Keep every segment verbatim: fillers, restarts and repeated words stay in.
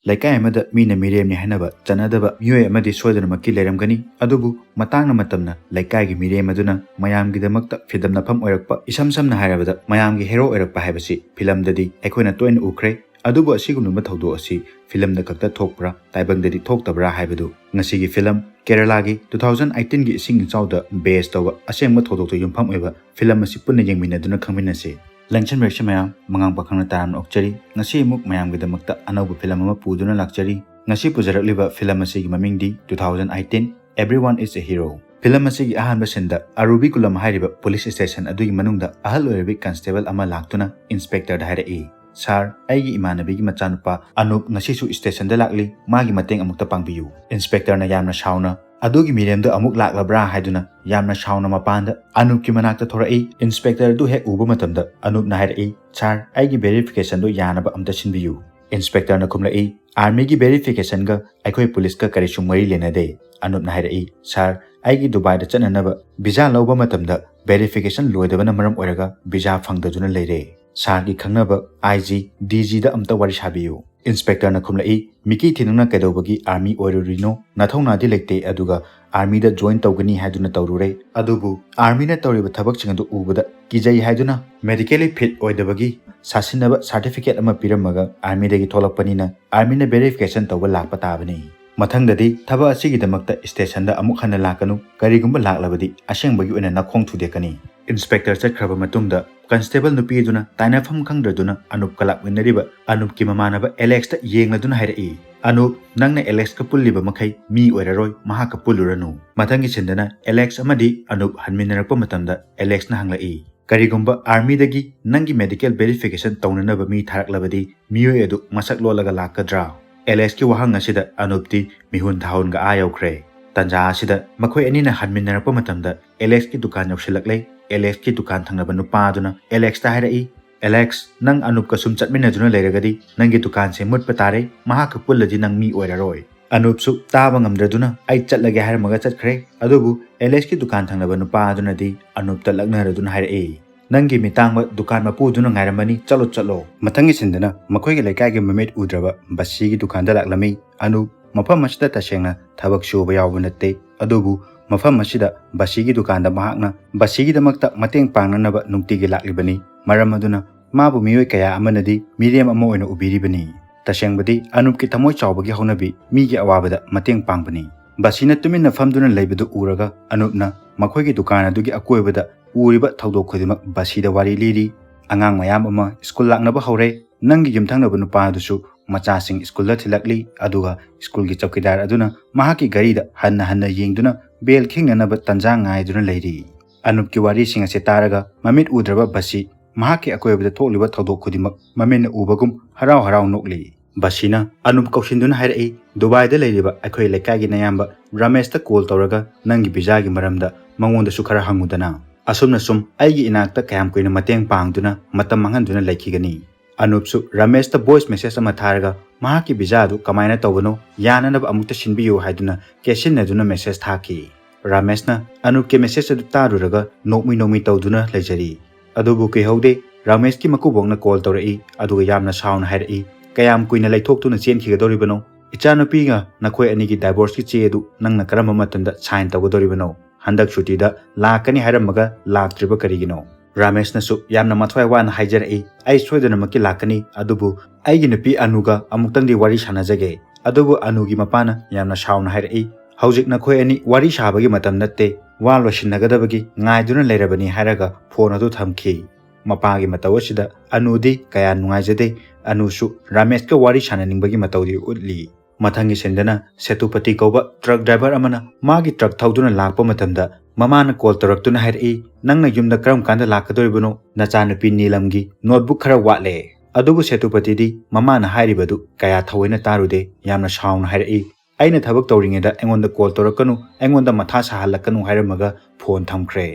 ꯂꯩꯀꯥꯏ ꯑꯃꯗ ꯃꯤꯅ ꯃꯤꯔꯦꯝꯅꯤ ꯍꯥꯏꯅꯕ ꯆꯠꯅꯗꯕ ꯃꯤꯑꯣꯏ ꯑꯃꯗꯤ ꯁꯣꯏꯗꯅꯃꯛꯀꯤ ꯂꯩꯔꯝꯒꯅꯤ꯫ ꯑꯗꯨꯕꯨ ꯃꯇꯥꯡꯅ ꯃꯇꯝꯅ ꯂꯩꯀꯥꯏꯒꯤ ꯃꯤꯔꯦꯝ ꯑꯗꯨꯅ ꯃꯌꯥꯝꯒꯤꯗꯃꯛꯇ ꯐꯤꯗꯝꯅꯐꯝ ꯑꯣꯏꯔꯛꯄ, ꯏꯁꯝ ꯁꯝꯅ ꯍꯥꯏꯔꯕꯗ ꯃꯌꯥꯝꯒꯤ ꯍꯦꯔꯣ ꯑꯣꯏꯔꯛꯄ ꯍꯥꯏꯕꯁꯤ ꯐꯤꯂꯝꯗꯗꯤ ꯑꯩꯈꯣꯏꯅ ꯇꯣꯏꯅ ꯎꯈ꯭ꯔꯦ꯫ ꯑꯗꯨꯕꯨ ꯑꯁꯤꯒꯨꯝꯂꯕ ꯊꯧꯗꯣꯛ ꯑꯁꯤ ꯐꯤꯂꯝꯗ ꯈꯛꯇ ꯊꯣꯛꯄ꯭ꯔꯥ, ꯇꯥꯏꯕꯪꯗꯗꯤ ꯊꯣꯛꯇꯕ꯭ꯔꯥ ꯍꯥꯏꯕꯗꯨ ꯉꯁꯤꯒꯤ ꯐꯤꯂꯝ ꯀꯦꯔꯂꯥꯒꯤ two thousand eighteenꯒꯤ ꯏꯁꯤꯡ ꯏꯆꯥꯎꯗ base ꯇꯧꯕ ꯑꯁꯦꯡꯕ ꯊꯧꯗꯣꯛꯇ ꯌꯨꯝꯐꯝ ꯑꯣꯏꯕ ꯐꯤꯂꯝ ꯑꯁꯤ ꯄꯨꯟꯅ ꯌꯦꯡꯃꯤꯟꯅꯗꯨꯅ ꯈꯪꯃꯤꯟꯅꯁꯤ꯫ ꯂꯦꯡꯁꯟꯕꯤꯔꯛꯁꯤ ꯃꯌꯥꯝ, ꯃꯉꯥꯡ ꯄꯥꯈꯪꯅ ꯇꯔꯥꯝꯅ ꯑꯣꯛꯆꯔꯤ꯫ ꯉꯁꯤ ꯑꯃꯨꯛ ꯃꯌꯥꯝꯒꯤꯗꯃꯛꯇ ꯑꯅꯧꯕ ꯐꯤꯂꯝ ꯑꯃ ꯄꯨꯗꯨꯅ ꯂꯥꯛꯆꯔꯤ꯫ ꯉꯁꯤ ꯄꯨꯖꯔꯛꯂꯤꯕ ꯐꯤꯂꯝ ꯑꯁꯤꯒꯤ ꯃꯃꯤꯡꯗꯤ two thousand eighteen Everyone is a Hero꯫ Film ꯑꯁꯤꯒꯤ ꯑꯍꯥꯟꯕ ꯁꯤꯟꯗ ꯑꯔꯨꯕꯤꯀꯨꯂꯝ ꯍꯥꯏꯔꯤꯕ ꯄꯨꯂꯤꯁ ꯁ꯭ꯇꯦꯁꯟ ꯑꯗꯨꯒꯤ ꯃꯅꯨꯡꯗ ꯑꯍꯜ ꯑꯣꯏꯔꯕꯤ ꯀꯟꯁꯇꯦꯕꯜ ꯑꯃ ꯂꯥꯛꯇꯨꯅ ꯏꯟꯁꯄꯦꯛꯇꯔꯗ ꯍꯥꯏꯔꯛꯏ, "ꯁꯥꯔ, ꯑꯩꯒꯤ ꯏꯃꯥꯟꯅꯕꯤꯒꯤ ꯃꯆꯥꯅꯨꯄꯥ ꯑꯅꯨꯞ ꯉꯁꯤꯁꯨ ꯁ꯭ꯇꯦꯁꯟꯗ ꯂꯥꯛꯂꯤ, ꯃꯥꯒꯤ ꯃꯇꯦꯡ ꯑꯃꯨꯛꯇ ꯄꯥꯡꯕꯤꯌꯨ꯫" ꯏꯟꯁꯄꯦꯛꯇꯔꯅ ꯌꯥꯝꯅ ꯁꯥꯎꯅ, "ꯑꯗꯨꯒꯤ ꯃꯤꯔꯦꯝꯗꯣ ꯑꯃꯨꯛ ꯂꯥꯛꯂꯕ꯭ꯔꯥ?" ꯍꯥꯏꯗꯨꯅ ꯌꯥꯝꯅ ꯁꯥꯎꯅ ꯃꯄꯥꯟꯗ ꯑꯅꯨꯞꯀꯤ ꯃꯅꯥꯛꯇ ꯊꯣꯔꯛꯏ꯫ ꯏꯟꯁꯄꯦꯛꯇꯔ ꯑꯗꯨ ꯍꯦꯛ ꯎꯕ ꯃꯇꯝꯗ ꯑꯅꯨꯞꯅ ꯍꯥꯏꯔꯛꯏ, "ꯁꯥꯔ, ꯑꯩꯒꯤ ꯚꯦꯔꯤꯐꯤꯀꯦꯁꯟꯗꯣ ꯌꯥꯅꯕ ꯑꯝꯇ ꯁꯤꯟꯕꯤꯌꯨ꯫" ꯏꯟꯁꯄꯦꯛꯇꯔꯅ ꯈꯨꯝꯂꯛꯏ, "ꯑꯥꯔꯃꯤꯒꯤ ꯚꯦꯔꯤꯐꯤꯀꯦꯁꯟꯒ ꯑꯩꯈꯣꯏ ꯄꯨꯂꯤꯁꯀ ꯀꯔꯤꯁꯨ ꯃꯔꯤ ꯂꯩꯅꯗꯦ꯫" ꯑꯅꯨꯞꯅ ꯍꯥꯏꯔꯛꯏ, "ꯁꯥꯔ, ꯑꯩꯒꯤ ꯗꯨꯕꯥꯏꯗ ꯆꯠꯅꯅꯕ ꯚꯤꯖꯥ ꯂꯧꯕ ꯃꯇꯝꯗ ꯚꯦꯔꯤꯐꯤꯀꯦꯁꯟ ꯂꯣꯏꯗꯕꯅ ꯃꯔꯝ ꯑꯣꯏꯔꯒ ꯚꯤꯖꯥ ꯐꯪꯗꯗꯨꯅ ꯂꯩꯔꯦ꯫ ꯁꯥꯔꯒꯤ ꯈꯪꯅꯕ ꯑꯥꯏ ꯖꯤ, ꯗꯤ ꯖꯤꯗ ꯑꯝꯇ ꯋꯥꯔꯤ ꯁꯥꯕꯤꯌꯨ꯫" ꯏꯟꯁꯄꯦꯛꯇꯔꯅ ꯈꯨꯝꯂꯛꯏ, "ꯃꯤꯀꯤ ꯊꯤ ꯅꯪꯅ ꯀꯩꯗꯧꯕꯒꯤ ꯑꯥꯔꯃꯤ ꯑꯣꯏꯔꯨꯔꯤꯅꯣ? ꯅꯊꯧꯅꯥꯗꯤ ꯂꯩꯇꯦ, ꯑꯗꯨꯒ ꯑꯥꯔꯃꯤꯗ ꯖꯣꯏꯟ ꯇꯧꯒꯅꯤ ꯍꯥꯏꯗꯨꯅ ꯇꯧꯔꯨꯔꯦ꯫ ꯑꯗꯨꯕꯨ ꯑꯥꯔꯃꯤꯅ ꯇꯧꯔꯤꯕ ꯊꯕꯛꯁꯤꯡ ꯑꯗꯨ ꯎꯕꯗ ꯀꯤꯖꯩ ꯍꯥꯏꯗꯨꯅ ꯃꯦꯗꯤꯀꯦꯜꯂꯤ ꯐꯤꯠ ꯑꯣꯏꯗꯕꯒꯤ ꯁꯥꯁꯤꯟꯅꯕ ꯁꯥꯔꯇꯤꯐꯤꯀꯦꯠ ꯑꯃ ꯄꯤꯔꯝꯃꯒ ꯑꯥꯔꯃꯤꯗꯒꯤ ꯊꯣꯛꯂꯛꯄꯅꯤꯅ ꯑꯥꯔꯃꯤꯅ ꯚꯦꯔꯤꯐꯤꯀꯦꯁꯟ ꯇꯧꯕ ꯂꯥꯛꯄ ꯇꯥꯕꯅꯤ꯫ ꯃꯊꯪꯗꯗꯤ ꯊꯕꯛ ꯑꯁꯤꯒꯤꯗꯃꯛꯇ ꯁ꯭ꯇꯦꯁꯟꯗ ꯑꯃꯨꯛ ꯍꯟꯅ ꯂꯥꯛꯀꯅꯨ꯫ ꯀꯔꯤꯒꯨꯝꯕ ꯂꯥꯛꯂꯕꯗꯤ ꯑꯁꯦꯡꯕꯒꯤ ꯑꯣꯏꯅ ꯅꯈꯣꯡ ꯊꯨꯗꯦꯛꯀꯅꯤ꯫" ꯏꯟꯁꯄꯦꯛꯇꯔ ꯆꯠꯈ꯭ꯔꯕ ꯃꯇꯨꯡꯗ ꯀꯟꯁꯇꯦꯕꯜ ꯅꯨꯄꯤ ꯑꯗꯨꯅ ꯇꯥꯏꯅꯐꯝ ꯈꯪꯗ꯭ꯔꯗꯨꯅ ꯑꯅꯨꯞꯀ ꯂꯥꯛꯃꯤꯟꯅꯔꯤꯕ ꯑꯅꯨꯞꯀꯤ ꯃꯃꯥꯟꯅꯕ ꯑꯦꯂꯦꯛꯁꯇ ꯌꯦꯡꯂꯗꯨꯅ ꯍꯥꯏꯔꯛꯏ, "ꯑꯅꯨꯞ, ꯅꯪꯅ ꯑꯦꯂꯦꯛꯁꯀ ꯄꯨꯜꯂꯤꯕ ꯃꯈꯩ ꯃꯤ ꯑꯣꯏꯔꯔꯣꯏ, ꯃꯍꯥꯛꯀ ꯄꯨꯜꯂꯨꯔꯅꯨ꯫" ꯃꯊꯪꯒꯤ ꯁꯤꯟꯗꯅ ꯑꯦꯂꯦꯛꯁ ꯑꯃꯗꯤ ꯑꯅꯨꯞ ꯍꯟꯃꯤꯟꯅꯔꯛꯄ ꯃꯇꯝꯗ ꯑꯦꯂꯦꯛꯁꯅ ꯍꯪꯂꯛꯏ, "ꯀꯔꯤꯒꯨꯝꯕ ꯑꯥꯔꯃꯤꯗꯒꯤ ꯅꯪꯒꯤ ꯃꯦꯗꯤꯀꯦꯜ ꯚꯦꯔꯤꯐꯤꯀꯦꯁꯟ ꯇꯧꯅꯅꯕ ꯃꯤ ꯊꯥꯔꯛꯂꯕꯗꯤ ꯃꯤꯑꯣꯏ ꯑꯗꯨ ꯃꯁꯛ ꯂꯣꯜꯂꯒ ꯂꯥꯛꯀꯗ꯭ꯔꯥ?" ꯑꯦꯂꯦꯛꯁꯀꯤ ꯋꯥꯍꯪ ꯑꯁꯤꯗ ꯑꯅꯨꯞꯇꯤ ꯃꯤꯍꯨꯟ ꯊꯥꯍꯨꯟꯒ ꯑꯥ ꯌꯧꯈ꯭ꯔꯦ꯫ ꯇꯟꯖꯥ ꯑꯁꯤꯗ ꯃꯈꯣꯏ ꯑꯅꯤꯅ ꯍꯟꯃꯤꯟꯅꯔꯛꯄ ꯃꯇꯝꯗ ꯑꯦꯂꯦꯛꯁꯀꯤ ꯗꯨꯀꯥꯟ ꯌꯧꯁꯤꯜꯂꯛꯂꯦ꯫ ꯑꯦꯂꯦꯛꯁꯀꯤ ꯗꯨꯀꯥꯟ ꯊꯪꯅꯕ ꯅꯨꯄꯥ ꯑꯗꯨꯅ ꯑꯦꯂꯦꯛꯁꯇ ꯍꯥꯏꯔꯛꯏ, "ꯑꯦꯂꯦꯛꯁ, ꯅꯪ ꯑꯅꯨꯞꯀ ꯁꯨꯝ ꯆꯠꯃꯤꯟꯅꯗꯨꯅ ꯂꯩꯔꯒꯗꯤ ꯅꯪꯒꯤ ꯗꯨꯀꯥꯟꯁꯦ ꯃꯨꯠꯄ ꯇꯥꯔꯦ꯫ ꯃꯍꯥꯛꯀ ꯄꯨꯜꯂꯗꯤ ꯅꯪ ꯃꯤ ꯑꯣꯏꯔꯔꯣꯏ꯫" ꯑꯅꯨꯞꯁꯨ ꯇꯥꯕ ꯉꯝꯗ꯭ꯔꯗꯨꯅ "ꯑꯩ ꯆꯠꯂꯒꯦ" ꯍꯥꯏꯔꯝꯃꯒ ꯆꯠꯈ꯭ꯔꯦ꯫ ꯑꯗꯨꯕꯨ ꯑꯦꯂꯦꯛꯁꯀꯤ ꯗꯨꯀꯥꯟ ꯊꯪꯅꯕ ꯅꯨꯄꯥ ꯑꯗꯨꯅꯗꯤ ꯑꯅꯨꯞꯇ ꯂꯛꯅꯔꯗꯨꯅ ꯍꯥꯏꯔꯛꯏ, "ꯅꯪꯒꯤ ꯃꯤꯇꯥꯡꯕ ꯗꯨꯀꯥꯟ ꯃꯄꯨꯗꯨꯅ ꯉꯥꯏꯔꯝꯃꯅꯤ, ꯆꯠꯂꯣ, ꯆꯠꯂꯣ"꯫ ꯃꯊꯪꯒꯤ ꯁꯤꯟꯗꯅ ꯃꯈꯣꯏꯒꯤ ꯂꯩꯀꯥꯏꯒꯤ ꯃꯃꯤꯠ ꯎꯗ꯭ꯔꯕ ꯕꯁꯤꯒꯤ ꯗꯨꯀꯥꯟꯗ ꯂꯥꯛꯂꯝꯃꯤ꯫ ꯑꯅꯨꯞ ꯃꯐꯝ ꯑꯁꯤꯗ ꯇꯁꯦꯡꯅ ꯊꯕꯛ ꯁꯨꯕ ꯌꯥꯎꯕ ꯅꯠꯇꯦ, ꯑꯗꯨꯕꯨ ꯃꯐꯝ ꯑꯁꯤꯗ ꯕꯁꯤꯒꯤ ꯗꯨꯀꯥꯟꯗ ꯃꯍꯥꯛꯅ ꯕꯁꯤꯒꯤꯗꯃꯛꯇ ꯃꯇꯦꯡ ꯄꯥꯡꯅꯅꯕ ꯅꯨꯡꯇꯤꯒꯤ ꯂꯥꯛꯂꯤꯕꯅꯤ꯫ ꯃꯔꯝ ꯑꯗꯨꯅ ꯃꯥꯕꯨ ꯃꯤꯑꯣꯏ ꯀꯌꯥ ꯑꯃꯅꯗꯤ ꯃꯤꯔꯦꯝ ꯑꯃ ꯑꯣꯏꯅ ꯎꯕꯤꯔꯤꯕꯅꯤ꯫ ꯇꯁꯦꯡꯕꯗꯤ ꯑꯅꯨꯞꯀꯤ ꯊꯃꯣꯏ ꯆꯥꯎꯕꯒꯤ ꯍꯧꯅꯕꯤ ꯃꯤꯒꯤ ꯑꯋꯥꯕꯗ ꯃꯇꯦꯡ ꯄꯥꯡꯕꯅꯤ꯫ ꯕꯁꯤꯅ ꯇꯨꯃꯤꯟꯅ ꯐꯝꯗꯨꯅ ꯂꯩꯕꯗꯨ ꯎꯔꯒ ꯑꯅꯨꯞꯅ ꯃꯈꯣꯏꯒꯤ ꯗꯨꯀꯥꯟ ꯑꯗꯨꯒꯤ ꯑꯀꯣꯏꯕꯗ ꯎꯔꯤꯕ ꯊꯧꯗꯣꯛ ꯈꯨꯗꯤꯡꯃꯛ ꯕꯁꯤꯗ ꯋꯥꯔꯤ ꯂꯤꯔꯤ꯫ "ꯑꯉꯥꯡ ꯃꯌꯥꯝ ꯑꯃ ꯁ꯭ꯀꯨꯜ ꯂꯥꯛꯅꯕ ꯍꯧꯔꯦ꯫ ꯅꯪꯒꯤ ꯌꯨꯝꯊꯪꯅꯕ ꯅꯨꯄꯥ ꯑꯗꯨꯁꯨ ꯃꯆꯥꯁꯤꯡ ꯁ꯭ꯀꯨꯜꯗ ꯊꯤꯜꯂꯛꯂꯤ, ꯑꯗꯨꯒ ꯁ꯭ꯀꯨꯜꯒꯤ ꯆꯧꯀꯤꯗꯥꯔ ꯑꯗꯨꯅ ꯃꯍꯥꯛꯀꯤ ꯒꯥꯔꯤꯗ ꯍꯟꯅ ꯍꯟꯅ ꯌꯦꯡꯗꯨꯅ ꯕꯦꯜ ꯈꯤꯡꯅꯅꯕ ꯇꯟꯖꯥ ꯉꯥꯏꯗꯨꯅ ꯂꯩꯔꯤ"꯫ ꯑꯅꯨꯞꯀꯤ ꯋꯥꯔꯤꯁꯤꯡ ꯑꯁꯤ ꯇꯥꯔꯒ ꯃꯃꯤꯠ ꯎꯗ꯭ꯔꯕ ꯕꯁꯤ ꯃꯍꯥꯛꯀꯤ ꯑꯀꯣꯏꯕꯗ ꯊꯣꯛꯂꯤꯕ ꯊꯧꯗꯣꯛ ꯈꯨꯗꯤꯡꯃꯛ ꯃꯃꯤꯠꯅ ꯎꯕꯒꯨꯝ ꯍꯔꯥꯎ ꯍꯔꯥꯎ ꯅꯣꯛꯂꯤ꯫ ꯕꯁꯤꯅ ꯑꯅꯨꯞ ꯀꯧꯁꯤꯟꯗꯨꯅ ꯍꯥꯏꯔꯛꯏ, "ꯗꯨꯕꯥꯏꯗ ꯂꯩꯔꯤꯕ ꯑꯩꯈꯣꯏ ꯂꯩꯀꯥꯏꯒꯤ ꯅꯌꯥꯝꯕ ꯔꯥꯃꯦꯁꯇ ꯀꯣꯜ ꯇꯧꯔꯒ ꯅꯪꯒꯤ ꯚꯤꯖꯥꯒꯤ ꯃꯔꯝꯗ ꯃꯉꯣꯟꯗꯁꯨ ꯈꯔ ꯍꯪꯉꯨꯗꯅ꯫ ꯑꯁꯨꯝꯅ ꯁꯨꯝ ꯑꯩꯒꯤ ꯏꯅꯥꯛꯇ ꯀꯌꯥꯝ ꯀꯨꯏꯅ ꯃꯇꯦꯡ ꯄꯥꯡꯗꯨꯅ ꯃꯇꯝ ꯃꯥꯡꯍꯟꯗꯨꯅ ꯂꯩꯈꯤꯒꯅꯤ?" ꯑꯅꯨꯞꯁꯨ ꯔꯥꯃꯦꯁꯇ ꯚꯣꯏꯁ ꯃꯦꯁꯦꯖ ꯑꯃ ꯊꯥꯔꯒ ꯃꯍꯥꯛꯀꯤ ꯚꯤꯖꯥ ꯑꯗꯨ ꯀꯃꯥꯏꯅ ꯇꯧꯕꯅꯣ, ꯌꯥꯅꯅꯕ ꯑꯃꯨꯛꯇ ꯁꯤꯟꯕꯤꯌꯨ ꯍꯥꯏꯗꯨꯅ ꯀꯦꯁꯤꯟꯅꯗꯨꯅ ꯃꯦꯁꯦꯖ ꯊꯥꯈꯤ꯫ ꯔꯥꯃꯦꯁꯅ ꯑꯅꯨꯞꯀꯤ ꯃꯦꯁꯦꯖ ꯑꯗꯨ ꯇꯥꯔꯨꯔꯒ ꯅꯣꯛꯃꯤ ꯅꯣꯛꯃꯤ ꯇꯧꯗꯨꯅ ꯂꯩꯖꯔꯤ꯫ ꯑꯗꯨꯕꯨ ꯀꯨꯏꯍꯧꯗꯦ, ꯔꯥꯃꯦꯁꯀꯤ ꯃꯀꯨꯕꯣꯛꯅ ꯀꯣꯜ ꯇꯧꯔꯛꯏ, ꯑꯗꯨꯒ ꯌꯥꯝꯅ ꯁꯥꯎꯅ ꯍꯥꯏꯔꯛꯏ, "ꯀꯌꯥꯝ ꯀꯨꯏꯅ ꯂꯩꯊꯣꯛꯇꯨꯅ ꯆꯦꯟꯈꯤꯒꯗꯧꯔꯤꯕꯅꯣ? ꯏꯆꯥꯅꯨꯄꯤꯒ ꯅꯈꯣꯏ ꯑꯅꯤꯒꯤ ꯗꯥꯏꯚꯣꯔꯁꯀꯤ ꯆꯦ ꯑꯗꯨ ꯅꯪꯅ ꯀꯔꯝꯕ ꯃꯇꯝꯗ ꯁꯥꯏꯟ ꯇꯧꯒꯗꯧꯔꯤꯕꯅꯣ? ꯍꯟꯗꯛ ꯁꯨꯇꯤꯗ ꯂꯥꯛꯀꯅꯤ ꯍꯥꯏꯔꯝꯃꯒ ꯂꯥꯛꯇ꯭ꯔꯤꯕ ꯀꯔꯤꯒꯤꯅꯣ?" ꯔꯥꯃꯦꯁꯅꯁꯨ ꯌꯥꯝꯅ ꯃꯊ꯭ꯋꯥꯏ ꯋꯥꯅ ꯍꯥꯏꯖꯔꯛꯏ, "ꯑꯩ ꯁꯣꯏꯗꯅꯃꯛꯀꯤ ꯂꯥꯛꯀꯅꯤ, ꯑꯗꯨꯕꯨ ꯑꯩꯒꯤ ꯅꯨꯄꯤ ꯑꯅꯨꯒ ꯑꯃꯨꯛꯇꯪꯗꯤ ꯋꯥꯔꯤ ꯁꯥꯟꯅꯖꯒꯦ"꯫ ꯑꯗꯨꯕꯨ ꯑꯅꯨꯒꯤ ꯃꯄꯥꯅ ꯌꯥꯝꯅ ꯁꯥꯎꯅ ꯍꯥꯏꯔꯛꯏ, "ꯍꯧꯖꯤꯛ ꯅꯈꯣꯏ ꯑꯅꯤ ꯋꯥꯔꯤ ꯁꯥꯕꯒꯤ ꯃꯇꯝ ꯅꯠꯇꯦ, ꯋꯥ ꯂꯣꯏꯁꯤꯟꯅꯒꯗꯕꯒꯤ ꯉꯥꯏꯗꯨꯅ ꯂꯩꯔꯕꯅꯤ" ꯍꯥꯏꯔꯒ ꯐꯣꯟ ꯑꯗꯨ ꯊꯝꯈꯤ꯫ ꯃꯄꯥꯒꯤ ꯃꯇꯧ ꯑꯁꯤꯗ ꯑꯅꯨꯗꯤ ꯀꯌꯥ ꯅꯨꯡꯉꯥꯏꯖꯗꯦ꯫ ꯑꯅꯨꯁꯨ ꯔꯥꯃꯦꯁꯀ ꯋꯥꯔꯤ ꯁꯥꯟꯅꯅꯤꯡꯕꯒꯤ ꯃꯇꯧꯗꯤ ꯎꯠꯂꯤ꯫ ꯃꯊꯪꯒꯤ ꯁꯤꯟꯗꯅ ꯁꯦꯇꯨꯄꯇꯤ ꯀꯧꯕ ꯇ꯭ꯔꯛ ꯗ꯭ꯔꯥꯏꯚꯔ ꯑꯃꯅ ꯃꯥꯒꯤ ꯇ꯭ꯔꯛ ꯊꯧꯗꯨꯅ ꯂꯥꯛꯄ ꯃꯇꯝꯗ ꯃꯃꯥꯅ ꯀꯣꯜ ꯇꯧꯔꯛꯇꯨꯅ ꯍꯥꯏꯔꯛꯏ, "ꯅꯪꯅ ꯌꯨꯝꯗ ꯀꯔꯝ ꯀꯥꯟꯗ ꯂꯥꯛꯀꯗꯧꯔꯤꯕꯅꯣ? ꯅꯆꯥꯅꯨꯄꯤ ꯅꯤꯂꯝꯒꯤ ꯅꯣꯠꯕꯨꯛ ꯈꯔ ꯋꯥꯠꯂꯦ"꯫ ꯑꯗꯨꯕꯨ ꯁꯦꯇꯨꯄꯇꯤꯗꯤ ꯃꯃꯥꯅ ꯍꯥꯏꯔꯤꯕꯗꯨ ꯀꯌꯥ ꯊꯑꯣꯏꯅ ꯇꯥꯔꯨꯗꯦ꯫ ꯌꯥꯝꯅ ꯁꯥꯎꯅ ꯍꯥꯏꯔꯛꯏ, "ꯑꯩꯅ ꯊꯕꯛ ꯇꯧꯔꯤꯉꯩꯗ ꯑꯩꯉꯣꯟꯗ ꯀꯣꯜ ꯇꯧꯔꯛꯀꯅꯨ, ꯑꯩꯉꯣꯟꯗ ꯃꯊꯥ ꯁꯥꯍꯜꯂꯛꯀꯅꯨ" ꯍꯥꯏꯔꯝꯃꯒ ꯐꯣꯟ ꯊꯝꯈ꯭ꯔꯦ꯫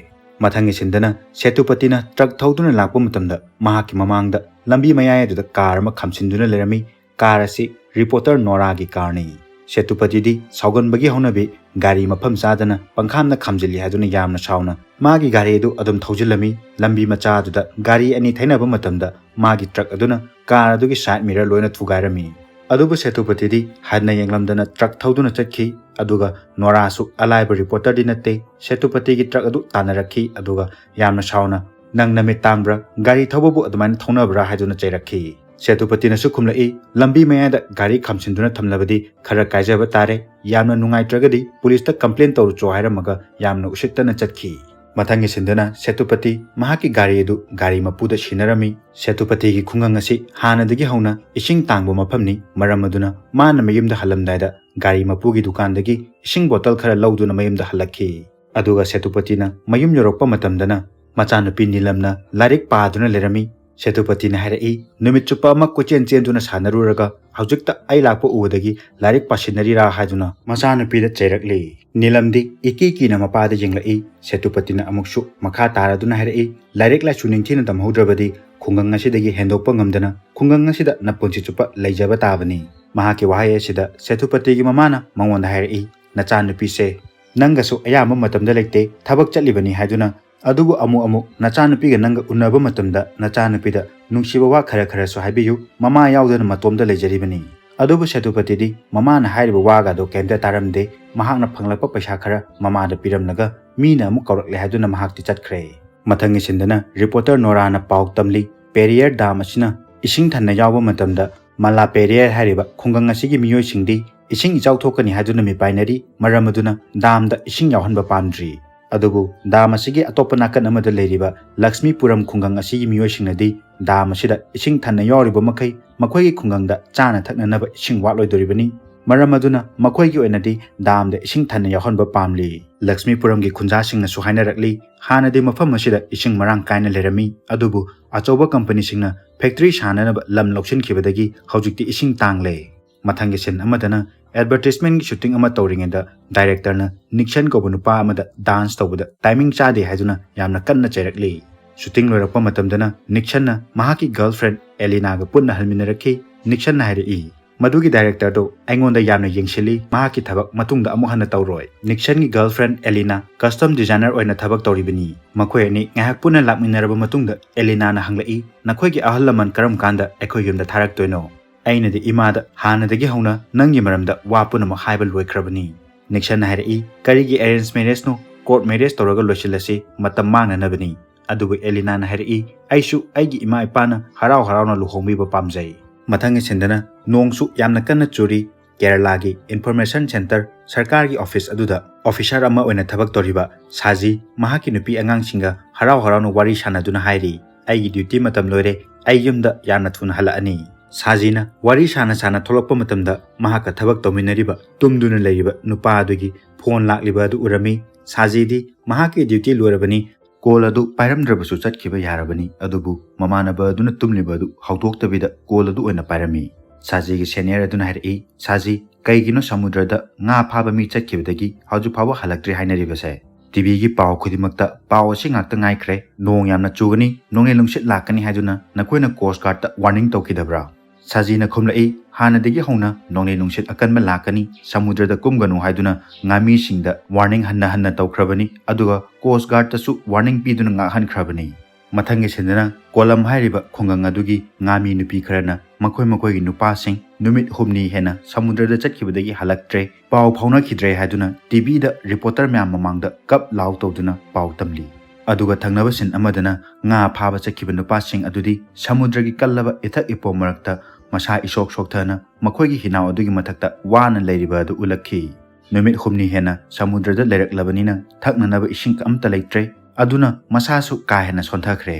ꯃꯊꯪꯒꯤ ꯁꯤꯟꯗꯅ ꯁꯦꯇꯨꯄꯇꯤꯅ ꯇ꯭ꯔꯛ ꯊꯧꯗꯨꯅ ꯂꯥꯛꯄ ꯃꯇꯝꯗ ꯃꯍꯥꯛꯀꯤ ꯃꯃꯥꯡꯗ ꯂꯝꯕꯤ ꯃꯌꯥꯏ ꯑꯗꯨꯗ ꯀꯥꯔ ꯑꯃ ꯈꯥꯝꯁꯤꯟꯗꯨꯅ ꯂꯩꯔꯝꯃꯤ꯫ ꯀꯥꯔ ꯑꯁꯤ ꯔꯤꯄꯣꯔꯇꯔ ꯅꯣꯔꯥꯒꯤ ꯀꯥꯔꯅꯤ꯫ ꯁꯦꯇꯨꯄꯇꯤꯗꯤ ꯁꯥꯎꯒꯟꯕꯒꯤ ꯍꯧꯅꯕꯤ ꯒꯥꯔꯤ ꯃꯐꯝ ꯆꯥꯗꯅ ꯄꯪꯈꯥꯝꯗ ꯈꯥꯝꯖꯤꯜꯂꯤ ꯍꯥꯏꯗꯨꯅ ꯌꯥꯝꯅ ꯁꯥꯎꯅ ꯃꯥꯒꯤ ꯒꯥꯔꯤ ꯑꯗꯨ ꯑꯗꯨꯝ ꯊꯧꯖꯤꯜꯂꯝꯃꯤ꯫ ꯂꯝꯕꯤ ꯃꯆꯥ ꯑꯗꯨꯗ ꯒꯥꯔꯤ ꯑꯅꯤ ꯊꯩꯅꯕ ꯃꯇꯝꯗ ꯃꯥꯒꯤ ꯇ꯭ꯔꯛ ꯑꯗꯨꯅ ꯀꯥꯔ ꯑꯗꯨꯒꯤ ꯁꯥꯏꯗ ꯃꯤꯔꯔ ꯂꯣꯏꯅ ꯊꯨꯒꯥꯏꯔꯝꯃꯤ꯫ ꯑꯗꯨꯕꯨ ꯁꯦꯇꯨꯄꯇꯤꯗꯤ ꯍꯟꯅ ꯌꯦꯡꯂꯝꯗꯅ ꯇ꯭ꯔꯛ ꯊꯧꯗꯨꯅ ꯆꯠꯈꯤ꯫ ꯑꯗꯨꯒ ꯅꯣꯔꯥꯁꯨ ꯑꯂꯥꯏꯕ ꯔꯤꯄꯣꯔꯇꯔꯗꯤ ꯅꯠꯇꯦ꯫ ꯁꯦꯇꯨꯄꯇꯤꯒꯤ ꯇ꯭ꯔꯛ ꯑꯗꯨ ꯇꯥꯟꯅꯔꯛꯈꯤ꯫ ꯑꯗꯨꯒ ꯌꯥꯝꯅ ꯁꯥꯎꯅ, "ꯅꯪ ꯅꯃꯤꯠ ꯇꯥꯡꯕ꯭ꯔꯥ? ꯒꯥꯔꯤ ꯊꯧꯕꯕꯨ ꯑꯗꯨꯃꯥꯏꯅ ꯊꯧꯅꯕ꯭ꯔꯥ?" ꯍꯥꯏꯗꯨꯅ ꯆꯩꯔꯛꯈꯤ꯫ ꯁꯦꯇꯨꯄꯇꯤꯅꯁꯨ ꯈꯨꯝꯂꯛꯏ, "ꯂꯝꯕꯤ ꯃꯌꯥꯏꯗ ꯒꯥꯔꯤ ꯈꯥꯝꯁꯤꯟꯗꯨꯅ ꯊꯝꯂꯕꯗꯤ ꯈꯔ ꯀꯥꯏꯖꯕ ꯇꯥꯔꯦ꯫ ꯌꯥꯝꯅ ꯅꯨꯡꯉꯥꯏꯇ꯭ꯔꯒꯗꯤ ꯄꯨꯂꯤꯁꯇ ꯀꯝꯄ꯭ꯂꯦꯟ ꯇꯧꯔꯨꯆꯣ" ꯍꯥꯏꯔꯝꯃꯒ ꯌꯥꯝꯅ ꯎꯁꯤꯠꯇꯅ ꯆꯠꯈꯤ꯫ ꯃꯊꯪꯒꯤ ꯁꯤꯟꯗꯅ ꯁꯦꯇꯨꯄꯇꯤ ꯃꯍꯥꯛꯀꯤ ꯒꯥꯔꯤ ꯑꯗꯨ ꯒꯥꯔꯤ ꯃꯄꯨꯗ ꯁꯤꯟꯅꯔꯝꯃꯤ꯫ ꯁꯦꯇꯨꯄꯇꯤꯒꯤ ꯈꯨꯡꯒꯪ ꯑꯁꯤ ꯍꯥꯟꯅꯗꯒꯤ ꯍꯧꯅ ꯏꯁꯤꯡ ꯇꯥꯡꯕ ꯃꯐꯝꯅꯤ꯫ ꯃꯔꯝ ꯑꯗꯨꯅ ꯃꯥꯅ ꯃꯌꯨꯝꯗ ꯍꯜꯂꯝꯗꯥꯏꯗ ꯒꯥꯔꯤ ꯃꯄꯨꯒꯤ ꯗꯨꯀꯥꯟꯗꯒꯤ ꯏꯁꯤꯡ ꯕꯣꯇꯜ ꯈꯔ ꯂꯧꯗꯨꯅ ꯃꯌꯨꯝꯗ ꯍꯜꯂꯛꯈꯤ꯫ ꯑꯗꯨꯒ ꯁꯦꯇꯨꯄꯇꯤꯅ ꯃꯌꯨꯝ ꯌꯧꯔꯛꯄ ꯃꯇꯝꯗꯅ ꯃꯆꯥꯅꯨꯄꯤ ꯅꯤꯂꯝꯅ ꯂꯥꯏꯔꯤꯛ ꯄꯥꯗꯨꯅ ꯂꯩꯔꯝꯃꯤ꯫ ꯁꯦꯇꯨꯄꯇꯤꯅ ꯍꯥꯏꯔꯛꯏ, "ꯅꯨꯃꯤꯠ ꯆꯨꯞꯄ ꯑꯃ ꯀꯣꯏꯆꯦꯟ ꯆꯦꯟꯗꯨꯅ ꯁꯥꯟꯅꯔꯨꯔꯒ ꯍꯧꯖꯤꯛꯇ ꯑꯩ ꯂꯥꯛꯄ ꯎꯕꯗꯒꯤ ꯂꯥꯏꯔꯤꯛ ꯄꯥꯁꯤꯟꯅꯔꯤꯔꯥ?" ꯍꯥꯏꯗꯨꯅ ꯃꯆꯥꯅꯨꯄꯤꯗ ꯆꯩꯔꯛꯂꯤ꯫ ꯅꯤꯂꯝꯗꯤ ꯏꯀꯤ ꯀꯤꯅ ꯃꯄꯥꯗ ꯌꯦꯡꯂꯛꯏ꯫ ꯁꯦꯇꯨꯄꯇꯤꯅ ꯑꯃꯨꯛꯁꯨ ꯃꯈꯥ ꯇꯥꯔꯗꯨꯅ ꯍꯥꯏꯔꯛꯏ, "ꯂꯥꯏꯔꯤꯛ ꯂꯥꯏꯁꯨ ꯅꯤꯡꯊꯤꯅ ꯇꯝꯍꯧꯗ꯭ꯔꯕꯗꯤ ꯈꯨꯡꯒꯪ ꯑꯁꯤꯗꯒꯤ ꯍꯦꯟꯗꯣꯛꯄ ꯉꯝꯗꯅ ꯈꯨꯡꯒꯪ ꯑꯁꯤꯗ ꯅꯄꯨꯟꯁꯤ ꯆꯨꯞꯄ ꯂꯩꯖꯕ ꯇꯥꯕꯅꯤ"꯫ ꯃꯍꯥꯛꯀꯤ ꯋꯥꯍꯩ ꯑꯁꯤꯗ ꯁꯦꯇꯨꯄꯇꯤꯒꯤ ꯃꯃꯥꯅ ꯃꯉꯣꯟꯗ ꯍꯥꯏꯔꯛꯏ, "ꯅꯆꯥꯅꯨꯄꯤꯁꯦ ꯅꯪꯒꯁꯨ ꯑꯌꯥꯝꯕ ꯃꯇꯝꯗ ꯂꯩꯇꯦ, ꯊꯕꯛ ꯆꯠꯂꯤꯕꯅꯤ ꯍꯥꯏꯗꯨꯅ, ꯑꯗꯨꯕꯨ ꯑꯃꯨꯛ ꯑꯃꯨꯛ ꯅꯆꯥꯅꯨꯄꯤꯒ ꯅꯪꯒ ꯎꯅꯕ ꯃꯇꯝꯗ ꯅꯆꯥꯅꯨꯄꯤꯗ ꯅꯨꯡꯁꯤꯕ ꯋꯥ ꯈꯔ ꯈꯔꯁꯨ ꯍꯥꯏꯕꯤꯌꯨ, ꯃꯃꯥ ꯌꯥꯎꯗꯅ ꯃꯇꯣꯝꯗ ꯂꯩꯖꯔꯤꯕꯅꯤ"꯫ ꯑꯗꯨꯕꯨ ꯁꯦꯇꯨꯄꯇꯤꯗꯤ ꯃꯃꯥꯅ ꯍꯥꯏꯔꯤꯕ ꯋꯥꯒꯗꯣ ꯀꯩꯝꯇ ꯇꯥꯔꯝꯗꯦ꯫ ꯃꯍꯥꯛꯅ ꯐꯪꯂꯛꯄ ꯄꯩꯁꯥ ꯈꯔ ꯃꯃꯥꯗ ꯄꯤꯔꯝꯂꯒ ꯃꯤꯅ ꯑꯃꯨꯛ ꯀꯧꯔꯛꯂꯦ ꯍꯥꯏꯗꯨꯅ ꯃꯍꯥꯛꯇꯤ ꯆꯠꯈ꯭ꯔꯦ꯫ ꯃꯊꯪꯒꯤ ꯁꯤꯟꯗꯅ ꯔꯤꯄꯣꯔꯇꯔ ꯅꯣꯔꯥꯅ ꯄꯥꯎ ꯇꯝꯂꯤ, ꯄꯦꯔꯤꯌꯔ ꯗꯥꯝ ꯑꯁꯤꯅ ꯏꯁꯤꯡ ꯊꯟꯅ ꯌꯥꯎꯕ ꯃꯇꯝꯗ ꯃꯂꯥ ꯄꯦꯔꯤꯌꯔ ꯍꯥꯏꯔꯤꯕ ꯈꯨꯡꯒꯪ ꯑꯁꯤꯒꯤ ꯃꯤꯑꯣꯏꯁꯤꯡꯗꯤ ꯏꯁꯤꯡ ꯏꯆꯥꯎ ꯊꯣꯛꯀꯅꯤ ꯍꯥꯏꯗꯨꯅ ꯃꯤꯄꯥꯏꯅꯔꯤ꯫ ꯃꯔꯝ ꯑꯗꯨꯅ ꯗꯥꯝꯗ ꯏꯁꯤꯡ ꯌꯥꯎꯍꯟꯕ ꯄꯥꯝꯗ꯭ꯔꯤ꯫ ꯑꯗꯨꯕꯨ ꯗꯥꯝ ꯑꯁꯤꯒꯤ ꯑꯇꯣꯞꯄ ꯅꯥꯀꯟ ꯑꯃꯗ ꯂꯩꯔꯤꯕ ꯂꯛꯁꯃꯤꯄꯨꯔꯝ ꯈꯨꯡꯒꯪ ꯑꯁꯤꯒꯤ ꯃꯤꯑꯣꯏꯁꯤꯡꯅꯗꯤ ꯗꯥꯝ ꯑꯁꯤꯗ ꯏꯁꯤꯡ ꯊꯟꯅ ꯌꯥꯎꯔꯤꯕ ꯃꯈꯩ ꯃꯈꯣꯏꯒꯤ ꯈꯨꯡꯒꯪꯗ ꯆꯥꯅ ꯊꯛꯅꯅꯕ ꯏꯁꯤꯡ ꯋꯥꯠꯂꯣꯏꯗꯣꯔꯤꯕꯅꯤ꯫ ꯃꯔꯝ ꯑꯗꯨꯅ ꯃꯈꯣꯏꯒꯤ ꯑꯣꯏꯅꯗꯤ ꯗꯥꯝꯗ ꯏꯁꯤꯡ ꯊꯟꯅ ꯌꯥꯎꯍꯟꯕ ꯄꯥꯝꯂꯤ꯫ ꯂꯛꯁꯃꯤꯄꯨꯔꯝꯒꯤ ꯈꯨꯟꯖꯥꯁꯤꯡꯅꯁꯨ ꯍꯥꯏꯅꯔꯛꯂꯤ, ꯍꯥꯟꯅꯗꯤ ꯃꯐꯝ ꯑꯁꯤꯗ ꯏꯁꯤꯡ ꯃꯔꯥꯡ ꯀꯥꯏꯅ ꯂꯩꯔꯝꯃꯤ, ꯑꯗꯨꯕꯨ ꯑꯆꯧꯕ ꯀꯝꯄꯅꯤꯁꯤꯡꯅ ꯐꯦꯛꯇꯔꯤ ꯁꯥꯅꯅꯕ ꯂꯝ ꯂꯧꯁꯤꯟꯈꯤꯕꯗꯒꯤ ꯍꯧꯖꯤꯛꯇꯤ ꯏꯁꯤꯡ ꯇꯥꯡꯂꯦ꯫ ꯃꯊꯪꯒꯤ ꯁꯤꯟ ꯑꯃꯗꯅ ꯑꯦꯗꯚꯔꯇꯤꯁꯃꯦꯟꯒꯤ ꯁꯨꯇꯤꯡ ꯑꯃ ꯇꯧꯔꯤꯉꯩꯗ ꯗꯥꯏꯔꯦꯛꯇꯔꯅ ꯅꯤꯛꯁꯟ ꯀꯧꯕ ꯅꯨꯄꯥ ꯑꯃꯗ ꯗꯥꯟꯁ ꯇꯧꯕꯗ ꯇꯥꯏꯃꯤꯡ ꯆꯥꯗꯦ ꯍꯥꯏꯗꯨꯅ ꯌꯥꯝꯅ ꯀꯟꯅ ꯆꯩꯔꯛꯂꯤ꯫ ꯁꯨꯇꯤꯡ ꯂꯣꯏꯔꯛꯄ ꯃꯇꯝꯗꯅ ꯅꯤꯛꯁꯟꯅ ꯃꯍꯥꯛꯀꯤ ꯒꯔꯜꯐ꯭ꯔꯦꯟ ꯑꯦꯂꯤꯅꯥꯒ ꯄꯨꯟꯅ ꯍꯟꯃꯤꯟꯅꯔꯛꯈꯤ꯫ ꯅꯤꯛꯁꯟꯅ ꯍꯥꯏꯔꯛꯏ, "ꯃꯗꯨꯒꯤ ꯗꯥꯏꯔꯦꯛꯇꯔꯗꯨ ꯑꯩꯉꯣꯟꯗ ꯌꯥꯝꯅ ꯌꯦꯡꯁꯤꯜꯂꯤ, ꯃꯍꯥꯛꯀꯤ ꯊꯕꯛ ꯃꯇꯨꯡꯗ ꯑꯃꯨꯛ ꯍꯟꯅ ꯇꯧꯔꯣꯏ꯫ ꯅꯤꯛꯁꯟꯒꯤ ꯒꯔꯜꯐ꯭ꯔꯦꯟ ꯑꯦꯂꯤꯅꯥ ꯀꯁꯇꯝ ꯗꯤꯖꯥꯏꯅꯔ ꯑꯣꯏꯅ ꯊꯕꯛ ꯇꯧꯔꯤꯕꯅꯤ꯫ ꯃꯈꯣꯏ ꯑꯅꯤ ꯉꯥꯏꯍꯥꯛ ꯄꯨꯟꯅ ꯂꯥꯛꯃꯤꯟꯅꯔꯕ ꯃꯇꯨꯡꯗ ꯑꯦꯂꯤꯅꯥꯅ ꯍꯪꯂꯛꯏ, "ꯅꯈꯣꯏꯒꯤ ꯑꯍꯜ ꯂꯃꯟ ꯀꯔꯝ ꯀꯥꯟꯗ ꯑꯩꯈꯣꯏ ꯌꯨꯝꯗ ꯊꯥꯔꯛꯇꯣꯏꯅꯣ?" ꯑꯩꯅꯗꯤ ꯏꯃꯥꯗ ꯍꯥꯟꯅꯗꯒꯤ ꯍꯧꯅ ꯅꯪꯒꯤ ꯃꯔꯝꯗ ꯋꯥ ꯄꯨꯝꯅꯃꯛ ꯍꯥꯏꯕ ꯂꯣꯏꯈ꯭ꯔꯕꯅꯤ꯫ ꯅꯤꯛꯁꯟꯅ ꯍꯥꯏꯔꯛꯏ, "ꯀꯔꯤꯒꯤ ꯑꯦꯔꯦꯟꯖ ꯃꯦꯔꯦꯖꯅꯣ? ꯀꯣꯔꯠ ꯃꯦꯔꯦꯖ ꯇꯧꯔꯒ ꯂꯣꯏꯁꯤꯜꯂꯁꯤ, ꯃꯇꯝ ꯃꯥꯡꯅꯅꯕꯅꯤ꯫" ꯑꯗꯨꯕꯨ ꯑꯦꯂꯤꯅꯥꯅ ꯍꯥꯏꯔꯛꯏ, "ꯑꯩꯁꯨ ꯑꯩꯒꯤ ꯏꯃꯥ ꯏꯄꯥꯅ ꯍꯔꯥꯎ ꯍꯔꯥꯎꯅ ꯂꯨꯍꯣꯡꯕꯤꯕ ꯄꯥꯝꯖꯩ꯫" ꯃꯊꯪꯒꯤ ꯁꯤꯟꯗꯅ ꯅꯣꯡꯁꯨ ꯌꯥꯝꯅ ꯀꯟꯅ ꯆꯨꯔꯤ꯫ ꯀꯦꯔꯂꯥꯒꯤ ꯏꯟꯐꯣꯔꯃꯦꯁꯟ ꯁꯦꯟꯇꯔ ꯁꯔꯀꯥꯔꯒꯤ ꯑꯣꯐꯤꯁ ꯑꯗꯨꯗ ꯑꯣꯐꯤꯁꯥꯔ ꯑꯃ ꯑꯣꯏꯅ ꯊꯕꯛ ꯇꯧꯔꯤꯕ ꯁꯥꯖꯤ ꯃꯍꯥꯛꯀꯤ ꯅꯨꯄꯤ ꯑꯉꯥꯡꯁꯤꯡꯒ ꯍꯔꯥꯎ ꯍꯔꯥꯎꯅ ꯋꯥꯔꯤ ꯁꯥꯟꯅꯗꯨꯅ ꯍꯥꯏꯔꯤ, "ꯑꯩꯒꯤ ꯗ꯭ꯌꯨꯇꯤ ꯃꯇꯝ ꯂꯣꯏꯔꯦ, ꯑꯩ ꯌꯨꯝꯗ ꯌꯥꯝꯅ ꯊꯨꯅ ꯍꯜꯂꯛꯑꯅꯤ꯫" ꯁꯥꯖꯤꯅ ꯋꯥꯔꯤ ꯁꯥꯅ ꯁꯥꯅ ꯊꯣꯛꯂꯛꯄ ꯃꯇꯝꯗ ꯃꯍꯥꯛꯀ ꯊꯕꯛ ꯇꯧꯃꯤꯟꯅꯔꯤꯕ ꯇꯨꯝꯗꯨꯅ ꯂꯩꯔꯤꯕ ꯅꯨꯄꯥ ꯑꯗꯨꯒꯤ ꯐꯣꯟ ꯂꯥꯛꯂꯤꯕ ꯑꯗꯨ ꯎꯔꯝꯃꯤ꯫ ꯁꯥꯖꯤꯗꯤ ꯃꯍꯥꯛꯀꯤ ꯗ꯭ꯌꯨꯇꯤ ꯂꯣꯏꯔꯕꯅꯤ, ꯀꯣꯜ ꯑꯗꯨ ꯄꯥꯏꯔꯝꯗ꯭ꯔꯕꯁꯨ ꯆꯠꯈꯤꯕ ꯌꯥꯔꯕꯅꯤ, ꯑꯗꯨꯕꯨ ꯃꯃꯥꯟꯅꯕ ꯑꯗꯨꯅ ꯇꯨꯝꯂꯤꯕ ꯑꯗꯨ ꯍꯧꯗꯣꯛꯇꯕꯤꯗ ꯀꯣꯜ ꯑꯗꯨ ꯑꯣꯏꯅ ꯄꯥꯏꯔꯝꯃꯤ꯫ ꯁꯥꯖꯤꯒꯤ ꯁꯦꯅꯤꯌꯔ ꯑꯗꯨꯅ ꯍꯥꯏꯔꯛꯏ, "ꯁꯥꯖꯤ, ꯀꯩꯒꯤꯅꯣ ꯁꯃꯨꯗ꯭ꯔꯗ ꯉꯥ ꯐꯥꯕ ꯃꯤ ꯆꯠꯈꯤꯕꯗꯒꯤ ꯍꯧꯖꯤꯛ ꯐꯥꯎꯕ ꯍꯜꯂꯛꯇ꯭ꯔꯤ ꯍꯥꯏꯅꯔꯤꯕꯁꯦ? ꯇꯤꯚꯤꯒꯤ ꯄꯥꯎ ꯈꯨꯗꯤꯡꯃꯛꯇ ꯄꯥꯎ ꯑꯁꯤ ꯉꯥꯛꯇ ꯉꯥꯏꯈ꯭ꯔꯦ꯫ ꯅꯣꯡ ꯌꯥꯝꯅ ꯆꯨꯒꯅꯤ, ꯅꯣꯡꯂꯩ ꯅꯨꯡꯁꯤꯠ ꯂꯥꯛꯀꯅꯤ ꯍꯥꯏꯗꯨꯅ ꯅꯈꯣꯏꯅ ꯀꯣꯁ ꯒꯥꯔꯗꯇ ꯋꯥꯔꯅꯤꯡ ꯇꯧꯈꯤꯗꯕ꯭ꯔꯥ?" ꯁꯥꯖꯤꯅ ꯈꯨꯝꯂꯛꯏ, "ꯍꯥꯟꯅꯗꯒꯤ ꯍꯧꯅ ꯅꯣꯡꯂꯩ ꯅꯨꯡꯁꯤꯠ ꯑꯀꯟꯕ ꯂꯥꯛꯀꯅꯤ, ꯁꯃꯨꯗ꯭ꯔꯗ ꯀꯨꯝꯒꯅꯨ ꯍꯥꯏꯗꯨꯅ ꯉꯥꯃꯤꯁꯤꯡꯗ ꯋꯥꯔꯅꯤꯡ ꯍꯟꯅ ꯍꯟꯅ ꯇꯧꯈ꯭ꯔꯕꯅꯤ, ꯑꯗꯨꯒ ꯀꯣꯁ ꯒꯥꯔꯗꯇꯁꯨ ꯋꯥꯔꯅꯤꯡ ꯄꯤꯗꯨꯅ ꯉꯥꯛꯍꯟꯈ꯭ꯔꯕꯅꯤ꯫" ꯃꯊꯪꯒꯤ ꯁꯤꯟꯗꯅ ꯀꯣꯂꯝ ꯍꯥꯏꯔꯤꯕ ꯈꯨꯡꯒꯪ ꯑꯗꯨꯒꯤ ꯉꯥꯃꯤ ꯅꯨꯄꯤ ꯈꯔꯅ ꯃꯈꯣꯏ ꯃꯈꯣꯏꯒꯤ ꯅꯨꯄꯥꯁꯤꯡ ꯅꯨꯃꯤꯠ ꯍꯨꯝꯅꯤ ꯍꯦꯟꯅ ꯁꯃꯨꯗ꯭ꯔꯗ ꯆꯠꯈꯤꯕꯗꯒꯤ ꯍꯜꯂꯛꯇ꯭ꯔꯦ, ꯄꯥꯎ ꯐꯥꯎꯅꯈꯤꯗ꯭ꯔꯦ ꯍꯥꯏꯗꯨꯅ ꯇꯤꯚꯤꯗ ꯔꯤꯄꯣꯔꯇꯔ ꯃꯌꯥꯝ ꯃꯃꯥꯡꯗ ꯀꯞ ꯂꯥꯎ ꯇꯧꯗꯨꯅ ꯄꯥꯎ ꯇꯝꯂꯤ꯫ ꯑꯗꯨꯒ ꯊꯪꯅꯕ ꯁꯤꯟ ꯑꯃꯗꯅ ꯉꯥ ꯐꯥꯕ ꯆꯠꯈꯤꯕ ꯅꯨꯄꯥꯁꯤꯡ ꯑꯗꯨꯗꯤ ꯁꯃꯨꯗ꯭ꯔꯒꯤ ꯀꯜꯂꯕ ꯏꯊꯛ ꯏꯄꯣꯝ ꯃꯔꯛꯇ ꯃꯁꯥ ꯏꯁꯣꯛ ꯁꯣꯛꯊꯅ ꯃꯈꯣꯏꯒꯤ ꯍꯤꯅꯥꯎ ꯑꯗꯨꯒꯤ ꯃꯊꯛꯇ ꯋꯥꯅ ꯂꯩꯔꯤꯕ ꯑꯗꯨ ꯎꯠꯂꯛꯈꯤ꯫ ꯅꯨꯃꯤꯠ ꯍꯨꯝꯅꯤ ꯍꯦꯟꯅ ꯁꯃꯨꯗ꯭ꯔꯗ ꯂꯩꯔꯛꯂꯕꯅꯤꯅ ꯊꯛꯅꯅꯕ ꯏꯁꯤꯡ ꯑꯃꯠꯇ ꯂꯩꯇ꯭ꯔꯦ꯫ ꯑꯗꯨꯅ ꯃꯁꯥꯁꯨ ꯀꯥ ꯍꯦꯟꯅ ꯁꯣꯟꯊꯈ꯭ꯔꯦ꯫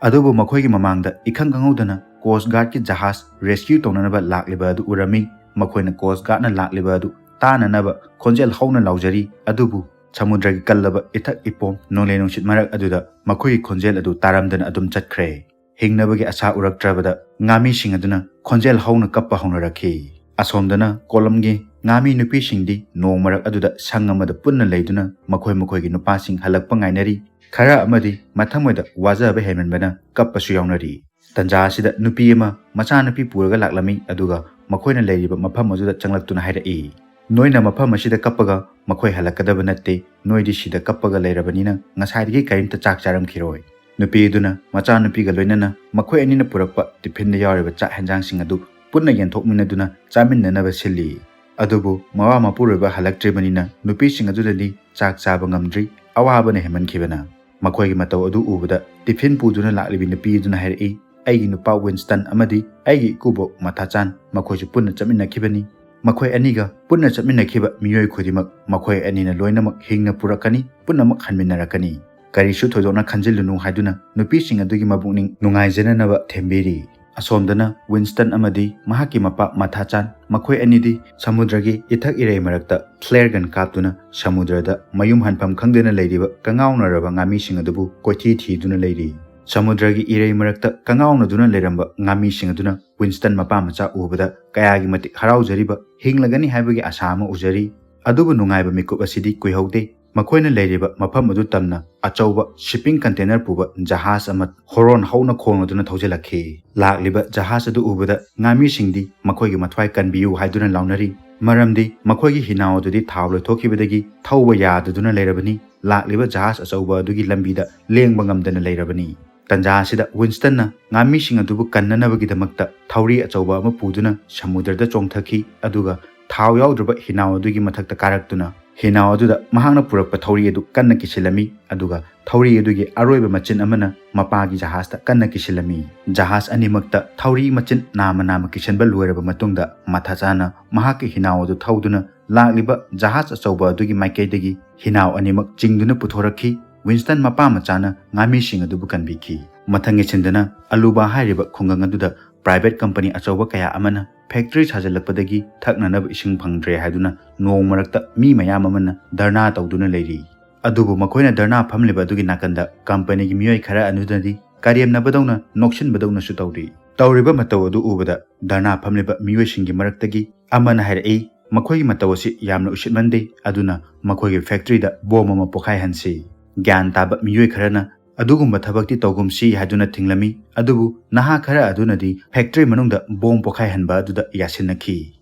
ꯑꯗꯨꯕꯨ ꯃꯈꯣꯏꯒꯤ ꯃꯃꯥꯡꯗ ꯏꯈꯪ ꯈꯪꯍꯧꯗꯅ ꯀꯣꯁ ꯒꯥꯔꯗꯀꯤ ꯖꯍꯥꯖ ꯔꯦꯁꯀ꯭ꯌꯨ ꯇꯧꯅꯅꯕ ꯂꯥꯛꯂꯤꯕ ꯑꯗꯨ ꯎꯔꯝꯃꯤ꯫ ꯃꯈꯣꯏꯅ ꯀꯣꯁ ꯒꯥꯔꯗꯅ ꯂꯥꯛꯂꯤꯕ ꯑꯗꯨ ꯇꯥꯅꯅꯕ ꯈꯣꯟꯖꯦꯜ ꯍꯧꯅ ꯂꯥꯎꯖꯔꯤ, ꯑꯗꯨꯕꯨ ꯁꯃꯨꯗ꯭ꯔꯒꯤ ꯀꯜꯂꯕ ꯏꯊꯛ ꯏꯄꯣꯝ ꯅꯣꯡꯂꯩ ꯅꯨꯡꯁꯤꯠ ꯃꯔꯛ ꯑꯗꯨꯗ ꯃꯈꯣꯏꯒꯤ ꯈꯣꯟꯖꯦꯜ ꯑꯗꯨ ꯇꯥꯔꯝꯗꯅ ꯑꯗꯨꯝ ꯆꯠꯈ꯭ꯔꯦ꯫ ꯍꯤꯡꯅꯕꯒꯤ ꯑꯁꯥ ꯎꯔꯛꯇ꯭ꯔꯕꯗ ꯉꯥꯃꯤꯁꯤꯡ ꯑꯗꯨꯅ ꯈꯣꯟꯖꯦꯜ ꯍꯧꯅ ꯀꯞꯄ ꯍꯧꯅꯔꯛꯈꯤ꯫ ꯑꯁꯣꯝꯗꯅ ꯀꯣꯂꯝꯒꯤ ꯉꯥꯃꯤ ꯅꯨꯄꯤꯁꯤꯡꯗꯤ ꯅꯣꯡ ꯃꯔꯛ ꯑꯗꯨꯗ ꯁꯪ ꯑꯃꯗ ꯄꯨꯟꯅ ꯂꯩꯗꯨꯅ ꯃꯈꯣꯏ ꯃꯈꯣꯏꯒꯤ ꯅꯨꯄꯥꯁꯤꯡ ꯍꯜꯂꯛꯄ ꯉꯥꯏꯅꯔꯤ꯫ ꯈꯔ ꯑꯃꯗꯤ ꯃꯊꯃꯣꯏꯗ ꯋꯥꯖꯕ ꯍꯦꯟꯃꯟꯕꯅ ꯀꯞꯄꯁꯨ ꯌꯥꯎꯅꯔꯤ꯫ ꯇꯟꯖꯥ ꯑꯁꯤꯗ ꯅꯨꯄꯤ ꯑꯃ ꯃꯆꯥꯅꯨꯄꯤ ꯄꯨꯔꯒ ꯂꯥꯛꯂꯝꯃꯤ, ꯑꯗꯨꯒ ꯃꯈꯣꯏꯅ ꯂꯩꯔꯤꯕ ꯃꯐꯝ ꯑꯗꯨꯗ ꯆꯪꯂꯛꯇꯨꯅ ꯍꯥꯏꯔꯛꯏ, "ꯅꯣꯏꯅ ꯃꯐꯝ ꯑꯁꯤꯗ ꯀꯞꯄꯒ ꯃꯈꯣꯏ ꯍꯜꯂꯛꯀꯗꯕ ꯅꯠꯇꯦ, ꯅꯣꯏꯗꯤ ꯁꯤꯗ ꯀꯞꯄꯒ ꯂꯩꯔꯕꯅꯤꯅ ꯉꯁꯥꯏꯗꯒꯤ ꯀꯔꯤꯝꯇ ꯆꯥꯛ ꯆꯥꯔꯝꯈꯤꯔꯣꯏ"꯫ ꯅꯨꯄꯤ ꯑꯗꯨꯅ ꯃꯆꯥꯅꯨꯄꯤꯒ ꯂꯣꯏꯅꯅ ꯃꯈꯣꯏ ꯑꯅꯤꯅ ꯄꯨꯔꯛꯄ ꯇꯤꯐꯤꯟꯗ ꯌꯥꯎꯔꯤꯕ ꯆꯥꯛ ꯍꯦꯟꯖꯥꯡꯁꯤꯡ ꯑꯗꯨ ꯄꯨꯟꯅ ꯌꯦꯟꯊꯣꯛꯃꯤꯟꯅꯗꯨꯅ ꯆꯥꯃꯤꯟꯅꯅꯕ ꯁꯤꯜꯂꯤ꯫ ꯑꯗꯨꯕꯨ ꯃꯋꯥ ꯃꯄꯨꯔꯣꯏꯕ ꯍꯜꯂꯛꯇ꯭ꯔꯤꯕꯅꯤꯅ ꯅꯨꯄꯤꯁꯤꯡ ꯑꯗꯨꯅꯗꯤ ꯆꯥꯛ ꯆꯥꯕ ꯉꯝꯗ꯭ꯔꯤ, ꯑꯋꯥꯕꯅ ꯍꯦꯟꯃꯟꯈꯤꯕꯅ꯫ ꯃꯈꯣꯏꯒꯤ ꯃꯇꯧ ꯑꯗꯨ ꯎꯕꯗ ꯇꯤꯐꯤꯟ ꯄꯨꯗꯨꯅ ꯂꯥꯛꯂꯤꯕꯤ ꯅꯨꯄꯤ ꯑꯗꯨꯅ ꯍꯥꯏꯔꯛꯏ, "ꯑꯩꯒꯤ ꯅꯨꯄꯥ ꯋꯤꯟꯁꯇꯟ ꯑꯃꯗꯤ ꯑꯩꯒꯤ ꯏꯀꯨꯕꯣꯛ ꯃꯊꯥꯆꯥꯟ, ꯃꯈꯣꯏꯁꯨ ꯄꯨꯟꯅ ꯆꯠꯃꯤꯟꯅꯈꯤꯕꯅꯤ꯫ ꯃꯈꯣꯏ ꯑꯅꯤꯒ ꯄꯨꯟꯅ ꯆꯠꯃꯤꯟꯅꯈꯤꯕ ꯃꯤꯑꯣꯏ ꯈꯨꯗꯤꯡꯃꯛ ꯃꯈꯣꯏ ꯑꯅꯤꯅ ꯂꯣꯏꯅꯃꯛ ꯍꯤꯡꯅ ꯄꯨꯔꯛꯀꯅꯤ, ꯄꯨꯟꯅꯃꯛ ꯍꯟꯃꯤꯟꯅꯔꯛꯀꯅꯤ꯫ ꯀꯔꯤꯁꯨ ꯊꯣꯏꯗꯣꯛꯅ ꯈꯟꯖꯤꯜꯂꯨꯅꯨ" ꯍꯥꯏꯗꯨꯅ ꯅꯨꯄꯤꯁꯤꯡ ꯑꯗꯨꯒꯤ ꯃꯕꯨꯛꯅꯤꯡ ꯅꯨꯡꯉꯥꯏꯖꯅꯅꯕ ꯊꯦꯝꯕꯤꯔꯤ꯫ ꯑꯁꯣꯝꯗꯅ ꯋꯤꯟꯁꯇꯟ ꯑꯃꯗꯤ ꯃꯍꯥꯛꯀꯤ ꯃꯄꯥ ꯃꯊꯥꯆꯥꯟ, ꯃꯈꯣꯏ ꯑꯅꯤꯗꯤ ꯁꯃꯨꯗ꯭ꯔꯒꯤ ꯏꯊꯛ ꯏꯔꯩ ꯃꯔꯛꯇ flare gun ꯀꯥꯞꯇꯨꯅ ꯁꯃꯨꯗ꯭ꯔꯗ ꯃꯌꯨꯝ ꯍꯟꯐꯝ ꯈꯪꯗꯅ ꯂꯩꯔꯤꯕ ꯀꯉꯥꯎꯅꯔꯕ ꯉꯥꯃꯤꯁꯤꯡ ꯑꯗꯨꯕꯨ ꯀꯣꯏꯊꯤ ꯊꯤꯗꯨꯅ ꯂꯩꯔꯤ꯫ ꯁꯃꯨꯗ꯭ꯔꯒꯤ ꯏꯔꯩ ꯃꯔꯛꯇ ꯀꯉꯥꯎꯅꯗꯨꯅ ꯂꯩꯔꯝꯕ ꯉꯥꯃꯤꯁꯤꯡ ꯑꯗꯨꯅ ꯋꯤꯟꯁꯇꯟ ꯃꯄꯥ ꯃꯆꯥ ꯎꯕꯗ ꯀꯌꯥꯒꯤ ꯃꯇꯤꯛ ꯍꯔꯥꯎꯖꯔꯤꯕ, ꯍꯤꯡꯂꯒꯅꯤ ꯍꯥꯏꯕꯒꯤ ꯑꯁꯥ ꯑꯃ ꯎꯖꯔꯤ꯫ ꯑꯗꯨꯕꯨ ꯅꯨꯡꯉꯥꯏꯕ ꯃꯤꯀꯨꯞ ꯑꯁꯤꯗꯤ ꯀꯨꯏꯍꯧꯗꯦ꯫ ꯃꯈꯣꯏꯅ ꯂꯩꯔꯤꯕ ꯃꯐꯝ ꯑꯗꯨ ꯇꯝꯅ ꯑꯆꯧꯕ shipping container ꯄꯨꯕ ꯖꯍꯥꯖ ꯑꯃ ꯍꯣꯔꯣꯟ ꯍꯧꯅ ꯈꯣꯡꯂꯗꯨꯅ ꯊꯧꯖꯤꯜꯂꯛꯈꯤ꯫ ꯂꯥꯛꯂꯤꯕ ꯖꯍꯥꯖ ꯑꯗꯨ ꯎꯕꯗ ꯉꯥꯃꯤꯁꯤꯡꯗꯤ ꯃꯈꯣꯏꯒꯤ ꯃꯊ꯭ꯋꯥꯏ ꯀꯟꯕꯤꯌꯨ ꯍꯥꯏꯗꯨꯅ ꯂꯥꯎꯅꯔꯤ, ꯃꯔꯝꯗꯤ ꯃꯈꯣꯏꯒꯤ ꯍꯤꯅꯥꯎ ꯑꯗꯨꯗꯤ ꯊꯥꯎ ꯂꯣꯏꯊꯣꯛꯈꯤꯕꯗꯒꯤ ꯊꯧꯕ ꯌꯥꯗꯗꯨꯅ ꯂꯩꯔꯕꯅꯤ꯫ ꯂꯥꯛꯂꯤꯕ ꯖꯍꯥꯖ ꯑꯆꯧꯕ ꯑꯗꯨꯒꯤ ꯂꯝꯕꯤꯗ ꯂꯦꯡꯕ ꯉꯝꯗꯅ ꯂꯩꯔꯕꯅꯤ꯫ ꯇꯟꯖꯥ ꯑꯁꯤꯗ ꯋꯤꯟꯁꯇꯟꯅ ꯉꯥꯃꯤꯁꯤꯡ ꯑꯗꯨꯕꯨ ꯀꯟꯅꯅꯕꯒꯤꯗꯃꯛꯇ ꯊꯧꯔꯤ ꯑꯆꯧꯕ ꯑꯃ ꯄꯨꯗꯨꯅ ꯁꯃꯨꯗ꯭ꯔꯗ ꯆꯣꯡꯊꯈꯤ, ꯑꯗꯨꯒ ꯊꯥꯎ ꯌꯥꯎꯗ꯭ꯔꯕ ꯍꯤꯅꯥꯎ ꯑꯗꯨꯒꯤ ꯃꯊꯛꯇ ꯀꯥꯔꯛꯇꯨꯅ ꯍꯤꯅꯥꯎ ꯑꯗꯨꯗ ꯃꯍꯥꯛꯅ ꯄꯨꯔꯛꯄ ꯊꯧꯔꯤ ꯑꯗꯨ ꯀꯟꯅ ꯀꯤꯁꯤꯜꯂꯝꯃꯤ, ꯑꯗꯨꯒ ꯊꯧꯔꯤ ꯑꯗꯨꯒꯤ ꯑꯔꯣꯏꯕ ꯃꯆꯤꯟ ꯑꯃꯅ ꯃꯄꯥꯒꯤ ꯖꯍꯥꯖꯇ ꯀꯟꯅ ꯀꯤꯁꯤꯜꯂꯝꯃꯤ꯫ ꯖꯍꯥꯖ ꯑꯅꯤꯃꯛꯇ ꯊꯧꯔꯤ ꯃꯆꯤꯟ ꯅꯥꯝꯃ ꯅꯥꯝꯃ ꯀꯤꯁꯤꯟꯕ ꯂꯣꯏꯔꯕ ꯃꯇꯨꯡꯗ, ꯃꯊꯥꯆꯥꯅ ꯃꯍꯥꯛꯀꯤ ꯍꯤꯅꯥꯎ ꯑꯗꯨ ꯊꯧꯗꯨꯅ ꯂꯥꯛꯂꯤꯕ ꯖꯍꯥꯖ ꯑꯆꯧꯕ ꯑꯗꯨꯒꯤ ꯃꯥꯏꯀꯩꯗꯒꯤ ꯍꯤꯅꯥꯎ ꯑꯅꯤꯃꯛ ꯆꯤꯡꯗꯨꯅ ꯄꯨꯊꯣꯔꯛꯈꯤ꯫ ꯋꯤꯟꯁꯇꯟ ꯃꯄꯥ ꯃꯆꯥꯅ ꯉꯥꯃꯤꯁꯤꯡ ꯑꯗꯨꯕꯨ ꯀꯟꯕꯤꯈꯤ꯫ ꯃꯊꯪꯒꯤ ꯁꯤꯟꯗꯅ ꯑꯂꯨꯕꯥ ꯍꯥꯏꯔꯤꯕ ꯈꯨꯡꯒꯪ ꯑꯗꯨꯗ private company ꯑꯆꯧꯕ ꯀꯌꯥ ꯑꯃꯅ factory ꯁꯥꯖꯤꯜꯂꯛꯄꯗꯒꯤ ꯊꯛꯅꯅꯕ ꯏꯁꯤꯡ ꯐꯪꯗ꯭ꯔꯦ ꯍꯥꯏꯗꯨꯅ ꯅꯣꯡ ꯃꯔꯛꯇ ꯃꯤ ꯃꯌꯥꯝ ꯑꯃꯅ ꯙꯔꯅꯥ ꯇꯧꯗꯨꯅ ꯂꯩꯔꯤ꯫ ꯑꯗꯨꯕꯨ ꯃꯈꯣꯏꯅ ꯙꯔꯅꯥ ꯐꯝꯂꯤꯕ ꯑꯗꯨꯒꯤ ꯅꯥꯀꯟꯗ companyꯒꯤ ꯃꯤꯑꯣꯏ ꯈꯔ ꯑꯗꯨꯅꯗꯤ ꯀꯔꯦꯝꯅꯕꯗꯧꯅ ꯅꯣꯛꯁꯤꯟꯕꯗꯧꯅꯁꯨ ꯇꯧꯔꯤ꯫ ꯇꯧꯔꯤꯕ ꯃꯇꯧ ꯑꯗꯨ ꯎꯕꯗ ꯙꯔꯅꯥ ꯐꯝꯂꯤꯕ ꯃꯤꯑꯣꯏꯁꯤꯡꯒꯤ ꯃꯔꯛꯇꯒꯤ ꯑꯃꯅ ꯍꯥꯏꯔꯛꯏ, "ꯃꯈꯣꯏꯒꯤ ꯃꯇꯧ ꯑꯁꯤ ꯌꯥꯝꯅ ꯎꯁꯤꯠꯃꯟꯗꯦ, ꯑꯗꯨꯅ ꯃꯈꯣꯏꯒꯤ factoryꯗ bomb ꯑꯃ ꯄꯣꯈꯥꯏꯍꯟꯁꯤ"꯫ ꯒ꯭ꯌꯥꯟ ꯇꯥꯕ ꯃꯤꯑꯣꯏ ꯈꯔꯅ ꯑꯗꯨꯒꯨꯝꯕ ꯊꯕꯛꯇꯤ ꯇꯧꯒꯨꯝꯁꯤ ꯍꯥꯏꯗꯨꯅ ꯊꯤꯡꯂꯝꯃꯤ꯫ ꯑꯗꯨꯕꯨ ꯅꯍꯥ ꯈꯔ ꯑꯗꯨꯅꯗꯤ ꯐꯦꯛꯇ꯭ꯔꯤ ꯃꯅꯨꯡꯗ ꯕꯣꯝ ꯄꯣꯈꯥꯏꯍꯟꯕ ꯑꯗꯨꯗ ꯌꯥꯁꯤꯟꯅꯈꯤ꯫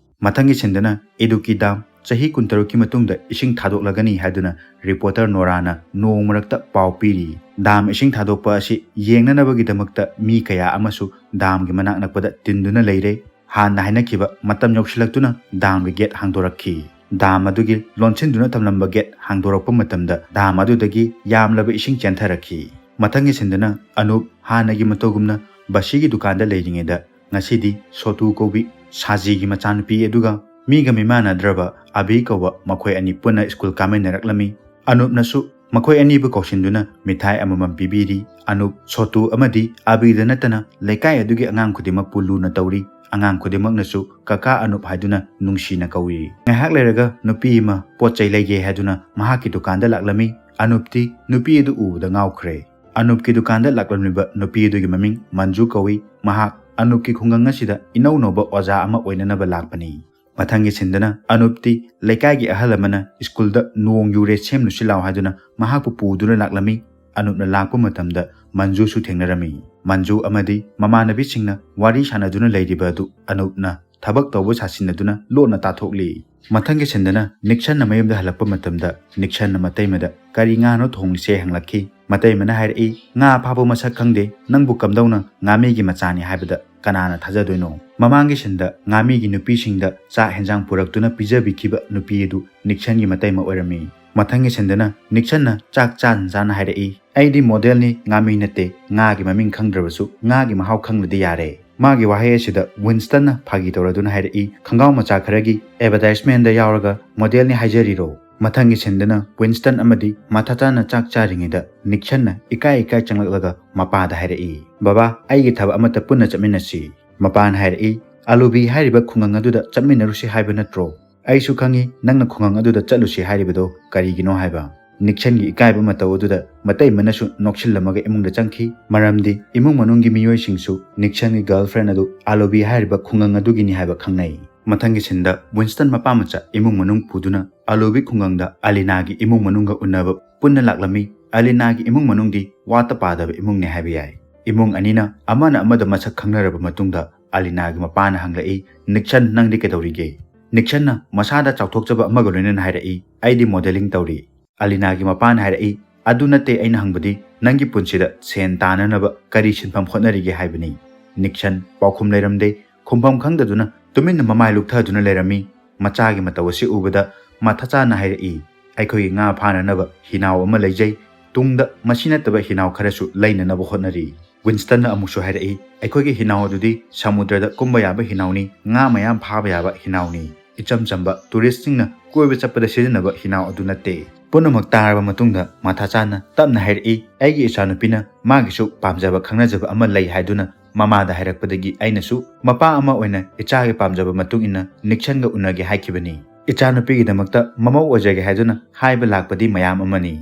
ꯃꯊꯪꯒꯤ ꯁꯤꯟꯗꯅ ꯏꯗꯨꯀꯤ ꯗꯥꯝ꯫ ꯆꯍꯤ ꯀꯨꯟꯇꯔꯨꯛꯀꯤ ꯃꯇꯨꯡꯗ ꯏꯁꯤꯡ ꯊꯥꯗꯣꯛꯂꯒꯅꯤ ꯍꯥꯏꯗꯨꯅ ꯔꯤꯄꯣꯔꯇꯔ ꯅꯣꯔꯥꯅ ꯅꯣꯡ ꯃꯔꯛꯇ ꯄꯥꯎ ꯄꯤꯔꯤ꯫ ꯗꯥꯝ ꯏꯁꯤꯡ ꯊꯥꯗꯣꯛꯄ ꯑꯁꯤ ꯌꯦꯡꯅꯅꯕꯒꯤꯗꯃꯛꯇ ꯃꯤ ꯀꯌꯥ ꯑꯃꯁꯨ ꯗꯥꯝꯒꯤ ꯃꯅꯥꯛ ꯅꯛꯄꯗ ꯇꯤꯟꯗꯨꯅ ꯂꯩꯔꯦ꯫ ꯍꯥꯟꯅ ꯍꯥꯏꯅꯈꯤꯕ ꯃꯇꯝ ꯌꯧꯁꯤꯜꯂꯛꯇꯨꯅ ꯗꯥꯝꯒꯤ ꯒꯦꯠ ꯍꯥꯡꯗꯣꯔꯛꯈꯤ꯫ ꯗꯥꯝ ꯑꯗꯨꯒꯤ ꯂꯣꯟꯁꯤꯟꯗꯨꯅ ꯊꯝꯂꯝꯕ ꯒꯦꯠ ꯍꯥꯡꯗꯣꯔꯛꯄ ꯃꯇꯝꯗ ꯗꯥꯝ ꯑꯗꯨꯗꯒꯤ ꯌꯥꯝꯂꯕ ꯏꯁꯤꯡ ꯆꯦꯟꯊꯔꯛꯈꯤ꯫ ꯃꯊꯪꯒꯤ ꯁꯤꯟꯗꯅ ꯑꯅꯨꯞ ꯍꯥꯟꯅꯒꯤ ꯃꯇꯧꯒꯨꯝꯅ ꯕꯁꯤꯒꯤ ꯗꯨꯀꯥꯟꯗ ꯂꯩꯔꯤꯉꯩꯗ ꯉꯁꯤꯗꯤ ꯁꯣꯇꯨ ꯀꯧꯕꯤ ꯁꯥꯖꯤꯒꯤ ꯃꯆꯥꯅꯨꯄꯤ ꯑꯗꯨꯒ ꯃꯤꯒ ꯃꯤꯃꯥꯟꯅꯗ꯭ꯔꯕ ꯑꯕꯤ ꯀꯧꯕ ꯃꯈꯣꯏ ꯑꯅꯤ ꯄꯨꯟꯅ ꯁ꯭ꯀꯨꯜ ꯀꯥꯃꯤꯟꯅꯔꯛꯂꯝꯃꯤ꯫ ꯑꯅꯨꯞꯅꯁꯨ ꯃꯈꯣꯏ ꯑꯅꯤꯕꯨ ꯀꯧꯁꯤꯟꯗꯨꯅ ꯃꯤꯊꯥꯏ ꯑꯃꯃꯝ ꯄꯤꯕꯤꯔꯤ꯫ ꯑꯅꯨꯞ, ꯁꯣꯇꯨ ꯑꯃꯗꯤ ꯑꯕꯤꯗ ꯅꯠꯇꯅ ꯂꯩꯀꯥꯏ ꯑꯗꯨꯒꯤ ꯑꯉꯥꯡ ꯈꯨꯗꯤꯡꯃꯛꯄꯨ ꯂꯨꯅ ꯇꯧꯔꯤ꯫ ꯑꯉꯥꯡ ꯈꯨꯗꯤꯡꯃꯛꯅꯁꯨ "ꯀꯀꯥ ꯑꯅꯨꯞ" ꯍꯥꯏꯗꯨꯅ ꯅꯨꯡꯁꯤꯅ ꯀꯧꯏ꯫ ꯉꯥꯏꯍꯥꯛ ꯂꯩꯔꯒ ꯅꯨꯄꯤ ꯑꯃ ꯄꯣꯠ ꯆꯩ ꯂꯩꯒꯦ ꯍꯥꯏꯗꯨꯅ ꯃꯍꯥꯛꯀꯤ ꯗꯨꯀꯥꯟꯗ ꯂꯥꯛꯂꯝꯃꯤ꯫ ꯑꯅꯨꯞꯇꯤ ꯅꯨꯄꯤ ꯑꯗꯨ ꯎꯕꯗ ꯉꯥꯎꯈ꯭ꯔꯦ꯫ ꯑꯅꯨꯞꯀꯤ ꯗꯨꯀꯥꯟꯗ ꯂꯥꯛꯂꯝꯂꯤꯕ ꯅꯨꯄꯤ ꯑꯗꯨꯒꯤ ꯃꯃꯤꯡ ꯃꯟꯖꯨ ꯀꯧꯏ꯫ ꯃꯍꯥꯛ ꯑꯅꯨꯞꯀꯤ ꯈꯨꯡꯒꯪ ꯑꯁꯤꯗ ꯏꯅꯧ ꯅꯧꯕ ꯑꯣꯖꯥ ꯑꯃ ꯑꯣꯏꯅꯅꯕ ꯂꯥꯛꯄꯅꯤ꯫ ꯃꯊꯪꯒꯤ ꯁꯤꯟꯗꯅ ꯑꯅꯨꯞꯇꯤ ꯂꯩꯀꯥꯏꯒꯤ ꯑꯍꯜ ꯑꯃꯅ ꯁ꯭ꯀꯨꯜꯗ ꯅꯣꯡ ꯌꯨꯔꯦ, ꯁꯦꯝꯂꯨꯁꯤ ꯂꯥꯎ ꯍꯥꯏꯗꯨꯅ ꯃꯍꯥꯛꯄꯨ ꯄꯨꯗꯨꯅ ꯂꯥꯛꯂꯝꯃꯤ꯫ ꯑꯅꯨꯞꯅ ꯂꯥꯛꯄ ꯃꯇꯝꯗ ꯃꯟꯖꯨꯁꯨ ꯊꯦꯡꯅꯔꯝꯃꯤ꯫ ꯃꯟꯖꯨ ꯑꯃꯗꯤ ꯃꯃꯥꯟꯅꯕꯤꯁꯤꯡꯅ ꯋꯥꯔꯤ ꯁꯥꯟꯅꯗꯨꯅ ꯂꯩꯔꯤꯕ ꯑꯗꯨ ꯑꯅꯨꯞꯅ ꯊꯕꯛ ꯇꯧꯕ ꯁꯥꯁꯤꯟꯅꯗꯨꯅ ꯂꯣꯟꯅ ꯇꯥꯊꯣꯛꯂꯤ꯫ ꯃꯊꯪꯒꯤ ꯁꯤꯟꯗꯅ ꯅꯤꯛꯁꯟꯅ ꯃꯌꯨꯝꯗ ꯍꯜꯂꯛꯄ ꯃꯇꯝꯗ ꯅꯤꯛꯁꯟꯅ ꯃꯇꯩꯃꯗ "ꯀꯔꯤ ꯉꯥꯅꯣ ꯊꯣꯡꯂꯤꯁꯦ?" ꯍꯪꯂꯛꯈꯤ꯫ ꯃꯇꯩꯃꯅ ꯍꯥꯏꯔꯛꯏ, "ꯉꯥ ꯐꯥꯕ ꯃꯁꯛ ꯈꯪꯗꯦ, ꯅꯪꯕꯨ ꯀꯝꯗꯧꯅ ꯉꯥꯃꯤꯒꯤ ꯃꯆꯥꯅꯤ ꯍꯥꯏꯕꯗ ꯀꯅꯥꯅ ꯊꯥꯖꯗꯣꯏꯅꯣ?" ꯃꯃꯥꯡꯒꯤ ꯁꯤꯟꯗ ꯉꯥꯃꯤꯒꯤ ꯅꯨꯄꯤꯁꯤꯡꯗ ꯆꯥꯛ ꯍꯦꯟꯖꯥꯡ ꯄꯨꯔꯛꯇꯨꯅ ꯄꯤꯖꯕꯤꯈꯤꯕ ꯅꯨꯄꯤ ꯑꯗꯨ ꯅꯤꯛꯁꯟꯒꯤ ꯃꯇꯩꯃ ꯑꯣꯏꯔꯝꯃꯤ꯫ ꯃꯊꯪꯒꯤ ꯁꯤꯟꯗꯅ ꯅꯤꯛꯁꯟꯅ ꯆꯥꯛ ꯆꯥꯟ ꯆꯥꯅ ꯍꯥꯏꯔꯛꯏ, "ꯑꯩꯗꯤ ꯃꯣꯗꯦꯜꯅꯤ, ꯉꯥꯃꯤ ꯅꯠꯇꯦ꯫ ꯉꯥꯒꯤ ꯃꯃꯤꯡ ꯈꯪꯗ꯭ꯔꯕꯁꯨ ꯉꯥꯒꯤ ꯃꯍꯥꯎ ꯈꯪꯂꯗꯤ ꯌꯥꯔꯦ"꯫ ꯃꯥꯒꯤ ꯋꯥꯍꯩ ꯑꯁꯤꯗ ꯋꯤꯟꯁꯇꯟꯅ ꯐꯥꯒꯤ ꯇꯧꯔꯗꯨꯅ ꯍꯥꯏꯔꯛꯏ, "ꯈꯪꯒꯥꯎ ꯃꯆꯥ ꯈꯔꯒꯤ ꯑꯦꯗꯚꯔꯇꯥꯏꯖꯃꯦꯟꯗ ꯌꯥꯎꯔꯒ ꯃꯣꯗꯦꯜꯅꯤ ꯍꯥꯏꯖꯔꯤꯔꯣ?" ꯃꯊꯪꯒꯤ ꯁꯤꯟꯗꯅ ꯋꯤꯟꯁꯇꯟ ꯑꯃꯗꯤ ꯃꯊꯥꯇꯥꯅ ꯆꯥꯛ ꯆꯥꯔꯤꯉꯩꯗ ꯅꯤꯛꯁꯟꯅ ꯏꯀꯥꯏ ꯏꯀꯥꯏ ꯆꯪꯂꯛꯂꯒ ꯃꯄꯥꯗ ꯍꯥꯏꯔꯛꯏ, "ꯕꯕꯥ, ꯑꯩꯒꯤ ꯊꯕꯛ ꯑꯃꯠꯇ ꯄꯨꯟꯅ ꯆꯠꯃꯤꯟꯅꯁꯤ"꯫ ꯃꯄꯥꯅ ꯍꯥꯏꯔꯛꯏ, "ꯑꯂꯨꯕꯤ ꯍꯥꯏꯔꯤꯕ ꯈꯨꯡꯒꯪ ꯑꯗꯨꯗ ꯆꯠꯃꯤꯟꯅꯔꯨꯁꯤ ꯍꯥꯏꯕ ꯅꯠꯇ꯭ꯔꯣ? ꯑꯩꯁꯨ ꯈꯪꯏ ꯅꯪꯅ ꯈꯨꯡꯒꯪ ꯑꯗꯨꯗ ꯆꯠꯂꯨꯁꯤ ꯍꯥꯏꯔꯤꯕꯗꯣ ꯀꯔꯤꯒꯤꯅꯣ" ꯍꯥꯏꯕ꯫ ꯅꯤꯛꯁꯟꯒꯤ ꯏꯀꯥꯏꯕ ꯃꯇꯧ ꯑꯗꯨꯗ ꯃꯇꯩꯃꯅꯁꯨ ꯅꯣꯛꯁꯤꯜꯂꯝꯃꯒ ꯏꯃꯨꯡꯗ ꯆꯪꯈꯤ꯫ ꯃꯔꯝꯗꯤ ꯏꯃꯨꯡ ꯃꯅꯨꯡꯒꯤ ꯃꯤꯑꯣꯏꯁꯤꯡꯁꯨ ꯅꯤꯛꯁꯟꯒꯤ ꯒꯔꯜꯐ꯭ꯔꯦꯟ ꯑꯗꯨ ꯑꯂꯨꯕꯤ ꯍꯥꯏꯔꯤꯕ ꯈꯨꯡꯒꯪ ꯑꯗꯨꯒꯤꯅꯤ ꯍꯥꯏꯕ ꯈꯪꯅꯩ꯫ ꯃꯊꯪꯒꯤ ꯁꯤꯟꯗ ꯋꯤꯟꯁꯇꯟ ꯃꯄꯥ ꯃꯆꯥ ꯏꯃꯨꯡ ꯃꯅꯨꯡ ꯄꯨꯗꯨꯅ ꯑꯂꯨꯕꯤ ꯈꯨꯡꯒꯪꯗ ꯑꯂꯤꯅꯥꯒꯤ ꯏꯃꯨꯡ ꯃꯅꯨꯡꯒ ꯎꯅꯕ ꯄꯨꯟꯅ ꯂꯥꯛꯂꯝꯃꯤ꯫ ꯑꯂꯤꯅꯥꯒꯤ ꯏꯃꯨꯡ ꯃꯅꯨꯡꯗꯤ ꯋꯥꯠꯇ ꯄꯥꯗꯕ ꯏꯃꯨꯡꯅꯦ ꯍꯥꯏꯕ ꯌꯥꯏ꯫ ꯏꯃꯨꯡ ꯑꯅꯤꯅ ꯑꯃꯅ ꯑꯃꯗ ꯃꯁꯛ ꯈꯪꯅꯔꯕ ꯃꯇꯨꯡꯗ ꯑꯂꯤꯅꯥꯒꯤ ꯃꯄꯥꯅ ꯍꯪꯂꯛꯏ, "ꯅꯤꯛꯁꯟ, ꯅꯪꯗꯤ ꯀꯩꯗꯧꯔꯤꯒꯦ?" ꯅꯤꯛꯁꯟꯅ ꯃꯁꯥꯗ ꯆꯥꯎꯊꯣꯛꯆꯕ ꯑꯃꯒ ꯂꯣꯏꯅꯅ ꯍꯥꯏꯔꯛꯏ, "ꯑꯩꯗꯤ modelling ꯇꯧꯔꯤ꯫" ꯑꯂꯤꯅꯥꯒꯤ ꯃꯄꯥꯅ ꯍꯥꯏꯔꯛꯏ, "ꯑꯗꯨ ꯅꯠꯇꯦ ꯑꯩꯅ ꯍꯪꯕꯗꯤ, ꯅꯪꯒꯤ ꯄꯨꯟꯁꯤꯗ ꯁꯦꯟ ꯇꯥꯅꯅꯕ ꯀꯔꯤ ꯁꯤꯟꯐꯝ ꯍꯣꯠꯅꯔꯤꯒꯦ ꯍꯥꯏꯕꯅꯤ꯫" ꯅꯤꯛꯁꯟ ꯄꯥꯎꯈꯨꯝ ꯂꯩꯔꯝꯗꯦ꯫ ꯈꯨꯝꯐꯝ ꯈꯪꯗꯗꯨꯅ ꯇꯨꯃꯤꯟꯅ ꯃꯃꯥꯏ ꯂꯨꯛꯊꯗꯨꯅ ꯂꯩꯔꯝꯃꯤ꯫ ꯃꯆꯥꯒꯤ ꯃꯇꯧ ꯑꯁꯤ ꯎꯕꯗ ꯃꯊꯥꯆꯥꯅ ꯍꯥꯏꯔꯛꯏ, "ꯑꯩꯈꯣꯏꯒꯤ ꯉꯥ ꯐꯥꯅꯅꯕ ꯍꯤꯅꯥꯎ ꯑꯃ ꯂꯩꯖꯩ꯫ ꯇꯨꯡꯗ ꯃꯁꯤ ꯅꯠꯇꯕ ꯍꯤꯅꯥꯎ ꯈꯔꯁꯨ ꯂꯩꯅꯅꯕ ꯍꯣꯠꯅꯔꯤ꯫" ꯋꯤꯟꯁꯇꯟꯅ ꯑꯃꯨꯛꯁꯨ ꯍꯥꯏꯔꯛꯏ, "ꯑꯩꯈꯣꯏꯒꯤ ꯍꯤꯅꯥꯎ ꯑꯗꯨꯗꯤ ꯁꯃꯨꯗ꯭ꯔꯗ ꯀꯨꯝꯕ ꯌꯥꯕ ꯍꯤꯅꯥꯎꯅꯤ, ꯉꯥ ꯃꯌꯥꯝ ꯐꯥꯕ ꯌꯥꯕ ꯍꯤꯅꯥꯎꯅꯤ꯫ ꯏꯆꯝ ꯆꯝꯕ ꯇꯨꯔꯤꯁꯁꯤꯡꯅ ꯀꯣꯏꯕ ꯆꯠꯄꯗ ꯁꯤꯖꯤꯟꯅꯕ ꯍꯤꯅꯥꯎ ꯑꯗꯨ ꯅꯠꯇꯦ꯫" ꯄꯨꯝꯅꯃꯛ ꯇꯥꯔꯕ ꯃꯇꯨꯡꯗ ꯃꯊꯥꯆꯥꯅ ꯇꯞꯅ ꯍꯥꯏꯔꯛꯏ, "ꯑꯩꯒꯤ ꯏꯆꯥꯅꯨꯄꯤꯅ ꯃꯥꯒꯤꯁꯨ ꯄꯥꯝꯖꯕ ꯈꯪꯅꯖꯕ ꯑꯃ ꯂꯩ ꯍꯥꯏꯗꯨꯅ ꯃꯃꯥꯗ ꯍꯥꯏꯔꯛꯄꯗꯒꯤ ꯑꯩꯅꯁꯨ ꯃꯄꯥ ꯑꯃ ꯑꯣꯏꯅ ꯏꯆꯥꯒꯤ ꯄꯥꯝꯖꯕ ꯃꯇꯨꯡ ꯏꯟꯅ ꯅꯤꯛꯁꯟꯒ ꯎꯅꯒꯦ ꯍꯥꯏꯈꯤꯕꯅꯤ꯫ ꯏꯆꯥꯅꯨꯄꯤꯒꯤꯗꯃꯛꯇ ꯃꯃꯧ ꯑꯣꯏꯖꯒꯦ ꯍꯥꯏꯗꯨꯅ ꯍꯥꯏꯕ ꯂꯥꯛꯄꯗꯤ ꯃꯌꯥꯝ ꯑꯃꯅꯤ꯫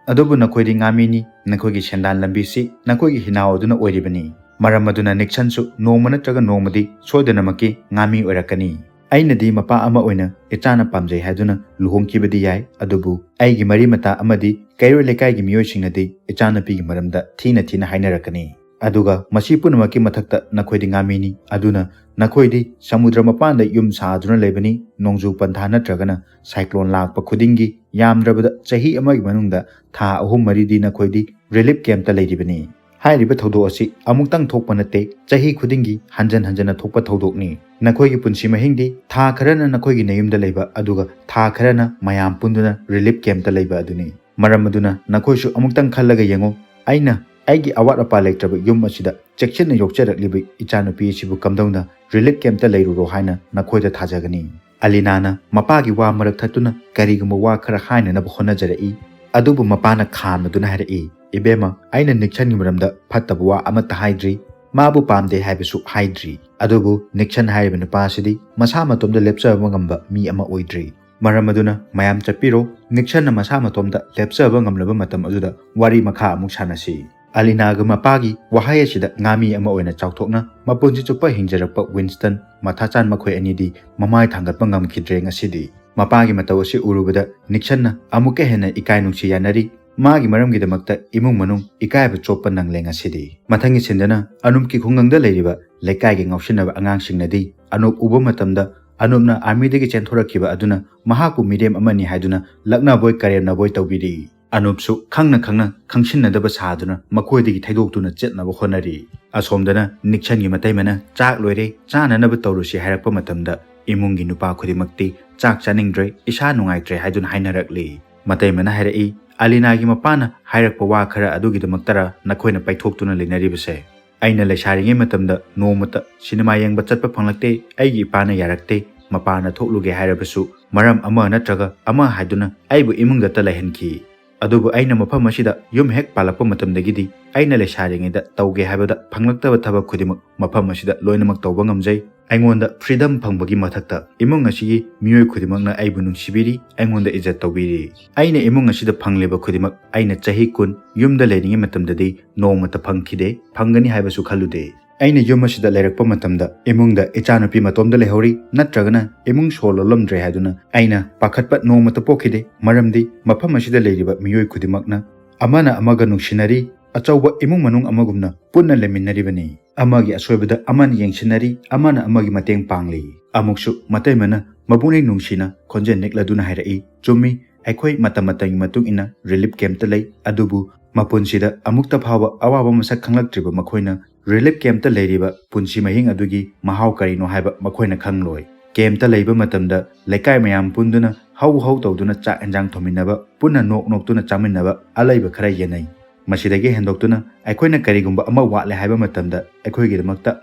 ꯑꯗꯨꯕꯨ ꯅꯈꯣꯏꯗꯤ ꯉꯥꯃꯤꯅꯤ, ꯅꯈꯣꯏꯒꯤ ꯁꯦꯟꯗꯥꯟ ꯂꯝꯕꯤꯁꯤ ꯅꯈꯣꯏꯒꯤ ꯍꯤꯅꯥꯎ ꯑꯗꯨꯅ ꯑꯣꯏꯔꯤꯕꯅꯤ꯫ ꯃꯔꯝ ꯑꯗꯨꯅ ꯅꯤꯛꯁꯟꯁꯨ ꯅꯣꯡꯃ ꯅꯠꯇ꯭ꯔꯒ ꯅꯣꯡꯃꯗꯤ ꯁꯣꯏꯗꯅꯃꯛꯀꯤ ꯉꯥꯃꯤ ꯑꯣꯏꯔꯛꯀꯅꯤ꯫ ꯑꯩꯅꯗꯤ ꯃꯄꯥ ꯑꯃ ꯑꯣꯏꯅ ꯏꯆꯥꯅ ꯄꯥꯝꯖꯩ ꯍꯥꯏꯗꯨꯅ ꯂꯨꯍꯣꯡꯈꯤꯕꯗꯤ ꯌꯥꯏ, ꯑꯗꯨꯕꯨ ꯑꯩꯒꯤ ꯃꯔꯤ ꯃꯇꯥ ꯑꯃꯗꯤ ꯀꯩꯔꯣꯏ ꯂꯩꯀꯥꯏꯒꯤ ꯃꯤꯑꯣꯏꯁꯤꯡꯅꯗꯤ ꯏꯆꯥꯅꯨꯄꯤꯒꯤ ꯃꯔꯝꯗ ꯊꯤꯅ ꯊꯤꯅ ꯍꯥꯏꯅꯔꯛꯀꯅꯤ꯫ ꯑꯗꯨꯒ ꯃꯁꯤ ꯄꯨꯝꯅꯃꯛꯀꯤ ꯃꯊꯛꯇ ꯅꯈꯣꯏꯗꯤ ꯉꯥꯃꯤꯅꯤ, ꯑꯗꯨꯅ ꯅꯈꯣꯏꯗꯤ ꯁꯃꯨꯗ꯭ꯔ ꯃꯄꯥꯟꯗ ꯌꯨꯝ ꯁꯥꯗꯨꯅ ꯂꯩꯕꯅꯤ꯫ ꯅꯣꯡꯖꯨ ꯄꯟꯊꯥ ꯅꯠꯇ꯭ꯔꯒꯅ ꯁꯥꯏꯀ꯭ꯂꯣꯟ ꯂꯥꯛꯄ ꯈꯨꯗꯤꯡꯒꯤ ꯌꯥꯝꯗ꯭ꯔꯕꯗ ꯆꯍꯤ ꯑꯃꯒꯤ ꯃꯅꯨꯡꯗ ꯊꯥ ꯑꯍꯨꯝ ꯃꯔꯤꯗꯤ ꯅꯈꯣꯏꯗꯤ ꯔꯤꯂꯤꯐ ꯀꯦꯝꯞꯇ ꯂꯩꯔꯤꯕꯅꯤ꯫ ꯍꯥꯏꯔꯤꯕ ꯊꯧꯗꯣꯛ ꯑꯁꯤ ꯑꯃꯨꯛꯇꯪ ꯊꯣꯛꯄ ꯅꯠꯇꯦ, ꯆꯍꯤ ꯈꯨꯗꯤꯡꯒꯤ ꯍꯟꯖꯟ ꯍꯟꯖꯟꯅ ꯊꯣꯛꯄ ꯊꯧꯗꯣꯛꯅꯤ꯫ ꯅꯈꯣꯏꯒꯤ ꯄꯨꯟꯁꯤ ꯃꯍꯤꯡꯗꯤ ꯊꯥ ꯈꯔꯅ ꯅꯈꯣꯏꯒꯤ ꯅꯌꯨꯝꯗ ꯂꯩꯕ, ꯑꯗꯨꯒ ꯊꯥ ꯈꯔꯅ ꯃꯌꯥꯝ ꯄꯨꯟꯗꯨꯅ ꯔꯤꯂꯤꯐ ꯀꯦꯝꯞꯇ ꯂꯩꯕ ꯑꯗꯨꯅꯤ꯫ ꯃꯔꯝ ꯑꯗꯨꯅ ꯅꯈꯣꯏꯁꯨ ꯑꯃꯨꯛꯇꯪ ꯈꯜꯂꯒ ꯌꯦꯡꯉꯨ, ꯑꯩꯅ ꯑꯩꯒꯤ ꯑꯋꯥꯠ ꯑꯄꯥ ꯂꯩꯇ꯭ꯔꯕ ꯌꯨꯝ ꯑꯁꯤꯗ ꯆꯦꯛꯁꯤꯟꯅ ꯌꯣꯛꯆꯔꯛꯂꯤꯕ ꯏꯆꯥꯅꯨꯄꯤ ꯑꯁꯤꯕꯨ ꯀꯝꯗꯧꯅ ꯔꯤꯂꯤꯐ ꯀꯦꯝꯞꯇ ꯂꯩꯔꯨꯔꯣ ꯍꯥꯏꯅ ꯅꯈꯣꯏꯗ ꯊꯥꯖꯒꯅꯤ꯫ ꯑꯂꯤꯅꯥꯅ ꯃꯄꯥꯒꯤ ꯋꯥ ꯃꯔꯛ ꯊꯠꯇꯨꯅ ꯀꯔꯤꯒꯨꯝꯕ ꯋꯥ ꯈꯔ ꯍꯥꯏꯅꯅꯕ ꯍꯣꯠꯅꯖꯔꯛꯏ, ꯑꯗꯨꯕꯨ ꯃꯄꯥꯅ ꯈꯥꯝꯅꯗꯨꯅ ꯍꯥꯏꯔꯛꯏ, "ꯏꯕꯦꯝꯃ, ꯑꯩꯅ ꯅꯤꯛꯁꯟꯒꯤ ꯃꯔꯝꯗ ꯐꯠꯇꯕ ꯋꯥ ꯑꯃꯠꯇ ꯍꯥꯏꯗ꯭ꯔꯤ, ꯃꯥꯕꯨ ꯄꯥꯝꯗꯦ ꯍꯥꯏꯕꯁꯨ ꯍꯥꯏꯗ꯭ꯔꯤ꯫ ꯑꯗꯨꯕꯨ ꯅꯤꯛꯁꯟ ꯍꯥꯏꯔꯤꯕ ꯅꯨꯄꯥ ꯑꯁꯤꯗꯤ ꯃꯁꯥ ꯃꯇꯣꯝꯗ ꯂꯦꯞꯆꯕ ꯉꯝꯕ ꯃꯤ ꯑꯃ ꯑꯣꯏꯗ꯭ꯔꯤ꯫ ꯃꯔꯝ ꯑꯗꯨꯅ ꯃꯌꯥꯝ ꯆꯠꯄꯤꯔꯣ, ꯅꯤꯛꯁꯟꯅ ꯃꯁꯥ ꯃꯇꯣꯝꯗ ꯂꯦꯞꯆꯕ ꯉꯝꯂꯕ ꯃꯇꯝ ꯑꯗꯨꯗ ꯋꯥꯔꯤ ꯃꯈꯥ ꯑꯃꯨꯛ ꯁꯥꯟꯅꯁꯤ꯫" ꯑꯂꯤꯅꯥꯒ ꯃꯄꯥꯒꯤ ꯋꯥꯍꯩ ꯑꯁꯤꯗ ꯉꯥꯃꯤ ꯑꯃ ꯑꯣꯏꯅ ꯆꯥꯎꯊꯣꯛꯅ ꯃꯄꯨꯟꯁꯤ ꯆꯨꯞꯄ ꯍꯤꯡꯖꯔꯛꯄ ꯋꯤꯟꯁꯇꯟ, ꯃꯊꯥꯆꯥꯟ ꯃꯈꯣꯏ ꯑꯅꯤꯗꯤ ꯃꯃꯥꯏ ꯊꯥꯡꯒꯠꯄ ꯉꯝꯈꯤꯗ꯭ꯔꯦ ꯉꯁꯤꯗꯤ꯫ ꯃꯄꯥꯒꯤ ꯃꯇꯧ ꯑꯁꯤ ꯎꯔꯨꯕꯗ ꯅꯤꯛꯁꯟꯅ ꯑꯃꯨꯛꯀ ꯍꯦꯟꯅ ꯏꯀꯥꯏ ꯅꯨꯡꯁꯤ ꯌꯥꯅꯔꯤ꯫ ꯃꯥꯒꯤ ꯃꯔꯝꯒꯤꯗꯃꯛꯇ ꯏꯃꯨꯡ ꯃꯅꯨꯡ ꯏꯀꯥꯏꯕ ꯆꯣꯞꯄ ꯅꯪꯂꯦ ꯉꯁꯤꯗꯤ꯫ ꯃꯊꯪꯒꯤ ꯁꯤꯟꯗꯅ ꯑꯅꯨꯞꯀꯤ ꯈꯨꯡꯒꯪꯗ ꯂꯩꯔꯤꯕ ꯂꯩꯀꯥꯏꯒꯤ ꯉꯥꯎꯁꯤꯟꯅꯕ ꯑꯉꯥꯡꯁꯤꯡꯅꯗꯤ ꯑꯅꯨꯞ ꯎꯕ ꯃꯇꯝꯗ ꯑꯅꯨꯞꯅ ꯑꯥꯔꯃꯤꯗꯒꯤ ꯆꯦꯟꯊꯣꯔꯛꯈꯤꯕ ꯑꯗꯨꯅ ꯃꯍꯥꯛꯄꯨ ꯃꯤꯔꯦꯝ ꯑꯃꯅꯤ ꯍꯥꯏꯗꯨꯅ ꯂꯛꯅꯕꯣꯏ ꯀꯔꯦꯝꯅꯕꯣꯏ ꯇꯧꯕꯤꯔꯤ꯫ ꯑꯅꯨꯞꯁꯨ ꯈꯪꯅ ꯈꯪꯅ ꯈꯪꯁꯤꯟꯅꯗꯕ ꯁꯥꯗꯨꯅ ꯃꯈꯣꯏꯗꯒꯤ ꯊꯩꯗꯣꯛꯇꯨꯅ ꯆꯠꯅꯕ ꯍꯣꯠꯅꯔꯤ꯫ ꯑꯁꯣꯝꯗꯅ ꯅꯤꯛꯁꯟꯒꯤ ꯃꯇꯩꯃꯅ ꯆꯥꯛ ꯂꯣꯏꯔꯦ, ꯆꯥꯅꯅꯕ ꯇꯧꯔꯨꯁꯤ ꯍꯥꯏꯔꯛꯄ ꯃꯇꯝꯗ ꯏꯃꯨꯡꯒꯤ ꯅꯨꯄꯥ ꯈꯨꯗꯤꯡꯃꯛꯇꯤ ꯆꯥꯛ ꯆꯥꯅꯤꯡꯗ꯭ꯔꯦ, ꯏꯁꯥ ꯅꯨꯡꯉꯥꯏꯇ꯭ꯔꯦ ꯍꯥꯏꯗꯨꯅ ꯍꯥꯏꯅꯔꯛꯂꯤ꯫ ꯃꯇꯩꯃꯅ ꯍꯥꯏꯔꯛꯏ, "ꯑꯂꯤꯅꯥꯒꯤ ꯃꯄꯥꯅ ꯍꯥꯏꯔꯛꯄ ꯋꯥ ꯈꯔ ꯑꯗꯨꯒꯤꯗꯃꯛꯇꯔ ꯅꯈꯣꯏꯅ ꯄꯥꯏꯊꯣꯛꯇꯨꯅ ꯂꯩꯅꯔꯤꯕꯁꯦ? ꯑꯩꯅ ꯂꯩꯁꯥꯔꯤꯉꯩ ꯃꯇꯝꯗ ꯅꯣꯡꯃꯇ ꯁꯤꯅꯦꯃꯥ ꯌꯦꯡꯕ ꯆꯠꯄ ꯐꯪꯂꯛꯇꯦ, ꯑꯩꯒꯤ ꯏꯄꯥꯅ ꯌꯥꯔꯛꯇꯦ, ꯃꯄꯥꯅ ꯊꯣꯛꯂꯨꯒꯦ ꯍꯥꯏꯔꯕꯁꯨ ꯃꯔꯝ ꯑꯃ ꯅꯠꯇ꯭ꯔꯒ ꯑꯃ ꯍꯥꯏꯗꯨꯅ ꯑꯩꯕꯨ ꯏꯃꯨꯡꯗꯇ ꯂꯩꯍꯟꯈꯤ꯫ ꯑꯗꯨꯕꯨ ꯑꯩꯅ ꯃꯐꯝ ꯑꯁꯤꯗ ꯌꯨꯝ ꯍꯦꯛ ꯄꯥꯜꯂꯛꯄ ꯃꯇꯝꯗꯒꯤꯗꯤ ꯑꯩꯅ ꯂꯩꯁꯥꯔꯤꯉꯩꯗ ꯇꯧꯒꯦ ꯍꯥꯏꯕꯗ ꯐꯪꯂꯛꯇꯕ ꯊꯕꯛ ꯈꯨꯗꯤꯡꯃꯛ ꯃꯐꯝ ꯑꯁꯤꯗ ꯂꯣꯏꯅꯃꯛ ꯇꯧꯕ ꯉꯝꯖꯩ꯫ ꯑꯩꯉꯣꯟꯗ freedom ꯐꯪꯕꯒꯤ ꯃꯊꯛꯇ ꯏꯃꯨꯡ ꯑꯁꯤꯒꯤ ꯃꯤꯑꯣꯏ ꯈꯨꯗꯤꯡꯃꯛꯅ ꯑꯩꯕꯨ ꯅꯨꯡꯁꯤꯕꯤꯔꯤ, ꯑꯩꯉꯣꯟꯗ ꯏꯖꯠ ꯇꯧꯕꯤꯔꯤ꯫ ꯑꯩꯅ ꯏꯃꯨꯡ ꯑꯁꯤꯗ ꯐꯪꯂꯤꯕ ꯈꯨꯗꯤꯡꯃꯛ ꯑꯩꯅ ꯆꯍꯤ ꯀꯨꯟ ꯌꯨꯝꯗ ꯂꯩꯔꯤꯉꯩ ꯃꯇꯝꯗꯗꯤ ꯅꯣꯡꯃꯇ ꯐꯪꯈꯤꯗꯦ, ꯐꯪꯒꯅꯤ ꯍꯥꯏꯕꯁꯨ ꯈꯜꯂꯨꯗꯦ꯫ ꯑꯩꯅ ꯌꯨꯝ ꯑꯁꯤꯗ ꯂꯩꯔꯛꯄ ꯃꯇꯝꯗ ꯏꯃꯨꯡꯗ ꯏꯆꯥꯅꯨꯄꯤ ꯃꯇꯣꯝꯗ ꯂꯩꯍꯧꯔꯤ, ꯅꯠꯇ꯭ꯔꯒꯅ ꯏꯃꯨꯡ ꯁꯣ ꯂꯣꯜꯂꯝꯗ꯭ꯔꯦ ꯍꯥꯏꯗꯨꯅ ꯑꯩꯅ ꯄꯥꯈꯠꯄ ꯅꯣꯡꯃꯇ ꯄꯣꯛꯈꯤꯗꯦ, ꯃꯔꯝꯗꯤ ꯃꯐꯝ ꯑꯁꯤꯗ ꯂꯩꯔꯤꯕ ꯃꯤꯑꯣꯏ ꯈꯨꯗꯤꯡꯃꯛꯅ ꯑꯃꯅ ꯑꯃꯒ ꯅꯨꯡꯁꯤꯅꯔꯤ, ꯑꯆꯧꯕ ꯏꯃꯨꯡ ꯃꯅꯨꯡ ꯑꯃꯒꯨꯝꯅ ꯄꯨꯟꯅ ꯂꯩꯃꯤꯟꯅꯔꯤꯕꯅꯤ꯫ ꯑꯃꯒꯤ ꯑꯁꯣꯏꯕꯗ ꯑꯃꯅ ꯌꯦꯡꯁꯤꯟꯅꯔꯤ, ꯑꯃꯅ ꯑꯃꯒꯤ ꯃꯇꯦꯡ ꯄꯥꯡꯂꯤ꯫ ꯑꯃꯨꯛꯁꯨ ꯃꯇꯩꯃꯅ ꯃꯄꯨꯛꯅꯤꯡ ꯅꯨꯡꯁꯤꯅ ꯈꯣꯟꯖꯦꯜ ꯅꯤꯛꯂꯗꯨꯅ ꯍꯥꯏꯔꯛꯏ, "ꯆꯨꯝꯃꯤ, ꯑꯩꯈꯣꯏ ꯃꯇꯝ ꯃꯇꯝꯒꯤ ꯃꯇꯨꯡ ꯏꯟꯅ relief campꯇ ꯂꯩ, ꯑꯗꯨꯕꯨ ꯃꯄꯨꯟꯁꯤꯗ ꯑꯃꯨꯛꯇ ꯐꯥꯎꯕ ꯑꯋꯥꯕ ꯃꯁꯛ ꯈꯪꯂꯛꯇ꯭ꯔꯤꯕ ꯃꯈꯣꯏꯅ relief campꯇ ꯂꯩꯔꯤꯕ ꯄꯨꯟꯁꯤ ꯃꯍꯤꯡ ꯑꯗꯨꯒꯤ ꯃꯍꯥꯎ ꯀꯔꯤꯅꯣ ꯍꯥꯏꯕ ꯃꯈꯣꯏꯅ ꯈꯪꯂꯣꯏ꯫ Campꯇ ꯂꯩꯕ ꯃꯇꯝꯗ ꯂꯩꯀꯥꯏ ꯃꯌꯥꯝ ꯄꯨꯟꯗꯨꯅ ꯍꯧ ꯍꯧ ꯇꯧꯗꯨꯅ ꯆꯥꯛ ꯏꯟꯖꯥꯡ ꯊꯣꯡꯃꯤꯟꯅꯕ, ꯄꯨꯟꯅ ꯅꯣꯛ ꯅꯣꯛꯇꯨꯅ ꯆꯥꯃꯤꯟꯅꯕ, ꯑꯂꯩꯕ ꯈꯔ ꯌꯦꯟꯅꯩ꯫ ꯃꯁꯤꯗꯒꯤ ꯍꯦꯟꯗꯣꯛꯇꯨꯅ ꯑꯩꯈꯣꯏꯅ ꯀꯔꯤꯒꯨꯝꯕ ꯑꯃ ꯋꯥꯠꯂꯦ ꯍꯥꯏꯕ ꯃꯇꯝꯗ ꯑꯩꯈꯣꯏꯒꯤꯗꯃꯛꯇ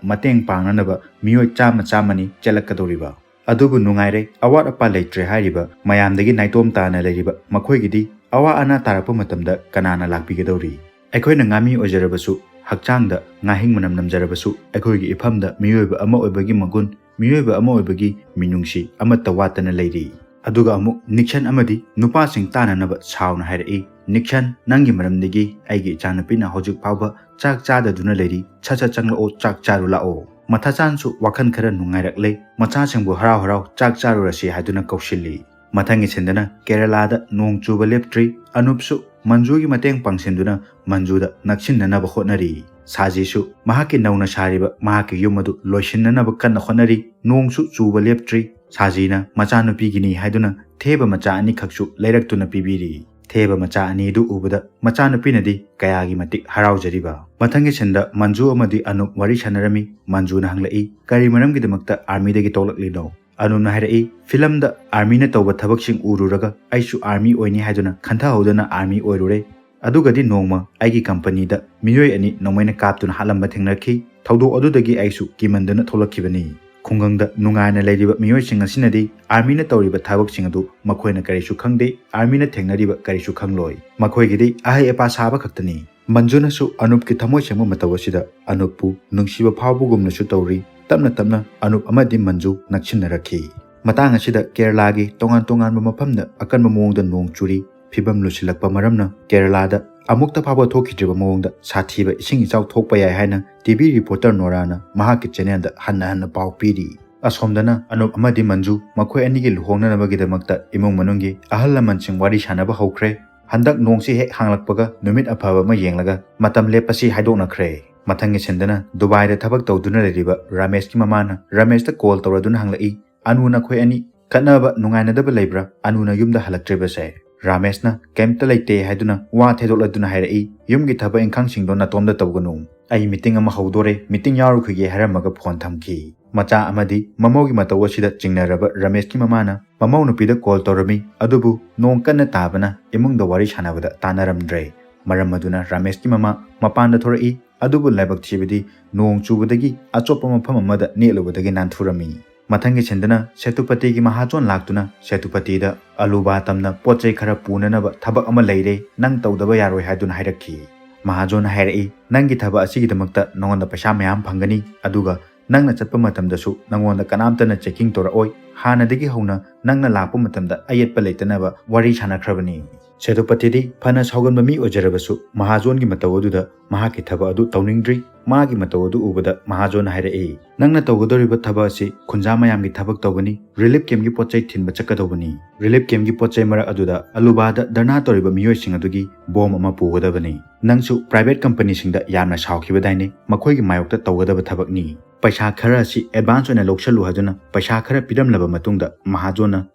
ꯃꯇꯦꯡ ꯄꯥꯡꯅꯅꯕ ꯃꯤꯑꯣꯏ ꯆꯥꯝꯃ ꯆꯥꯝꯃꯅꯤ ꯆꯦꯜꯂꯛꯀꯗꯧꯔꯤꯕ꯫ ꯑꯗꯨꯕꯨ ꯅꯨꯡꯉꯥꯏꯔꯦ, ꯑꯋꯥꯠ ꯑꯄꯥ ꯂꯩꯇ꯭ꯔꯦ ꯍꯥꯏꯔꯤꯕ ꯃꯌꯥꯝꯗꯒꯤ ꯅꯥꯏꯇꯣꯝ ꯇꯥꯅ ꯂꯩꯔꯤꯕ ꯃꯈꯣꯏꯒꯤꯗꯤ ꯑꯋꯥ ꯑꯅꯥ ꯇꯥꯔꯛꯄ ꯃꯇꯝꯗ ꯀꯅꯥꯅ ꯂꯥꯛꯄꯤꯒꯗꯧꯔꯤ?" ꯑꯩꯈꯣꯏꯅ ꯉꯥꯃꯤ ꯑꯣꯏꯖꯔꯕꯁꯨ, ꯍꯛꯆꯥꯡꯗ ꯉꯥꯍꯤꯡ ꯃꯅꯝ ꯅꯝꯖꯔꯕꯁꯨ, ꯑꯩꯈꯣꯏꯒꯤ ꯏꯐꯝꯗ ꯃꯤꯑꯣꯏꯕ ꯑꯃ ꯑꯣꯏꯕꯒꯤ ꯃꯒꯨꯟ, ꯃꯤꯑꯣꯏꯕ ꯑꯃ ꯑꯣꯏꯕꯒꯤ ꯃꯤꯅꯨꯡꯁꯤ ꯑꯃꯠꯇ ꯋꯥꯠꯇꯅ ꯂꯩꯔꯤ꯫ ꯑꯗꯨꯒ ꯑꯃꯨꯛ ꯅꯤꯛꯁꯟ ꯑꯃꯗꯤ ꯅꯨꯄꯥꯁꯤꯡ ꯇꯥꯅꯅꯕ ꯁꯥꯎꯅ ꯍꯥꯏꯔꯛꯏ, "ꯅꯤꯛꯁꯟ, ꯅꯪꯒꯤ ꯃꯔꯝꯗꯒꯤ ꯑꯩꯒꯤ ꯏꯆꯥꯅꯨꯄꯤꯅ ꯍꯧꯖꯤꯛ ꯐꯥꯎꯕ ꯆꯥꯛ ꯆꯥꯗꯗꯨꯅ ꯂꯩꯔꯤ, ꯁꯠ ꯁꯠ ꯆꯪꯂꯛꯑꯣ, ꯆꯥꯛ ꯆꯥꯔꯨ ꯂꯥꯛꯑꯣ꯫" ꯃꯊꯥꯆꯥꯟꯁꯨ ꯋꯥꯈꯜ ꯈꯔ ꯅꯨꯡꯉꯥꯏꯔꯛꯂꯦ, ꯃꯆꯥꯁꯤꯡꯕꯨ ꯍꯔꯥꯎ ꯍꯔꯥꯎ ꯆꯥꯛ ꯆꯥꯔꯨꯔꯁꯤ ꯍꯥꯏꯗꯨꯅ ꯀꯧꯁꯤꯜꯂꯤ꯫ ꯃꯊꯪꯒꯤ ꯁꯤꯟꯗꯅ ꯀꯦꯔꯂꯥꯗ ꯅꯣꯡ ꯆꯨꯕ ꯂꯦꯞꯇ꯭ꯔꯤ, ꯑꯅꯨꯞꯁꯨ ꯃꯟꯖꯨꯒꯤ ꯃꯇꯦꯡ ꯄꯥꯡꯁꯤꯟꯗꯨꯅ ꯃꯟꯖꯨꯗ ꯅꯛꯁꯤꯟꯅꯅꯕ ꯍꯣꯠꯅꯔꯤ꯫ ꯁꯥꯖꯤꯁꯨ ꯃꯍꯥꯛꯀꯤ ꯅꯧꯅ ꯁꯥꯔꯤꯕ ꯃꯍꯥꯛꯀꯤ ꯌꯨꯝ ꯑꯗꯨ ꯂꯣꯏꯁꯤꯟꯅꯅꯕ ꯀꯟꯅ ꯍꯣꯠꯅꯔꯤ꯫ ꯅꯣꯡꯁꯨ ꯆꯨꯕ ꯂꯦꯞꯇ꯭ꯔꯤ꯫ ꯁꯥꯖꯤꯅ ꯃꯆꯥꯅꯨꯄꯤꯒꯤꯅꯤ ꯍꯥꯏꯗꯨꯅ ꯊꯦꯕ ꯃꯆꯥ ꯑꯅꯤꯈꯛꯁꯨ ꯂꯩꯔꯛꯇꯨꯅ ꯄꯤꯕꯤꯔꯤ꯫ ꯊꯦꯕ ꯃꯆꯥ ꯑꯅꯤꯗꯨ ꯎꯕꯗ ꯃꯆꯥꯅꯨꯄꯤꯅꯗꯤ ꯀꯌꯥꯒꯤ ꯃꯇꯤꯛ ꯍꯔꯥꯎꯖꯔꯤꯕ꯫ ꯃꯊꯪꯒꯤ ꯁꯤꯟꯗ ꯃꯟꯖꯨ ꯑꯃꯗꯤ ꯑꯅꯨꯞ ꯋꯥꯔꯤ ꯁꯥꯟꯅꯔꯝꯃꯤ꯫ ꯃꯟꯖꯨꯅ ꯍꯪꯂꯛꯏ, "ꯀꯔꯤ ꯃꯔꯝꯒꯤꯗꯃꯛꯇ ꯑꯥꯔꯃꯤꯗꯒꯤ ꯇꯣꯛꯂꯛꯂꯤꯅꯣ?" ꯑꯅꯨꯞꯅ ꯍꯥꯏꯔꯛꯏ, "ꯐꯤꯂꯝꯗ ꯑꯥꯔꯃꯤꯅ ꯇꯧꯕ ꯊꯕꯛꯁꯤꯡ ꯎꯔꯨꯔꯒ ꯑꯩꯁꯨ ꯑꯥꯔꯃꯤ ꯑꯣꯏꯅꯤ ꯍꯥꯏꯗꯨꯅ ꯈꯟꯊꯍꯧꯗꯅ ꯑꯥꯔꯃꯤ ꯑꯣꯏꯔꯨꯔꯦ꯫ ꯑꯗꯨꯒꯗꯤ ꯅꯣꯡꯃ ꯑꯩꯒꯤ ꯀꯝꯄꯅꯤꯗ ꯃꯤꯑꯣꯏ ꯑꯅꯤ ꯅꯣꯡꯃꯩꯅ ꯀꯥꯞꯇꯨꯅ ꯍꯥꯠꯂꯝꯕ ꯊꯦꯡꯅꯈꯤ꯫ ꯊꯧꯗꯣꯛ ꯑꯗꯨꯗꯒꯤ ꯑꯩꯁꯨ ꯀꯤꯃꯟꯗꯅ ꯊꯣꯛꯂꯛꯈꯤꯕꯅꯤ꯫" ꯈꯨꯡꯒꯪꯗ ꯅꯨꯡꯉꯥꯏꯅ ꯂꯩꯔꯤꯕ ꯃꯤꯑꯣꯏꯁꯤꯡ ꯑꯁꯤꯅꯗꯤ ꯑꯥꯔꯃꯤꯅ ꯇꯧꯔꯤꯕ ꯊꯕꯛꯁꯤꯡ ꯑꯗꯨ ꯃꯈꯣꯏꯅ ꯀꯔꯤꯁꯨ ꯈꯪꯗꯦ, ꯑꯥꯔꯃꯤꯅ ꯊꯦꯡꯅꯔꯤꯕ ꯀꯔꯤꯁꯨ ꯈꯪꯂꯣꯏ꯫ ꯃꯈꯣꯏꯒꯤꯗꯤ ꯑꯍꯩ ꯑꯄꯥ ꯁꯥꯕ ꯈꯛꯇꯅꯤ꯫ ꯃꯟꯖꯨꯅꯁꯨ ꯑꯅꯨꯞꯀꯤ ꯊꯃꯣꯏ ꯁꯦꯡꯕ ꯃꯇꯧ ꯑꯁꯤꯗ ꯑꯅꯨꯞꯄꯨ ꯅꯨꯡꯁꯤꯕ ꯐꯥꯎꯕꯒꯨꯝꯅꯁꯨ ꯇꯧꯔꯤ꯫ ꯇꯞꯅ ꯇꯞꯅ ꯑꯅꯨꯞ ꯑꯃꯗꯤ ꯃꯟꯖꯨ ꯅꯛꯁꯤꯟꯅꯔꯛꯈꯤ꯫ ꯃꯇꯥꯡ ꯑꯁꯤꯗ ꯀꯦꯔꯂꯥꯒꯤ ꯇꯣꯉꯥꯟ ꯇꯣꯉꯥꯟꯕ ꯃꯐꯝꯗ ꯑꯀꯟꯕ ꯃꯑꯣꯡꯗ ꯅꯣꯡ ꯆꯨꯔꯤ꯫ ꯐꯤꯕꯝ ꯂꯨꯁꯤꯜꯂꯛꯄ ꯃꯔꯝꯅ ꯀꯦꯔꯂꯥꯗ ꯑꯃꯨꯛꯇ ꯐꯥꯎꯕ ꯊꯣꯛꯈꯤꯗ꯭ꯔꯤꯕ ꯃꯑꯣꯡꯗ ꯁꯥꯊꯤꯕ ꯏꯁꯤꯡ ꯏꯆꯥꯎ ꯊꯣꯛꯄ ꯌꯥꯏ ꯍꯥꯏꯅ ꯇꯤ ꯚꯤ ꯔꯤꯄꯣꯔꯇꯔ ꯅꯣꯔꯥꯅ ꯃꯍꯥꯛꯀꯤ ꯆꯦꯅꯦꯜꯗ ꯍꯟꯅ ꯍꯟꯅ ꯄꯥꯎ ꯄꯤꯔꯤ꯫ ꯑꯁꯣꯝꯗꯅ ꯑꯅꯨꯞ ꯑꯃꯗꯤ ꯃꯟꯖꯨ ꯃꯈꯣꯏ ꯑꯅꯤꯒꯤ ꯂꯨꯍꯣꯡꯅꯅꯕꯒꯤꯗꯃꯛꯇ ꯏꯃꯨꯡ ꯃꯅꯨꯡꯒꯤ ꯑꯍꯜ ꯂꯃꯟꯁꯤꯡ ꯋꯥꯔꯤ ꯁꯥꯟꯅꯕ ꯍꯧꯈ꯭ꯔꯦ꯫ ꯍꯟꯗꯛ ꯅꯣꯡꯁꯤ ꯍꯦꯛ ꯍꯥꯡꯂꯛꯄꯒ ꯅꯨꯃꯤꯠ ꯑꯐꯕ ꯑꯃ ꯌꯦꯡꯂꯒ ꯃꯇꯝ ꯂꯦꯞꯄꯁꯤ ꯍꯥꯏꯗꯣꯛꯅꯈ꯭ꯔꯦ꯫ ꯃꯊꯪꯒꯤ ꯁꯤꯟꯗꯅ ꯗꯨꯕꯥꯏꯗ ꯊꯕꯛ ꯇꯧꯗꯨꯅ ꯂꯩꯔꯤꯕ ꯔꯥꯃꯦꯁꯀꯤ ꯃꯃꯥꯅ ꯔꯥꯃꯦꯁꯇ ꯀꯣꯜ ꯇꯧꯔꯗꯨꯅ ꯍꯪꯂꯛꯏ, "ꯑꯅꯨ, ꯅꯈꯣꯏ ꯑꯅꯤ ꯈꯠꯅꯕ ꯅꯨꯡꯉꯥꯏꯅꯗꯕ ꯂꯩꯕ꯭ꯔꯥ?" ꯑꯅꯨꯅ ꯌꯨꯝꯗ ꯍꯜꯂꯛꯇ꯭ꯔꯤꯕꯁꯦ꯫ ꯔꯥꯃꯦꯁꯅ ꯀꯩꯝꯇ ꯂꯩꯇꯦ ꯍꯥꯏꯗꯨꯅ ꯋꯥ ꯊꯩꯗꯣꯛꯂꯗꯨꯅ ꯍꯥꯏꯔꯛꯏ, "ꯌꯨꯝꯒꯤ ꯊꯕꯛ ꯏꯪꯈꯥꯡꯁꯤꯡꯗꯣ ꯅꯥꯇꯣꯝꯗ ꯇꯧꯒꯅꯨ꯫ ꯑꯩ ꯃꯤꯇꯤꯡ ꯑꯃ ꯍꯧꯗꯣꯔꯦ, ꯃꯤꯇꯤꯡ ꯌꯥꯎꯔꯨꯈꯤꯒꯦ" ꯍꯥꯏꯔꯝꯃꯒ ꯐꯣꯟ ꯊꯝꯈꯤ꯫ ꯃꯆꯥ ꯑꯃꯗꯤ ꯃꯃꯧꯒꯤ ꯃꯇꯧ ꯑꯁꯤꯗ ꯆꯤꯡꯅꯔꯕ ꯔꯥꯃꯦꯁꯀꯤ ꯃꯃꯥꯅ ꯃꯃꯧ ꯅꯨꯄꯤꯗ ꯀꯣꯜ ꯇꯧꯔꯝꯃꯤ, ꯑꯗꯨꯕꯨ ꯅꯣꯡ ꯀꯟꯅ ꯇꯥꯕꯅ ꯏꯃꯨꯡꯗ ꯋꯥꯔꯤ ꯁꯥꯟꯅꯕꯗ ꯇꯥꯟꯅꯔꯝꯗ꯭ꯔꯦ꯫ ꯃꯔꯝ ꯑꯗꯨꯅ ꯔꯥꯃꯦꯁꯀꯤ ꯃꯃꯥ ꯃꯄꯥꯟꯗ ꯊꯣꯔꯛꯏ, ꯑꯗꯨꯕꯨ ꯂꯥꯏꯕꯛ ꯊꯤꯕꯗꯤ ꯅꯣꯡ ꯆꯨꯕꯗꯒꯤ ꯑꯆꯣꯠꯄ ꯃꯐꯝ ꯑꯃꯗ ꯅꯦꯠꯂꯨꯕꯗꯒꯤ ꯅꯥꯟꯊꯨꯔꯝꯃꯤ꯫ ꯃꯊꯪꯒꯤ ꯁꯤꯟꯗꯅ ꯁꯦꯇꯨꯄꯇꯤꯒꯤ ꯃꯍꯥꯖꯣꯟ ꯂꯥꯛꯇꯨꯅ ꯁꯦꯇꯨꯄꯇꯤꯗ, "ꯑꯂꯨꯕꯥ ꯇꯝꯅ ꯄꯣꯠ ꯆꯩ ꯈꯔ ꯄꯨꯅꯅꯕ ꯊꯕꯛ ꯑꯃ ꯂꯩꯔꯦ, ꯅꯪ ꯇꯧꯗꯕ ꯌꯥꯔꯣꯏ" ꯍꯥꯏꯗꯨꯅ ꯍꯥꯏꯔꯛꯈꯤ꯫ ꯃꯍꯥꯖꯣꯟꯅ ꯍꯥꯏꯔꯛꯏ, "ꯅꯪꯒꯤ ꯊꯕꯛ ꯑꯁꯤꯒꯤꯗꯃꯛꯇ ꯅꯉꯣꯟꯗ ꯄꯩꯁꯥ ꯃꯌꯥꯝ ꯐꯪꯒꯅꯤ, ꯑꯗꯨꯒ ꯅꯪꯅ ꯆꯠꯄ ꯃꯇꯝꯗꯁꯨ ꯅꯪꯉꯣꯟꯗ ꯀꯅꯥꯝꯇꯅ checking ꯇꯧꯔꯛꯑꯣꯏ꯫ ꯍꯥꯟꯅꯗꯒꯤ ꯍꯧꯅ ꯅꯪꯅ ꯂꯥꯛꯄ ꯃꯇꯝꯗ ꯑꯌꯦꯠꯄ ꯂꯩꯇꯅꯕ ꯋꯥꯔꯤ ꯁꯥꯟꯅꯈ꯭ꯔꯕꯅꯤ꯫ ꯁꯦꯇꯨꯄꯇꯤꯗꯤ ꯐꯅ ꯁꯥꯎꯒꯟꯕ ꯃꯤ ꯑꯣꯏꯖꯔꯕꯁꯨ, ꯃꯍꯥꯖꯣꯟꯒꯤ ꯃꯇꯧ ꯑꯗꯨꯗ ꯃꯍꯥꯛꯀꯤ ꯊꯕꯛ ꯑꯗꯨ ꯇꯧꯅꯤꯡꯗ꯭ꯔꯤ꯫ ꯃꯥꯒꯤ ꯃꯇꯧ ꯑꯗꯨ ꯎꯕꯗ ꯃꯍꯥꯖꯣꯟꯅ ꯍꯥꯏꯔꯛꯏ, "ꯅꯪꯅ ꯇꯧꯒꯗꯧꯔꯤꯕ ꯊꯕꯛ ꯑꯁꯤ ꯈꯨꯟꯖꯥ ꯃꯌꯥꯝꯒꯤ ꯊꯕꯛ ꯇꯧꯕꯅꯤ꯫ ꯔꯤꯂꯤꯐ ꯀꯦꯝꯞꯀꯤ ꯄꯣꯠ ꯆꯩ ꯊꯤꯟꯕ ꯆꯠꯀꯗꯧꯕꯅꯤ꯫ ꯔꯤꯂꯤꯐ ꯀꯦꯝꯞꯀꯤ ꯄꯣꯠ ꯆꯩ ꯃꯔꯛ ꯑꯗꯨꯗ ꯑꯂꯨꯕꯥꯗ ꯙꯔꯅꯥ ꯇꯧꯔꯤꯕ ꯃꯤꯑꯣꯏꯁꯤꯡ ꯑꯗꯨꯒꯤ ꯕꯣꯝ ꯑꯃ ꯄꯨꯒꯗꯕꯅꯤ꯫ ꯅꯪꯁꯨ ꯄ꯭ꯔꯥꯏꯚꯦꯠ ꯀꯝꯄꯅꯤꯁꯤꯡꯗ ꯌꯥꯝꯅ ꯁꯥꯎꯈꯤꯕꯗꯥꯏꯅꯦ? ꯃꯈꯣꯏꯒꯤ ꯃꯥꯌꯣꯛꯇ ꯇꯧꯒꯗꯕ ꯊꯕꯛꯅꯤ꯫ ꯄꯩꯁꯥ ꯈꯔ ꯑꯁꯤ ꯑꯦꯗꯚꯥꯟꯁ ꯑꯣꯏꯅ ꯂꯧꯁꯜꯂꯨ" ꯍꯥꯏꯗꯨꯅ ꯄꯩꯁꯥ ꯈꯔ ꯄꯤꯔꯝꯂꯕ ꯃꯇꯨꯡꯗ, ꯃꯍꯥꯖꯣꯟꯅ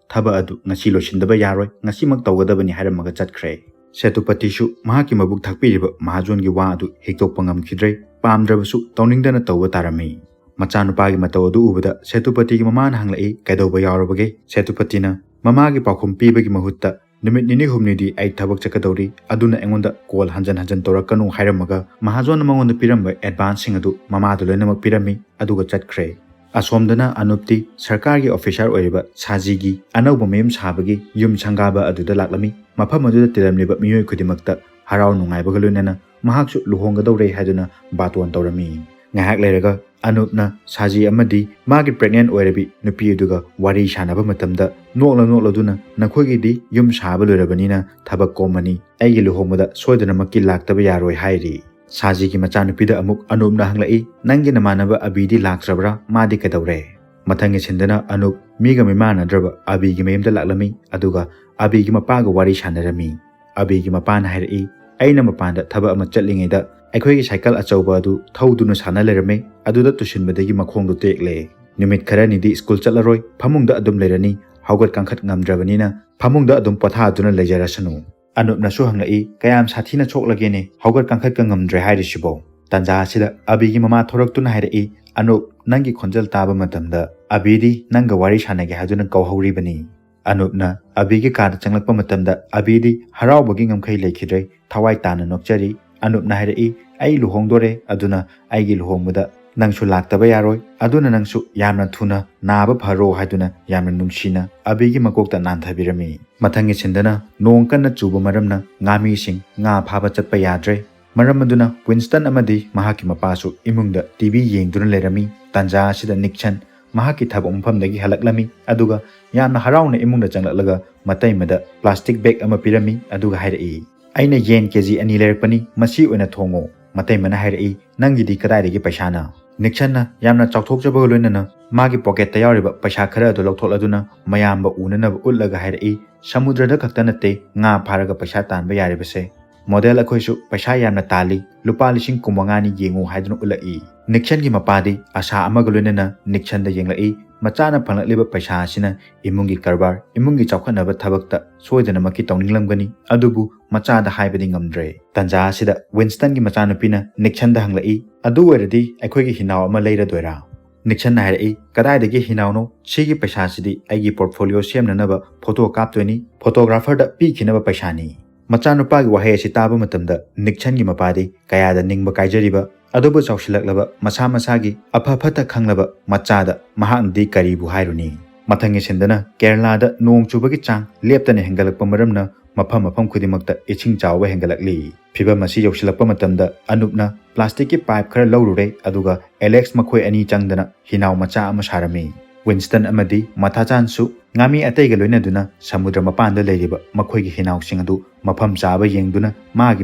ꯊꯕꯛ ꯑꯗꯨ ꯉꯁꯤ ꯂꯣꯏꯁꯤꯟꯗꯕ ꯌꯥꯔꯣꯏ, ꯉꯁꯤꯃꯛ ꯇꯧꯒꯗꯕꯅꯤ ꯍꯥꯏꯔꯝꯃꯒ ꯆꯠꯈ꯭ꯔꯦ꯫ ꯁꯦꯇꯨꯄꯇꯤꯁꯨ ꯃꯍꯥꯛꯀꯤ ꯃꯕꯨꯛ ꯊꯥꯛꯄꯤꯔꯤꯕ ꯃꯍꯥꯖꯣꯟꯒꯤ ꯋꯥ ꯑꯗꯨ ꯍꯤꯛꯇꯣꯛꯄ ꯉꯝꯈꯤꯗ꯭ꯔꯦ꯫ ꯄꯥꯝꯗ꯭ꯔꯕꯁꯨ ꯇꯧꯅꯤꯡꯗꯅ ꯇꯧꯕ ꯇꯥꯔꯝꯃꯤ꯫ ꯃꯆꯥꯅꯨꯄꯥꯒꯤ ꯃꯇꯧ ꯑꯗꯨ ꯎꯕꯗ ꯁꯦꯇꯨꯄꯇꯤꯒꯤ ꯃꯃꯥꯅ ꯍꯪꯂꯛꯏ, "ꯀꯩꯗꯧꯕ ꯌꯥꯎꯔꯕꯒꯦ?" ꯁꯦꯇꯨꯄꯇꯤꯅ ꯃꯃꯥꯒꯤ ꯄꯥꯎꯈꯨꯝ ꯄꯤꯕꯒꯤ ꯃꯍꯨꯠꯇ, "ꯅꯨꯃꯤꯠ ꯅꯤꯅꯤ ꯍꯨꯝꯅꯤꯗꯤ ꯑꯩ ꯊꯕꯛ ꯆꯠꯀꯗꯧꯔꯤ, ꯑꯗꯨꯅ ꯑꯩꯉꯣꯟꯗ ꯀꯣꯜ ꯍꯟꯖꯟ ꯍꯟꯖꯟ ꯇꯧꯔꯛꯀꯅꯨ" ꯍꯥꯏꯔꯝꯃꯒ, ꯃꯍꯥꯖꯣꯟꯅ ꯃꯉꯣꯟꯗ ꯄꯤꯔꯝꯕ ꯑꯦꯗꯚꯥꯟꯁꯁꯤꯡ ꯑꯗꯨ ꯃꯃꯥꯗ ꯂꯣꯏꯅꯃꯛ ꯄꯤꯔꯝꯃꯤ, ꯑꯗꯨꯒ ꯆꯠꯈ꯭ꯔꯦ꯫ ꯑꯁꯣꯝꯗꯅ ꯑꯅꯨꯞꯇꯤ ꯁꯔꯀꯥꯔꯒꯤ ꯑꯣꯐꯤꯁꯥꯔ ꯑꯣꯏꯔꯤꯕ ꯁꯥꯖꯤꯒꯤ ꯑꯅꯧꯕ ꯃꯌꯨꯝ ꯁꯥꯕꯒꯤ ꯌꯨꯝ ꯁꯪꯒꯥꯕ ꯑꯗꯨꯗ ꯂꯥꯛꯂꯝꯃꯤ꯫ ꯃꯐꯝ ꯑꯗꯨꯗ ꯇꯤꯜꯂꯝꯂꯤꯕ ꯃꯤꯑꯣꯏ ꯈꯨꯗꯤꯡꯃꯛꯇ ꯍꯔꯥꯎ ꯅꯨꯡꯉꯥꯏꯕꯒ ꯂꯣꯏꯅꯅ ꯃꯍꯥꯛꯁꯨ ꯂꯨꯍꯣꯡꯒꯗꯧꯔꯦ ꯍꯥꯏꯗꯨꯅ ꯕꯥꯇꯣꯟ ꯇꯧꯔꯝꯃꯤ꯫ ꯉꯥꯏꯍꯥꯛ ꯂꯩꯔꯒ ꯑꯅꯨꯞꯅ ꯁꯥꯖꯤ ꯑꯃꯗꯤ ꯃꯥꯒꯤ ꯄ꯭ꯔꯦꯒꯅꯦꯟ ꯑꯣꯏꯔꯕꯤ ꯅꯨꯄꯤ ꯑꯗꯨꯒ ꯋꯥꯔꯤ ꯁꯥꯟꯅꯕ ꯃꯇꯝꯗ, ꯅꯣꯛꯂ ꯅꯣꯛꯂꯗꯨꯅ, "ꯅꯈꯣꯏꯒꯤꯗꯤ ꯌꯨꯝ ꯁꯥꯕ ꯂꯣꯏꯔꯕꯅꯤꯅ ꯊꯕꯛ ꯀꯣꯝꯃꯅꯤ, ꯑꯩꯒꯤ ꯂꯨꯍꯣꯡꯕꯗ ꯁꯣꯏꯗꯅꯃꯛꯀꯤ ꯂꯥꯛꯇꯕ ꯌꯥꯔꯣꯏ" ꯍꯥꯏꯔꯤ꯫ ꯁꯥꯖꯤꯒꯤ ꯃꯆꯥꯅꯨꯄꯤꯗ ꯑꯃꯨꯛ ꯑꯅꯨꯞꯅ ꯍꯪꯂꯛꯏ, "ꯅꯪꯒꯤ ꯅꯃꯥꯟꯅꯕ ꯑꯕꯤꯗꯤ ꯂꯥꯛꯇ꯭ꯔꯕ꯭ꯔꯥ? ꯃꯥꯗꯤ ꯀꯩꯗꯧꯔꯦ?" ꯃꯊꯪꯒꯤ ꯁꯤꯟꯗꯅ ꯑꯅꯨꯞ ꯃꯤꯒ ꯃꯤꯃꯥꯟꯅꯗ꯭ꯔꯕ ꯑꯕꯤꯒꯤ ꯃꯌꯨꯝꯗ ꯂꯥꯛꯂꯝꯃꯤ, ꯑꯗꯨꯒ ꯑꯕꯤꯒꯤ ꯃꯄꯥꯒ ꯋꯥꯔꯤ ꯁꯥꯟꯅꯔꯝꯃꯤ꯫ ꯑꯕꯤꯒꯤ ꯃꯄꯥꯅ ꯍꯥꯏꯔꯛꯏ, "ꯑꯩꯅ ꯃꯄꯥꯟꯗ ꯊꯕꯛ ꯑꯃ ꯆꯠꯂꯤꯉꯩꯗ ꯑꯩꯈꯣꯏꯒꯤ ꯁꯥꯏꯀꯜ ꯑꯆꯧꯕ ꯑꯗꯨ ꯊꯧꯗꯨꯅ ꯁꯥꯟꯅ ꯂꯩꯔꯝꯃꯤ, ꯑꯗꯨꯗ ꯇꯨꯁꯤꯟꯕꯗꯒꯤ ꯃꯈꯣꯡꯗꯨ ꯇꯦꯛꯂꯦ꯫ ꯅꯨꯃꯤꯠ ꯈꯔꯅꯤꯗꯤ ꯁ꯭ꯀꯨꯜ ꯆꯠꯂꯔꯣꯏ, ꯐꯃꯨꯡꯗ ꯑꯗꯨꯝ ꯂꯩꯔꯅꯤ, ꯍꯧꯒꯠ ꯀꯥꯡꯈꯠ ꯉꯝꯗ꯭ꯔꯕꯅꯤꯅ ꯐꯃꯨꯡꯗ ꯑꯗꯨꯝ ꯄꯣꯊꯥꯗꯨꯅ ꯂꯩꯖꯔꯁꯅꯨ"꯫ ꯑꯅꯨꯞꯅꯁꯨ ꯍꯪꯂꯛꯏ, "ꯀꯌꯥꯝ ꯁꯥꯊꯤꯅ ꯁꯣꯛꯂꯒꯦꯅꯦ, ꯍꯧꯒꯠ ꯀꯥꯡꯈꯠꯀ ꯉꯝꯗ꯭ꯔꯦ ꯍꯥꯏꯔꯤꯁꯤꯕꯣ?" ꯇꯥꯟꯖꯥ ꯑꯁꯤꯗ ꯑꯕꯤꯒꯤ ꯃꯃꯥ ꯊꯣꯔꯛꯇꯨꯅ ꯍꯥꯏꯔꯛꯏ, "ꯑꯅꯨꯞ, ꯅꯪꯒꯤ ꯈꯣꯟꯖꯦꯜ ꯇꯥꯕ ꯃꯇꯝꯗ ꯑꯕꯤꯗꯤ ꯅꯪꯒ ꯋꯥꯔꯤ ꯁꯥꯟꯅꯒꯦ ꯍꯥꯏꯗꯨꯅ ꯀꯧꯍꯧꯔꯤꯕꯅꯤ"꯫ ꯑꯅꯨꯞꯅ ꯑꯕꯤꯒꯤ ꯀꯥꯗ ꯆꯪꯂꯛꯄ ꯃꯇꯝꯗ ꯑꯕꯤꯗꯤ ꯍꯔꯥꯎꯕꯒꯤ ꯉꯝꯈꯩ ꯂꯩꯈꯤꯗ꯭ꯔꯦ, ꯊꯋꯥꯏ ꯇꯥꯅ ꯅꯣꯛꯆꯔꯤ꯫ ꯑꯅꯨꯞꯅ ꯍꯥꯏꯔꯛꯏ, "ꯑꯩ ꯂꯨꯍꯣꯡꯗꯣꯔꯦ, ꯑꯗꯨꯅ ꯑꯩꯒꯤ ꯂꯨꯍꯣꯡꯕꯗ ꯅꯪꯁꯨ ꯂꯥꯛꯇꯕ ꯌꯥꯔꯣꯏ, ꯑꯗꯨꯅ ꯅꯪꯁꯨ ꯌꯥꯝꯅ ꯊꯨꯅ ꯅꯥꯕ ꯐꯔꯣ" ꯍꯥꯏꯗꯨꯅ ꯌꯥꯝꯅ ꯅꯨꯡꯁꯤꯅ ꯑꯕꯤꯒꯤ ꯃꯀꯣꯛꯇ ꯅꯥꯟꯊꯕꯤꯔꯝꯃꯤ꯫ ꯃꯊꯪꯒꯤ ꯁꯤꯟꯗꯅ ꯅꯣꯡ ꯀꯟꯅ ꯆꯨꯕ ꯃꯔꯝꯅ ꯉꯥꯃꯤꯁꯤꯡ ꯉꯥ ꯐꯥꯕ ꯆꯠꯄ ꯌꯥꯗ꯭ꯔꯦ꯫ ꯃꯔꯝ ꯑꯗꯨꯅ ꯋꯤꯟꯁꯇꯟ ꯑꯃꯗꯤ ꯃꯍꯥꯛꯀꯤ ꯃꯄꯥꯁꯨ ꯏꯃꯨꯡꯗ ꯇꯤ ꯚꯤ ꯌꯦꯡꯗꯨꯅ ꯂꯩꯔꯝꯃꯤ꯫ ꯇꯥꯟꯖꯥ ꯑꯁꯤꯗ ꯅꯤꯛꯁꯟ ꯃꯍꯥꯛꯀꯤ ꯊꯕꯛ ꯃꯐꯝꯗꯒꯤ ꯍꯜꯂꯛꯂꯝꯃꯤ, ꯑꯗꯨꯒ ꯌꯥꯝꯅ ꯍꯔꯥꯎꯅ ꯏꯃꯨꯡꯗ ꯆꯪꯂꯛꯂꯒ ꯃꯇꯩꯃꯗ plastic bag ꯑꯃ ꯄꯤꯔꯝꯃꯤ, ꯑꯗꯨꯒ ꯍꯥꯏꯔꯛꯏ, "ꯑꯩꯅ ꯌꯦꯟ ꯀꯦ ꯖꯤ ꯑꯅꯤ ꯂꯩꯔꯛꯄꯅꯤ, ꯃꯁꯤ ꯑꯣꯏꯅ ꯊꯣꯡꯉꯣ꯫" ꯃꯇꯩꯃꯅ ꯍꯥꯏꯔꯛꯏ, "ꯅꯪꯒꯤꯗꯤ ꯀꯗꯥꯏꯗꯒꯤ ꯄꯩꯁꯥꯅ?" ꯅꯤꯛꯁꯟꯅ ꯌꯥꯝꯅ ꯆꯥꯎꯊꯣꯛꯆꯕꯒ ꯂꯣꯏꯅꯅ ꯃꯥꯒꯤ pocketꯇ ꯌꯥꯎꯔꯤꯕ ꯄꯩꯁꯥ ꯈꯔ ꯑꯗꯨ ꯂꯧꯊꯣꯛꯂꯗꯨꯅ ꯃꯌꯥꯝꯕ ꯎꯅꯅꯕ ꯎꯠꯂꯒ ꯍꯥꯏꯔꯛꯏ, "ꯁꯃꯨꯗ꯭ꯔꯗ ꯈꯛꯇ ꯅꯠꯇꯦ ꯉꯥ ꯐꯥꯔꯒ ꯄꯩꯁꯥ ꯇꯥꯟꯕ ꯌꯥꯔꯤꯕꯁꯦ꯫ Model ꯑꯩꯈꯣꯏꯁꯨ ꯄꯩꯁꯥ ꯌꯥꯝꯅ ꯇꯥꯜꯂꯤ, ꯂꯨꯄꯥ ꯂꯤꯁꯤꯡ ꯀꯨꯟꯃꯉꯥꯅꯤ ꯌꯦꯡꯉꯨ" ꯍꯥꯏꯗꯨꯅ ꯎꯠꯂꯛꯏ꯫ ꯅꯤꯛꯁꯟꯒꯤ ꯃꯄꯥꯗꯤ ꯑꯁꯥ ꯑꯃꯒ ꯂꯣꯏꯅꯅ ꯅꯤꯛꯁꯟꯗ ꯌꯦꯡꯂꯛꯏ꯫ ꯃꯆꯥꯅ ꯐꯪꯂꯛꯂꯤꯕ ꯄꯩꯁꯥ ꯑꯁꯤꯅ ꯏꯃꯨꯡꯒꯤ ꯀꯔꯕꯥꯔ, ꯏꯃꯨꯡꯒꯤ ꯆꯥꯎꯈꯠꯅꯕ ꯊꯕꯛꯇ ꯁꯣꯏꯗꯅꯃꯛꯀꯤ ꯇꯧꯅꯤꯡꯂꯝꯒꯅꯤ, ꯑꯗꯨꯕꯨ ꯃꯆꯥꯗ ꯍꯥꯏꯕꯗꯤ ꯉꯝꯗ꯭ꯔꯦ꯫ ꯇꯥꯟꯖꯥ ꯑꯁꯤꯗ ꯋꯤꯟꯁꯇꯟꯒꯤ ꯃꯆꯥꯅꯨꯄꯤꯅ ꯅꯤꯛꯁꯟꯗ ꯍꯪꯂꯛꯏ, "ꯑꯗꯨ ꯑꯣꯏꯔꯗꯤ ꯑꯩꯈꯣꯏꯒꯤ ꯍꯤꯅꯥꯎ ꯑꯃ ꯂꯩꯔꯗꯣꯏꯔꯥ?" ꯅꯤꯛꯁꯟꯅ ꯍꯥꯏꯔꯛꯏ, "ꯀꯗꯥꯏꯗꯒꯤ ꯍꯤꯅꯥꯎꯅꯣ? ꯁꯤꯒꯤ ꯄꯩꯁꯥꯁꯤꯗꯤ ꯑꯩꯒꯤ portfolio ꯁꯦꯝꯅꯅꯕ photo ꯀꯥꯞꯇꯣꯏꯅꯤ, photographerꯗ ꯄꯤꯈꯤꯅꯕ ꯄꯩꯁꯥꯅꯤ꯫" ꯃꯆꯥꯅꯨꯄꯥꯒꯤ ꯋꯥꯍꯩ ꯑꯁꯤ ꯇꯥꯕ ꯃꯇꯝꯗ ꯅꯤꯛꯁꯟꯒꯤ ꯃꯄꯥꯗꯤ ꯀꯌꯥꯗ ꯅꯤꯡꯕ ꯀꯥꯏꯖꯔꯤꯕ, ꯑꯗꯨꯕꯨ ꯆꯥꯎꯁꯤꯜꯂꯛꯂꯕ ꯃꯁꯥ ꯃꯁꯥꯒꯤ ꯑꯐ ꯐꯠꯇ ꯈꯪꯂꯕ ꯃꯆꯥꯗ ꯃꯍꯥꯛꯅꯗꯤ ꯀꯔꯤꯕꯨ ꯍꯥꯏꯔꯨꯅꯤ? ꯃꯊꯪꯒꯤ ꯁꯤꯟꯗꯅ ꯀꯦꯔꯂꯥꯗ ꯅꯣꯡ ꯆꯨꯕꯒꯤ ꯆꯥꯡ ꯂꯦꯞꯇꯅ ꯍꯦꯟꯒꯠꯂꯛꯄ ꯃꯔꯝꯅ ꯃꯐꯝ ꯃꯐꯝ ꯈꯨꯗꯤꯡꯃꯛꯇ ꯏꯁꯤꯡ ꯆꯥꯎꯕ ꯍꯦꯟꯒꯠꯂꯛꯂꯤ꯫ ꯐꯤꯚꯝ ꯑꯁꯤ ꯌꯧꯁꯤꯜꯂꯛꯄ ꯃꯇꯝꯗ ꯑꯅꯨꯞꯅ plasticꯀꯤ pipe ꯈꯔ ꯂꯧꯔꯨꯔꯦ, ꯑꯗꯨꯒ ꯑꯦꯂꯦꯛꯁ ꯃꯈꯣꯏ ꯑꯅꯤ ꯆꯪꯗꯅ ꯍꯤꯅꯥꯎ ꯃꯆꯥ ꯑꯃ ꯁꯥꯔꯝꯃꯤ꯫ ꯋꯤꯟꯁꯇꯟ ꯑꯃꯗꯤ ꯃꯊꯥꯆꯥꯟꯁꯨ ꯉꯥꯃꯤ ꯑꯇꯩꯒ ꯂꯣꯏꯅꯗꯨꯅ ꯁꯃꯨꯗ꯭ꯔ ꯃꯄꯥꯟꯗ ꯂꯩꯔꯤꯕ ꯃꯈꯣꯏꯒꯤ ꯍꯤꯅꯥꯎꯁꯤꯡ ꯑꯗꯨ ꯃꯐꯝ ꯆꯥꯕ ꯌꯦꯡꯗꯨꯅ ꯃꯥꯒꯤ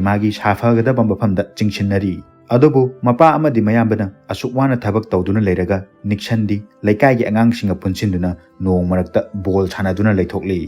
ꯃꯥꯒꯤ ꯁꯥꯐꯒꯗꯕ ꯃꯐꯝꯗ ꯆꯤꯡꯁꯤꯟꯅꯔꯤ꯫ ꯑꯗꯨꯕꯨ ꯃꯄꯥ ꯑꯃꯗꯤ ꯃꯌꯥꯝꯕꯅ ꯑꯁꯨꯛ ꯋꯥꯅ ꯊꯕꯛ ꯇꯧꯗꯨꯅ ꯂꯩꯔꯒ ꯅꯤꯛꯁꯟꯗꯤ ꯂꯩꯀꯥꯏꯒꯤ ꯑꯉꯥꯡꯁꯤꯡꯒ ꯄꯨꯟꯁꯤꯟꯗꯨꯅ ꯅꯣꯡ ꯃꯔꯛꯇ ball ꯁꯥꯟꯅꯗꯨꯅ ꯂꯩꯊꯣꯛꯂꯤ꯫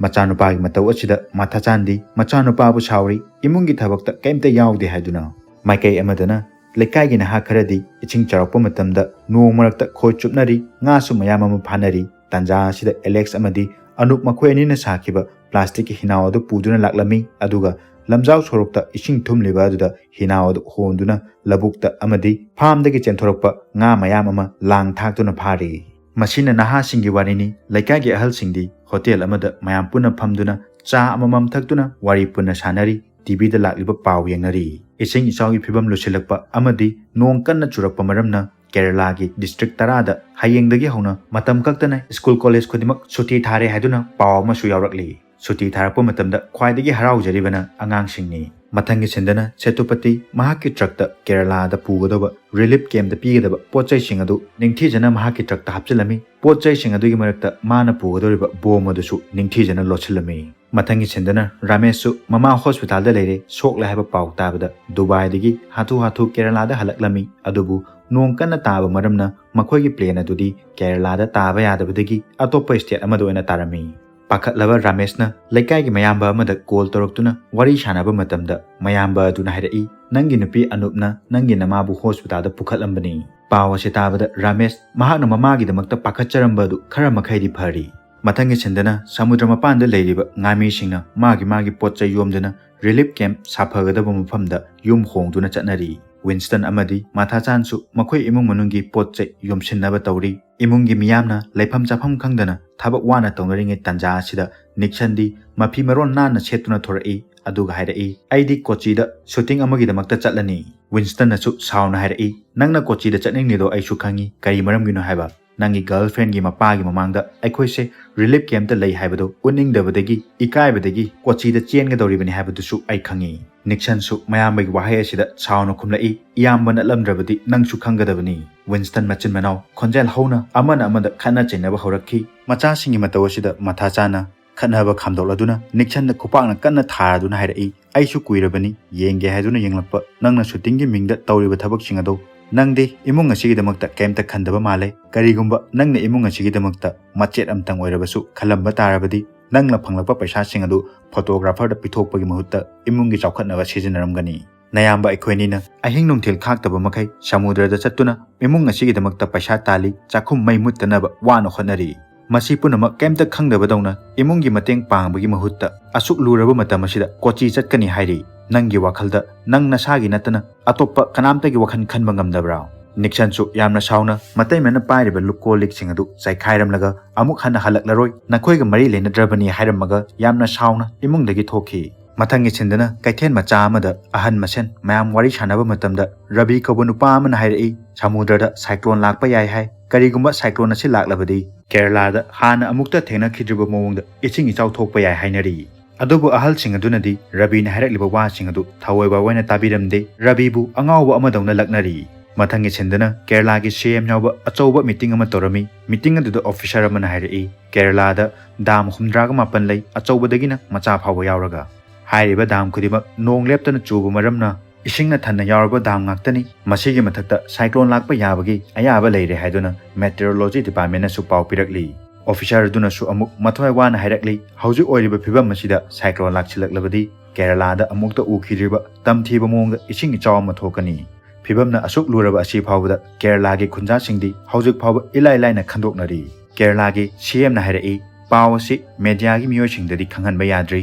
ꯃꯆꯥꯅꯨꯄꯥꯒꯤ ꯃꯇꯧ ꯑꯁꯤꯗ ꯃꯊꯥꯆꯥꯟꯗꯤ ꯃꯆꯥꯅꯨꯄꯥꯕꯨ ꯁꯥꯎꯔꯤ, ꯏꯃꯨꯡꯒꯤ ꯊꯕꯛꯇ ꯀꯔꯤꯝꯇ ꯌꯥꯎꯗꯦ ꯍꯥꯏꯗꯨꯅ꯫ ꯃꯥꯏꯀꯩ ꯑꯃꯗꯅ ꯂꯩꯀꯥꯏꯒꯤ ꯅꯍꯥ ꯈꯔꯗꯤ ꯏꯁꯤꯡ ꯆꯥꯎꯔꯛꯄ ꯃꯇꯝꯗ ꯅꯣꯡ ꯃꯔꯛꯇ ꯈꯣꯏ ꯆꯨꯞꯅꯔꯤ, ꯉꯥꯁꯨ ꯃꯌꯥꯝ ꯑꯃ ꯐꯥꯅꯔꯤ꯫ ꯇꯥꯟꯖꯥ ꯑꯁꯤꯗ ꯑꯦꯂꯦꯛꯁ ꯑꯃꯗꯤ ꯑꯅꯨꯞ ꯃꯈꯣꯏ ꯑꯅꯤꯅ ꯁꯥꯈꯤꯕ plasticꯀꯤ ꯍꯤꯅꯥꯎ ꯑꯗꯨ ꯄꯨꯗꯨꯅ ꯂꯥꯛꯂꯝꯃꯤ, ꯑꯗꯨꯒ ꯂꯝꯖꯥꯎ ꯁꯣꯔꯣꯛꯇ ꯏꯁꯤꯡ ꯊꯨꯝꯂꯤꯕ ꯑꯗꯨꯗ ꯍꯤꯅꯥꯎ ꯑꯗꯨ ꯍꯣꯟꯗꯨꯅ ꯂꯧꯕꯨꯛꯇ ꯑꯃꯗꯤ farmꯗꯒꯤ ꯆꯦꯟꯊꯣꯔꯛꯄ ꯉꯥ ꯃꯌꯥꯝ ꯑꯃ ꯂꯥꯡ ꯊꯥꯛꯇꯨꯅ ꯐꯥꯔꯤ꯫ ꯃꯁꯤꯅ ꯅꯍꯥꯁꯤꯡꯒꯤ ꯋꯥꯔꯤꯅꯤ꯫ ꯂꯩꯀꯥꯏꯒꯤ ꯑꯍꯜꯁꯤꯡꯗꯤ ꯍꯣꯇꯦꯜ ꯑꯃꯗ ꯃꯌꯥꯝ ꯄꯨꯟꯅ ꯐꯝꯗꯨꯅ ꯆꯥ ꯑꯃꯃꯝ ꯊꯛꯇꯨꯅ ꯋꯥꯔꯤ ꯄꯨꯟꯅ ꯁꯥꯟꯅꯔꯤ, ꯇꯤꯚꯤꯗ ꯂꯥꯛꯂꯤꯕ ꯄꯥꯎ ꯌꯦꯡꯅꯔꯤ꯫ ꯏꯁꯤꯡ ꯏꯆꯥꯎꯒꯤ ꯐꯤꯕꯝ ꯂꯨꯁꯤꯜꯂꯛꯄ ꯑꯃꯗꯤ ꯅꯣꯡ ꯀꯟꯅ ꯆꯨꯔꯛꯄ ꯃꯔꯝꯅ ꯀꯦꯔꯂꯥꯒꯤ district ꯇꯔꯥꯗ ꯍꯌꯦꯡꯗꯒꯤ ꯍꯧꯅ ꯃꯇꯝ ꯀꯛꯇꯅ school college ꯈꯨꯗꯤꯡꯃꯛ ꯁꯨꯇꯤ ꯊꯥꯔꯦ ꯍꯥꯏꯗꯨꯅ ꯄꯥꯎ ꯑꯃꯁꯨ ꯌꯥꯎꯔꯛꯂꯤ꯫ ꯁꯨꯇꯤ ꯊꯥꯔꯛꯄ ꯃꯇꯝꯗ ꯈ꯭ꯋꯥꯏꯗꯒꯤ ꯍꯔꯥꯎꯖꯔꯤꯕꯅ ꯑꯉꯥꯡꯁꯤꯡꯅꯤ꯫ ꯃꯊꯪꯒꯤ ꯁꯤꯟꯗꯅ ꯁꯦꯇꯨꯄꯇꯤ ꯃꯍꯥꯛꯀꯤ ꯇ꯭ꯔꯛꯇ ꯀꯦꯔꯂꯥꯗ ꯄꯨꯒꯗꯧꯕ ꯔꯤꯂꯤꯐ ꯀꯦꯝꯞꯇ ꯄꯤꯒꯗꯕ ꯄꯣꯠ ꯆꯩꯁꯤꯡ ꯑꯗꯨ ꯅꯤꯡꯊꯤꯖꯅ ꯃꯍꯥꯛꯀꯤ ꯇ꯭ꯔꯛꯇ ꯍꯥꯞꯆꯤꯜꯂꯝꯃꯤ꯫ ꯄꯣꯠ ꯆꯩꯁꯤꯡ ꯑꯗꯨꯒꯤ ꯃꯔꯛꯇ ꯃꯥꯅ ꯄꯨꯒꯗꯧꯔꯤꯕ ꯕꯣꯝ ꯑꯗꯨꯁꯨ ꯅꯤꯡꯊꯤꯖꯅ ꯂꯣꯠꯁꯤꯜꯂꯝꯃꯤ꯫ ꯃꯊꯪꯒꯤ ꯁꯤꯟꯗꯅ ꯔꯥꯃꯦꯁꯁꯨ ꯃꯃꯥ ꯍꯣꯁꯄꯤꯇꯥꯜꯗ ꯂꯩꯔꯦ, ꯁꯣꯛꯂꯦ ꯍꯥꯏꯕ ꯄꯥꯎ ꯇꯥꯕꯗ ꯗꯨꯕꯥꯏꯗꯒꯤ ꯍꯥꯊꯨ ꯍꯥꯊꯨ ꯀꯦꯔꯂꯥꯗ ꯍꯜꯂꯛꯂꯝꯃꯤ꯫ ꯑꯗꯨꯕꯨ ꯅꯣꯡ ꯀꯟꯅ ꯇꯥꯕ ꯃꯔꯝꯅ ꯃꯈꯣꯏꯒꯤ ꯄ꯭ꯂꯦꯟ ꯑꯗꯨꯗꯤ ꯀꯦꯔꯂꯥꯗ ꯇꯥꯕ ꯌꯥꯗꯕꯗꯒꯤ ꯑꯇꯣꯞꯄ ꯁ꯭ꯇꯦꯠ ꯑꯃꯗ ꯑꯣꯏꯅ ꯇꯥꯔꯝꯃꯤ꯫ ꯄꯥꯈꯠꯂꯕ ꯔꯥꯃꯦꯁꯅ ꯂꯩꯀꯥꯏꯒꯤ ꯃꯌꯥꯝꯕ ꯑꯃꯗ ꯀꯣꯜ ꯇꯧꯔꯛꯇꯨꯅ ꯋꯥꯔꯤ ꯁꯥꯟꯅꯕ ꯃꯇꯝꯗ ꯃꯌꯥꯝꯕ ꯑꯗꯨꯅ ꯍꯥꯏꯔꯛꯏ, "ꯅꯪꯒꯤ ꯅꯨꯄꯤ ꯑꯅꯨꯞꯅ ꯅꯪꯒꯤ ꯅꯃꯥꯕꯨ ꯍꯣꯁꯄꯤꯇꯥꯜꯗ ꯄꯨꯈꯠꯂꯝꯕꯅꯤ꯫" ꯄꯥꯎ ꯑꯁꯤ ꯇꯥꯕꯗ ꯔꯥꯃꯦꯁ ꯃꯍꯥꯛꯅ ꯃꯃꯥꯒꯤꯗꯃꯛꯇ ꯄꯥꯈꯠꯆꯔꯝꯕ ꯑꯗꯨ ꯈꯔ ꯃꯈꯩꯗꯤ ꯐꯔꯤ꯫ ꯃꯊꯪꯒꯤ ꯁꯤꯟꯗꯅ ꯁꯃꯨꯗ꯭ꯔ ꯃꯄꯥꯟꯗ ꯂꯩꯔꯤꯕ ꯉꯥꯃꯤꯁꯤꯡꯅ ꯃꯥꯒꯤ ꯃꯥꯒꯤ ꯄꯣꯠ ꯆꯩ ꯌꯣꯝꯗꯨꯅ ꯔꯤꯂꯤꯐ ꯀꯦꯝꯞ ꯁꯥꯐꯒꯗꯕ ꯃꯐꯝꯗ ꯌꯨꯝ ꯍꯣꯡꯗꯨꯅ ꯆꯠꯅꯔꯤ꯫ ꯋꯤꯟꯁꯇꯟ ꯑꯃꯗꯤ ꯃꯥꯊꯥꯆꯥꯟꯁꯨ ꯃꯈꯣꯏ ꯏꯃꯨꯡ ꯃꯅꯨꯡꯒꯤ ꯄꯣꯠ ꯆꯩ ꯌꯣꯝꯁꯤꯟꯅꯕ ꯇꯧꯔꯤ꯫ ꯏꯃꯨꯡꯒꯤ ꯃꯤꯌꯥꯝꯅ ꯂꯩꯐꯝ ꯆꯥꯐꯝ ꯈꯪꯗꯅ ꯊꯕꯛ ꯋꯥꯅ ꯇꯧꯅꯔꯤꯉꯩ ꯇꯥꯟꯖꯥ ꯑꯁꯤꯗ ꯅꯤꯛꯁꯟꯗꯤ ꯃꯐꯤ ꯃꯔꯣꯟ ꯅꯥꯟꯅ ꯁꯦꯠꯇꯨꯅ ꯊꯣꯔꯛꯏ꯫ ꯑꯗꯨꯒ ꯍꯥꯏꯔꯛꯏ, "ꯑꯩꯗꯤ ꯀꯣꯆꯤꯗ ꯁꯨꯇꯤꯡ ꯑꯃꯒꯤꯗꯃꯛꯇ ꯆꯠꯂꯅꯤ꯫" ꯋꯤꯟꯁꯇꯟꯅꯁꯨ ꯁꯥꯎꯅ ꯍꯥꯏꯔꯛꯏ, "ꯅꯪꯅ ꯀꯣꯆꯤꯗ ꯆꯠꯅꯤꯡꯂꯤꯗꯣ ꯑꯩꯁꯨ ꯈꯪꯉꯤ꯫ ꯀꯔꯤ ꯃꯔꯝꯒꯤꯅꯣ ꯍꯥꯏꯕ? ꯅꯪꯒꯤ ꯒꯔꯜꯐ꯭ꯔꯦꯟꯒꯤ ꯃꯄꯥꯒꯤ ꯃꯃꯥꯡꯗ ꯑꯩꯈꯣꯏꯁꯦ ꯔꯤꯂꯤꯐ ꯀꯦꯝꯞꯇ ꯂꯩ ꯍꯥꯏꯕꯗꯨ ꯎꯠꯅꯤꯡꯗꯕꯗꯒꯤ, ꯏꯀꯥꯏꯕꯗꯒꯤ ꯀꯣꯆꯤꯗ ꯆꯦꯟꯒꯗꯧꯔꯤꯕꯅꯤ ꯍꯥꯏꯕꯗꯨꯁꯨ ꯑꯩ ꯈꯪꯉꯤ꯫" ꯅꯤꯛꯁꯟꯁꯨ ꯃꯌꯥꯝꯕꯒꯤ ꯋꯥꯍꯩ ꯑꯁꯤꯗ ꯁꯥꯎꯅ ꯈꯨꯝꯂꯛꯏ, "ꯏꯌꯥꯝꯕ ꯅꯠꯂꯝꯗ꯭ꯔꯕꯗꯤ ꯅꯪꯁꯨ ꯈꯪꯒꯗꯕꯅꯤ꯫" ꯋꯤꯟꯁꯇꯟ ꯃꯆꯤꯟ ꯃꯅꯥꯎ ꯈꯣꯟꯖꯦꯜ ꯍꯧꯅ ꯑꯃꯅ ꯑꯃꯗ ꯈꯠꯅ ꯆꯩꯅꯕ ꯍꯧꯔꯛꯈꯤ꯫ ꯃꯆꯥꯁꯤꯡꯒꯤ ꯃꯇꯧ ꯑꯁꯤꯗ ꯃꯊꯥ ꯆꯥꯅ ꯈꯠꯅꯕ ꯈꯥꯝꯗꯣꯛꯂꯗꯨꯅ ꯅꯤꯛꯁꯟꯗ ꯈꯨꯄꯥꯛꯅ ꯀꯟꯅ ꯊꯥꯔꯗꯨꯅ ꯍꯥꯏꯔꯛꯏ, "ꯑꯩꯁꯨ ꯀꯨꯏꯔꯕꯅꯤ ꯌꯦꯡꯒꯦ ꯍꯥꯏꯗꯨꯅ ꯌꯦꯡꯂꯛꯄ꯫ ꯅꯪꯅ ꯁꯨꯇꯤꯡꯒꯤ ꯃꯤꯡꯗ ꯇꯧꯔꯤꯕ ꯊꯕꯛꯁꯤꯡ ꯑꯗꯣ ꯅꯪꯗꯤ ꯏꯃꯨꯡ ꯑꯁꯤꯒꯤꯗꯃꯛꯇ ꯀꯩꯝꯇ ꯈꯟꯗꯕ ꯃꯥꯜꯂꯦ꯫ ꯀꯔꯤꯒꯨꯝꯕ ꯅꯪꯅ ꯏꯃꯨꯡ ꯑꯁꯤꯒꯤꯗꯃꯛꯇ ꯃꯆꯦꯠ ꯑꯃꯇꯪ ꯑꯣꯏꯔꯕꯁꯨ ꯈꯜꯂꯝꯕ ꯇꯥꯔꯕꯗꯤ ꯅꯪꯅ ꯐꯪꯂꯛꯄ ꯄꯩꯁꯥꯁꯤꯡ ꯑꯗꯨ ꯐꯣꯇꯣꯒ꯭ꯔꯥꯐꯔꯗ ꯄꯤꯊꯣꯛꯄꯒꯤ ꯃꯍꯨꯠꯇ ꯏꯃꯨꯡꯒꯤ ꯆꯥꯎꯈꯠꯅꯕ ꯁꯤꯖꯤꯟꯅꯔꯝꯒꯅꯤ꯫ ꯅꯌꯥꯝꯕ ꯑꯩꯈꯣꯏꯅꯤꯅ ꯑꯍꯤꯡ ꯅꯨꯡꯊꯤꯜ ꯈꯥꯛꯇꯕ ꯃꯈꯩ ꯁꯃꯨꯗ꯭ꯔꯗ ꯆꯠꯇꯨꯅ ꯏꯃꯨꯡ ꯑꯁꯤꯒꯤꯗꯃꯛꯇ ꯄꯩꯁꯥ ꯇꯥꯜꯂꯤ, ꯆꯥꯛꯈꯨꯝ ꯃꯩ ꯃꯨꯠꯇꯅꯕ ꯋꯥꯅ ꯍꯣꯠꯅꯔꯤ꯫ ꯃꯁꯤ ꯄꯨꯝꯅꯃꯛ ꯀꯩꯝꯇ ꯈꯪꯗꯕꯗꯧꯅ ꯏꯃꯨꯡꯒꯤ ꯃꯇꯦꯡ ꯄꯥꯡꯕꯒꯤ ꯃꯍꯨꯠꯇ ꯑꯁꯨꯛ ꯂꯨꯔꯕ ꯃꯇꯝ ꯑꯁꯤꯗ ꯀꯣꯆꯤ ꯆꯠꯀꯅꯤ ꯍꯥꯏꯔꯤ꯫ ꯅꯪꯒꯤ ꯋꯥꯈꯜꯗ ꯅꯪ ꯅꯁꯥꯒꯤ ꯅꯠꯇꯅ ꯑꯇꯣꯞꯄ ꯀꯅꯥꯝꯇꯒꯤ ꯋꯥꯈꯜ ꯈꯟꯕ ꯉꯝꯗꯕ꯭ꯔꯥ?" ꯅꯤꯛꯁꯟꯁꯨ ꯌꯥꯝꯅ ꯁꯥꯎꯅ ꯃꯇꯩꯃꯅ ꯄꯥꯏꯔꯤꯕ ꯂꯨꯀꯣꯜ ꯂꯤꯛꯁꯤꯡ ꯑꯗꯨ ꯆꯥꯏꯈꯥꯏꯔꯝꯂꯒ, "ꯑꯃꯨꯛ ꯍꯟꯅ ꯍꯜꯂꯛꯂꯔꯣꯏ, ꯅꯈꯣꯏꯒ ꯃꯔꯤ ꯂꯩꯅꯗ꯭ꯔꯕꯅꯤ" ꯍꯥꯏꯔꯝꯃꯒ ꯌꯥꯝꯅ ꯁꯥꯎꯅ ꯏꯃꯨꯡꯗꯒꯤ ꯊꯣꯛꯈꯤ꯫ ꯃꯊꯪꯒꯤ ꯁꯤꯟꯗꯅ ꯀꯩꯊꯦꯜ ꯃꯆꯥ ꯑꯃꯗ ꯑꯍꯟ ꯃꯁꯦꯟ ꯃꯌꯥꯝ ꯋꯥꯔꯤ ꯁꯥꯟꯅꯕ ꯃꯇꯝꯗ ꯔꯕꯤ ꯀꯧꯕ ꯅꯨꯄꯥ ꯑꯃꯅ ꯍꯥꯏꯔꯛꯏ, "ꯁꯃꯨꯗ꯭ꯔꯗ ꯁꯥꯏꯀ꯭ꯂꯣꯟ ꯂꯥꯛꯄ ꯌꯥꯏ ꯍꯥꯏ꯫ ꯀꯔꯤꯒꯨꯝꯕ ꯁꯥꯏꯀ꯭ꯂꯣꯟ ꯑꯁꯤ ꯂꯥꯛꯂꯕꯗꯤ ꯀꯦꯔꯂꯥꯗ ꯍꯥꯟꯅ ꯑꯃꯨꯛꯇ ꯊꯦꯡꯅꯈꯤꯗ꯭ꯔꯤꯕ ꯃꯑꯣꯡꯗ ꯏꯁꯤꯡ ꯏꯆꯥꯎ ꯊꯣꯛꯄ ꯌꯥꯏ ꯍꯥꯏꯅꯔꯤ꯫" ꯑꯗꯨꯕꯨ ꯑꯍꯜꯁꯤꯡ ꯑꯗꯨꯅꯗꯤ ꯔꯕꯤꯅ ꯍꯥꯏꯔꯛꯂꯤꯕ ꯋꯥꯁꯤꯡ ꯑꯗꯨ ꯊꯋꯥꯏ ꯋꯥꯋꯦꯅ ꯇꯥꯕꯤꯔꯝꯗꯦ꯫ ꯔꯕꯤꯕꯨ ꯑꯉꯥꯎꯕ ꯑꯃꯗꯧꯅ ꯂꯛꯅꯔꯤ꯫ ꯃꯊꯪꯒꯤ ꯁꯤꯟꯗꯅ ꯀꯦꯔꯂꯥꯒꯤ ꯁꯤ ꯑꯦꯝ ꯌꯥꯎꯕ ꯑꯆꯧꯕ ꯃꯤꯇꯤꯡ ꯑꯃ ꯇꯧꯔꯝꯃꯤ꯫ ꯃꯤꯇꯤꯡ ꯑꯗꯨꯗ ꯑꯣꯐꯤꯁꯥꯔ ꯑꯃꯅ ꯍꯥꯏꯔꯛꯏ, ꯀꯦꯔꯂꯥꯗ ꯗꯥꯝ ꯍꯨꯝꯗ꯭ꯔꯥꯒ ꯃꯥꯄꯟ ꯂꯩ, ꯑꯆꯧꯕꯗꯒꯤꯅ ꯃꯆꯥ ꯐꯥꯎꯕ ꯌꯥꯎꯔꯒ꯫ ꯍꯥꯏꯔꯤꯕ ꯗꯥꯝ ꯈꯨꯗꯤꯡꯃꯛ ꯅꯣꯡ ꯂꯦꯞꯇꯅ ꯆꯨꯕ ꯃꯔꯝꯅ ꯏꯁꯤꯡꯅ ꯊꯟꯅ ꯌꯥꯎꯔꯕ ꯗꯥꯝ ꯉꯥꯛꯇꯅꯤ꯫ ꯃꯁꯤꯒꯤ ꯃꯊꯛꯇ ꯁꯥꯏꯀ꯭ꯂꯣꯟ ꯂꯥꯛꯄ ꯌꯥꯕꯒꯤ ꯑꯌꯥꯕ ꯂꯩꯔꯦ ꯍꯥꯏꯗꯨꯅ ꯃꯦꯇꯤꯑꯣꯔꯣꯂꯣꯖꯤ ꯗꯤꯄꯥꯔꯠꯃꯦꯟꯅꯁꯨ ꯄꯥꯎ ꯄꯤꯔꯛꯂꯤ꯫ ꯑꯣꯐꯤꯁꯥꯔ ꯑꯗꯨꯅꯁꯨ ꯑꯃꯨꯛ ꯃꯊ꯭ꯋꯥꯏ ꯋꯥꯅ ꯍꯥꯏꯔꯛꯂꯤ, ꯍꯧꯖꯤꯛ ꯑꯣꯏꯔꯤꯕ ꯐꯤꯕꯝ ꯑꯁꯤꯗ ꯁꯥꯏꯀ꯭ꯂꯣꯟ ꯂꯥꯛꯁꯤꯜꯂꯛꯂꯕꯗꯤ ꯀꯦꯔꯂꯥꯗ ꯑꯃꯨꯛꯇ ꯎꯈꯤꯗ꯭ꯔꯤꯕ ꯇꯝꯊꯤꯕ ꯃꯑꯣꯡꯗ ꯏꯁꯤꯡ ꯏꯆꯥꯎ ꯑꯃ ꯊꯣꯛꯀꯅꯤ꯫ ꯐꯤꯕꯝꯅ ꯑꯁꯨꯛ ꯂꯨꯔꯕ ꯑꯁꯤ ꯐꯥꯎꯕꯗ ꯀꯦꯔꯂꯥꯒꯤ ꯈꯨꯟꯖꯥꯁꯤꯡꯗꯤ ꯍꯧꯖꯤꯛ ꯐꯥꯎꯕ ꯏꯂꯥꯏ ꯂꯥꯏꯅ ꯈꯟꯗꯣꯛꯅꯔꯤ꯫ ꯀꯦꯔꯂꯥꯒꯤ ꯁꯤ ꯑꯦꯝꯅ ꯍꯥꯏꯔꯛꯏ, ꯄꯥꯎ ꯑꯁꯤ ꯃꯦꯗꯤꯌꯥꯒꯤ ꯃꯤꯑꯣꯏꯁꯤꯡꯗꯗꯤ ꯈꯪꯍꯟꯕ ꯌꯥꯗ꯭ꯔꯤ꯫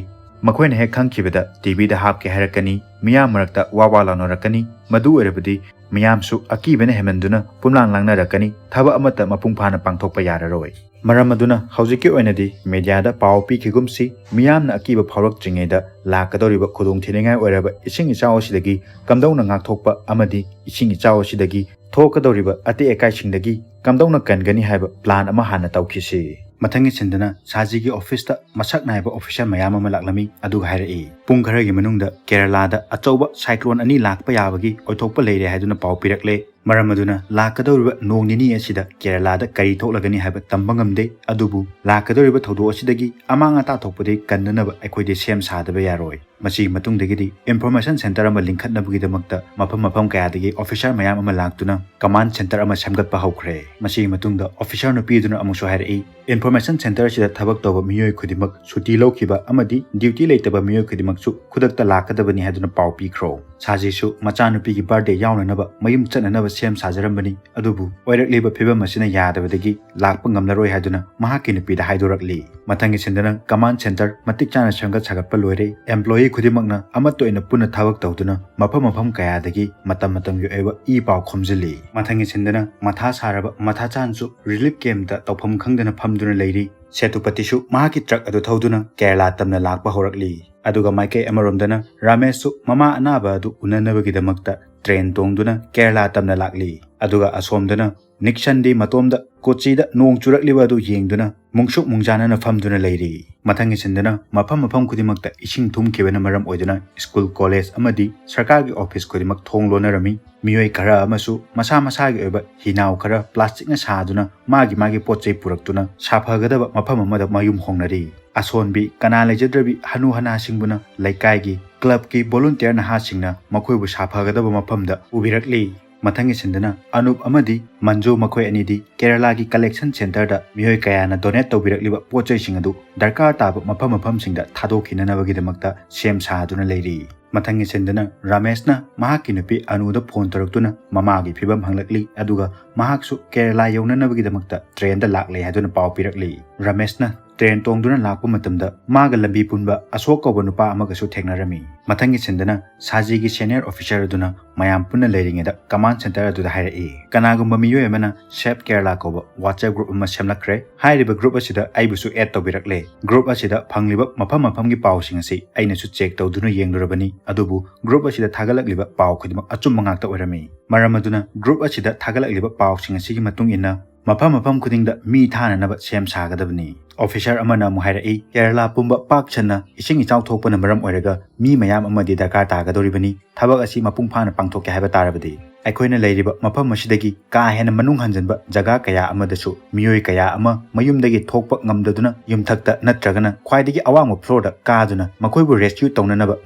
ꯃꯈꯣꯏꯅ ꯍꯦꯛ ꯈꯪꯈꯤꯕꯗ ꯇꯤ ꯚꯤꯗ ꯍꯥꯞꯀꯦ ꯍꯥꯏꯔꯛꯀꯅꯤ, ꯃꯤꯌꯥꯝ ꯃꯔꯛꯇ ꯋꯥ ꯋꯥ ꯂꯥꯎꯅꯔꯛꯀꯅꯤ꯫ ꯃꯗꯨ ꯑꯣꯏꯔꯕꯗꯤ ꯃꯤꯌꯥꯝꯁꯨ ꯑꯀꯤꯕꯅ ꯍꯦꯟꯃꯟꯗꯨꯅ ꯄꯨꯝꯂꯥꯡ ꯂꯥꯡꯅꯔꯛꯀꯅꯤ, ꯊꯕꯛ ꯑꯃꯠꯇ ꯃꯄꯨꯡ ꯐꯥꯅ ꯄꯥꯡꯊꯣꯛꯄ ꯌꯥꯔꯔꯣꯏ꯫ ꯃꯔꯝ ꯑꯗꯨꯅ ꯍꯧꯖꯤꯛꯀꯤ ꯑꯣꯏꯅꯗꯤ ꯃꯦꯗꯤꯌꯥꯗ ꯄꯥꯎ ꯄꯤꯈꯤꯒꯨꯝꯁꯤ, ꯃꯤꯌꯥꯝꯅ ꯑꯀꯤꯕ ꯐꯥꯎꯔꯛꯇ꯭ꯔꯤꯉꯩꯗ ꯂꯥꯛꯀꯗꯧꯔꯤꯕ ꯈꯨꯗꯣꯡꯊꯤꯅꯤꯡꯉꯥꯏ ꯑꯣꯏꯔꯕ ꯏꯁꯤꯡ ꯏꯆꯥꯎ ꯑꯁꯤꯗꯒꯤ ꯀꯝꯗꯧꯅ ꯉꯥꯛꯊꯣꯛꯄ ꯑꯃꯗꯤ ꯏꯁꯤꯡ ꯏꯆꯥꯎ ꯑꯁꯤꯗꯒꯤ ꯊꯣꯛꯀꯗꯧꯔꯤꯕ ꯑꯇꯦꯛ ꯑꯀꯥꯏꯁꯤꯡꯗꯒꯤ ꯀꯝꯗꯧꯅ ꯀꯟꯒꯅꯤ ꯍꯥꯏꯕ ꯄ꯭ꯂꯥꯟ ꯑꯃ ꯍꯥꯟꯅ ꯇꯧꯈꯤꯁꯤ꯫ ꯃꯊꯪꯒꯤ ꯁꯤꯟꯗꯅ ꯁꯥꯖꯤꯒꯤ ꯑꯣꯐꯤꯁꯇ ꯃꯁꯛ ꯅꯥꯏꯕ ꯑꯣꯐꯤꯁꯥꯔ ꯃꯌꯥꯝ ꯑꯃ ꯂꯥꯛꯂꯝꯃꯤ, ꯑꯗꯨꯒ ꯍꯥꯏꯔꯛꯏ, ꯄꯨꯡ ꯈꯔꯒꯤ ꯃꯅꯨꯡꯗ ꯀꯦꯔꯂꯥꯗ ꯑꯆꯧꯕ ꯁꯥꯏꯀ꯭ꯂꯣꯟ ꯑꯅꯤ ꯂꯥꯛꯄ ꯌꯥꯕꯒꯤ ꯑꯣꯏꯊꯣꯛꯄ ꯂꯩꯔꯦ ꯍꯥꯏꯗꯨꯅ ꯄꯥꯎ ꯄꯤꯔꯛꯂꯦ꯫ ꯃꯔꯝ ꯑꯗꯨꯅ ꯂꯥꯛꯀꯗꯧꯔꯤꯕ ꯅꯣꯡ ꯅꯤꯅꯤ ꯑꯁꯤꯗ ꯀꯦꯔꯂꯥꯗ ꯀꯔꯤ ꯊꯣꯛꯂꯒꯅꯤ ꯍꯥꯏꯕ ꯇꯝꯕ ꯉꯝꯗꯦ, ꯑꯗꯨꯕꯨ ꯂꯥꯛꯀꯗꯧꯔꯤꯕ ꯊꯧꯗꯣꯛ ꯑꯁꯤꯗꯒꯤ ꯑꯃꯥꯡ ꯑꯇꯥ ꯊꯣꯛꯄꯗꯒꯤ ꯀꯟꯅꯅꯕ ꯑꯩꯈꯣꯏꯗꯤ ꯁꯦꯝ ꯁꯥꯗꯕ ꯌꯥꯔꯣꯏ꯫ ꯃꯁꯤꯒꯤ ꯃꯇꯨꯡꯗꯒꯤꯗꯤ ꯏꯟꯐꯣꯔꯃꯦꯁꯟ ꯁꯦꯟꯇꯔ ꯑꯃ ꯂꯤꯡꯈꯠꯅꯕꯒꯤꯗꯃꯛꯇ ꯃꯐꯝ ꯃꯐꯝ ꯀꯌꯥꯗꯒꯤ ꯑꯣꯐꯤꯁꯥꯔ ꯃꯌꯥꯝ ꯑꯃ ꯂꯥꯛꯇꯨꯅ ꯀꯃꯥꯟ ꯁꯦꯟꯇꯔ ꯑꯃ ꯁꯦꯝꯒꯠꯄ ꯍꯧꯈ꯭ꯔꯦ꯫ ꯃꯁꯤꯒꯤ ꯃꯇꯨꯡꯗ ꯑꯣꯐꯤꯁꯥꯔ ꯅꯨꯄꯤ ꯑꯗꯨꯅ ꯑꯃꯨꯛꯁꯨ ꯍꯥꯏꯔꯛꯏ, ꯏꯟꯐꯣꯔꯃꯦꯁꯟ ꯁꯦꯟꯇꯔ ꯑꯁꯤꯗ ꯊꯕꯛ ꯇꯧꯕ ꯃꯤꯑꯣꯏ ꯈꯨꯗꯤꯡꯃꯛ ꯁꯨꯇꯤ ꯂꯧꯈꯤꯕ ꯑꯃꯗꯤ ꯗ꯭ꯌꯨꯇꯤ ꯂꯩꯇꯕ ꯃꯤꯑꯣꯏ ꯈꯨꯗꯤꯡꯃꯛꯁꯨ ꯈꯨꯗꯛꯇ ꯂꯥꯛꯀꯗꯕꯅꯤ ꯍꯥꯏꯗꯨꯅ ꯄꯥꯎ ꯄꯤꯈ꯭ꯔꯣ꯫ ꯁꯥꯖꯤꯁꯨ ꯃꯆꯥꯅꯨꯄꯤꯒꯤ ꯕꯥꯔꯗꯦ ꯌꯥꯎꯅꯅꯕ ꯃꯌꯨꯝ ꯆꯠꯅꯅꯕ ꯁꯦꯝ ꯁꯥꯖꯔꯝꯕꯅꯤ, ꯑꯗꯨꯕꯨ ꯑꯣꯏꯔꯛꯂꯤꯕ ꯐꯤꯕꯝ ꯑꯁꯤꯅ ꯌꯥꯗꯕꯗꯒꯤ ꯂꯥꯛꯄ ꯉꯝꯂꯔꯣꯏ ꯍꯥꯏꯗꯨꯅ ꯃꯍꯥꯛꯀꯤ ꯅꯨꯄꯤꯗ ꯍꯥꯏꯗꯣꯔꯛꯂꯤ꯫ ꯃꯊꯪꯒꯤ ꯁꯤꯟꯗꯅ ꯀꯃꯥꯟ ꯁꯦꯟꯇꯔ ꯃꯇꯤꯛ ꯆꯥꯅ ꯁꯦꯝꯒꯠ ꯁꯥꯒꯠꯄ ꯂꯣꯏꯔꯦ꯫ ꯑꯦꯝꯄ꯭ꯂꯣꯌꯤ ꯈꯨꯗꯤꯡꯃꯛꯅ ꯑꯃꯠꯇ ꯑꯣꯏꯅ ꯄꯨꯟꯅ ꯊꯕꯛ ꯇꯧꯗꯨꯅ ꯃꯐꯝ ꯃꯐꯝ ꯀꯌꯥꯗꯒꯤ ꯃꯇꯝ ꯃꯇꯝꯒꯤ ꯑꯣꯏꯕ ꯏ ꯄꯥꯎ ꯈꯣꯝꯖꯤꯜꯂꯤ꯫ ꯃꯊꯪꯒꯤ ꯁꯤꯟꯗꯅ ꯃꯊꯥ ꯁꯥꯔꯕ ꯃꯊꯥ ꯆꯥꯟꯁꯨ ꯔꯤꯂꯤꯐ ꯀꯦꯝꯞꯇ ꯇꯧꯐꯝ ꯈꯪꯗꯅ ꯐꯝꯗꯨꯅ ꯂꯩꯔꯤ꯫ ꯁꯦꯇꯨꯄꯇꯤꯁꯨ ꯃꯍꯥꯛꯀꯤ ꯇ꯭ꯔꯛ ꯑꯗꯨ ꯊꯧꯗꯨꯅ ꯀꯦꯔꯂꯥ ꯇꯝꯅ ꯂꯥꯛꯄ ꯍꯧꯔꯛꯂꯤ꯫ ꯑꯗꯨꯒ ꯃꯥꯏꯀꯩ ꯑꯃꯔꯣꯝꯗꯅ ꯔꯥꯃꯦꯁꯁꯨ ꯃꯃꯥ ꯑꯅꯥꯕ ꯑꯗꯨ ꯎꯅꯅꯕꯒꯤꯗꯃꯛꯇ ꯇ꯭ꯔꯦꯟ ꯇꯣꯡꯗꯨꯅ ꯀꯦꯔꯂꯥ ꯇꯝꯅ ꯂꯥꯛꯂꯤ꯫ ꯑꯗꯨꯒ ꯑꯁꯣꯝꯗꯅ ꯅꯤꯛꯁꯟꯗꯤ ꯃꯇꯣꯝꯗ ꯀꯣꯆꯤꯗ ꯅꯣꯡ ꯆꯨꯔꯛꯂꯤꯕ ꯑꯗꯨ ꯌꯦꯡꯗꯨꯅ ꯃꯨꯡꯁꯨꯛ ꯃꯨꯡꯖꯥꯅꯅ ꯐꯝꯗꯨꯅ ꯂꯩꯔꯤ꯫ ꯃꯊꯪꯒꯤ ꯁꯤꯟꯗꯅ ꯃꯐꯝ ꯃꯐꯝ ꯈꯨꯗꯤꯡꯃꯛꯇ ꯏꯁꯤꯡ ꯊꯨꯝꯈꯤꯕꯅ ꯃꯔꯝ ꯑꯣꯏꯗꯨꯅ ꯁ꯭ꯀꯨꯜ, ꯀꯣꯂꯦꯖ ꯑꯃꯗꯤ ꯁꯔꯀꯥꯔꯒꯤ ꯑꯣꯐꯤꯁ ꯈꯨꯗꯤꯡꯃꯛ ꯊꯣꯡ ꯂꯣꯟꯅꯔꯝꯃꯤ꯫ ꯃꯤꯑꯣꯏ ꯈꯔ ꯑꯃꯁꯨ ꯃꯁꯥ ꯃꯁꯥꯒꯤ ꯑꯣꯏꯕ ꯍꯤꯅꯥꯎ ꯈꯔ ꯄ꯭ꯂꯥꯁꯇꯤꯛꯅ ꯁꯥꯗꯨꯅ ꯃꯥꯒꯤ ꯃꯥꯒꯤ ꯄꯣꯠ ꯆꯩ ꯄꯨꯔꯛꯇꯨꯅ ꯁꯥꯐꯒꯗꯕ ꯃꯐꯝ ꯑꯃꯗ ꯃꯌꯨꯝ ꯍꯣꯡꯅꯔꯤ꯫ ꯑꯁꯣꯟꯕꯤ, ꯀꯅꯥ ꯂꯩꯖꯗ꯭ꯔꯕꯤ ꯍꯅꯨ ꯍꯅꯥꯁꯤꯡꯕꯨꯅ ꯂꯩꯀꯥꯏꯒꯤ ꯀ꯭ꯂꯕꯀꯤ ꯚꯣꯂꯨꯟꯇꯤꯌꯔ ꯅꯍꯥꯁꯤꯡꯅ ꯃꯈꯣꯏꯕꯨ ꯁꯥꯐꯒꯗꯕ ꯃꯐꯝꯗ ꯄꯨꯕꯤꯔꯛꯂꯤ꯫ ꯃꯊꯪꯒꯤ ꯁꯤꯟꯗꯅ ꯑꯅꯨꯞ ꯑꯃꯗꯤ ꯃꯟꯖꯨ ꯃꯈꯣꯏ ꯑꯅꯤꯗꯤ ꯀꯦꯔꯂꯥꯒꯤ ꯀꯂꯦꯛꯁꯟ ꯁꯦꯟꯇꯔꯗ ꯃꯤꯑꯣꯏ ꯀꯌꯥꯅ ꯗꯣꯅꯦꯠ ꯇꯧꯕꯤꯔꯛꯂꯤꯕ ꯄꯣꯠ ꯆꯩꯁꯤꯡ ꯑꯗꯨ ꯗꯔꯀꯥꯔ ꯇꯥꯕ ꯃꯐꯝ ꯃꯐꯝꯁꯤꯡꯗ ꯊꯥꯗꯣꯛꯈꯤꯅꯅꯕꯒꯤꯗꯃꯛꯇ ꯁꯦꯝ ꯁꯥꯗꯨꯅ ꯂꯩꯔꯤ꯫ ꯃꯊꯪꯒꯤ ꯁꯤꯟꯗꯅ ꯔꯥꯃꯦꯁꯅ ꯃꯍꯥꯛꯀꯤ ꯅꯨꯄꯤ ꯑꯅꯨꯗ ꯐꯣꯟ ꯇꯧꯔꯛꯇꯨꯅ ꯃꯃꯥꯒꯤ ꯐꯤꯕꯝ ꯍꯪꯂꯛꯂꯤ, ꯑꯗꯨꯒ ꯃꯍꯥꯛꯁꯨ ꯀꯦꯔꯂꯥ ꯌꯧꯅꯅꯕꯒꯤꯗꯃꯛꯇ ꯇ꯭ꯔꯦꯟꯗ ꯂꯥꯛꯂꯦ ꯍꯥꯏꯗꯨꯅ ꯄꯥꯎ ꯄꯤꯔꯛꯂꯤ꯫ ꯔꯥꯃꯦꯁꯅ ꯇ꯭ꯔꯦꯟ ꯇꯣꯡꯗꯨꯅ ꯂꯥꯛꯄ ꯃꯇꯝꯗ ꯃꯥꯒ ꯂꯝꯕꯤ ꯄꯨꯟꯕ ꯑꯁꯣꯛ ꯀꯧꯕ ꯅꯨꯄꯥ ꯑꯃꯒꯁꯨ ꯊꯦꯡꯅꯔꯝꯃꯤ꯫ ꯃꯊꯪꯒꯤ ꯁꯤꯟꯗꯅ ꯁꯥꯖꯤꯒꯤ ꯁꯦꯅꯤꯌꯔ ꯑꯣꯐꯤꯁꯔ ꯑꯗꯨꯅ ꯃꯌꯥꯝ ꯄꯨꯟꯅ ꯂꯩꯔꯤꯉꯩꯗ ꯀꯃꯥꯟ ꯁꯦꯟꯇꯔ ꯑꯗꯨꯗ ꯍꯥꯏꯔꯛꯏ, "ꯀꯅꯥꯒꯨꯝꯕ ꯃꯤꯑꯣꯏ ꯑꯃꯅ ꯁꯦꯞ ꯀꯦꯔꯂꯥ ꯀꯧꯕ WhatsApp ꯒ꯭ꯔꯨꯞ ꯑꯃ ꯁꯦꯝꯂꯛꯈ꯭ꯔꯦ꯫ ꯍꯥꯏꯔꯤꯕ ꯒ꯭ꯔꯨꯞ ꯑꯁꯤꯗ ꯑꯩꯕꯨꯁꯨ ꯑꯦꯗ ꯇꯧꯕꯤꯔꯛꯂꯦ꯫ ꯒ꯭ꯔꯨꯞ ꯑꯁꯤꯗ ꯐꯪꯂꯤꯕ ꯃꯐꯝ ꯃꯐꯝꯒꯤ ꯄꯥꯎꯁꯤꯡ ꯑꯁꯤ ꯑꯩꯅꯁꯨ ꯆꯦꯛ ꯇꯧꯗꯨꯅ ꯌꯦꯡꯂꯨꯔꯕꯅꯤ, ꯑꯗꯨꯕꯨ ꯒ꯭ꯔꯨꯞ ꯑꯁꯤꯗ ꯊꯥꯒꯠꯂꯛꯂꯤꯕ ꯄꯥꯎ ꯈꯨꯗꯤꯡꯃꯛ ꯑꯆꯨꯝꯕ ꯉꯥꯛꯇ ꯑꯣꯏꯔꯝꯃꯤ꯫ ꯃꯔꯝ ꯑꯗꯨꯅ ꯒ꯭ꯔꯨꯞ ꯑꯁꯤꯗ ꯊꯥꯒꯠꯂꯛꯂꯤꯕ ꯄꯥꯎꯁꯤꯡ ꯑꯁꯤꯒꯤ ꯃꯇꯨꯡ ꯏꯟꯅ ꯃꯐꯝ ꯃꯐꯝ ꯈꯨꯗꯤꯡꯗ ꯃꯤ ꯊꯥꯅꯅꯕ ꯁꯦꯝ ꯁꯥꯒꯗꯕꯅꯤ"꯫ ꯑꯣꯐꯤꯁꯔ ꯑꯃꯅ ꯑꯃꯨꯛ ꯍꯥꯏꯔꯛꯏ, "ꯀꯦꯔꯂꯥ ꯄꯨꯝꯕ ꯄꯥꯛ ꯁꯟꯅ ꯏꯁꯤꯡ ꯏꯆꯥꯎ ꯊꯣꯛꯄꯅ ꯃꯔꯝ ꯑꯣꯏꯔꯒ ꯃꯤ ꯃꯌꯥꯝ ꯑꯃꯗꯤ ꯗꯔꯀꯥꯔ ꯇꯥꯒꯗꯧꯔꯤꯕꯅꯤ꯫ ꯊꯕꯛ ꯑꯁꯤ ꯃꯄꯨꯡ ꯐꯥꯅ ꯄꯥꯡꯊꯣꯛꯀꯦ ꯍꯥꯏꯕ ꯇꯥꯔꯕꯗꯤ ꯑꯩꯈꯣꯏꯅ ꯂꯩꯔꯤꯕ ꯃꯐꯝ ꯑꯁꯤꯗꯒꯤ ꯀꯥ ꯍꯦꯟꯅ ꯃꯅꯨꯡ ꯍꯟꯖꯤꯟꯕ ꯖꯒꯥ ꯀꯌꯥ ꯑꯃꯗꯁꯨ ꯃꯤꯑꯣꯏ ꯀꯌꯥ ꯑꯃ ꯃꯌꯨꯝꯗꯒꯤ ꯊꯣꯛꯄ ꯉꯝꯗꯗꯨꯅ ꯌꯨꯝꯊꯛꯇ ꯅꯠꯇ꯭ꯔꯒꯅ ꯈ꯭ꯋꯥꯏꯗꯒꯤ ꯑꯋꯥꯡꯕ ꯐ꯭ꯂꯣꯔꯗ ꯀꯥꯗꯨꯅ ꯃꯈꯣꯏꯕꯨ ꯔꯦꯁꯀ꯭ꯌꯨ ꯇꯧꯅꯅꯕ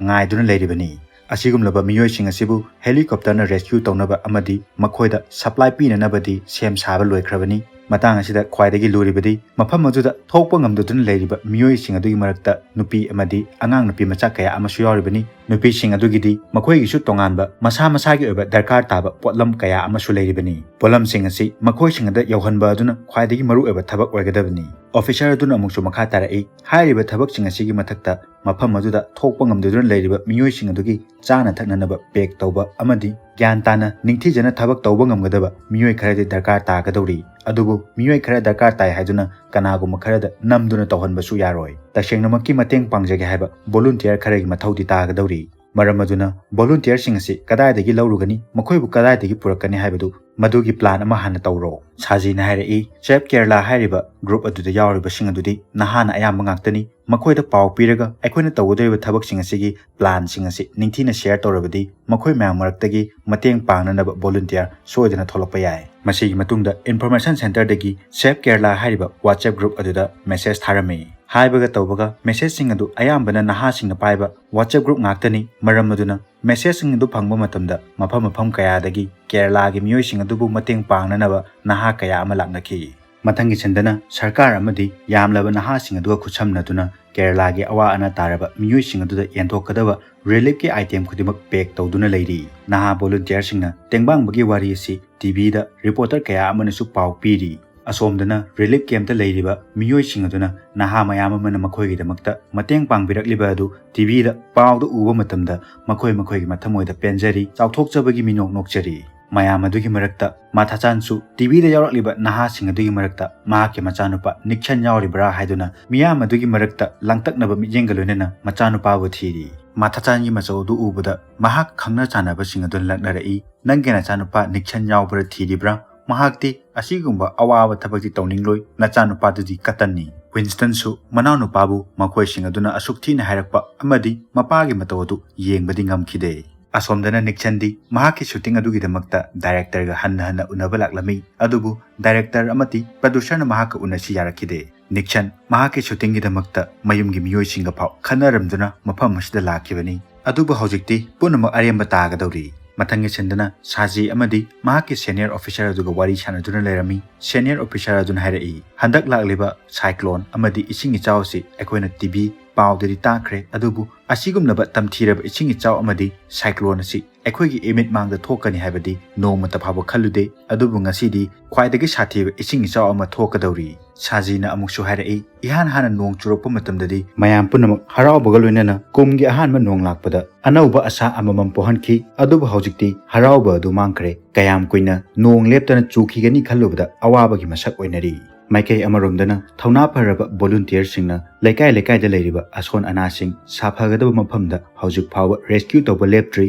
ꯉꯥꯏꯗꯨꯅ ꯂꯩꯔꯤꯕꯅꯤ꯫ ꯑꯁꯤꯒꯨꯝꯂꯕ ꯃꯤꯑꯣꯏꯁꯤꯡ ꯑꯁꯤꯕꯨ ꯍꯦꯂꯤꯀꯣꯞꯇꯔꯅ ꯔꯦꯁꯀ꯭ꯌꯨ ꯇꯧꯅꯕ ꯑꯃꯗꯤ ꯃꯈꯣꯏꯗ ꯁꯄ꯭ꯂꯥꯏ ꯄꯤꯅꯅꯕꯗꯤ ꯁꯦꯝ ꯁꯥꯕ ꯂꯣꯏꯈ꯭ꯔꯕꯅꯤ꯫ ꯃꯇꯥꯡ ꯑꯁꯤꯗ ꯈ꯭ꯋꯥꯏꯗꯒꯤ ꯂꯨꯔꯤꯕꯗꯤ ꯃꯐꯝ ꯑꯗꯨꯗ ꯊꯣꯛꯄ ꯉꯝꯗꯗꯨꯅ ꯂꯩꯔꯤꯕ ꯃꯤꯑꯣꯏꯁꯤꯡ ꯑꯗꯨꯒꯤ ꯃꯔꯛꯇ ꯅꯨꯄꯤ ꯑꯃꯗꯤ ꯑꯉꯥꯡ ꯅꯨꯄꯤ ꯃꯆꯥ ꯀꯌꯥ ꯑꯃꯁꯨ ꯌꯥꯎꯔꯤꯕꯅꯤ꯫ ꯅꯨꯄꯤꯁꯤꯡ ꯑꯗꯨꯒꯤꯗꯤ ꯃꯈꯣꯏꯒꯤꯁꯨ ꯇꯣꯉꯥꯟꯕ ꯃꯁꯥ ꯃꯁꯥꯒꯤ ꯑꯣꯏꯕ ꯗꯔꯀꯥꯔ ꯇꯥꯕ ꯄꯣꯠꯂꯝ ꯀꯌꯥ ꯑꯃꯁꯨ ꯂꯩꯔꯤꯕꯅꯤ꯫ ꯄꯣꯠꯂꯝꯁꯤꯡ ꯑꯁꯤ ꯃꯈꯣꯏꯁꯤꯡ ꯑꯗ ꯌꯧꯍꯟꯕ ꯑꯗꯨꯅ ꯈ꯭ꯋꯥꯏꯗꯒꯤ ꯃꯔꯨꯑꯣꯏꯕ ꯊꯕꯛ ꯑꯣꯏꯒꯗꯕꯅꯤ꯫ ꯑꯣꯐꯤꯁꯔ ꯑꯗꯨꯅ ꯑꯃꯨꯛꯁꯨ ꯃꯈꯥ ꯇꯥꯔꯛꯏ, ꯍꯥꯏꯔꯤꯕ ꯊꯕꯛꯁꯤꯡ ꯑꯁꯤꯒꯤ ꯃꯊꯛꯇ ꯃꯐꯝ ꯑꯗꯨꯗ ꯊꯣꯛꯄ ꯉꯝꯗꯗꯨꯅ ꯂꯩꯔꯤꯕ ꯃꯤꯑꯣꯏꯁꯤꯡ ꯑꯗꯨꯒꯤ ꯆꯥꯅ ꯊꯛꯅꯅꯕ ꯄꯦꯛ ꯇꯧꯕ ꯑꯃꯗꯤ ꯒ꯭ꯌꯥꯟ ꯇꯥꯅ ꯅꯤꯡꯊꯤꯖꯅ ꯊꯕꯛ ꯇꯧꯕ ꯉꯝꯒꯗꯕ ꯃꯤꯑꯣꯏ ꯈꯔꯗꯤ ꯗꯔꯀꯥꯔ ꯇꯥꯒꯗꯧꯔꯤ꯫ ꯑꯗꯨꯕꯨ ꯃꯤꯑꯣꯏ ꯈꯔ ꯗꯔꯀꯥꯔ ꯇꯥꯏ ꯍꯥꯏꯗꯨꯅ ꯀꯅꯥꯒꯨꯝꯕ ꯈꯔꯗ ꯅꯝꯗꯨꯅ ꯇꯧꯍꯟꯕꯁꯨ ꯌꯥꯔꯣꯏ꯫ ꯇꯁꯦꯡꯅꯃꯛꯀꯤ ꯃꯇꯦꯡ ꯄꯥꯡꯖꯒꯦ ꯍꯥꯏꯕ ꯚꯣꯂꯨꯟꯇꯤꯌꯔ ꯈꯔꯒꯤ ꯃꯊꯧꯗꯤ ꯇꯥꯒꯗꯧꯔꯤ꯫ ꯃꯔꯝ ꯑꯗꯨꯅ ꯚꯣꯂꯨꯟꯇꯤꯌꯔꯁꯤꯡ ꯑꯁꯤ ꯀꯗꯥꯏꯗꯒꯤ ꯂꯧꯔꯨꯒꯅꯤ, ꯃꯈꯣꯏꯕꯨ ꯀꯗꯥꯏꯗꯒꯤ ꯄꯨꯔꯛꯀꯅꯤ ꯍꯥꯏꯕꯗꯨ ꯃꯗꯨꯒꯤ ꯄ꯭ꯂꯥꯟ ꯑꯃ ꯍꯥꯟꯅ ꯇꯧꯔꯣ꯫ ꯁꯥꯖꯤꯅ ꯍꯥꯏꯔꯛꯏ, ꯁꯦꯞ ꯀꯦꯔꯂꯥ ꯍꯥꯏꯔꯤꯕ ꯒ꯭ꯔꯨꯞ ꯑꯗꯨꯗ ꯌꯥꯎꯔꯤꯕꯁꯤꯡ ꯑꯗꯨꯗꯤ ꯅꯍꯥꯅ ꯑꯌꯥꯝꯕ ꯉꯥꯛꯇꯅꯤ꯫ ꯃꯈꯣꯏꯗ ꯄꯥꯎ ꯄꯤꯔꯒ ꯑꯩꯈꯣꯏꯅ ꯇꯧꯒꯗꯧꯔꯤꯕ ꯊꯕꯛꯁꯤꯡ ꯑꯁꯤꯒꯤ ꯄ꯭ꯂꯥꯟꯁꯤꯡ ꯑꯁꯤ ꯅꯤꯡꯊꯤꯅ ꯁꯤꯌꯔ ꯇꯧꯔꯕꯗꯤ ꯃꯈꯣꯏ ꯃꯌꯥꯝ ꯃꯔꯛꯇꯒꯤ ꯃꯇꯦꯡ ꯄꯥꯡꯅꯅꯕ ꯚꯣꯂꯨꯟꯇꯤꯌꯔ ꯁꯣꯏꯗꯅ ꯊꯣꯛꯂꯛꯄ ꯌꯥꯏ꯫ ꯃꯁꯤꯒꯤ ꯃꯇꯨꯡꯗ ꯏꯟꯐꯣꯔꯃꯦꯁꯟ ꯁꯦꯟꯇꯔꯗꯒꯤ ꯁꯦꯞ ꯀꯦꯔꯂꯥ ꯍꯥꯏꯔꯤꯕ WhatsApp ꯒ꯭ꯔꯨꯞ ꯑꯗꯨꯗ ꯃꯦꯁꯦꯖ ꯊꯥꯔꯝꯃꯤ꯫ ꯍꯥꯏꯕꯒ ꯇꯧꯕꯒ ꯃꯦꯁꯦꯖꯁꯤꯡ ꯑꯗꯨ ꯑꯌꯥꯝꯕꯅ ꯅꯍꯥꯁꯤꯡꯅ ꯄꯥꯏꯕ WhatsApp ꯒ꯭ꯔꯨꯞ ꯉꯥꯛꯇꯅꯤ꯫ ꯃꯔꯝ ꯑꯗꯨꯅ ꯃꯦꯁꯦꯖꯁꯤꯡ ꯑꯗꯨ ꯐꯪꯕ ꯃꯇꯝꯗ ꯃꯐꯝ ꯃꯐꯝ ꯀꯌꯥꯗꯒꯤ ꯀꯦꯔꯂꯥꯒꯤ ꯃꯤꯑꯣꯏꯁꯤꯡ ꯑꯗꯨꯕꯨ ꯃꯇꯦꯡ ꯄꯥꯡꯅꯅꯕ ꯅꯍꯥ ꯀꯌꯥ ꯑꯃ ꯂꯥꯛꯅꯈꯤ꯫ ꯃꯊꯪꯒꯤ ꯁꯟꯗꯅ ꯁꯔꯀꯥꯔ ꯑꯃꯗꯤ ꯌꯥꯝꯂꯕ ꯅꯍꯥꯁꯤꯡ ꯑꯗꯨꯒ ꯈꯨꯠꯁꯝꯅꯗꯨꯅ ꯀꯦꯔꯂꯥꯒꯤ ꯑꯋꯥ ꯑꯅꯥ ꯇꯥꯔꯕ ꯃꯤꯑꯣꯏꯁꯤꯡ ꯑꯗꯨꯗ ꯌꯦꯟꯊꯣꯛꯀꯗꯕ ꯔꯤꯂꯤꯐꯀꯤ ꯑꯥꯏꯇꯦꯝ ꯈꯨꯗꯤꯡꯃꯛ ꯄꯦꯛ ꯇꯧꯗꯨꯅ ꯂꯩꯔꯤ꯫ ꯅꯍꯥ ꯚꯣꯂꯨꯟꯇꯤꯌꯔꯁꯤꯡꯅ ꯇꯦꯡꯕꯥꯡꯕꯒꯤ ꯋꯥꯔꯤ ꯑꯁꯤ ꯇꯤꯚꯤꯗ ꯔꯤꯄꯣꯔꯇꯔ ꯀꯌꯥ ꯑꯃꯅꯁꯨ ꯄꯥꯎ ꯄꯤꯔꯤ꯫ ꯑꯁꯣꯝꯗꯅ ꯔꯤꯂꯤꯐ ꯀꯦꯝꯞꯇ ꯂꯩꯔꯤꯕ ꯃꯤꯑꯣꯏꯁꯤꯡ ꯑꯗꯨꯅ ꯅꯍꯥ ꯃꯌꯥꯝ ꯑꯃꯅ ꯃꯈꯣꯏꯒꯤꯗꯃꯛꯇ ꯃꯇꯦꯡ ꯄꯥꯡꯕꯤꯔꯛꯂꯤꯕ ꯑꯗꯨ ꯇꯤꯚꯤꯗ ꯄꯥꯎꯗ ꯎꯕ ꯃꯇꯝꯗ ꯃꯈꯣꯏ ꯃꯈꯣꯏꯒꯤ ꯃꯊꯃꯣꯏꯗ ꯄꯦꯟꯖꯔꯤ, ꯆꯥꯎꯊꯣꯛꯆꯕꯒꯤ ꯃꯤꯅꯣꯛ ꯅꯣꯛꯆꯔꯤ꯫ ꯃꯌꯥꯝ ꯑꯗꯨꯒꯤ ꯃꯔꯛꯇ ꯃꯥꯊꯥꯆꯥꯟꯁꯨ ꯇꯤꯚꯤꯗ ꯌꯥꯎꯔꯛꯂꯤꯕ ꯅꯍꯥꯁꯤꯡ ꯑꯗꯨꯒꯤ ꯃꯔꯛꯇ ꯃꯍꯥꯛꯀꯤ ꯃꯆꯥꯅꯨꯄꯥ ꯅꯤꯛꯁꯟ ꯌꯥꯎꯔꯤꯕ꯭ꯔꯥ ꯍꯥꯏꯗꯨꯅ ꯃꯤꯌꯥꯝ ꯑꯗꯨꯒꯤ ꯃꯔꯛꯇ ꯂꯥꯡꯇꯛꯅꯕ ꯃꯤꯠꯌꯦꯡꯒ ꯂꯣꯏꯅꯅ ꯃꯆꯥꯅꯨꯄꯥꯕꯨ ꯊꯤꯔꯤ꯫ ꯃꯥꯊꯥꯆꯥꯟꯒꯤ ꯃꯆꯧ ꯑꯗꯨ ꯎꯕꯗ ꯃꯍꯥꯛ ꯈꯪꯅ ꯆꯥꯟꯅꯕꯁꯤꯡ ꯑꯗꯨꯅ ꯂꯛꯅꯔꯛꯏ, "ꯅꯪꯒꯤ ꯅꯆꯥꯅꯨꯄꯥ ꯅꯤꯛꯁꯟ ꯌꯥꯎꯕ꯭ꯔꯥ ꯊꯤꯔꯤꯕ꯭ꯔꯥ? ꯃꯍꯥꯛꯇꯤ ꯑꯁꯤꯒꯨꯝꯕ ꯑꯋꯥꯕ ꯊꯕꯛꯇꯤ ꯇꯧꯅꯤꯡꯂꯣꯏ, ꯅꯆꯥꯅꯨꯄꯥꯗꯨꯗꯤ ꯀꯇꯟꯅꯤ꯫" ꯋꯤꯟꯁꯇꯟꯁꯨ ꯃꯅꯥꯎꯅꯨꯄꯥꯕꯨ ꯃꯈꯣꯏꯁꯤꯡ ꯑꯗꯨꯅ ꯑꯁꯨꯛ ꯊꯤꯅ ꯍꯥꯏꯔꯛꯄ ꯑꯃꯗꯤ ꯃꯄꯥꯒꯤ ꯃꯇꯧ ꯑꯗꯨ ꯌꯦꯡꯕꯗꯤ ꯉꯝꯈꯤꯗꯦ꯫ ꯑꯁꯣꯝꯗꯅ ꯅꯤꯛꯁꯟꯗꯤ ꯃꯍꯥꯛꯀꯤ ꯁꯨꯇꯤꯡ ꯑꯗꯨꯒꯤꯗꯃꯛꯇ ꯗꯥꯏꯔꯦꯛꯇꯔꯒ ꯍꯟꯅ ꯍꯟꯅ ꯎꯅꯕ ꯂꯥꯛꯂꯝꯃꯤ, ꯑꯗꯨꯕꯨ ꯗꯥꯏꯔꯦꯛꯇꯔ ꯑꯃꯗꯤ ꯄ꯭ꯔꯗ꯭ꯌꯨꯁꯔꯅ ꯃꯍꯥꯛꯀ ꯎꯅꯁꯤ ꯌꯥꯔꯛꯈꯤꯗꯦ꯫ ꯅꯤꯛꯁꯟ ꯃꯍꯥꯛꯀꯤ ꯁꯨꯇꯤꯡꯒꯤꯗꯃꯛꯇ ꯃꯌꯨꯝꯒꯤ ꯃꯤꯑꯣꯏꯁꯤꯡꯒ ꯐꯥꯎ ꯈꯟꯅꯔꯝꯗꯨꯅ ꯃꯐꯝ ꯑꯁꯤꯗ ꯂꯥꯛꯈꯤꯕꯅꯤ꯫ ꯑꯗꯨꯕꯨ ꯍꯧꯖꯤꯛꯇꯤ ꯄꯨꯝꯅꯃꯛ ꯑꯔꯦꯝꯕ ꯇꯥꯒꯗꯧꯔꯤ꯫ ꯃꯊꯪꯒꯤ ꯁꯤꯟꯗꯅ ꯁꯥꯖꯤ ꯑꯃꯗꯤ ꯃꯍꯥꯛꯀꯤ ꯁꯦꯅꯤꯌꯔ ꯑꯣꯐꯤꯁꯔ ꯑꯗꯨꯒ ꯋꯥꯔꯤ ꯁꯥꯟꯅꯗꯨꯅ ꯂꯩꯔꯝꯃꯤ꯫ ꯁꯦꯅꯤꯌꯔ ꯑꯣꯐꯤꯁꯔ ꯑꯗꯨꯅ ꯍꯥꯏꯔꯛꯏ, "ꯍꯟꯗꯛ ꯂꯥꯛꯂꯤꯕ ꯁꯥꯏꯀ꯭ꯂꯣꯟ ꯑꯃꯗꯤ ꯏꯁꯤꯡ ꯏꯆꯥꯎ ꯑꯁꯤ ꯑꯩꯈꯣꯏꯅ ꯇꯤꯚꯤ ꯄꯥꯎꯗꯗꯤ ꯇꯥꯈ꯭ꯔꯦ, ꯑꯗꯨꯕꯨ ꯑꯁꯤꯒꯨꯝꯂꯕ ꯇꯝꯊꯤꯔꯕ ꯏꯁꯤꯡ ꯏꯆꯥꯎ ꯑꯃꯗꯤ ꯁꯥꯏꯀ꯭ꯂꯣꯟ ꯑꯁꯤ ꯑꯩꯈꯣꯏꯒꯤ ꯏꯃꯤꯠ ꯃꯥꯡꯗ ꯊꯣꯛꯀꯅꯤ ꯍꯥꯏꯕꯗꯤ ꯅꯣꯡꯃꯇ ꯐꯥꯎꯕ ꯈꯜꯂꯨꯗꯦ꯫ ꯑꯗꯨꯕꯨ ꯉꯁꯤꯗꯤ ꯈ꯭ꯋꯥꯏꯗꯒꯤ ꯁꯥꯊꯤꯕ ꯏꯁꯤꯡ ꯏꯆꯥꯎ ꯑꯃ ꯊꯣꯛꯀꯗꯧꯔꯤ꯫" ꯁꯥꯖꯤꯅ ꯑꯃꯨꯛꯁꯨ ꯍꯥꯏꯔꯛꯏ, "ꯏꯍꯥꯟ ꯍꯥꯟꯅ ꯅꯣꯡ ꯆꯨꯔꯛꯄ ꯃꯇꯝꯗꯗꯤ ꯃꯌꯥꯝ ꯄꯨꯝꯅꯃꯛ ꯍꯔꯥꯎꯕꯒ ꯂꯣꯏꯅꯅ ꯀꯨꯝꯒꯤ ꯑꯍꯥꯟꯕ ꯅꯣꯡ ꯂꯥꯛꯄꯗ ꯑꯅꯧꯕ ꯑꯁꯥ ꯑꯃꯃꯝ ꯄꯣꯛꯍꯟꯈꯤ, ꯑꯗꯨꯕꯨ ꯍꯧꯖꯤꯛꯇꯤ ꯍꯔꯥꯎꯕ ꯑꯗꯨ ꯃꯥꯡꯈ꯭ꯔꯦ꯫ ꯀꯌꯥꯝ ꯀꯨꯏꯅ ꯅꯣꯡ ꯂꯦꯞꯇꯅ ꯆꯨꯈꯤꯒꯅꯤ ꯈꯜꯂꯨꯕꯗ ꯑꯋꯥꯕꯒꯤ ꯃꯁꯛ ꯑꯣꯏꯅꯔꯤ꯫" ꯃꯥꯏꯀꯩ ꯑꯃꯔꯣꯝꯗꯅ ꯊꯧꯅꯥ ꯐꯔꯕ ꯚꯣꯂꯨꯟꯇꯤꯌꯔꯁꯤꯡꯅ ꯂꯩꯀꯥꯏ ꯂꯩꯀꯥꯏꯗ ꯂꯩꯔꯤꯕ ꯑꯁꯣꯟ ꯑꯅꯥꯁꯤꯡ ꯁꯥꯐꯒꯗꯕ ꯃꯐꯝꯗ ꯍꯧꯖꯤꯛ ꯐꯥꯎꯕ ꯔꯦꯁꯀ꯭ꯌꯨ ꯇꯧꯕ ꯂꯦꯞꯇ꯭ꯔꯤ꯫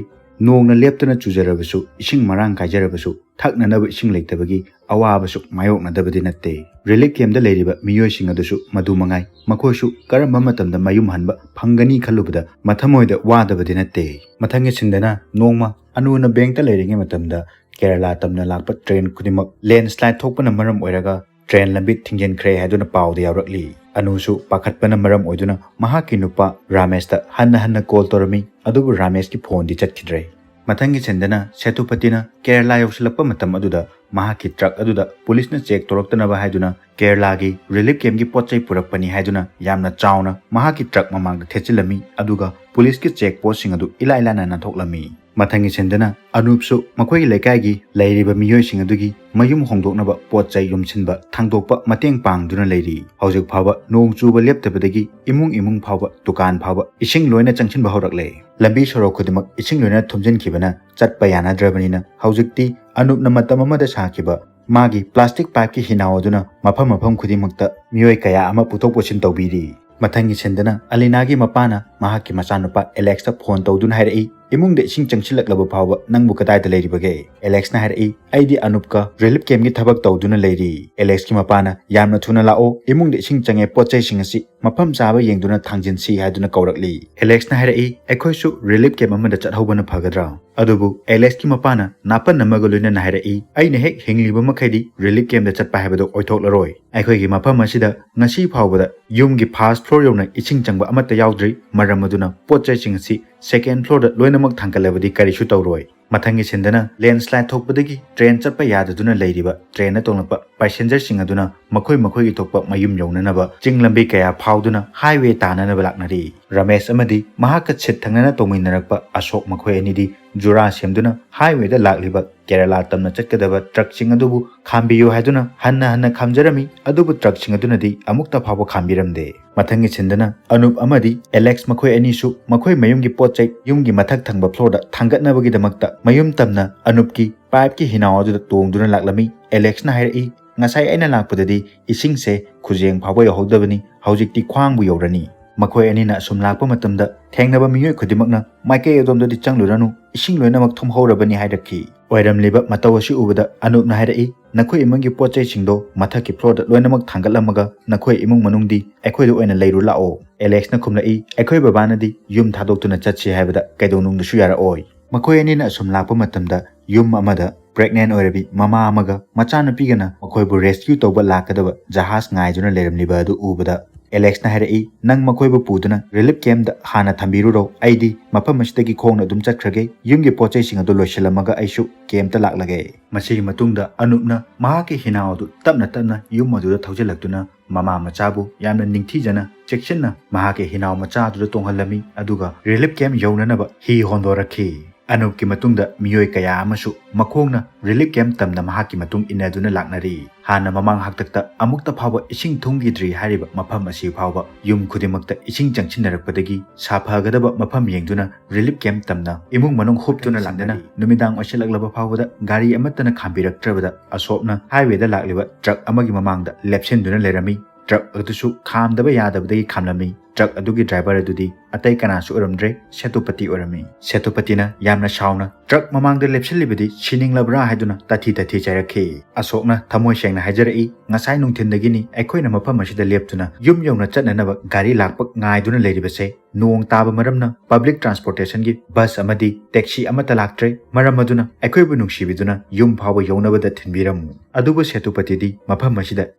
ꯅꯣꯡꯅ ꯂꯦꯞꯇꯅ ꯆꯨꯖꯔꯕꯁꯨ, ꯏꯁꯤꯡ ꯃꯔꯥꯡ ꯀꯥꯏꯖꯔꯕꯁꯨ, ꯊꯛꯅꯅꯕ ꯏꯁꯤꯡ ꯂꯩꯇꯕꯒꯤ ꯑꯋꯥꯕꯁꯨ ꯃꯥꯌꯣꯛꯅꯗꯕꯗꯤ ꯅꯠꯇꯦ꯫ ꯔꯤꯂꯤꯐ ꯀꯦꯝꯞꯇ ꯂꯩꯔꯤꯕ ꯃꯤꯑꯣꯏꯁꯤꯡ ꯑꯗꯨꯁꯨ ꯃꯗꯨ ꯃꯉꯥꯏ, ꯃꯈꯣꯏꯁꯨ ꯀꯔꯝꯕ ꯃꯇꯝꯗ ꯃꯌꯨꯝ ꯍꯟꯕ ꯐꯪꯒꯅꯤ ꯈꯜꯂꯨꯕꯗ ꯃꯊꯃꯣꯏꯗ ꯋꯥꯗꯕꯗꯤ ꯅꯠꯇꯦ꯫ ꯃꯊꯪꯒꯤ ꯁꯤꯟꯗꯅ ꯅꯣꯡꯃ ꯑꯅꯨꯅ ꯕꯦꯡꯛꯇ ꯂꯩꯔꯤꯉꯩ ꯃꯇꯝꯗ ꯀꯦꯔꯂꯥ ꯇꯝꯅ ꯂꯥꯛꯄ ꯇ꯭ꯔꯦꯟ ꯈꯨꯗꯤꯡꯃꯛ ꯂꯦꯟꯁ꯭ꯂꯥꯏꯗ ꯊꯣꯛꯄꯅ ꯃꯔꯝ ꯑꯣꯏꯔꯒ ꯇ꯭ꯔꯦꯟ ꯂꯝꯕꯤ ꯊꯤꯡꯖꯤꯟꯈ꯭ꯔꯦ ꯍꯥꯏꯗꯨꯅ ꯄꯥꯎꯗ ꯌꯥꯎꯔꯛꯂꯤ꯫ ꯑꯅꯨꯁꯨ ꯄꯥꯈꯠꯄꯅ ꯃꯔꯝ ꯑꯣꯏꯗꯨꯅ ꯃꯍꯥꯛꯀꯤ ꯅꯨꯄꯥ ꯔꯥꯃꯦꯁꯇ ꯍꯟꯅ ꯍꯟꯅ ꯀꯣꯜ ꯇꯧꯔꯝꯃꯤ, ꯑꯗꯨꯕꯨ ꯔꯥꯃꯦꯁꯀꯤ ꯐꯣꯟꯗꯤ ꯆꯠꯈꯤꯗ꯭ꯔꯦ꯫ ꯃꯊꯪꯒꯤ ꯁꯤꯟꯗꯅ ꯁꯦꯊꯨꯄꯇꯤꯅ ꯀꯦꯔꯂꯥ ꯌꯧꯁꯤꯜꯂꯛꯄ ꯃꯇꯝ ꯑꯗꯨꯗ ꯃꯍꯥꯛꯀꯤ ꯇ꯭ꯔꯛ ꯑꯗꯨꯗ ꯄꯨꯂꯤꯁꯅ ꯆꯦꯛ ꯇꯧꯔꯛꯇꯅꯕ ꯍꯥꯏꯗꯨꯅ ꯀꯦꯔꯂꯥꯒꯤ ꯔꯤꯂꯤꯐ ꯀꯦꯝꯞꯀꯤ ꯄꯣꯠ ꯆꯩ ꯄꯨꯔꯛꯄꯅꯤ ꯍꯥꯏꯗꯨꯅ ꯌꯥꯝꯅ ꯆꯥꯎꯅ ꯃꯍꯥꯛꯀꯤ ꯇ꯭ꯔꯛ ꯃꯃꯥꯡꯗ ꯊꯦꯠꯆꯤꯜꯂꯝꯃꯤ, ꯑꯗꯨꯒ ꯄꯨꯂꯤꯁꯀꯤ ꯆꯦꯛ ꯄꯣꯁꯁꯤꯡ ꯑꯗꯨ ꯏꯂꯥꯏ ꯂꯥꯏꯅ ꯅꯥꯟꯊꯣꯛꯂꯝꯃꯤ꯫ ꯃꯊꯪꯒꯤ ꯁꯤꯟꯗꯅ ꯑꯅꯨꯞꯁꯨ ꯃꯈꯣꯏꯒꯤ ꯂꯩꯀꯥꯏꯒꯤ ꯂꯩꯔꯤꯕ ꯃꯤꯑꯣꯏꯁꯤꯡ ꯑꯗꯨꯒꯤ ꯃꯌꯨꯝ ꯍꯣꯡꯗꯣꯛꯅꯕ ꯄꯣꯠ ꯆꯩ ꯌꯣꯝꯁꯤꯟꯕ ꯊꯥꯡꯗꯣꯛꯄ ꯃꯇꯦꯡ ꯄꯥꯡꯗꯨꯅ ꯂꯩꯔꯤ꯫ ꯍꯧꯖꯤꯛ ꯐꯥꯎꯕ ꯅꯣꯡ ꯆꯨꯕ ꯂꯦꯞꯇꯕꯗꯒꯤ ꯏꯃꯨꯡ ꯏꯃꯨꯡ ꯐꯥꯎꯕ, ꯗꯨꯀꯥꯟ ꯐꯥꯎꯕ ꯏꯁꯤꯡ ꯂꯣꯏꯅ ꯆꯪꯁꯤꯟꯕ ꯍꯧꯔꯛꯂꯦ꯫ ꯂꯝꯕꯤ ꯁꯣꯔꯣꯛ ꯈꯨꯗꯤꯡꯃꯛ ꯏꯁꯤꯡ ꯂꯣꯏꯅ ꯊꯨꯝꯖꯤꯟꯈꯤꯕꯅ ꯆꯠꯄ ꯌꯥꯅꯗ꯭ꯔꯕꯅꯤꯅ ꯍꯧꯖꯤꯛꯇꯤ ꯑꯅꯨꯞꯅ ꯃꯇꯝ ꯑꯃꯗ ꯁꯥꯈꯤꯕ ꯃꯥꯒꯤ ꯄ꯭ꯂꯥꯁꯇꯤꯛ ꯄꯥꯏꯞꯀꯤ ꯍꯤꯅꯥꯎ ꯑꯗꯨꯅ ꯃꯐꯝ ꯃꯐꯝ ꯈꯨꯗꯤꯡꯃꯛꯇ ꯃꯤꯑꯣꯏ ꯀꯌꯥ ꯑꯃ ꯄꯨꯊꯣꯛ ꯄꯨꯁꯤꯟ ꯇꯧꯕꯤꯔꯤ꯫ ꯃꯊꯪꯒꯤ ꯁꯤꯟꯗꯅ ꯑꯂꯤꯅꯥꯒꯤ ꯃꯄꯥꯅ ꯃꯍꯥꯛꯀꯤ ꯃꯆꯥꯅꯨꯄꯥ ꯑꯦꯂꯦꯛꯁꯇ ꯐꯣꯟ ꯇꯧꯗꯨꯅ ꯍꯥꯏꯔꯛꯏ, "ꯏꯃꯨꯡꯗ ꯏꯁꯤꯡ ꯆꯪꯁꯤꯜꯂꯛꯂꯕ ꯐꯥꯎꯕ ꯅꯪꯕꯨ ꯀꯗꯥꯏꯗ ꯂꯩꯔꯤꯕꯒꯦ?" ꯑꯦꯂꯦꯛꯁꯅ ꯍꯥꯏꯔꯛꯏ, "ꯑꯩꯗꯤ ꯑꯅꯨꯞꯀ ꯔꯤꯂꯤꯐ ꯀꯦꯝꯞꯀꯤ ꯊꯕꯛ ꯇꯧꯗꯨꯅ ꯂꯩꯔꯤ꯫" ꯑꯦꯂꯦꯛꯁꯀꯤ ꯃꯄꯥꯅ, "ꯌꯥꯝꯅ ꯊꯨꯅ ꯂꯥꯛꯑꯣ, ꯏꯃꯨꯡꯗ ꯏꯁꯤꯡ ꯆꯪꯉꯦ, ꯄꯣꯠ ꯆꯩꯁꯤꯡ ꯑꯁꯤ ꯃꯐꯝ ꯆꯥꯕ ꯌꯦꯡꯗꯨꯅ ꯊꯥꯡꯖꯤꯟꯁꯤ" ꯍꯥꯏꯗꯨꯅ ꯀꯧꯔꯛꯂꯤ꯫ ꯑꯦꯂꯦꯛꯁꯅ ꯍꯥꯏꯔꯛꯏ, "ꯑꯩꯈꯣꯏꯁꯨ ꯔꯤꯂꯤꯐ ꯀꯦꯝꯞ ꯑꯃꯗ ꯆꯠꯍꯧꯕꯅ ꯐꯒꯗ꯭ꯔꯥ?" ꯑꯗꯨꯕꯨ ꯑꯦꯂꯦꯛꯁꯀꯤ ꯃꯄꯥꯅ ꯅꯥꯄꯟ ꯑꯃꯒ ꯂꯣꯏꯅꯅ ꯍꯥꯏꯔꯛꯏ, "ꯑꯩꯅ ꯍꯦꯛ ꯍꯤꯡꯂꯤꯕ ꯃꯈꯩꯗꯤ ꯔꯤꯂꯤꯐ ꯀꯦꯝꯞꯇ ꯆꯠꯄ ꯍꯥꯏꯕꯗꯨ ꯑꯣꯏꯊꯣꯛꯂꯔꯣꯏ꯫ ꯑꯩꯈꯣꯏꯒꯤ ꯃꯐꯝ ꯑꯁꯤꯗ ꯉꯁꯤ ꯐꯥꯎꯕꯗ ꯌꯨꯝꯒꯤ ꯐꯥꯔꯁ ꯐ꯭ꯂꯣꯔ ꯌꯧꯅ ꯏꯁꯤꯡ ꯆꯪꯕ ꯑꯃꯠꯇ ꯌꯥꯎꯗ꯭ꯔꯤ꯫ ꯃꯔꯝ ꯑꯗꯨꯅ ꯄꯣꯠ ꯆꯩꯁꯤꯡ ꯑꯁꯤ ꯁꯦꯀꯦꯟ ꯐ꯭ꯂꯣꯔꯗ ꯂꯣꯏꯅꯃꯛ ꯊꯥꯡꯒꯠꯂꯕꯗꯤ ꯀꯔꯤꯁꯨ ꯇꯧꯔꯣꯏ꯫" ꯃꯊꯪꯒꯤ ꯁꯤꯟꯗꯅ ꯂꯦꯟꯁ꯭ꯂꯥꯏꯗ ꯊꯣꯛꯄꯗꯒꯤ ꯇ꯭ꯔꯦꯟ ꯆꯠꯄ ꯌꯥꯗꯗꯨꯅ ꯂꯩꯔꯤꯕ ꯇ꯭ꯔꯦꯟꯗ ꯇꯣꯡꯂꯛꯄ ꯄꯦꯁꯦꯟꯖꯔꯁꯤꯡ ꯑꯗꯨꯅ ꯃꯈꯣꯏ ꯃꯈꯣꯏꯒꯤ ꯊꯣꯛꯄ ꯃꯌꯨꯝ ꯌꯧꯅꯅꯕ ꯆꯤꯡ ꯂꯝꯕꯤ ꯀꯌꯥ ꯐꯥꯎꯗꯨꯅ ꯍꯥꯏꯋꯦ ꯇꯥꯅꯅꯕ ꯂꯥꯛꯅꯔꯤ꯫ ꯔꯃꯦꯁ ꯑꯃꯗꯤ ꯃꯍꯥꯛꯀ ꯁꯤꯠ ꯊꯪꯅꯅ ꯇꯣꯡꯃꯤꯟꯅꯔꯛꯄ ꯑꯁꯣꯛ ꯃꯈꯣꯏ ꯑꯅꯤꯗꯤ ꯖꯨꯔꯥ ꯁꯦꯝꯗꯨꯅ ꯍꯥꯏꯋꯦꯗ ꯂꯥꯛꯂꯤꯕ ꯀꯦꯔꯂꯥ ꯇꯝꯅ ꯆꯠꯀꯗꯕ ꯇ꯭ꯔꯛꯁꯤꯡ ꯑꯗꯨꯕꯨ ꯈꯥꯝꯕꯤꯌꯨ ꯍꯥꯏꯗꯨꯅ ꯍꯟꯅ ꯍꯟꯅ ꯈꯥꯝꯖꯔꯝꯃꯤ, ꯑꯗꯨꯕꯨ ꯇ꯭ꯔꯛꯁꯤꯡ ꯑꯗꯨꯅꯗꯤ ꯑꯃꯨꯛꯇ ꯐꯥꯎꯕ ꯈꯥꯝꯕꯤꯔꯝꯗꯦ꯫ ꯃꯊꯪꯒꯤ ꯁꯤꯟꯗꯅ ꯑꯅꯨꯞ ꯑꯃꯗꯤ ꯑꯦꯂꯦꯛꯁ ꯃꯈꯣꯏ ꯑꯅꯤꯁꯨ ꯃꯈꯣꯏ ꯃꯌꯨꯝꯒꯤ ꯄꯣꯠ ꯆꯩ ꯌꯨꯝꯒꯤ ꯃꯊꯛ ꯊꯪꯕ ꯐ꯭ꯂꯣꯔꯗ ꯊꯥꯡꯒꯠꯅꯕꯒꯤꯗꯃꯛꯇ ꯃꯌꯨꯝ ꯇꯝꯅ ꯑꯅꯨꯞꯀꯤ ꯄꯥꯏꯞꯀꯤ ꯍꯤꯅꯥꯎ ꯑꯗꯨꯗ ꯇꯣꯡꯗꯨꯅ ꯂꯥꯛꯂꯝꯃꯤ꯫ ꯑꯦꯂꯦꯛꯁꯅ ꯍꯥꯏꯔꯛꯏ, "ꯉꯁꯥꯏ ꯑꯩꯅ ꯂꯥꯛꯄꯗꯗꯤ ꯏꯁꯤꯡꯁꯦ ꯈꯨꯖꯦꯡ ꯐꯥꯎꯕ ꯌꯧꯍꯧꯗꯕꯅꯤ, ꯍꯧꯖꯤꯛꯇꯤ ꯈ꯭ꯋꯥꯡꯕꯨ ꯌꯧꯔꯅꯤ꯫ ꯃꯈꯣꯏ ꯑꯅꯤꯅ ꯑꯁꯨꯝ ꯂꯥꯛꯄ ꯃꯇꯝꯗ ꯊꯦꯡꯅꯕ ꯃꯤꯑꯣꯏ ꯈꯨꯗꯤꯡꯃꯛꯅ, "ꯃꯥꯏꯀꯩ ꯑꯗꯣꯝꯗꯗꯤ ꯆꯪꯂꯨꯔꯅꯨ, ꯏꯁꯤꯡ ꯂꯣꯏꯅꯃꯛ ꯊꯨꯝꯍꯧꯔꯕꯅꯤ" ꯍꯥꯏꯔꯛꯈꯤ꯫ ꯑꯣꯏꯔꯝꯂꯤꯕ ꯃꯇꯧ ꯑꯁꯤ ꯎꯕꯗ ꯑꯅꯨꯞꯅ ꯍꯥꯏꯔꯛꯏ, "ꯅꯈꯣꯏ ꯏꯃꯨꯡꯒꯤ ꯄꯣꯠ ꯆꯩꯁꯤꯡꯗꯣ ꯃꯊꯛꯀꯤ floorꯗ ꯂꯣꯏꯅꯃꯛ ꯊꯥꯡꯒꯠꯂꯝꯃꯒ ꯅꯈꯣꯏ ꯏꯃꯨꯡ ꯃꯅꯨꯡꯗꯤ ꯑꯩꯈꯣꯏꯗ ꯑꯣꯏꯅ ꯂꯩꯔꯨ ꯂꯥꯛꯑꯣ"꯫ ꯑꯦꯂꯦꯛꯁꯅ ꯈꯨꯝꯂꯛꯏ, "ꯑꯩꯈꯣꯏ ꯕꯕꯥꯅꯗꯤ ꯌꯨꯝ ꯊꯥꯗꯣꯛꯇꯨꯅ ꯆꯠꯁꯤ ꯍꯥꯏꯕꯗ ꯀꯩꯗꯧꯅꯨꯡꯗꯁꯨ ꯌꯥꯔꯛꯑꯣꯏ"꯫ ꯃꯈꯣꯏ ꯑꯅꯤꯅ ꯑꯁꯨꯝ ꯂꯥꯛꯄ ꯃꯇꯝꯗ ꯌꯨꯝ ꯑꯃꯗ pregnant ꯑꯣꯏꯔꯕꯤ ꯃꯃꯥ ꯑꯃꯒ ꯃꯆꯥꯅꯨꯄꯤꯒꯅ ꯃꯈꯣꯏꯕꯨ rescue ꯇꯧꯕ ꯂꯥꯛꯀꯗꯕ ꯖꯍꯥꯖ ꯉꯥꯏꯗꯨꯅ ꯂꯩꯔꯝꯂꯤꯕ ꯑꯗꯨ ꯎꯕꯗ ꯑꯦꯂꯦꯛꯁꯅ ꯍꯥꯏꯔꯛꯏ, "ꯅꯪ ꯃꯈꯣꯏꯕꯨ ꯄꯨꯗꯨꯅ relief campꯇ ꯍꯥꯟꯅ ꯊꯝꯕꯤꯔꯨꯔꯣ, ꯑꯩꯗꯤ ꯃꯐꯝ ꯑꯁꯤꯗꯒꯤ ꯈꯣꯡꯅ ꯑꯗꯨꯝ ꯆꯠꯈ꯭ꯔꯒꯦ, ꯌꯨꯝꯒꯤ ꯄꯣꯠ ꯆꯩꯁꯤꯡ ꯑꯗꯨ ꯂꯣꯏꯁꯤꯜꯂꯝꯃꯒ ꯑꯩꯁꯨ campꯇ ꯂꯥꯛꯂꯒꯦ"꯫ ꯃꯁꯤꯒꯤ ꯃꯇꯨꯡꯗ ꯑꯅꯨꯞꯅ ꯃꯍꯥꯛꯀꯤ ꯍꯤꯅꯥꯎ ꯑꯗꯨ ꯇꯞꯅ ꯇꯞꯅ ꯌꯨꯝ ꯑꯗꯨꯗ ꯊꯧꯖꯤꯜꯂꯛꯇꯨꯅ ꯃꯃꯥ ꯃꯆꯥꯕꯨ ꯌꯥꯝꯅ ꯅꯤꯡꯊꯤꯖꯅ, ꯆꯦꯛꯁꯤꯟꯅ ꯃꯍꯥꯛꯀꯤ ꯍꯤꯅꯥꯎ ꯃꯆꯥ ꯑꯗꯨꯗ ꯇꯣꯡꯍꯜꯂꯝꯃꯤ, ꯑꯗꯨꯒ relief camp ꯌꯧꯅꯅꯕ ꯍꯤ ꯍꯣꯟꯗꯣꯔꯛꯈꯤ꯫ ꯑꯅꯨꯞꯀꯤ ꯃꯇꯨꯡꯗ ꯃꯤꯑꯣꯏ ꯀꯌꯥ ꯑꯃꯁꯨ ꯃꯈꯣꯡꯅ relief camp ꯇꯝꯅ ꯃꯍꯥꯛꯀꯤ ꯃꯇꯨꯡ ꯏꯟꯅꯗꯨꯅ ꯂꯥꯛꯅꯔꯤ꯫ ꯍꯥꯟꯅ ꯃꯃꯥꯡ ꯍꯥꯛꯇꯛꯇ ꯑꯃꯨꯛꯇ ꯐꯥꯎꯕ ꯏꯁꯤꯡ ꯊꯨꯝꯈꯤꯗ꯭ꯔꯤ ꯍꯥꯏꯔꯤꯕ ꯃꯐꯝ ꯑꯁꯤ ꯐꯥꯎꯕ ꯌꯨꯝ ꯈꯨꯗꯤꯡꯃꯛꯇ ꯏꯁꯤꯡ ꯆꯪꯁꯤꯟꯅꯔꯛꯄꯗꯒꯤ ꯁꯥꯐꯒꯗꯕ ꯃꯐꯝ ꯌꯦꯡꯗꯨꯅ relief camp ꯇꯝꯅ ꯏꯃꯨꯡ ꯃꯅꯨꯡ ꯍꯨꯞꯇꯨꯅ ꯂꯥꯛꯅꯔꯤ꯫ ꯅꯨꯃꯤꯗꯥꯡ ꯑꯣꯏꯁꯤꯜꯂꯛꯂꯕ ꯐꯥꯎꯕꯗ ꯒꯥꯔꯤ ꯑꯃꯠꯇꯅ ꯈꯥꯝꯕꯤꯔꯛꯇ꯭ꯔꯕꯗ ꯑꯁꯣꯛꯅ highwayꯗ ꯂꯥꯛꯂꯤꯕ truck ꯑꯃꯒꯤ ꯃꯃꯥꯡꯗ ꯂꯦꯞꯁꯤꯟꯗꯨꯅ ꯂꯩꯔꯝꯃꯤ꯫ Truck ꯑꯗꯨꯁꯨ ꯈꯥꯝꯗꯕ ꯌꯥꯗꯕꯗꯒꯤ ꯈꯥꯝꯂꯝꯃꯤ꯫ Truck ꯑꯗꯨꯒꯤ driver ꯑꯗꯨꯗꯤ ꯑꯇꯩ ꯀꯅꯥꯁꯨ ꯑꯣꯏꯔꯝꯗ꯭ꯔꯦ, ꯁꯦꯇꯨꯄꯇꯤ ꯑꯣꯏꯔꯝꯃꯤ꯫ ꯁꯦꯇꯨꯄꯇꯤꯅ ꯌꯥꯝꯅ ꯁꯥꯎꯅ truck ꯃꯃꯥꯡꯗ ꯂꯦꯞꯁꯤꯜꯂꯤꯕꯗꯤ ꯁꯤꯅꯤꯡꯂꯕ꯭ꯔꯥ ꯍꯥꯏꯗꯨꯅ ꯇꯥꯊꯤ ꯇꯥꯊꯤ ꯆꯩꯔꯛꯈꯤ꯫ ꯑꯁꯣꯛꯅ ꯊꯃꯣꯏ ꯁꯦꯡꯅ ꯍꯥꯏꯖꯔꯛꯏ, "ꯉꯁꯥꯏ ꯅꯨꯡꯊꯤꯟꯗꯒꯤꯅꯤ ꯑꯩꯈꯣꯏꯅ ꯃꯐꯝ ꯑꯁꯤꯗ ꯂꯦꯞꯇꯨꯅ ꯌꯨꯝ ꯌꯧꯅ ꯆꯠꯅꯅꯕ ꯒꯥꯔꯤ ꯂꯥꯛꯄ ꯉꯥꯏꯗꯨꯅ ꯂꯩꯔꯤꯕꯁꯦ꯫ ꯅꯣꯡ ꯇꯥꯕ ꯃꯔꯝꯅ public transportationꯒꯤ bus ꯑꯃꯗꯤ taxi ꯑꯃꯠꯇ ꯂꯥꯛꯇ꯭ꯔꯦ꯫ ꯃꯔꯝ ꯑꯗꯨꯅ ꯑꯩꯈꯣꯏꯕꯨ ꯅꯨꯡꯁꯤꯕꯤꯗꯨꯅ ꯌꯨꯝ ꯐꯥꯎꯕ ꯌꯧꯅꯕꯗ ꯊꯤꯟꯕꯤꯔꯝꯃꯨ"꯫ ꯑꯗꯨꯕꯨ ꯁꯦꯇꯨꯄꯇꯤꯗꯤ ꯃꯐꯝ ꯑꯁꯤꯗ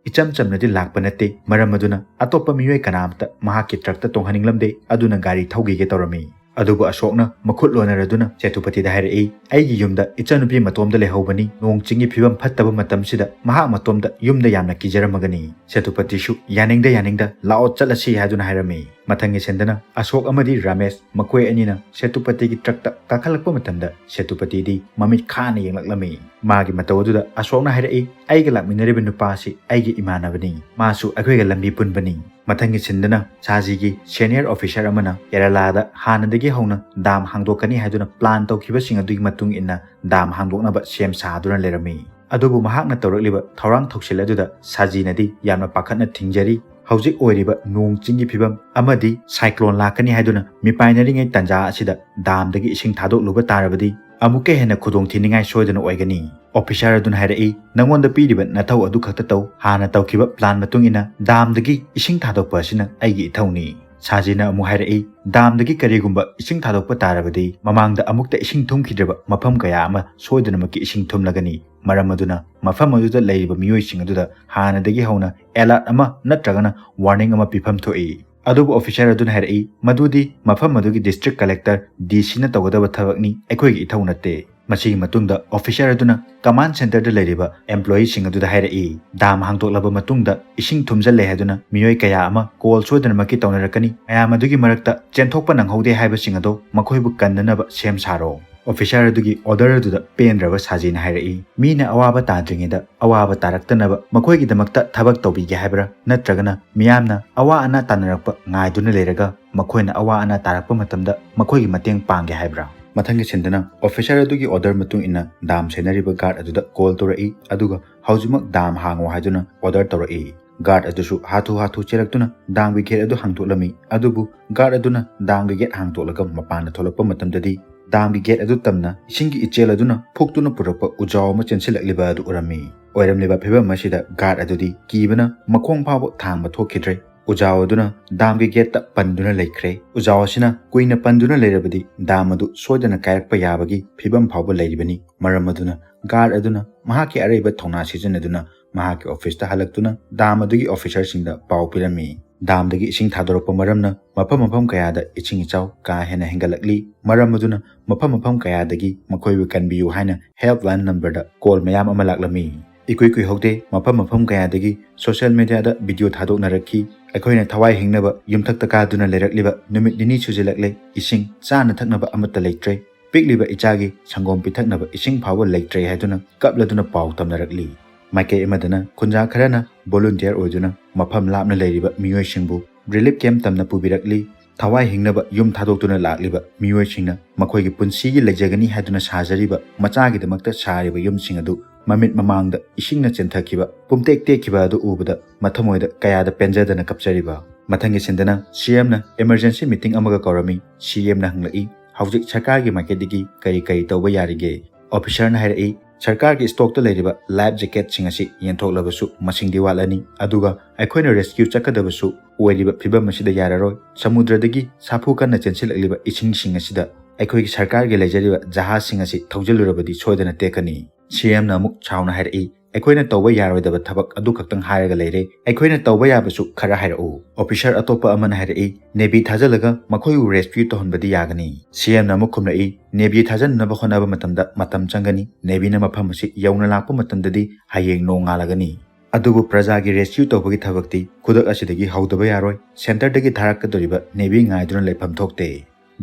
ꯏꯆꯝ ꯆꯝꯅꯗꯤ ꯂꯥꯛꯄ ꯅꯠꯇꯦ꯫ ꯃꯔꯝ ꯑꯗꯨꯅ ꯑꯇꯣꯞꯄ ꯃꯤꯑꯣꯏ ꯀꯅꯥ ꯑꯃꯠꯇ ꯃꯍꯥꯛꯀꯤ truckꯇ ꯇꯣꯡꯍꯟꯅꯤꯡꯂꯝꯗꯦ꯫ ꯑꯗꯨꯅ ꯒꯥꯔꯤ ꯊꯧꯈꯤꯒꯦ ꯇꯧꯔꯝꯃꯤ꯫ ꯑꯗꯨꯕꯨ ꯑꯁꯣꯛꯅ ꯃꯈꯨꯠ ꯂꯣꯟꯅꯔꯗꯨꯅ ꯁꯦꯇꯨꯄꯇꯤꯗ ꯍꯥꯏꯔꯛꯏ, "ꯑꯩꯒꯤ ꯌꯨꯝꯗ ꯏꯆꯟꯅꯨꯄꯤ ꯃꯇꯣꯝꯗ ꯂꯩꯍꯧꯕꯅꯤ꯫ ꯅꯣꯡ ꯆꯤꯡꯒꯤ ꯐꯤꯕꯝ ꯐꯠꯇꯕ ꯃꯇꯝꯁꯤꯗ ꯃꯍꯥꯛ ꯃꯇꯣꯝꯗ ꯌꯨꯝꯗ ꯌꯥꯝꯅ ꯀꯤꯖꯔꯝꯃꯒꯅꯤ"꯫ ꯁꯦꯇꯨꯄꯇꯤꯁꯨ ꯌꯥꯅꯤꯡꯗ ꯌꯥꯅꯤꯡꯗ "ꯂꯥꯛꯑꯣ, ꯆꯠꯂꯁꯤ" ꯍꯥꯏꯗꯨꯅ ꯍꯥꯏꯔꯝꯃꯤ꯫ ꯃꯊꯪꯒꯤ ꯁꯤꯟꯗꯅ ꯑꯁꯣꯛ ꯑꯃꯗꯤ ꯔꯥꯃꯦꯁ ꯃꯈꯣꯏ ꯑꯅꯤꯅ ꯁꯦꯇꯨꯄꯇꯤꯒꯤ truckꯇ ꯀꯥꯈꯠꯂꯛꯄ ꯃꯇꯝꯗ ꯁꯦꯇꯨꯄꯇꯤꯗꯤ ꯃꯃꯤꯠ ꯈꯥꯅ ꯌꯦꯡꯂꯛꯂꯝꯃꯤ꯫ ꯃꯥꯒꯤ ꯃꯇꯧ ꯑꯗꯨꯗ ꯑꯁꯣꯛꯅ ꯍꯥꯏꯔꯛꯏ, "ꯑꯩꯒ ꯂꯥꯛꯃꯤꯟꯅꯔꯤꯕ ꯅꯨꯄꯥ ꯑꯁꯤ ꯑꯩꯒꯤ ꯏꯃꯥꯟꯅꯕꯅꯤ꯫ ꯃꯥꯁꯨ ꯑꯩꯈꯣꯏꯒ ꯂꯝꯕꯤ ꯄꯨꯟꯕꯅꯤ"꯫ ꯃꯊꯪꯒꯤ ꯁꯤꯟꯗꯅ ꯁꯥꯖꯤꯒꯤ senior officer ꯑꯃꯅ ꯀꯦꯔꯂꯥꯗ ꯍꯥꯟꯅꯗꯒꯤ ꯍꯧꯅ dam ꯍꯥꯡꯗꯣꯛꯀꯅꯤ ꯍꯥꯏꯗꯨꯅ plan ꯇꯧꯈꯤꯕꯁꯤꯡ ꯑꯗꯨꯒꯤ ꯃꯇꯨꯡ ꯏꯟꯅ dam ꯍꯥꯡꯗꯣꯛꯅꯕ ꯁꯦꯝ ꯁꯥꯗꯨꯅ ꯂꯩꯔꯝꯃꯤ꯫ ꯑꯗꯨꯕꯨ ꯃꯍꯥꯛꯅ ꯇꯧꯔꯛꯂꯤꯕ ꯊꯧꯔꯥꯡ ꯊꯧꯁꯤꯜ ꯑꯗꯨꯗ ꯁꯥꯖꯤꯅꯗꯤ ꯌꯥꯝꯅ ꯄꯥꯈꯠꯅ ꯊꯤꯡꯖꯔꯤ꯫ ꯍꯧꯖꯤꯛ ꯑꯣꯏꯔꯤꯕ ꯅꯣꯡ ꯆꯤꯡꯒꯤ ꯐꯤꯕꯝ ꯑꯃꯗꯤ cyclone ꯂꯥꯛꯀꯅꯤ ꯍꯥꯏꯗꯨꯅ ꯃꯤꯄꯥꯏꯅꯔꯤꯉꯩ ꯇꯥꯟꯖꯥ ꯑꯁꯤꯗ ꯗꯥꯝꯗꯒꯤ ꯏꯁꯤꯡ ꯊꯥꯗꯣꯛꯂꯨꯕ ꯇꯥꯔꯕꯗꯤ ꯑꯃꯨꯛꯀ ꯍꯦꯟꯅ ꯈꯨꯗꯣꯡ ꯊꯤꯅꯤꯡꯉꯥꯏ ꯁꯣꯏꯗꯅ ꯑꯣꯏꯒꯅꯤ꯫ ꯑꯣꯐꯤꯁꯥꯔ ꯑꯗꯨꯅ ꯍꯥꯏꯔꯛꯏ, "ꯅꯉꯣꯟꯗ ꯄꯤꯔꯤꯕ ꯅꯊꯧ ꯑꯗꯨ ꯈꯛꯇ ꯇꯧ꯫ ꯍꯥꯟꯅ ꯇꯧꯈꯤꯕ plan ꯃꯇꯨꯡ ꯏꯟꯅ ꯗꯥꯝꯗꯒꯤ ꯏꯁꯤꯡ ꯊꯥꯗꯣꯛꯄ ꯑꯁꯤꯅ ꯑꯩꯒꯤ ꯏꯊꯧꯅꯤ꯫" ꯁꯥꯖꯤꯅ ꯑꯃꯨꯛ ꯍꯥꯏꯔꯛꯏ, "ꯗꯥꯝꯗꯒꯤ ꯀꯔꯤꯒꯨꯝꯕ ꯏꯁꯤꯡ ꯊꯥꯗꯣꯛꯄ ꯇꯥꯔꯕꯗꯤ ꯃꯃꯥꯡꯗ ꯑꯃꯨꯛꯇ ꯏꯁꯤꯡ ꯊꯨꯝꯈꯤꯗ꯭ꯔꯕ ꯃꯐꯝ ꯀꯌꯥ ꯑꯃ ꯁꯣꯏꯗꯅꯃꯛꯀꯤ ꯏꯁꯤꯡ ꯊꯨꯝꯂꯒꯅꯤ꯫ ꯃꯔꯝ ꯑꯗꯨꯅ ꯃꯐꯝ ꯑꯗꯨꯗ ꯂꯩꯔꯤꯕ ꯃꯤꯑꯣꯏꯁꯤꯡ ꯑꯗꯨꯗ ꯍꯥꯟꯅꯗꯒꯤ ꯍꯧꯅ alert ꯑꯃ ꯅꯠꯇ꯭ꯔꯒꯅ warning ꯑꯃ ꯄꯤꯐꯝ ꯊꯣꯛꯏ꯫" ꯑꯗꯨꯕꯨ ꯑꯣꯐꯤꯁꯥꯔ ꯑꯗꯨꯅ ꯍꯥꯏꯔꯛꯏ, "ꯃꯗꯨꯗꯤ ꯃꯐꯝ ꯑꯗꯨꯒꯤ district collector, D Cꯅ ꯇꯧꯒꯗꯕ ꯊꯕꯛꯅꯤ, ꯑꯩꯈꯣꯏꯒꯤ ꯏꯊꯧ ꯅꯠꯇꯦ꯫" ꯃꯁꯤꯒꯤ ꯃꯇꯨꯡꯗ ꯑꯣꯐꯤꯁꯥꯔ ꯑꯗꯨꯅ command centreꯗ ꯂꯩꯔꯤꯕ employeeꯁꯤꯡ ꯑꯗꯨꯗ ꯍꯥꯏꯔꯛꯏ, "ꯗꯥꯝ ꯍꯥꯡꯗꯣꯛꯂꯕ ꯃꯇꯨꯡꯗ ꯏꯁꯤꯡ ꯊꯨꯝꯖꯜꯂꯦ ꯍꯥꯏꯗꯨꯅ ꯃꯤꯑꯣꯏ ꯀꯌꯥ ꯑꯃ call ꯁꯣꯏꯗꯅꯃꯛꯀꯤ ꯇꯧꯅꯔꯛꯀꯅꯤ꯫ ꯃꯌꯥꯝ ꯑꯗꯨꯒꯤ ꯃꯔꯛꯇ ꯆꯦꯟꯊꯣꯛꯄ ꯅꯪꯍꯧꯗꯦ ꯍꯥꯏꯕꯁꯤꯡ ꯑꯗꯣ ꯃꯈꯣꯏꯕꯨ ꯀꯟꯅꯅꯕ ꯁꯦꯝ ꯁꯥꯔꯣ꯫" ꯑꯣꯐꯤꯁꯥꯔ ꯑꯗꯨꯒꯤ order ꯑꯗꯨꯗ ꯄꯦꯟꯗ꯭ꯔꯕ ꯁꯥꯖꯤꯅ ꯍꯥꯏꯔꯛꯏ, "ꯃꯤꯅ ꯑꯋꯥꯕ ꯇꯥꯗ꯭ꯔꯤꯉꯩꯗ ꯑꯋꯥꯕ ꯇꯥꯔꯛꯇꯅꯕ ꯃꯈꯣꯏꯒꯤꯗꯃꯛꯇ ꯊꯕꯛ ꯇꯧꯕꯤꯒꯦ ꯍꯥꯏꯕ꯭ꯔꯥ? ꯅꯠꯇ꯭ꯔꯒꯅ ꯃꯤꯌꯥꯝꯅ ꯑꯋꯥ ꯑꯅꯥ ꯇꯥꯅꯔꯛꯄ ꯉꯥꯏꯗꯨꯅ ꯂꯩꯔꯒ ꯃꯈꯣꯏꯅ ꯑꯋꯥ ꯑꯅꯥ ꯇꯥꯔꯛꯄ ꯃꯇꯝꯗ ꯃꯈꯣꯏꯒꯤ ꯃꯇꯦꯡ ꯄꯥꯡꯒꯦ ꯍꯥꯏꯕ꯭ꯔꯥ?" ꯃꯊꯪꯒꯤ ꯁꯤꯟꯗꯅ ꯑꯣꯐꯤꯁꯥꯔ ꯑꯗꯨꯒꯤ order ꯃꯇꯨꯡ ꯏꯟꯅ ꯗꯥꯝ ꯁꯦꯟꯅꯔꯤꯕ guard ꯑꯗꯨꯗ call ꯇꯧꯔꯛꯏ, ꯑꯗꯨꯒ "ꯍꯧꯖꯤꯛꯃꯛ ꯗꯥꯝ ꯍꯥꯡꯉꯣ" ꯍꯥꯏꯗꯨꯅ order ꯇꯧꯔꯛꯏ꯫ Guard ꯑꯗꯨꯁꯨ ꯍꯥꯊꯨ ꯍꯥꯊꯨ ꯆꯦꯜꯂꯛꯇꯨꯅ ꯗꯥꯝꯒꯤ gate ꯑꯗꯨ ꯍꯥꯡꯗꯣꯛꯂꯝꯃꯤ꯫ ꯑꯗꯨꯕꯨ guard ꯑꯗꯨꯅ ꯗꯥꯝꯒꯤ gate ꯍꯥꯡꯗꯣꯛꯂꯒ ꯃꯄꯥꯟꯗ ꯊꯣꯛꯂꯛꯄ ꯃꯇꯝꯗꯗꯤ ꯗꯥꯝꯒꯤ gate ꯑꯗꯨ ꯇꯝꯅ ꯏꯁꯤꯡꯒꯤ ꯏꯆꯦꯜ ꯑꯗꯨꯅ ꯐꯨꯛꯇꯨꯅ ꯄꯨꯔꯛꯄ ꯎꯖꯥꯎ ꯑꯃ ꯆꯦꯟꯁꯤꯜꯂꯛꯂꯤꯕ ꯑꯗꯨ ꯎꯔꯝꯃꯤ꯫ ꯑꯣꯏꯔꯝꯂꯤꯕ ꯐꯤꯚꯝ ꯑꯁꯤꯗ guard ꯑꯗꯨꯗꯤ ꯀꯤꯕꯅ ꯃꯈꯣꯡ ꯐꯥꯎꯕ ꯊꯥꯡꯕ ꯊꯣꯛꯈꯤꯗ꯭ꯔꯦ꯫ ꯎꯖꯥꯎ ꯑꯗꯨꯅ ꯗꯥꯝꯒꯤ gateꯇ ꯄꯟꯗꯨꯅ ꯂꯩꯈ꯭ꯔꯦ꯫ ꯎꯖꯥꯎ ꯑꯁꯤꯅ ꯀꯨꯏꯅ ꯄꯟꯗꯨꯅ ꯂꯩꯔꯕꯗꯤ ꯗꯥꯝ ꯑꯗꯨ ꯁꯣꯏꯗꯅ ꯀꯥꯏꯔꯛꯄ ꯌꯥꯕꯒꯤ ꯐꯤꯚꯝ ꯐꯥꯎꯕ ꯂꯩꯔꯤꯕꯅꯤ꯫ ꯃꯔꯝ ꯑꯗꯨꯅ guard ꯑꯗꯨꯅ ꯃꯍꯥꯛꯀꯤ ꯑꯔꯩꯕ ꯊꯧꯅꯥ ꯁꯤꯖꯤꯟꯅꯗꯨꯅ ꯃꯍꯥꯛꯀꯤ officeꯇ ꯍꯜꯂꯛꯇꯨꯅ ꯗꯥꯝ ꯑꯗꯨꯒꯤ officerꯁꯤꯡꯗ ꯄꯥꯎ ꯄꯤꯔꯝꯃꯤ꯫ ꯗꯥꯝꯗꯒꯤ ꯏꯁꯤꯡ ꯊꯥꯗꯣꯔꯛꯄ ꯃꯔꯝꯅ ꯃꯐꯝ ꯃꯐꯝ ꯀꯌꯥꯗ ꯏꯁꯤꯡ ꯏꯆꯥꯎ ꯀꯥ ꯍꯦꯟꯅ ꯍꯦꯟꯒꯠꯂꯛꯂꯤ꯫ ꯃꯔꯝ ꯑꯗꯨꯅ ꯃꯐꯝ ꯃꯐꯝ ꯀꯌꯥꯗꯒꯤ ꯃꯈꯣꯏꯕꯨ ꯀꯟꯕꯤꯌꯨ ꯍꯥꯏꯅ helpline numberꯗ call ꯃꯌꯥꯝ ꯑꯃ ꯂꯥꯛꯂꯝꯃꯤ꯫ ꯏꯀꯨꯏ ꯀꯨꯏꯍꯧꯗꯦ, ꯃꯐꯝ ꯃꯐꯝ ꯀꯌꯥꯗꯒꯤ social mediaꯗ video ꯊꯥꯗꯣꯛꯅꯔꯛꯈꯤ꯫ "ꯑꯩꯈꯣꯏꯅ ꯊꯋꯥꯏ ꯍꯤꯡꯅꯕ ꯌꯨꯝꯊꯛꯇ ꯀꯥꯗꯨꯅ ꯂꯩꯔꯛꯂꯤꯕ ꯅꯨꯃꯤꯠ ꯅꯤꯅꯤ ꯁꯨꯖꯤꯜꯂꯛꯂꯦ, ꯏꯁꯤꯡ, ꯆꯥꯅ ꯊꯛꯅꯕ ꯑꯃꯠꯇ ꯂꯩꯇ꯭ꯔꯦ꯫ ꯄꯤꯛꯂꯤꯕ ꯏꯆꯥꯒꯤ ꯁꯪꯒꯣꯝ ꯄꯤꯊꯛꯅꯕ ꯏꯁꯤꯡ ꯐꯥꯎꯕ ꯂꯩꯇ꯭ꯔꯦ" ꯍꯥꯏꯗꯨꯅ ꯀꯞꯂꯗꯨꯅ ꯄꯥꯎ ꯇꯝꯅꯔꯛꯂꯤ꯫ ꯃꯥꯏꯀꯩ ꯑꯃꯗꯅ ꯈꯨꯟꯖꯥ ꯈꯔꯅ volunteer ꯑꯣꯏꯗꯨꯅ ꯃꯐꯝ ꯂꯥꯞꯅ ꯂꯩꯔꯤꯕ ꯃꯤꯑꯣꯏꯁꯤꯡꯕꯨ relief camp ꯇꯝꯅ ꯄꯨꯕꯤꯔꯛꯂꯤ꯫ ꯊꯋꯥꯏ ꯍꯤꯡꯅꯕ ꯌꯨꯝ ꯊꯥꯗꯣꯛꯇꯨꯅ ꯂꯥꯛꯂꯤꯕ ꯃꯤꯑꯣꯏꯁꯤꯡꯅ ꯃꯈꯣꯏꯒꯤ ꯄꯨꯟꯁꯤꯒꯤ ꯂꯩꯖꯒꯅꯤ ꯍꯥꯏꯗꯨꯅ ꯁꯥꯖꯔꯤꯕ ꯃꯆꯥꯒꯤꯗꯃꯛꯇ ꯁꯥꯔꯤꯕ ꯌꯨꯝꯁꯤꯡ ꯑꯗꯨ ꯃꯃꯤꯠ ꯃꯃꯥꯡꯗ ꯏꯁꯤꯡꯅ ꯆꯦꯟꯊꯈꯤꯕ, ꯄꯨꯝꯇꯦꯛ ꯇꯦꯛꯈꯤꯕ ꯑꯗꯨ ꯎꯕꯗ ꯃꯊꯃꯣꯏꯗ ꯀꯌꯥꯗ ꯄꯦꯟꯖꯗꯅ ꯀꯞꯆꯔꯤꯕ꯫ ꯃꯊꯪꯒꯤ ꯁꯤꯟꯗꯅ ꯁꯤ ꯑꯦꯝꯅ emergency meeting ꯑꯃꯒ ꯀꯧꯔꯝꯃꯤ꯫ ꯁꯤ ꯑꯦꯝꯅ ꯍꯪꯂꯛꯏ, "ꯍꯧꯖꯤꯛ ꯁꯔꯀꯥꯔꯒꯤ ꯃꯥꯏꯀꯩꯗꯒꯤ ꯀꯔꯤ ꯀꯔꯤ ꯇꯧꯕ ꯌꯥꯔꯤꯒꯦ?" ꯑꯣꯐꯤꯁꯔꯅ ꯍꯥꯏꯔꯛꯏ, "ꯁꯔꯀꯥꯔꯒꯤ stockꯇ ꯂꯩꯔꯤꯕ life jacketꯁꯤꯡ ꯑꯁꯤ ꯌꯦꯟꯊꯣꯛꯂꯕꯁꯨ ꯃꯁꯤꯡꯗꯤ ꯋꯥꯠꯂꯅꯤ, ꯑꯗꯨꯒ ꯑꯩꯈꯣꯏꯅ rescue ꯆꯠꯀꯗꯕꯁꯨ ꯑꯣꯏꯔꯤꯕ ꯐꯤꯕꯝ ꯑꯁꯤꯗ ꯌꯥꯔꯔꯣꯏ꯫ ꯁꯃꯨꯗ꯭ꯔꯗꯒꯤ ꯁꯥꯐꯨ ꯀꯟꯅ ꯆꯦꯟꯁꯤꯜꯂꯛꯂꯤꯕ ꯏꯁꯤꯡꯁꯤꯡ ꯑꯁꯤꯗ ꯑꯩꯈꯣꯏꯒꯤ ꯁꯔꯀꯥꯔꯒꯤ ꯂꯩꯖꯔꯤꯕ ꯖꯍꯥꯖꯁꯤꯡ ꯑꯁꯤ ꯊꯧꯖꯤꯜꯂꯨꯔꯕꯗꯤ ꯁꯣꯏꯗꯅ ꯇꯦꯛꯀꯅꯤ꯫" ꯁꯤ ꯑꯦꯝꯅ ꯑꯃꯨꯛ ꯁꯥꯎꯅ ꯍꯥꯏꯔꯛꯏ, "ꯑꯩꯈꯣꯏꯅ ꯇꯧꯕ ꯌꯥꯔꯣꯏꯗꯕ ꯊꯕꯛ ꯑꯗꯨ ꯈꯛꯇꯪ ꯍꯥꯏꯔꯒ ꯂꯩꯔꯦ, ꯑꯩꯈꯣꯏꯅ ꯇꯧꯕ ꯌꯥꯕꯁꯨ ꯈꯔ ꯍꯥꯏꯔꯛꯎ꯫" ꯑꯣꯐꯤꯁꯔ ꯑꯇꯣꯞꯄ ꯑꯃꯅ ꯍꯥꯏꯔꯛꯏ, "ꯅꯦꯚꯤ ꯊꯥꯖꯤꯜꯂꯒ ꯃꯈꯣꯏꯕꯨ rescue ꯇꯧꯍꯟꯕꯗꯤ ꯌꯥꯒꯅꯤ꯫" ꯁꯤ ꯑꯦꯝꯅ ꯑꯃꯨꯛ ꯈꯨꯝꯂꯛꯏ, "ꯅꯦꯚꯤ ꯊꯥꯖꯤꯟꯅꯕ ꯍꯣꯠꯅꯕ ꯃꯇꯝꯗ ꯃꯇꯝ ꯆꯪꯒꯅꯤ, ꯅꯦꯚꯤꯅ ꯃꯐꯝ ꯑꯁꯤ ꯌꯧꯅ ꯂꯥꯛꯄ ꯃꯇꯝꯗꯗꯤ ꯍꯌꯦꯡ ꯅꯣꯡꯉꯥꯜꯂꯒꯅꯤ꯫ ꯑꯗꯨꯕꯨ ꯄ꯭ꯔꯖꯥꯒꯤ rescue ꯇꯧꯕꯒꯤ ꯊꯕꯛꯇꯤ ꯈꯨꯗꯛ ꯑꯁꯤꯗꯒꯤ ꯍꯧꯗꯕ ꯌꯥꯔꯣꯏ꯫ Centreꯗꯒꯤ ꯊꯥꯔꯛꯀꯗꯧꯔꯤꯕ ꯅꯦꯚꯤ ꯉꯥꯏꯗꯨꯅ ꯂꯩꯐꯝ ꯊꯣꯛꯇꯦ꯫"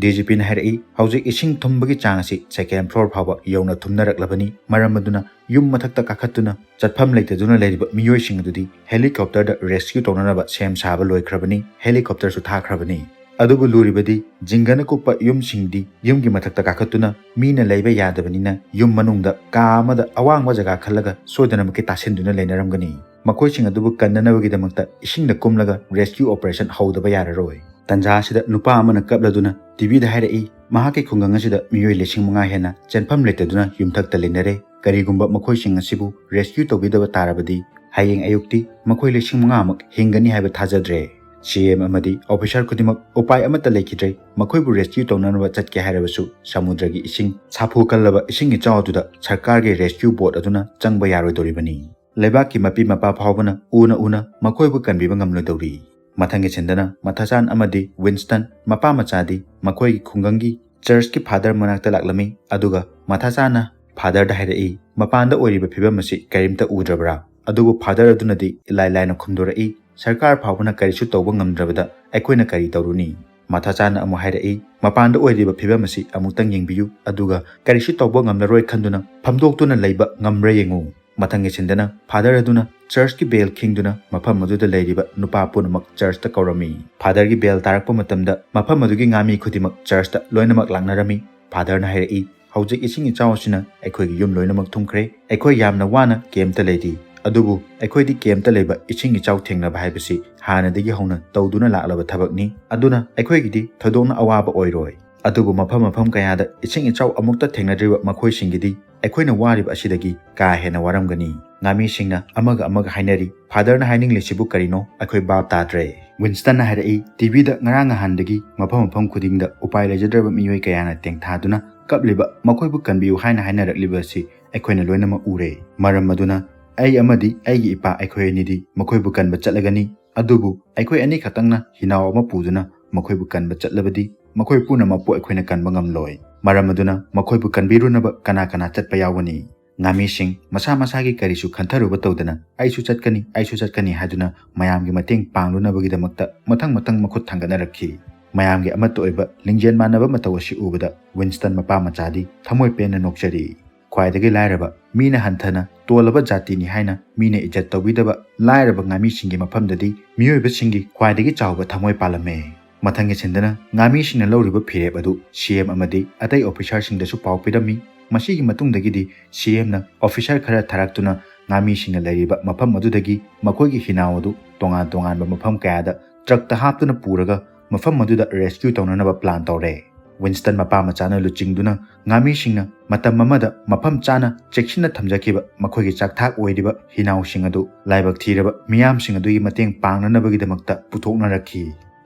ꯗꯤ ꯖꯤ ꯄꯤꯅ ꯍꯥꯏꯔꯛꯏ, "ꯍꯧꯖꯤꯛ ꯏꯁꯤꯡ ꯊꯨꯝꯕꯒꯤ ꯆꯥꯡ ꯑꯁꯤ second floor ꯐꯥꯎꯕ ꯌꯧꯅ ꯊꯨꯝꯅꯔꯛꯂꯕꯅꯤ, ꯃꯔꯝ ꯑꯗꯨꯅ ꯌꯨꯝ ꯃꯊꯛꯇ ꯀꯥꯈꯠꯇꯨꯅ ꯆꯠꯐꯝ ꯂꯩꯇꯗꯨꯅ ꯂꯩꯔꯤꯕ ꯃꯤꯑꯣꯏꯁꯤꯡ ꯑꯗꯨꯗꯤ helicopterꯗ rescue ꯇꯧꯅꯅꯕ ꯁꯦꯝ ꯁꯥꯕ ꯂꯣꯏꯈ꯭ꯔꯕꯅꯤ, helicopterꯁꯨ ꯊꯥꯈ꯭ꯔꯕꯅꯤ꯫ ꯑꯗꯨꯕꯨ ꯂꯨꯔꯤꯕꯗꯤ ꯖꯤꯡꯒꯅ ꯀꯨꯞꯄ ꯌꯨꯝꯁꯤꯡꯗꯤ ꯌꯨꯝꯒꯤ ꯃꯊꯛꯇ ꯀꯥꯈꯠꯇꯨꯅ ꯃꯤꯅ ꯂꯩꯕ ꯌꯥꯗꯕꯅꯤꯅ ꯌꯨꯝ ꯃꯅꯨꯡꯗ ꯀꯥ ꯑꯃꯗ ꯑꯋꯥꯡꯕ ꯖꯒꯥ ꯈꯜꯂꯒ ꯁꯣꯏꯗꯅꯃꯛꯀꯤ ꯇꯥꯁꯤꯟꯗꯨꯅ ꯂꯩꯅꯔꯝꯒꯅꯤ꯫ ꯃꯈꯣꯏꯁꯤꯡ ꯑꯗꯨꯕꯨ ꯀꯟꯅꯅꯕꯒꯤꯗꯃꯛꯇ ꯏꯁꯤꯡꯗ ꯀꯨꯝꯂꯒ rescue operation ꯍꯧꯗꯕ ꯌꯥꯔꯔꯣꯏ꯫" ꯇꯟꯖꯥ ꯑꯁꯤꯗ ꯅꯨꯄꯥ ꯑꯃꯅ ꯀꯞꯂꯗꯨꯅ ꯇꯤꯚꯤꯗ ꯍꯥꯏꯔꯛꯏ, "ꯃꯍꯥꯛꯀꯤ ꯈꯨꯡꯒꯪ ꯑꯁꯤꯗ ꯃꯤꯑꯣꯏ ꯂꯤꯁꯤꯡ ꯃꯉꯥ ꯍꯦꯟꯅ ꯆꯦꯟꯐꯝ ꯂꯩꯇꯗꯨꯅ ꯌꯨꯝꯊꯛꯇ ꯂꯩꯅꯔꯦ꯫ ꯀꯔꯤꯒꯨꯝꯕ ꯃꯈꯣꯏꯁꯤꯡ ꯑꯁꯤꯕꯨ rescue ꯇꯧꯕꯤꯗꯕ ꯇꯥꯔꯕꯗꯤ ꯍꯌꯦꯡ ꯑꯌꯨꯛꯇꯤ ꯃꯈꯣꯏ ꯂꯤꯁꯤꯡ ꯃꯉꯥꯃꯛ ꯍꯤꯡꯒꯅꯤ ꯍꯥꯏꯕ ꯊꯥꯖꯗ꯭ꯔꯦ꯫" ꯁꯤ ꯑꯦꯝ ꯑꯃꯗꯤ ꯑꯣꯐꯤꯁꯔ ꯈꯨꯗꯤꯡꯃꯛ ꯎꯄꯥꯏ ꯑꯃꯠꯇ ꯂꯩꯈꯤꯗ꯭ꯔꯦ꯫ ꯃꯈꯣꯏꯕꯨ rescue ꯇꯧꯅꯅꯕ ꯆꯠꯀꯦ ꯍꯥꯏꯔꯕꯁꯨ ꯁꯃꯨꯗ꯭ꯔꯒꯤ ꯏꯁꯤꯡ, ꯁꯥꯐꯨ ꯀꯜꯂꯕ ꯏꯁꯤꯡ ꯏꯆꯥꯎ ꯑꯗꯨꯗ ꯁꯔꯀꯥꯔꯒꯤ rescue boat ꯑꯗꯨꯅ ꯆꯪꯕ ꯌꯥꯔꯣꯏꯗꯧꯔꯤꯕꯅꯤ꯫ ꯂꯩꯕꯥꯛꯀꯤ ꯃꯄꯤ ꯃꯄꯥ ꯐꯥꯎꯕꯅ ꯎꯅ ꯎꯅ ꯃꯈꯣꯏꯕꯨ ꯀꯟꯕꯤꯕ ꯉꯝꯂꯣꯏꯗꯧꯔꯤ꯫ ꯃꯊꯪꯒꯤ ꯁꯤꯟꯗꯅ ꯃꯊꯥꯆꯥꯟ ꯑꯃꯗꯤ ꯋꯤꯟꯁꯇꯟ, ꯃꯄꯥ ꯃꯆꯥꯗꯤ, ꯃꯈꯣꯏꯒꯤ ꯈꯨꯡꯒꯪꯒꯤ ꯆꯔꯆꯀꯤ ꯐꯥꯗꯔ ꯃꯅꯥꯛꯇ ꯂꯥꯛꯂꯝꯃꯤ, ꯑꯗꯨꯒ ꯃꯊꯥꯆꯥꯟꯅ ꯐꯥꯗꯔꯗ ꯍꯥꯏꯔꯛꯏ, "ꯃꯄꯥꯟꯗ ꯑꯣꯏꯔꯤꯕ ꯐꯤꯕꯝ ꯑꯁꯤ ꯀꯔꯤꯝꯇ ꯎꯗ꯭ꯔꯕ꯭ꯔꯥ?" ꯑꯗꯨꯕꯨ ꯐꯥꯗꯔ ꯑꯗꯨꯅꯗꯤ ꯏꯂꯥꯏ ꯂꯥꯏꯅ ꯈꯨꯝꯗꯣꯔꯛꯏ, "ꯁꯔꯀꯥꯔ ꯐꯥꯎꯕꯅ ꯀꯔꯤꯁꯨ ꯇꯧꯕ ꯉꯝꯗ꯭ꯔꯕꯗ ꯑꯩꯈꯣꯏꯅ ꯀꯔꯤ ꯇꯧꯔꯨꯅꯤ?" ꯃꯊꯥꯆꯥꯟꯅ ꯑꯃꯨꯛ ꯍꯥꯏꯔꯛꯏ, "ꯃꯄꯥꯟꯗ ꯑꯣꯏꯔꯤꯕ ꯐꯤꯕꯝ ꯑꯁꯤ ꯑꯃꯨꯛꯇꯪ ꯌꯦꯡꯕꯤꯌꯨ, ꯑꯗꯨꯒ ꯀꯔꯤꯁꯨ ꯇꯧꯕ ꯉꯝꯂꯔꯣꯏ ꯈꯟꯗꯨꯅ ꯐꯝꯗꯣꯛꯇꯨꯅ ꯂꯩꯕ ꯉꯝꯕ꯭ꯔꯥ ꯌꯦꯡꯉꯨ꯫" ꯃꯊꯪꯒꯤ ꯁꯤꯟꯗꯅ ꯐꯥꯗꯔ ꯑꯗꯨꯅ ꯆꯔꯆꯀꯤ bell ꯈꯤꯡꯗꯨꯅ ꯃꯐꯝ ꯑꯗꯨꯗ ꯂꯩꯔꯤꯕ ꯅꯨꯄꯥ ꯄꯨꯝꯅꯃꯛ ꯆꯔꯆꯇ ꯀꯧꯔꯝꯃꯤ꯫ ꯐꯥꯗꯔꯒꯤ bell ꯇꯥꯔꯛꯄ ꯃꯇꯝꯗ ꯃꯐꯝ ꯑꯗꯨꯒꯤ ꯉꯥꯃꯤ ꯈꯨꯗꯤꯡꯃꯛ ꯆꯔꯆꯇ ꯂꯣꯏꯅꯃꯛ ꯂꯥꯛꯅꯔꯝꯃꯤ꯫ ꯐꯥꯗꯔꯅ ꯍꯥꯏꯔꯛꯏ, ꯍꯧꯖꯤꯛ ꯏꯁꯤꯡ ꯏꯆꯥꯎ ꯑꯁꯤꯅ ꯑꯩꯈꯣꯏꯒꯤ ꯌꯨꯝ ꯂꯣꯏꯅꯃꯛ ꯊꯨꯝꯈ꯭ꯔꯦ꯫ ꯑꯩꯈꯣꯏ ꯌꯥꯝꯅ ꯋꯥꯅ ꯀꯦꯝꯇ ꯂꯩꯔꯤ꯫ ꯑꯗꯨꯕꯨ ꯑꯩꯈꯣꯏꯗꯤ ꯀꯦꯝꯇ ꯂꯩꯕ ꯏꯁꯤꯡ ꯏꯆꯥꯎ ꯊꯦꯡꯅꯕ ꯍꯥꯏꯕꯁꯤ ꯍꯥꯟꯅꯗꯒꯤ ꯍꯧꯅ ꯇꯧꯗꯨꯅ ꯂꯥꯛꯂꯕ ꯊꯕꯛꯅꯤ꯫ ꯑꯗꯨꯅ ꯑꯩꯈꯣꯏꯒꯤꯗꯤ ꯊꯣꯏꯗꯣꯛꯅ ꯑꯋꯥꯕ ꯑꯣꯏꯔꯣꯏ꯫ ꯑꯗꯨꯕꯨ ꯃꯐꯝ ꯃꯐꯝ ꯀꯌꯥꯗ ꯏꯁꯤꯡ ꯏꯆꯥꯎ ꯑꯃꯨꯛꯇ ꯊꯦꯡꯅꯗ꯭ꯔꯤꯕ ꯃꯈꯣꯏꯁꯤꯡꯒꯤꯗꯤ ꯑꯩꯈꯣꯏꯅ ꯋꯥꯔꯤꯕ ꯑꯁꯤꯗꯒꯤ ꯀꯥ ꯍꯦꯟꯅ ꯋꯥꯔꯝꯒꯅꯤ꯫ ꯉꯥꯃꯤꯁꯤꯡꯅ ꯑꯃꯒ ꯑꯃꯒ ꯍꯥꯏꯅꯔꯤ, "ꯐꯥꯗꯔꯅ ꯍꯥꯏꯅꯤꯡꯂꯤꯁꯤꯕꯨ ꯀꯔꯤꯅꯣ? ꯑꯩꯈꯣꯏ ꯚꯥꯞ ꯇꯥꯗ꯭ꯔꯦ꯫" ꯋꯤꯟꯁꯇꯟꯅ ꯍꯥꯏꯔꯛꯏ, "ꯇꯤꯚꯤꯗ ꯉꯔꯥꯡ ꯅꯍꯥꯟꯗꯒꯤ ꯃꯐꯝ ꯃꯐꯝ ꯈꯨꯗꯤꯡꯗ ꯎꯄꯥꯏ ꯂꯩꯖꯗ꯭ꯔꯕ ꯃꯤꯑꯣꯏ ꯀꯌꯥꯅ ꯇꯦꯡꯊꯥꯗꯨꯅ ꯀꯞꯂꯤꯕ, ꯃꯈꯣꯏꯕꯨ ꯀꯟꯕꯤꯌꯨ ꯍꯥꯏꯅ ꯍꯥꯏꯅꯔꯛꯂꯤꯕ ꯑꯁꯤ ꯑꯩꯈꯣꯏꯅ ꯂꯣꯏꯅꯃꯛ ꯎꯔꯦ꯫ ꯃꯔꯝ ꯑꯗꯨꯅ ꯑꯩ ꯑꯃꯗꯤ ꯑꯩꯒꯤ ꯏꯄꯥ ꯑꯩꯈꯣꯏ ꯑꯅꯤꯗꯤ ꯃꯈꯣꯏꯕꯨ ꯀꯟꯕ ꯆꯠꯂꯒꯅꯤ꯫ ꯑꯗꯨꯕꯨ ꯑꯩꯈꯣꯏ ꯑꯅꯤ ꯈꯛꯇꯪꯅ ꯍꯤꯅꯥꯎ ꯑꯃ ꯄꯨꯗꯨꯅ ꯃꯈꯣꯏꯕꯨ ꯀꯟꯕ ꯆꯠꯂꯕꯗꯤ ꯃꯈꯣꯏ ꯄꯨꯝꯅꯃꯛꯄꯨ ꯑꯩꯈꯣꯏꯅ ꯀꯟꯕ ꯉꯝꯂꯣꯏ꯫ ꯃꯔꯝ ꯑꯗꯨꯅ ꯃꯈꯣꯏꯕꯨ ꯀꯟꯕꯤꯔꯨꯅꯕ ꯀꯅꯥ ꯀꯅꯥ ꯆꯠꯄ ꯌꯥꯎꯒꯅꯤ?" ꯉꯥꯃꯤꯁꯤꯡ ꯃꯁꯥ ꯃꯁꯥꯒꯤ ꯀꯔꯤꯁꯨ ꯈꯟꯊꯔꯨꯕ ꯇꯧꯗꯅ "ꯑꯩꯁꯨ ꯆꯠꯀꯅꯤ, ꯑꯩꯁꯨ ꯆꯠꯀꯅꯤ" ꯍꯥꯏꯗꯨꯅ ꯃꯌꯥꯝꯒꯤ ꯃꯇꯦꯡ ꯄꯥꯡꯂꯨꯅꯕꯒꯤꯗꯃꯛꯇ ꯃꯊꯪ ꯃꯊꯪ ꯃꯈꯨꯠ ꯊꯥꯡꯒꯠꯅꯔꯛꯈꯤ꯫ ꯃꯌꯥꯝꯒꯤ ꯑꯃꯠꯇ ꯑꯣꯏꯕ ꯂꯤꯡꯖꯦꯜ ꯃꯥꯟꯅꯕ ꯃꯇꯧ ꯑꯁꯤ ꯎꯕꯗ ꯋꯤꯟꯁꯇꯟ ꯃꯄꯥ ꯃꯆꯥꯗꯤ ꯊꯃꯣꯏ ꯄꯦꯟꯅ ꯅꯣꯛꯆꯔꯤ꯫ ꯈ꯭ꯋꯥꯏꯗꯒꯤ ꯂꯥꯏꯔꯕ, ꯃꯤꯅ ꯍꯟꯊꯅ ꯇꯣꯜꯂꯕ ꯖꯥꯇꯤꯅꯤ ꯍꯥꯏꯅ ꯃꯤꯅ ꯏꯖꯠ ꯇꯧꯕꯤꯗꯕ ꯂꯥꯏꯔꯕ ꯉꯥꯃꯤꯁꯤꯡꯒꯤ ꯃꯐꯝꯗꯗꯤ ꯃꯤꯑꯣꯏꯕꯁꯤꯡꯒꯤ ꯈ꯭ꯋꯥꯏꯗꯒꯤ ꯆꯥꯎꯕ ꯊꯃꯣꯏ ꯄꯥꯜꯂꯝꯃꯦ꯫ ꯃꯊꯪꯒꯤ ꯁꯤꯟꯗꯅ ꯉꯥꯃꯤꯁꯤꯡꯅ ꯂꯧꯔꯤꯕ ꯐꯤꯔꯦꯞ ꯑꯗꯨ ꯁꯤ ꯑꯦꯝ ꯑꯃꯗꯤ ꯑꯇꯩ ꯑꯣꯐꯤꯁꯥꯔꯁꯤꯡꯗꯁꯨ ꯄꯥꯎ ꯄꯤꯔꯝꯃꯤ꯫ ꯃꯁꯤꯒꯤ ꯃꯇꯨꯡꯗꯒꯤꯗꯤ ꯁꯤ ꯑꯦꯝꯅ ꯑꯣꯐꯤꯁꯥꯔ ꯈꯔ ꯊꯥꯔꯛꯇꯨꯅ ꯉꯥꯃꯤꯁꯤꯡꯅ ꯂꯩꯔꯤꯕ ꯃꯐꯝ ꯑꯗꯨꯗꯒꯤ ꯃꯈꯣꯏꯒꯤ ꯍꯤꯅꯥꯎ ꯑꯗꯨ ꯇꯣꯉꯥꯟ ꯇꯣꯉꯥꯟꯕ ꯃꯐꯝ ꯀꯌꯥꯗ ꯇ꯭ꯔꯛꯇ ꯍꯥꯞꯇꯨꯅ ꯄꯨꯔꯒ ꯃꯐꯝ ꯑꯗꯨꯗ ꯔꯦꯁꯀ꯭ꯌꯨ ꯇꯧꯅꯅꯕ ꯄ꯭ꯂꯥꯟ ꯇꯧꯔꯦ꯫ ꯋꯤꯟꯁꯇꯟ ꯃꯄꯥ ꯃꯆꯥꯅ ꯂꯨꯆꯤꯡꯗꯨꯅ ꯉꯥꯃꯤꯁꯤꯡꯅ ꯃꯇꯝ ꯑꯃꯗ ꯃꯐꯝ ꯆꯥꯅ ꯆꯦꯛꯁꯤꯟꯅ ꯊꯝꯖꯈꯤꯕ ꯃꯈꯣꯏꯒꯤ ꯆꯥꯛꯊꯥꯛ ꯑꯣꯏꯔꯤꯕ ꯍꯤꯅꯥꯎꯁꯤꯡ ꯑꯗꯨ ꯂꯥꯏꯕꯛ ꯊꯤꯔꯕ ꯃꯤꯌꯥꯝꯁꯤꯡ ꯑꯗꯨꯒꯤ ꯃꯇꯦꯡ ꯄꯥꯡꯅꯅꯕꯒꯤꯗꯃꯛꯇ ꯄꯨꯊꯣꯛꯅꯔꯛꯈꯤ꯫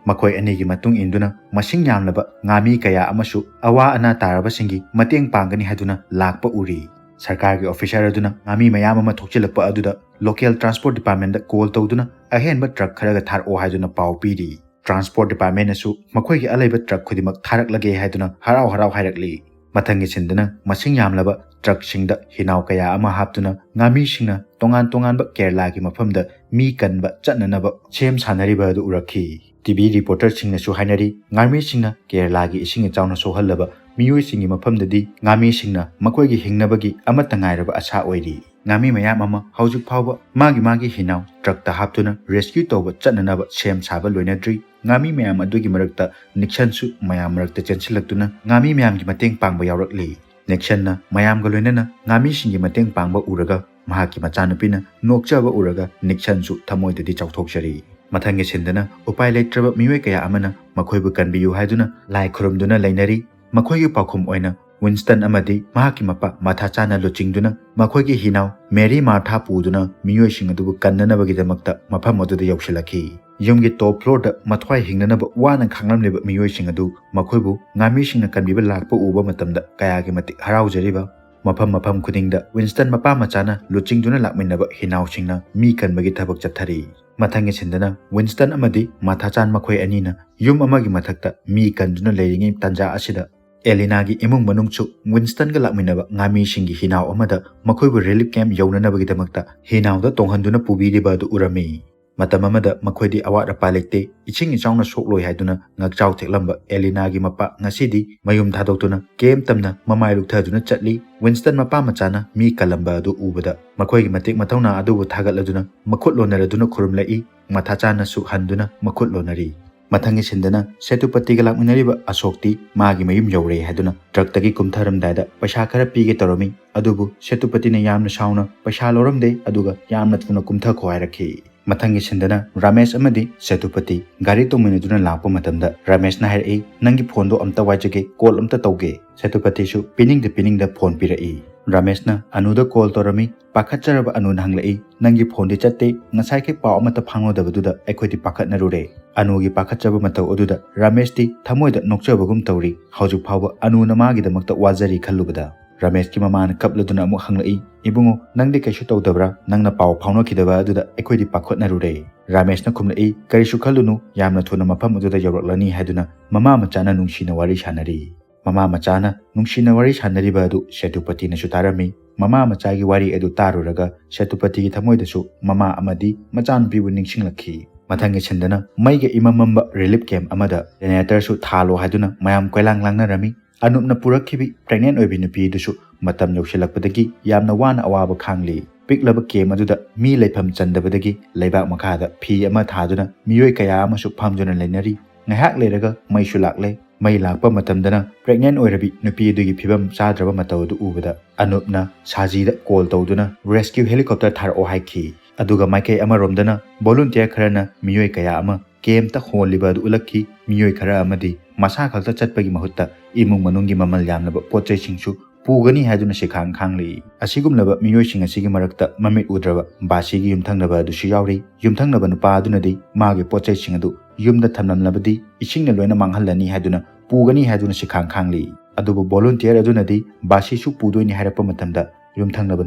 ꯃꯈꯣꯏ ꯑꯅꯤꯒꯤ ꯃꯇꯨꯡ ꯏꯟꯗꯨꯅ ꯃꯁꯤꯡ ꯌꯥꯝꯂꯕ ꯉꯥꯃꯤ ꯀꯌꯥ ꯑꯃꯁꯨ ꯑꯋꯥ ꯑꯅꯥ ꯇꯥꯔꯕꯁꯤꯡꯒꯤ ꯃꯇꯦꯡ ꯄꯥꯡꯒꯅꯤ ꯍꯥꯏꯗꯨꯅ ꯂꯥꯛꯄ ꯎꯔꯤ꯫ ꯁꯔꯀꯥꯔꯒꯤ ꯑꯣꯐꯤꯁꯥꯔ ꯑꯗꯨꯅ ꯉꯥꯃꯤ ꯃꯌꯥꯝ ꯑꯃ ꯊꯣꯛꯆꯤꯜꯂꯛꯄ ꯑꯗꯨꯗ ꯂꯣꯀꯦꯜ ꯇ꯭ꯔꯥꯟꯁꯄꯣꯔꯠ ꯗꯤꯄꯥꯔꯠꯃꯦꯟꯗ ꯀꯣꯜ ꯇꯧꯗꯨꯅ ꯑꯍꯦꯟꯕ ꯇ꯭ꯔꯛ ꯈꯔꯒ ꯊꯥꯔꯛꯑꯣ ꯍꯥꯏꯗꯨꯅ ꯄꯥꯎ ꯄꯤꯔꯤ꯫ ꯇ꯭ꯔꯥꯟꯁꯄꯣꯔꯠ ꯗꯤꯄꯥꯔꯠꯃꯦꯟꯅꯁꯨ ꯃꯈꯣꯏꯒꯤ ꯑꯂꯩꯕ ꯇ꯭ꯔꯛ ꯈꯨꯗꯤꯡꯃꯛ ꯊꯥꯔꯛꯂꯒꯦ ꯍꯥꯏꯗꯨꯅ ꯍꯔꯥꯎ ꯍꯔꯥꯎ ꯍꯥꯏꯔꯛꯂꯤ꯫ ꯃꯊꯪꯒꯤ ꯁꯤꯟꯗꯅ ꯃꯁꯤꯡ ꯌꯥꯝꯂꯕ ꯇ꯭ꯔꯛꯁꯤꯡꯗ ꯍꯤꯅꯥꯎ ꯀꯌꯥ ꯑꯃ ꯍꯥꯞꯇꯨꯅ ꯉꯥꯃꯤꯁꯤꯡꯅ ꯇꯣꯉꯥꯟ ꯇꯣꯉꯥꯟꯕ ꯀꯦꯔꯂꯥꯒꯤ ꯃꯐꯝꯗ ꯃꯤ ꯀꯟꯕ ꯆꯠꯅꯅꯕ ꯁꯦꯝ ꯁꯥꯅꯔꯤꯕ ꯑꯗꯨ ꯎꯔꯛꯈꯤ꯫ ꯇꯤꯚꯤ ꯔꯤꯄꯣꯔꯇꯔꯁꯤꯡꯅꯁꯨ ꯍꯥꯏꯅꯔꯤ, ꯉꯥꯃꯤꯁꯤꯡꯅ ꯀꯦꯔꯂꯥꯒꯤ ꯏꯁꯤꯡ ꯏꯆꯥꯎꯅ ꯁꯣꯛꯍꯜꯂꯕ ꯃꯤꯑꯣꯏꯁꯤꯡꯒꯤ ꯃꯐꯝꯗꯗꯤ ꯉꯥꯃꯤꯁꯤꯡꯅ ꯃꯈꯣꯏꯒꯤ ꯍꯤꯡꯅꯕꯒꯤ ꯑꯃꯠꯇ ꯉꯥꯏꯔꯕ ꯑꯁꯥ ꯑꯣꯏꯔꯤ꯫ ꯉꯥꯃꯤ ꯃꯌꯥꯝ ꯑꯃ ꯍꯧꯖꯤꯛ ꯐꯥꯎꯕ ꯃꯥꯒꯤ ꯃꯥꯒꯤ ꯍꯤꯅꯥꯎ ꯇ꯭ꯔꯛꯇ ꯍꯥꯞꯇꯨꯅ ꯔꯦꯁꯀ꯭ꯌꯨ ꯇꯧꯕ ꯆꯠꯅꯅꯕ ꯁꯦꯝ ꯁꯥꯕ ꯂꯣꯏꯅꯗ꯭ꯔꯤ꯫ ꯉꯥꯃꯤ ꯃꯌꯥꯝ ꯑꯗꯨꯒꯤ ꯃꯔꯛꯇ ꯅꯤꯛꯁꯟꯁꯨ ꯃꯌꯥꯝ ꯃꯔꯛꯇ ꯆꯦꯟꯁꯤꯜꯂꯛꯇꯨꯅ ꯉꯥꯃꯤ ꯃꯌꯥꯝꯒꯤ ꯃꯇꯦꯡ ꯄꯥꯡꯕ ꯌꯥꯎꯔꯛꯂꯤ꯫ ꯅꯤꯛꯁꯟꯅ ꯃꯌꯥꯝꯒ ꯂꯣꯏꯅꯅ ꯉꯥꯃꯤꯁꯤꯡꯒꯤ ꯃꯇꯦꯡ ꯄꯥꯡꯕ ꯎꯔꯒ ꯃꯍꯥꯛꯀꯤ ꯃꯆꯥꯅꯨꯄꯤꯅ ꯅꯣꯛꯆꯕ ꯎꯔꯒ ꯅꯤꯛꯁꯟꯁꯨ ꯊꯃꯣꯏꯗꯗꯤ ꯆꯥꯎꯊꯣꯛꯆꯔꯤ꯫ ꯃꯊꯪꯒꯤ ꯁꯤꯟꯗꯅ ꯎꯄꯥꯏ ꯂꯩꯇ꯭ꯔꯕ ꯃꯤꯑꯣꯏ ꯀꯌꯥ ꯑꯃꯅ ꯃꯈꯣꯏꯕꯨ ꯀꯟꯕꯤꯌꯨ ꯍꯥꯏꯗꯨꯅ ꯂꯥꯏ ꯈꯨꯔꯨꯝꯗꯨꯅ ꯂꯩꯅꯔꯤ꯫ ꯃꯈꯣꯏꯒꯤ ꯄꯥꯎꯈꯨꯝ ꯑꯣꯏꯅ ꯋꯤꯟꯁꯇꯟ ꯑꯃꯗꯤ ꯃꯍꯥꯛꯀꯤ ꯃꯄꯥ ꯃꯊꯥ ꯆꯥꯅ ꯂꯨꯆꯤꯡꯗꯨꯅ ꯃꯈꯣꯏꯒꯤ ꯍꯤꯅꯥꯎ ꯃꯦꯔꯤ ꯃꯥꯔꯊꯥ ꯄꯨꯗꯨꯅ ꯃꯤꯑꯣꯏꯁꯤꯡ ꯑꯗꯨꯕꯨ ꯀꯟꯅꯅꯕꯒꯤꯗꯃꯛꯇ ꯃꯐꯝ ꯑꯗꯨꯗ ꯌꯧꯁꯤꯜꯂꯛꯈꯤ꯫ ꯌꯨꯝꯒꯤ ꯇꯣꯞ ꯐ꯭ꯂꯣꯔꯗ ꯃꯊ꯭ꯋꯥꯏ ꯍꯤꯡꯅꯅꯕ ꯋꯥꯅ ꯈꯥꯡꯂꯝꯂꯤꯕ ꯃꯤꯑꯣꯏꯁꯤꯡ ꯑꯗꯨ ꯃꯈꯣꯏꯕꯨ ꯉꯥꯃꯤꯁꯤꯡꯅ ꯀꯟꯕꯤꯕ ꯂꯥꯛꯄ ꯎꯕ ꯃꯇꯝꯗ ꯀꯌꯥꯒꯤ ꯃꯇꯤꯛ ꯍꯔꯥꯎꯖꯔꯤꯕ꯫ ꯃꯐꯝ ꯃꯐꯝ ꯈꯨꯗꯤꯡꯗ ꯋꯤꯟꯁꯇꯟ ꯃꯄꯥ ꯃꯆꯥꯅ ꯂꯨꯆꯤꯡꯗꯨꯅ ꯂꯥꯛꯃꯤꯟꯅꯕ ꯍꯤꯅꯥꯎꯁꯤꯡꯅ ꯃꯤ ꯀꯟꯕꯒꯤ ꯊꯕꯛ ꯆꯠꯊꯔꯤ꯫ ꯃꯊꯪꯒꯤ ꯁꯤꯟꯗꯅ ꯋꯤꯟꯁꯇꯟ ꯑꯃꯗꯤ ꯃꯊꯥꯆꯥꯟ ꯃꯈꯣꯏ ꯑꯅꯤꯅ ꯌꯨꯝ ꯑꯃꯒꯤ ꯃꯊꯛꯇ ꯃꯤ ꯀꯟꯗꯨꯅ ꯂꯩꯔꯤꯉꯩ ꯇꯥꯟꯖꯥ ꯑꯁꯤꯗ ꯑꯦꯂꯤꯅꯥꯒꯤ ꯏꯃꯨꯡ ꯃꯅꯨꯡꯁꯨ ꯋꯤꯟꯁꯇꯟꯒ ꯂꯥꯛꯃꯤꯟꯅꯕ ꯉꯥꯃꯤꯁꯤꯡꯒꯤ ꯍꯤꯅꯥꯎ ꯑꯃꯗ ꯃꯈꯣꯏꯕꯨ ꯔꯤꯂꯤꯐ ꯀꯦꯝꯞ ꯌꯧꯅꯅꯕꯒꯤꯗꯃꯛꯇ ꯍꯤꯅꯥꯎꯗ ꯇꯣꯡꯍꯟꯗꯨꯅ ꯄꯨꯕꯤꯔꯤꯕ ꯑꯗꯨ ꯎꯔꯝꯃꯤ꯫ ꯃꯇꯝ ꯑꯃꯗ ꯃꯈꯣꯏꯗꯤ ꯑꯋꯥꯠ ꯑꯄꯥ ꯂꯩꯇꯦ, ꯏꯁꯤꯡ ꯏꯆꯥꯎꯅ ꯁꯣꯛꯂꯣꯏ ꯍꯥꯏꯗꯨꯅ ꯉꯛꯆꯥꯎ ꯊꯦꯛꯂꯝꯕ ꯑꯦꯂꯤꯅꯥꯒꯤ ꯃꯄꯥ ꯉꯁꯤꯗꯤ ꯃꯌꯨꯝ ꯊꯥꯗꯣꯛꯇꯨꯅ ꯀꯦꯝ ꯇꯝꯅ ꯃꯃꯥꯏ ꯂꯨꯛꯊꯗꯨꯅ ꯆꯠꯂꯤ꯫ ꯋꯤꯟꯁꯇꯟ ꯃꯄꯥ ꯃꯆꯥꯅ ꯃꯤ ꯀꯜꯂꯝꯕ ꯑꯗꯨ ꯎꯕꯗ ꯃꯈꯣꯏꯒꯤ ꯃꯇꯤꯛ ꯃꯊꯧꯅꯥ ꯑꯗꯨꯕꯨ ꯊꯥꯒꯠꯂꯗꯨꯅ ꯃꯈꯨꯠ ꯂꯣꯟꯅꯔꯗꯨꯅ ꯈꯨꯔꯨꯝꯂꯛꯏ꯫ ꯃꯊꯥꯆꯥꯅꯁꯨ ꯍꯟꯗꯨꯅ ꯃꯈꯨꯠ ꯂꯣꯟꯅꯔꯤ꯫ ꯃꯊꯪꯒꯤ ꯁꯤꯟꯗꯅ ꯁꯦꯇꯨꯄꯇꯤꯒ ꯂꯥꯛꯃꯤꯟꯅꯔꯤꯕ ꯑꯁꯣꯛꯇꯤ ꯃꯥꯒꯤ ꯃꯌꯨꯝ ꯌꯧꯔꯦ ꯍꯥꯏꯗꯨꯅ ꯇ꯭ꯔꯛꯇꯒꯤ ꯀꯨꯝꯊꯔꯝꯗꯥꯏꯗ ꯄꯩꯁꯥ ꯈꯔ ꯄꯤꯒꯦ ꯇꯧꯔꯝꯃꯤ꯫ ꯑꯗꯨꯕꯨ ꯁꯦꯇꯨꯄꯇꯤꯅ ꯌꯥꯝꯅ ꯁꯥꯎꯅ ꯄꯩꯁꯥ ꯂꯧꯔꯝꯗꯦ, ꯑꯗꯨꯒ ꯌꯥꯝꯅ ꯊꯨꯅ ꯀꯨꯝꯊꯈꯣ ꯍꯥꯏꯔꯛꯈꯤ꯫ ꯃꯊꯪꯒꯤ ꯁꯤꯟꯗꯅ ꯔꯥꯃꯦꯁ ꯑꯃꯗꯤ ꯁꯦꯇꯨꯄꯇꯤ ꯒꯥꯔꯤ ꯇꯣꯡꯃꯤꯟꯅꯗꯨꯅ ꯂꯥꯛꯄ ꯃꯇꯝꯗ ꯔꯥꯃꯦꯁꯅ ꯍꯥꯏꯔꯛꯏ, "ꯅꯪꯒꯤ ꯐꯣꯟꯗꯣ ꯑꯝꯇ ꯋꯥꯏꯖꯒꯦ, ꯀꯣꯜ ꯑꯝꯇ ꯇꯧꯒꯦ꯫" ꯁꯦꯇꯨꯄꯇꯤꯁꯨ ꯄꯤꯅꯤꯡꯗ ꯄꯤꯅꯤꯡꯗ ꯐꯣꯟ ꯄꯤꯔꯛꯏ꯫ ꯔꯥꯃꯦꯁꯅ ꯑꯅꯨꯗ ꯀꯣꯜ ꯇꯧꯔꯝꯃꯤ꯫ ꯄꯥꯈꯠꯆꯔꯕ ꯑꯅꯨꯅ ꯍꯪꯂꯛꯏ, "ꯅꯪꯒꯤ ꯐꯣꯟꯗꯤ ꯆꯠꯇꯦ, ꯉꯁꯥꯏꯈꯩ ꯄꯥꯎ ꯑꯃꯠꯇ ꯐꯥꯎꯅꯗꯕꯗꯨꯗ ꯑꯩꯈꯣꯏꯗꯤ ꯄꯥꯈꯠꯅꯔꯨꯔꯦ꯫" ꯑꯅꯨꯒꯤ ꯄꯥꯈꯠꯆꯕ ꯃꯇꯧ ꯑꯗꯨꯗ ꯔꯥꯃꯦꯁꯇꯤ ꯊꯃꯣꯏꯗ ꯅꯣꯛꯆꯕꯒꯨꯝ ꯇꯧꯔꯤ꯫ ꯍꯧꯖꯤꯛ ꯐꯥꯎꯕ ꯑꯅꯨꯅ ꯃꯥꯒꯤꯗꯃꯛꯇ ꯋꯥꯖꯔꯤ ꯈꯜꯂꯨꯕꯗ꯫ ꯔꯥꯃꯦꯁꯀꯤ ꯃꯃꯥꯅ ꯀꯞꯂꯗꯨꯅ ꯑꯃꯨꯛ ꯍꯪꯂꯛꯏ, "ꯏꯕꯨꯡꯉꯣ, ꯅꯪꯗꯤ ꯀꯩꯁꯨ ꯇꯧꯗꯕ꯭ꯔꯥ? ꯅꯪꯅ ꯄꯥꯎ ꯐꯥꯎꯅꯈꯤꯗꯕ ꯑꯗꯨꯗ ꯑꯩꯈꯣꯏꯗꯤ ꯄꯥꯈꯠꯅꯔꯨꯔꯦ꯫" ꯔꯥꯃꯦꯁꯅ ꯈꯨꯝꯂꯛꯏ, "ꯀꯔꯤꯁꯨ ꯈꯜꯂꯨꯅꯨ, ꯌꯥꯝꯅ ꯊꯨꯅ ꯃꯐꯝ ꯑꯗꯨꯗ ꯌꯧꯔꯛꯂꯅꯤ," ꯍꯥꯏꯗꯨꯅ ꯃꯃꯥ ꯃꯆꯥꯅ ꯅꯨꯡꯁꯤꯅ ꯋꯥꯔꯤ ꯁꯥꯟꯅꯔꯤ꯫ ꯃꯃꯥ ꯃꯆꯥꯅ ꯅꯨꯡꯁꯤꯅ ꯋꯥꯔꯤ ꯁꯥꯟꯅꯔꯤꯕ ꯑꯗꯨ ꯁꯦꯇꯨꯄꯇꯤꯅꯁꯨ ꯇꯥꯔꯝꯃꯤ꯫ ꯃꯃꯥ ꯃꯆꯥꯒꯤ ꯋꯥꯔꯤ ꯑꯗꯨ ꯇꯥꯔꯨꯔꯒ ꯁꯦꯇꯨꯄꯇꯤꯒꯤ ꯊꯃꯣꯏꯗꯁꯨ ꯃꯃꯥ ꯑꯃꯗꯤ ꯃꯆꯥꯅꯨꯄꯤꯕꯨ ꯅꯤꯡꯁꯤꯡꯂꯛꯈꯤ꯫ ꯃꯊꯪꯒꯤ ꯁꯤꯟꯗꯅ ꯃꯩꯒ ꯏꯃꯝ ꯃꯝꯕ ꯔꯤꯂꯤꯐ ꯀꯦꯝꯞ ꯑꯃꯗ ꯖꯦꯅꯦꯔꯦꯇꯔꯁꯨ ꯊꯥꯜꯂꯣ ꯍꯥꯏꯗꯨꯅ ꯃꯌꯥꯝ ꯀꯣꯏꯂꯥꯡ ꯂꯥꯡꯅꯔꯝꯃꯤ꯫ ꯑꯅꯨꯞꯅ ꯄꯨꯔꯛꯈꯤꯕꯤ ꯄ꯭ꯔꯦꯒꯅꯦꯟ ꯑꯣꯏꯕꯤ ꯅꯨꯄꯤ ꯑꯗꯨꯁꯨ ꯃꯇꯝ ꯌꯧꯁꯤꯜꯂꯛꯄꯗꯒꯤ ꯌꯥꯝꯅ ꯋꯥꯅ ꯑꯋꯥꯕ ꯈꯥꯡꯂꯤ꯫ ꯄꯤꯛꯂꯕ ꯀꯦꯝꯞ ꯑꯗꯨꯗ ꯃꯤ ꯂꯩꯐꯝ ꯆꯟꯗꯕꯗꯒꯤ ꯂꯩꯕꯥꯛ ꯃꯈꯥꯗ ꯐꯤ ꯑꯃ ꯊꯥꯗꯨꯅ ꯃꯤꯑꯣꯏ ꯀꯌꯥ ꯑꯃꯁꯨ ꯐꯝꯗꯨꯅ ꯂꯩꯅꯔꯤ꯫ ꯉꯥꯏꯍꯥꯛ ꯂꯩꯔꯒ ꯃꯩꯁꯨ ꯂꯥꯛꯂꯦ꯫ ꯃꯩ ꯂꯥꯛꯄ ꯃꯇꯝꯗꯅ pregnant ꯑꯣꯏꯔꯕꯤ ꯅꯨꯄꯤ ꯑꯗꯨꯒꯤ ꯐꯤꯕꯝ ꯆꯥꯗ꯭ꯔꯕ ꯃꯇꯧ ꯑꯗꯨ ꯎꯕꯗ ꯑꯅꯨꯞꯅ ꯁꯥꯖꯤꯗ call ꯇꯧꯗꯨꯅ rescue helicopter ꯊꯥꯔꯛꯑꯣ ꯍꯥꯏꯈꯤ꯫ ꯑꯗꯨꯒ ꯃꯥꯏꯀꯩ ꯑꯃꯔꯣꯝꯗꯅ volunteer ꯈꯔꯅ ꯃꯤꯑꯣꯏ ꯀꯌꯥ ꯑꯃ campꯇ ꯍꯣꯜꯂꯤꯕ ꯑꯗꯨ ꯎꯠꯂꯛꯈꯤ꯫ ꯃꯤꯑꯣꯏ ꯈꯔ ꯑꯃꯗꯤ ꯃꯁꯥ ꯈꯛꯇ ꯆꯠꯄꯒꯤ ꯃꯍꯨꯠꯇ ꯏꯃꯨꯡ ꯃꯅꯨꯡꯒꯤ ꯃꯃꯜ ꯌꯥꯝꯂꯕ ꯄꯣꯠ ꯆꯩꯁꯤꯡꯁꯨ ꯄꯨꯒꯅꯤ ꯍꯥꯏꯗꯨꯅ ꯁꯤꯈꯥꯡ ꯈꯥꯡꯂꯤ꯫ ꯑꯁꯤꯒꯨꯝꯂꯕ ꯃꯤꯑꯣꯏꯁꯤꯡ ꯑꯁꯤꯒꯤ ꯃꯔꯛꯇ ꯃꯃꯤꯠ ꯎꯗ꯭ꯔꯕ ꯕꯥꯁꯤꯒꯤ ꯌꯨꯝꯊꯪꯅꯕ ꯑꯗꯨꯁꯨ ꯌꯥꯎꯔꯤ꯫ ꯌꯨꯝꯊꯪꯅꯕ ꯅꯨꯄꯥ ꯑꯗꯨꯅꯗꯤ ꯃꯥꯒꯤ ꯄꯣꯠ ꯆꯩꯁꯤꯡ ꯑꯗꯨ ꯌꯨꯝꯗ ꯊꯝꯂꯝꯂꯕꯗꯤ ꯏꯁꯤꯡꯅ ꯂꯣꯏꯅ ꯃꯥꯡꯍꯜꯂꯅꯤ ꯍꯥꯏꯗꯨꯅ ꯄꯨꯒꯅꯤ ꯍꯥꯏꯗꯨꯅ ꯁꯤꯈꯥꯡ ꯈꯥꯡꯂꯤ꯫ ꯑꯗꯨꯕꯨ volunteer ꯑꯗꯨꯅꯗꯤ ꯕꯥꯁꯤꯁꯨ ꯄꯨꯗꯣꯏꯅꯤ ꯍꯥꯏꯔꯛꯄ ꯃꯇꯝꯗ ꯌꯨꯝꯊꯪꯅꯕ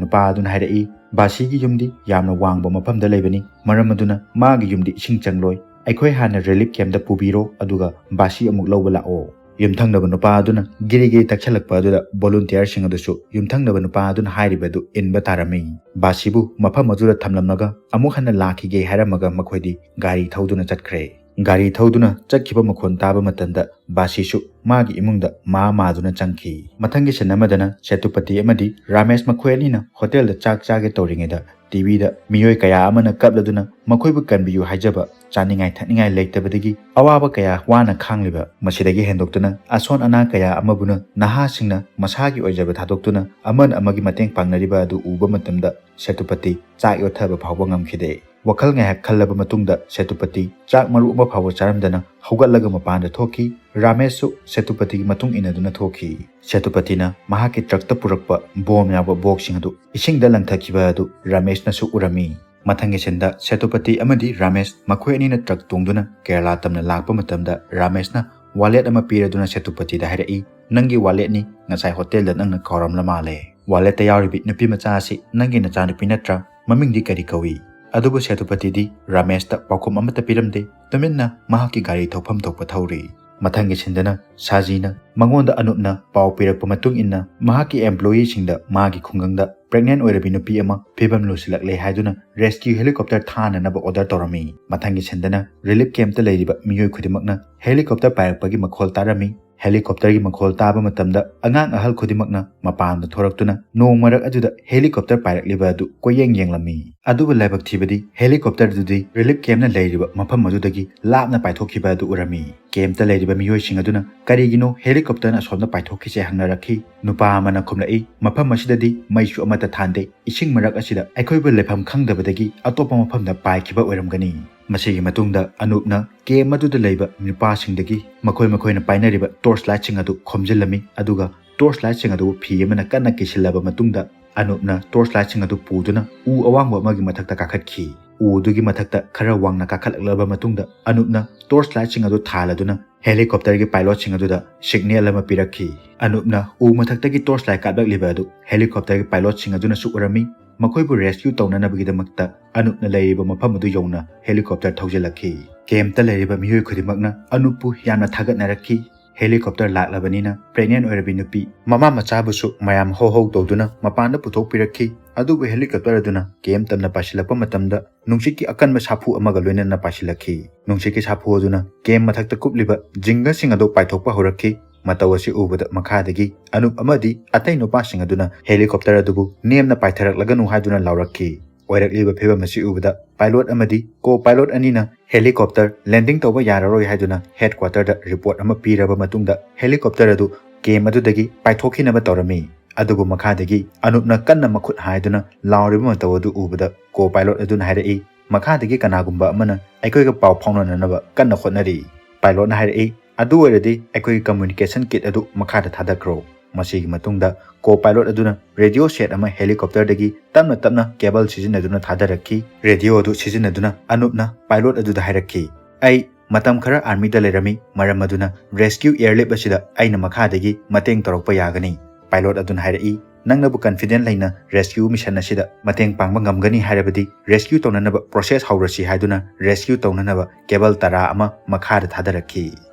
ꯅꯨꯄꯥ ꯑꯗꯨꯅ ꯍꯥꯏꯔꯛꯏ, ꯕꯥꯁꯤꯒꯤ ꯌꯨꯝꯗꯤ ꯌꯥꯝꯅ ꯋꯥꯡꯕ ꯃꯐꯝꯗ ꯂꯩꯕꯅꯤ, ꯃꯔꯝ ꯑꯗꯨꯅ ꯃꯥꯒꯤ ꯌꯨꯝꯗꯤ ꯏꯁꯤꯡ ꯆꯪꯂꯣꯏ꯫ ꯑꯩꯈꯣꯏ ꯍꯥꯟꯅ relief campꯇ ꯄꯨꯕꯤꯔꯣ, ꯑꯗꯨꯒ ꯕꯥꯁꯤ ꯑꯃꯨꯛ ꯂꯧꯕ ꯂꯥꯛꯑꯣ꯫ ꯌꯨꯝꯊꯪꯅꯕ ꯅꯨꯄꯥ ꯑꯗꯨꯅ ꯒꯤꯔꯤ ꯒꯤꯔꯤ ꯇꯛꯁꯜꯂꯛꯄ ꯑꯗꯨꯗ volunteerꯁꯤꯡ ꯑꯗꯨꯁꯨ ꯌꯨꯝꯊꯪꯅꯕ ꯅꯨꯄꯥ ꯑꯗꯨꯅ ꯍꯥꯏꯔꯤꯕ ꯑꯗꯨ ꯏꯟꯕ ꯇꯥꯔꯝꯃꯤ꯫ ꯕꯥꯁꯤꯕꯨ ꯃꯐꯝ ꯑꯗꯨꯗ ꯊꯝꯂꯝꯂꯒ ꯑꯃꯨꯛ ꯍꯟꯅ ꯂꯥꯛꯈꯤꯒꯦ ꯍꯥꯏꯔꯝꯃꯒ ꯃꯈꯣꯏꯗꯤ ꯒꯥꯔꯤ ꯊꯧꯗꯨꯅ ꯆꯠꯈ꯭ꯔꯦ꯫ ꯒꯥꯔꯤ ꯊꯧꯗꯨꯅ ꯆꯠꯈꯤꯕ ꯃꯈꯣꯟ ꯇꯥꯕ ꯃꯇꯝꯗ ꯕꯥꯁꯤꯁꯨ ꯃꯥꯒꯤ ꯏꯃꯨꯡꯗ ꯃꯥ ꯃꯥꯗꯨꯅ ꯆꯪꯈꯤ꯫ ꯃꯊꯪꯒꯤ scene ꯑꯃꯗꯅ ꯁꯦꯇꯨꯄꯇꯤ ꯑꯃꯗꯤ ꯔꯥꯃꯦꯁ ꯃꯈꯣꯏ ꯑꯅꯤꯅ ꯍꯣꯇꯦꯜꯗ ꯆꯥꯛ ꯆꯥꯒꯦ ꯇꯧꯔꯤꯉꯩꯗ ꯇꯤꯚꯤꯗ ꯃꯤꯑꯣꯏ ꯀꯌꯥ ꯑꯃꯅ ꯀꯞꯂꯗꯨꯅ ꯃꯈꯣꯏꯕꯨ ꯀꯟꯕꯤꯌꯨ ꯍꯥꯏꯖꯕ, ꯆꯥꯅꯤꯡꯉꯥꯏ ꯊꯛꯅꯤꯡꯉꯥꯏ ꯂꯩꯇꯕꯗꯒꯤ ꯑꯋꯥꯕ ꯀꯌꯥ ꯋꯥꯅ ꯈꯥꯡꯂꯤꯕ, ꯃꯁꯤꯗꯒꯤ ꯍꯦꯟꯗꯣꯛꯇꯨꯅ ꯑꯁꯣꯟ ꯑꯅꯥ ꯀꯌꯥ ꯑꯃꯕꯨꯅ ꯅꯍꯥꯁꯤꯡꯅ ꯃꯁꯥꯒꯤ ꯑꯣꯏꯖꯕ ꯊꯥꯗꯣꯛꯇꯨꯅ ꯑꯃꯅ ꯑꯃꯒꯤ ꯃꯇꯦꯡ ꯄꯥꯡꯅꯔꯤꯕ ꯑꯗꯨ ꯎꯕ ꯃꯇꯝꯗ ꯁꯦꯇꯨꯄꯇꯤ ꯆꯥꯛ ꯌꯣꯠꯊꯕ ꯐꯥꯎꯕ ꯉꯝꯈꯤꯗꯦ꯫ ꯋꯥꯈꯜ ꯉꯥꯏꯍꯥꯛ ꯈꯜꯂꯕ ꯃꯇꯨꯡꯗ ꯁꯦꯇꯨꯄꯇꯤ ꯆꯥꯛ ꯃꯔꯨ ꯑꯃ ꯐꯥꯎꯕ ꯆꯥꯔꯝꯗꯅ ꯍꯧꯒꯠꯂꯒ ꯃꯄꯥꯟꯗ ꯊꯣꯛꯈꯤ꯫ ꯔꯥꯃꯦꯁꯁꯨ ꯁꯦꯇꯨꯄꯇꯤꯒꯤ ꯃꯇꯨꯡ ꯏꯟꯅꯗꯨꯅ ꯊꯣꯛꯈꯤ꯫ ꯁꯦꯇꯨꯄꯇꯤꯅ ꯃꯍꯥꯛꯀꯤ ꯇ꯭ꯔꯛꯇ ꯄꯨꯔꯛꯄ ꯕꯣꯝ ꯌꯥꯎꯕ ꯕꯣꯛꯁꯁꯤꯡ ꯑꯗꯨ ꯏꯁꯤꯡꯗ ꯂꯪꯊꯈꯤꯕ ꯑꯗꯨ ꯔꯥꯃꯦꯁꯅꯁꯨ ꯎꯔꯝꯃꯤ꯫ ꯃꯊꯪꯒꯤ sceneꯗ ꯁꯦꯇꯨꯄꯇꯤ ꯑꯃꯗꯤ ꯔꯥꯃꯦꯁ ꯃꯈꯣꯏ ꯑꯅꯤꯅ ꯇ꯭ꯔꯛ ꯇꯣꯡꯗꯨꯅ ꯀꯦꯔꯂꯥ ꯇꯝꯅ ꯂꯥꯛꯄ ꯃꯇꯝꯗ ꯔꯥꯃꯦꯁꯅ ꯋꯥꯂꯦꯠ ꯑꯃ ꯄꯤꯔꯗꯨꯅ ꯁꯦꯇꯨꯄꯇꯤꯗ ꯍꯥꯏꯔꯛꯏ, "ꯅꯪꯒꯤ ꯋꯥꯂꯦꯠꯅꯤ, ꯉꯁꯥꯏ ꯍꯣꯇꯦꯜꯗ ꯅꯪꯅ ꯀꯥꯎꯔꯝꯂ ꯃꯥꯜꯂꯦ꯫ ꯋꯥꯂꯦꯠꯇ ꯌꯥꯎꯔꯤꯕꯤ ꯅꯨꯄꯤ ꯃꯆꯥ ꯑꯁꯤ ꯅꯪꯒꯤ ꯅꯆꯥꯅꯨꯄꯤ ꯅꯠꯇ꯭ꯔꯥ? ꯃꯃꯤꯡꯗꯤ ꯀꯔꯤ ꯀꯧꯏ?" ꯑꯗꯨꯕꯨ ꯁꯦꯇꯨꯄꯇꯤꯗꯤ ꯔꯥꯃꯦꯁꯇ ꯄꯥꯎꯈꯨꯝ ꯑꯃꯠꯇ ꯄꯤꯔꯝꯗꯦ꯫ ꯇꯨꯃꯤꯟꯅ ꯃꯍꯥꯛꯀꯤ ꯒꯥꯔꯤ ꯊꯧꯐꯝ ꯊꯣꯛꯄ ꯊꯧꯔꯤ꯫ ꯃꯊꯪꯒꯤ sceneꯗꯅ ꯁꯥꯖꯤꯅ ꯃꯉꯣꯟꯗ ꯑꯅꯨꯞꯅ ꯄꯥꯎ ꯄꯤꯔꯛꯄ ꯃꯇꯨꯡ ꯏꯟꯅ ꯃꯍꯥꯛꯀꯤ employeeꯁꯤꯡꯗ ꯃꯥꯒꯤ ꯈꯨꯡꯒꯪꯗ pregnant ꯑꯣꯏꯔꯕꯤ ꯅꯨꯄꯤ ꯑꯃ ꯐꯤꯕꯝ ꯂꯨꯁꯤꯜꯂꯛꯂꯦ ꯍꯥꯏꯗꯨꯅ rescue helicopter ꯊꯥꯅꯅꯕ order ꯇꯧꯔꯝꯃꯤ꯫ ꯃꯊꯪꯒꯤ sceneꯗꯅ relief campꯇ ꯂꯩꯔꯤꯕ ꯃꯤꯑꯣꯏ ꯈꯨꯗꯤꯡꯃꯛꯅ helicopter ꯄꯥꯏꯔꯛꯄꯒꯤ ꯃꯈꯣꯜ ꯇꯥꯔꯝꯃꯤ꯫ Helicopterꯒꯤ ꯃꯈꯣꯜ ꯇꯥꯕ ꯃꯇꯝꯗ ꯑꯉꯥꯡ ꯑꯍꯜ ꯈꯨꯗꯤꯡꯃꯛꯅ ꯃꯄꯥꯟꯗ ꯊꯣꯔꯛꯇꯨꯅ ꯅꯣꯡ ꯃꯔꯛ ꯑꯗꯨꯗ helicopter ꯄꯥꯏꯔꯛꯂꯤꯕ ꯑꯗꯨ ꯀꯣꯏꯌꯦꯡ ꯌꯦꯡꯂꯝꯃꯤ꯫ ꯑꯗꯨꯕꯨ ꯂꯥꯏꯕꯛ ꯊꯤꯕꯗꯤ helicopterꯗꯨꯗꯤ relief campꯅ ꯂꯩꯔꯤꯕ ꯃꯐꯝ ꯑꯗꯨꯗꯒꯤ ꯂꯥꯞꯅ ꯄꯥꯏꯊꯣꯛꯈꯤꯕ ꯑꯗꯨ ꯎꯔꯝꯃꯤ꯫ Campꯇ ꯂꯩꯔꯤꯕ ꯃꯤꯑꯣꯏꯁꯤꯡ ꯑꯗꯨꯅ "ꯀꯔꯤꯒꯤꯅꯣ helicopterꯅ ꯑꯁꯣꯝꯗ ꯄꯥꯏꯊꯣꯛꯈꯤꯁꯦ?" ꯍꯪꯅꯔꯛꯈꯤ꯫ ꯅꯨꯄꯥ ꯑꯃꯅ ꯈꯨꯝꯂꯛꯏ, "ꯃꯐꯝ ꯑꯁꯤꯗꯗꯤ ꯃꯩꯁꯨ ꯑꯃꯠꯇ ꯊꯥꯟꯗꯦ꯫ ꯏꯁꯤꯡ ꯃꯔꯛ ꯑꯁꯤꯗ ꯑꯩꯈꯣꯏꯕꯨ ꯂꯩꯐꯝ ꯈꯪꯗꯕꯗꯒꯤ ꯑꯇꯣꯞꯄ ꯃꯐꯝꯗ ꯄꯥꯏꯈꯤꯕ ꯑꯣꯏꯔꯝꯒꯅꯤ"꯫ ꯃꯁꯤꯒꯤ ꯃꯇꯨꯡꯗ ꯑꯅꯨꯞꯅ camp ꯑꯗꯨꯗ ꯂꯩꯕ ꯅꯨꯄꯥꯁꯤꯡꯗꯒꯤ ꯃꯈꯣꯏ ꯃꯈꯣꯏꯅ ꯄꯥꯏꯅꯔꯤꯕ torch lightꯁꯤꯡ ꯑꯗꯨ ꯈꯣꯝꯖꯤꯜꯂꯝꯃꯤ, ꯑꯗꯨꯒ torch lightꯁꯤꯡ ꯑꯗꯨꯕꯨ ꯐꯤ ꯑꯃꯅ ꯀꯟꯅ ꯀꯤꯁꯤꯜꯂꯕ ꯃꯇꯨꯡꯗ ꯑꯅꯨꯞꯅ torch lightꯁꯤꯡ ꯑꯗꯨ ꯄꯨꯗꯨꯅ ꯎ ꯑꯋꯥꯡꯕ ꯑꯃꯒꯤ ꯃꯊꯛꯇ ꯀꯥꯈꯠꯈꯤ꯫ ꯎ ꯑꯗꯨꯒꯤ ꯃꯊꯛꯇ ꯈꯔ ꯋꯥꯡꯅ ꯀꯥꯈꯠꯂꯛꯂꯕ ꯃꯇꯨꯡꯗ ꯑꯅꯨꯞꯅ torch lightꯁꯤꯡ ꯑꯗꯨ ꯊꯥꯜꯂꯗꯨꯅ helicopterꯒꯤ pilotꯁꯤꯡ ꯑꯗꯨꯗ signal ꯑꯃ ꯄꯤꯔꯛꯈꯤ꯫ ꯑꯅꯨꯞꯅ ꯎ ꯃꯊꯛꯇꯒꯤ torch light ꯀꯥꯞꯂꯛꯂꯤꯕ ꯑꯗꯨ helicopterꯒꯤ pilotꯁꯤꯡ ꯑꯗꯨꯅꯁꯨ ꯎꯔꯝꯃꯤ꯫ ꯃꯈꯣꯏꯕꯨ rescue ꯇꯧꯅꯅꯕꯒꯤꯗꯃꯛꯇ ꯑꯅꯨꯞꯅ ꯂꯩꯔꯤꯕ ꯃꯐꯝ ꯑꯗꯨ ꯌꯧꯅ helicopter ꯊꯧꯖꯤꯜꯂꯛꯈꯤ꯫ Campꯇ ꯂꯩꯔꯤꯕ ꯃꯤꯑꯣꯏ ꯈꯨꯗꯤꯡꯃꯛꯅ ꯑꯅꯨꯞꯄꯨ ꯌꯥꯝꯅ ꯊꯥꯒꯠꯅꯔꯛꯈꯤ꯫ Helicopter ꯂꯥꯛꯂꯕꯅꯤꯅ pregnant ꯑꯣꯏꯔꯕꯤ ꯅꯨꯄꯤ ꯃꯃꯥ ꯃꯆꯥꯕꯨꯁꯨ ꯃꯌꯥꯝ ꯍꯧ ꯍꯧ ꯇꯧꯗꯨꯅ ꯃꯄꯥꯟꯗ ꯄꯨꯊꯣꯛꯄꯤꯔꯛꯈꯤ꯫ ꯑꯗꯨꯕꯨ helicopter ꯑꯗꯨꯅ camp ꯇꯝꯅ ꯄꯥꯏꯁꯤꯜꯂꯛꯄ ꯃꯇꯝꯗ ꯅꯨꯡꯁꯤꯠꯀꯤ ꯑꯀꯟꯕ ꯁꯥꯐꯨ ꯑꯃꯒ ꯂꯣꯏꯅꯅ ꯄꯥꯏꯁꯤꯜꯂꯛꯈꯤ꯫ ꯅꯨꯡꯁꯤꯠꯀꯤ ꯁꯥꯐꯨ ꯑꯗꯨꯅ camp ꯃꯊꯛꯇ ꯀꯨꯞꯂꯤꯕ ꯖꯤꯡꯒꯁꯤꯡ ꯑꯗꯨ ꯄꯥꯏꯊꯣꯛꯄ ꯍꯧꯔꯛꯈꯤ꯫ ꯃꯇꯧ ꯑꯁꯤ ꯎꯕꯗ ꯃꯈꯥꯗꯒꯤ ꯑꯅꯨꯞ ꯑꯃꯗꯤ ꯑꯇꯩ ꯅꯨꯄꯥꯁꯤꯡ ꯑꯗꯨꯅ helicopter ꯑꯗꯨꯕꯨ ꯅꯦꯝꯅ ꯄꯥꯏꯊꯔꯛꯂꯒꯅꯨ ꯍꯥꯏꯗꯨꯅ ꯂꯥꯎꯔꯛꯈꯤ꯫ ꯑꯣꯏꯔꯛꯂꯤꯕ ꯐꯤꯕꯝ ꯑꯁꯤ ꯎꯕꯗ pilot ꯑꯃꯗꯤ co-pilot ꯑꯅꯤꯅ helicopter landing ꯇꯧꯕ ꯌꯥꯔꯔꯣꯏ ꯍꯥꯏꯗꯨꯅ headquarterꯗ report ꯑꯃ ꯄꯤꯔꯕ ꯃꯇꯨꯡꯗ helicopter ꯑꯗꯨ camp ꯑꯗꯨꯗꯒꯤ ꯄꯥꯏꯊꯣꯛꯈꯤꯅꯕ ꯇꯧꯔꯝꯃꯤ꯫ ꯑꯗꯨꯕꯨ ꯃꯈꯥꯗꯒꯤ ꯑꯅꯨꯞꯅ ꯀꯟꯅ ꯃꯈꯨꯠ ꯍꯥꯏꯗꯨꯅ ꯂꯥꯎꯔꯤꯕ ꯃꯇꯧ ꯑꯗꯨ ꯎꯕꯗ co-pilot ꯑꯗꯨꯅ ꯍꯥꯏꯔꯛꯏ, "ꯃꯈꯥꯗꯒꯤ ꯀꯅꯥꯒꯨꯝꯕ ꯑꯃꯅ ꯑꯩꯈꯣꯏꯒ ꯄꯥꯎ ꯐꯥꯎꯅꯅꯅꯕ ꯀꯟꯅ ꯍꯣꯠꯅꯔꯤ꯫" Pilotꯅ ꯍꯥꯏꯔꯛꯏ, "ꯑꯗꯨ ꯑꯣꯏꯔꯗꯤ ꯑꯩꯈꯣꯏꯒꯤ communication kit ꯑꯗꯨ ꯃꯈꯥꯗ ꯊꯥꯗꯈ꯭ꯔꯣ꯫" ꯃꯁꯤꯒꯤ ꯃꯇꯨꯡꯗ co-pilot ꯑꯗꯨꯅ radio set ꯑꯃ helicopterꯗꯒꯤ ꯇꯞꯅ ꯇꯞꯅ cable ꯁꯤꯖꯤꯟꯅꯗꯨꯅ ꯊꯥꯗꯔꯛꯈꯤ꯫ Radio ꯑꯗꯨ ꯁꯤꯖꯤꯟꯅꯗꯨꯅ ꯑꯅꯨꯞꯅ pilot ꯑꯗꯨꯗ ꯍꯥꯏꯔꯛꯈꯤ, "ꯑꯩ ꯃꯇꯝ ꯈꯔ armyꯗ ꯂꯩꯔꯝꯃꯤ, ꯃꯔꯝ ꯑꯗꯨꯅ rescue airlift ꯑꯁꯤꯗ ꯑꯩꯅ ꯃꯈꯥꯗꯒꯤ ꯃꯇꯦꯡ ꯇꯧꯔꯛꯄ ꯌꯥꯒꯅꯤ꯫" Pilot ꯑꯗꯨꯅ ꯍꯥꯏꯔꯛꯏ, "ꯅꯪꯅꯕꯨ confident ꯂꯩꯅ rescue mission ꯑꯁꯤꯗ ꯃꯇꯦꯡ ꯄꯥꯡꯕ ꯉꯝꯒꯅꯤ ꯍꯥꯏꯔꯕꯗꯤ rescue ꯇꯧꯅꯅꯕ process ꯍꯧꯔꯁꯤ" ꯍꯥꯏꯗꯨꯅ rescue ꯇꯧꯅꯅꯕ cable ꯇꯔꯥ ꯑꯃ ꯃꯈꯥꯗ ꯊꯥꯗꯔꯛꯈꯤ꯫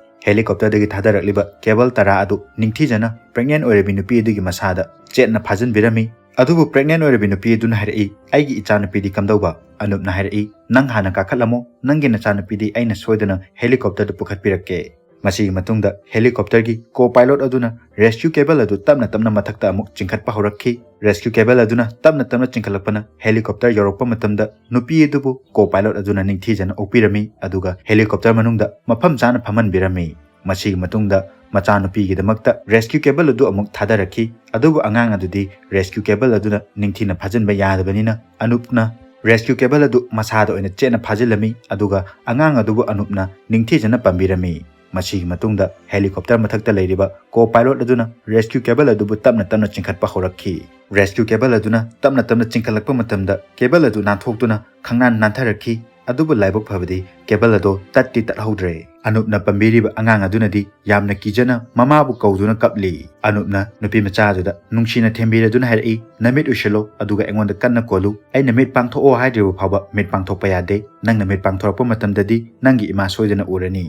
Helicopterꯗꯒꯤ ꯊꯥꯗꯔꯛꯂꯤꯕ cable ꯇꯔꯥ ꯑꯗꯨ ꯅꯤꯡꯊꯤꯖꯅ pregnant ꯑꯣꯏꯔꯕꯤ ꯅꯨꯄꯤ ꯑꯗꯨꯒꯤ ꯃꯁꯥꯗ ꯆꯦꯠꯅ ꯐꯥꯖꯤꯟꯕꯤꯔꯝꯃꯤ꯫ ꯑꯗꯨꯕꯨ pregnant ꯑꯣꯏꯔꯕꯤ ꯅꯨꯄꯤ ꯑꯗꯨꯅ ꯍꯥꯏꯔꯛꯏ, "ꯑꯩꯒꯤ ꯏꯆꯥꯅꯨꯄꯤꯗꯤ ꯀꯝꯗꯧꯕ?" ꯑꯅꯨꯞꯅ ꯍꯥꯏꯔꯛꯏ, "ꯅꯪ ꯍꯥꯟꯅ ꯀꯥꯈꯠꯂꯝꯃꯣ, ꯅꯪꯒꯤ ꯅꯆꯥꯅꯨꯄꯤꯗꯤ ꯑꯩꯅ ꯁꯣꯏꯗꯅ helicopterꯗ ꯄꯨꯈꯠꯄꯤꯔꯛꯀꯦ꯫" ꯃꯁꯤꯒꯤ ꯃꯇꯨꯡꯗ helicopterꯒꯤ co-pilot ꯑꯗꯨꯅ rescue cable ꯑꯗꯨ ꯇꯞꯅ ꯇꯞꯅ ꯃꯊꯛꯇ ꯑꯃꯨꯛ ꯆꯤꯡꯈꯠꯄ ꯍꯧꯔꯛꯈꯤ꯫ Rescue cable ꯑꯗꯨꯅ ꯇꯞꯅ ꯇꯞꯅ ꯆꯤꯡꯈꯠꯂꯛꯄꯅ helicopter ꯌꯧꯔꯛꯄ ꯃꯇꯝꯗ ꯅꯨꯄꯤ ꯑꯗꯨꯕꯨ co-pilot ꯑꯗꯨꯅ ꯅꯤꯡꯊꯤꯖꯅ ꯑꯣꯛꯄꯤꯔꯝꯃꯤ, ꯑꯗꯨꯒ helicopter ꯃꯅꯨꯡꯗ ꯃꯐꯝ ꯆꯥꯅ ꯐꯝꯍꯟꯕꯤꯔꯝꯃꯤ꯫ ꯃꯁꯤꯒꯤ ꯃꯇꯨꯡꯗ ꯃꯆꯥꯅꯨꯄꯤꯒꯤꯗꯃꯛꯇ rescue cable ꯑꯗꯨ ꯑꯃꯨꯛ ꯊꯥꯗꯔꯛꯈꯤ꯫ ꯑꯗꯨꯕꯨ ꯑꯉꯥꯡ ꯑꯗꯨꯗꯤ rescue cable ꯑꯗꯨꯅ ꯅꯤꯡꯊꯤꯅ ꯐꯥꯖꯤꯟꯕ ꯌꯥꯗꯕꯅꯤꯅ ꯑꯅꯨꯞꯅ rescue cable ꯑꯗꯨ ꯃꯁꯥꯗ ꯑꯣꯏꯅ ꯆꯦꯠꯅ ꯐꯥꯖꯤꯜꯂꯝꯃꯤ, ꯑꯗꯨꯒ ꯑꯉꯥꯡ ꯑꯗꯨꯕꯨ ꯑꯅꯨꯞꯅ ꯅꯤꯡꯊꯤꯖꯅ ꯄꯝꯕꯤꯔꯝꯃꯤ꯫ ꯃꯁꯤꯒꯤ ꯃꯇꯨꯡꯗ helicopter ꯃꯊꯛꯇ ꯂꯩꯔꯤꯕ co-pilot ꯑꯗꯨꯅ rescue cable ꯑꯗꯨꯕꯨ ꯇꯞꯅ ꯇꯞꯅ ꯆꯤꯡꯈꯠꯄ ꯍꯧꯔꯛꯈꯤ꯫ Rescue cable ꯑꯗꯨꯅ ꯇꯞꯅ ꯇꯞꯅ ꯆꯤꯡꯈꯠꯂꯛꯄ ꯃꯇꯝꯗ cable ꯑꯗꯨ ꯅꯥꯟꯊꯣꯛꯇꯨꯅ ꯈꯪꯅꯥꯟ ꯅꯥꯟꯊꯔꯛꯈꯤ꯫ ꯑꯗꯨꯕꯨ ꯂꯥꯏꯕꯛ ꯐꯕꯗꯤ cable ꯑꯗꯨ ꯇꯠꯇꯤ ꯇꯠꯍꯧꯗ꯭ꯔꯦ꯫ ꯑꯅꯨꯞꯅ ꯄꯝꯕꯤꯔꯤꯕ ꯑꯉꯥꯡ ꯑꯗꯨꯅꯗꯤ ꯌꯥꯝꯅ ꯀꯤꯖꯅ ꯃꯃꯥꯕꯨ ꯀꯧꯗꯨꯅ ꯀꯞꯂꯤ꯫ ꯑꯅꯨꯞꯅ ꯅꯨꯄꯤ ꯃꯆꯥ ꯑꯗꯨꯗ ꯅꯨꯡꯁꯤꯅ ꯊꯦꯝꯕꯤꯔꯗꯨꯅ ꯍꯥꯏꯔꯛꯏ, "ꯅꯃꯤꯠ ꯎꯏꯁꯤꯜꯂꯣ, ꯑꯗꯨꯒ ꯑꯩꯉꯣꯟꯗ ꯀꯟꯅ ꯀꯣꯜꯂꯨ꯫ ꯑꯩꯅ ꯃꯤꯠ ꯄꯥꯡꯊꯣꯛꯑꯣ ꯍꯥꯏꯗ꯭ꯔꯤꯕ ꯐꯥꯎꯕ ꯃꯤꯠ ꯄꯥꯡꯊꯣꯛꯄ ꯌꯥꯗꯦ꯫ ꯅꯪꯅ ꯃꯤꯠ ꯄꯥꯡꯊꯣꯔꯛꯄ ꯃꯇꯝꯗꯗꯤ ꯅꯪꯒꯤ ꯏꯃꯥ ꯁꯣꯏꯗꯅ ꯎꯔꯅꯤ"꯫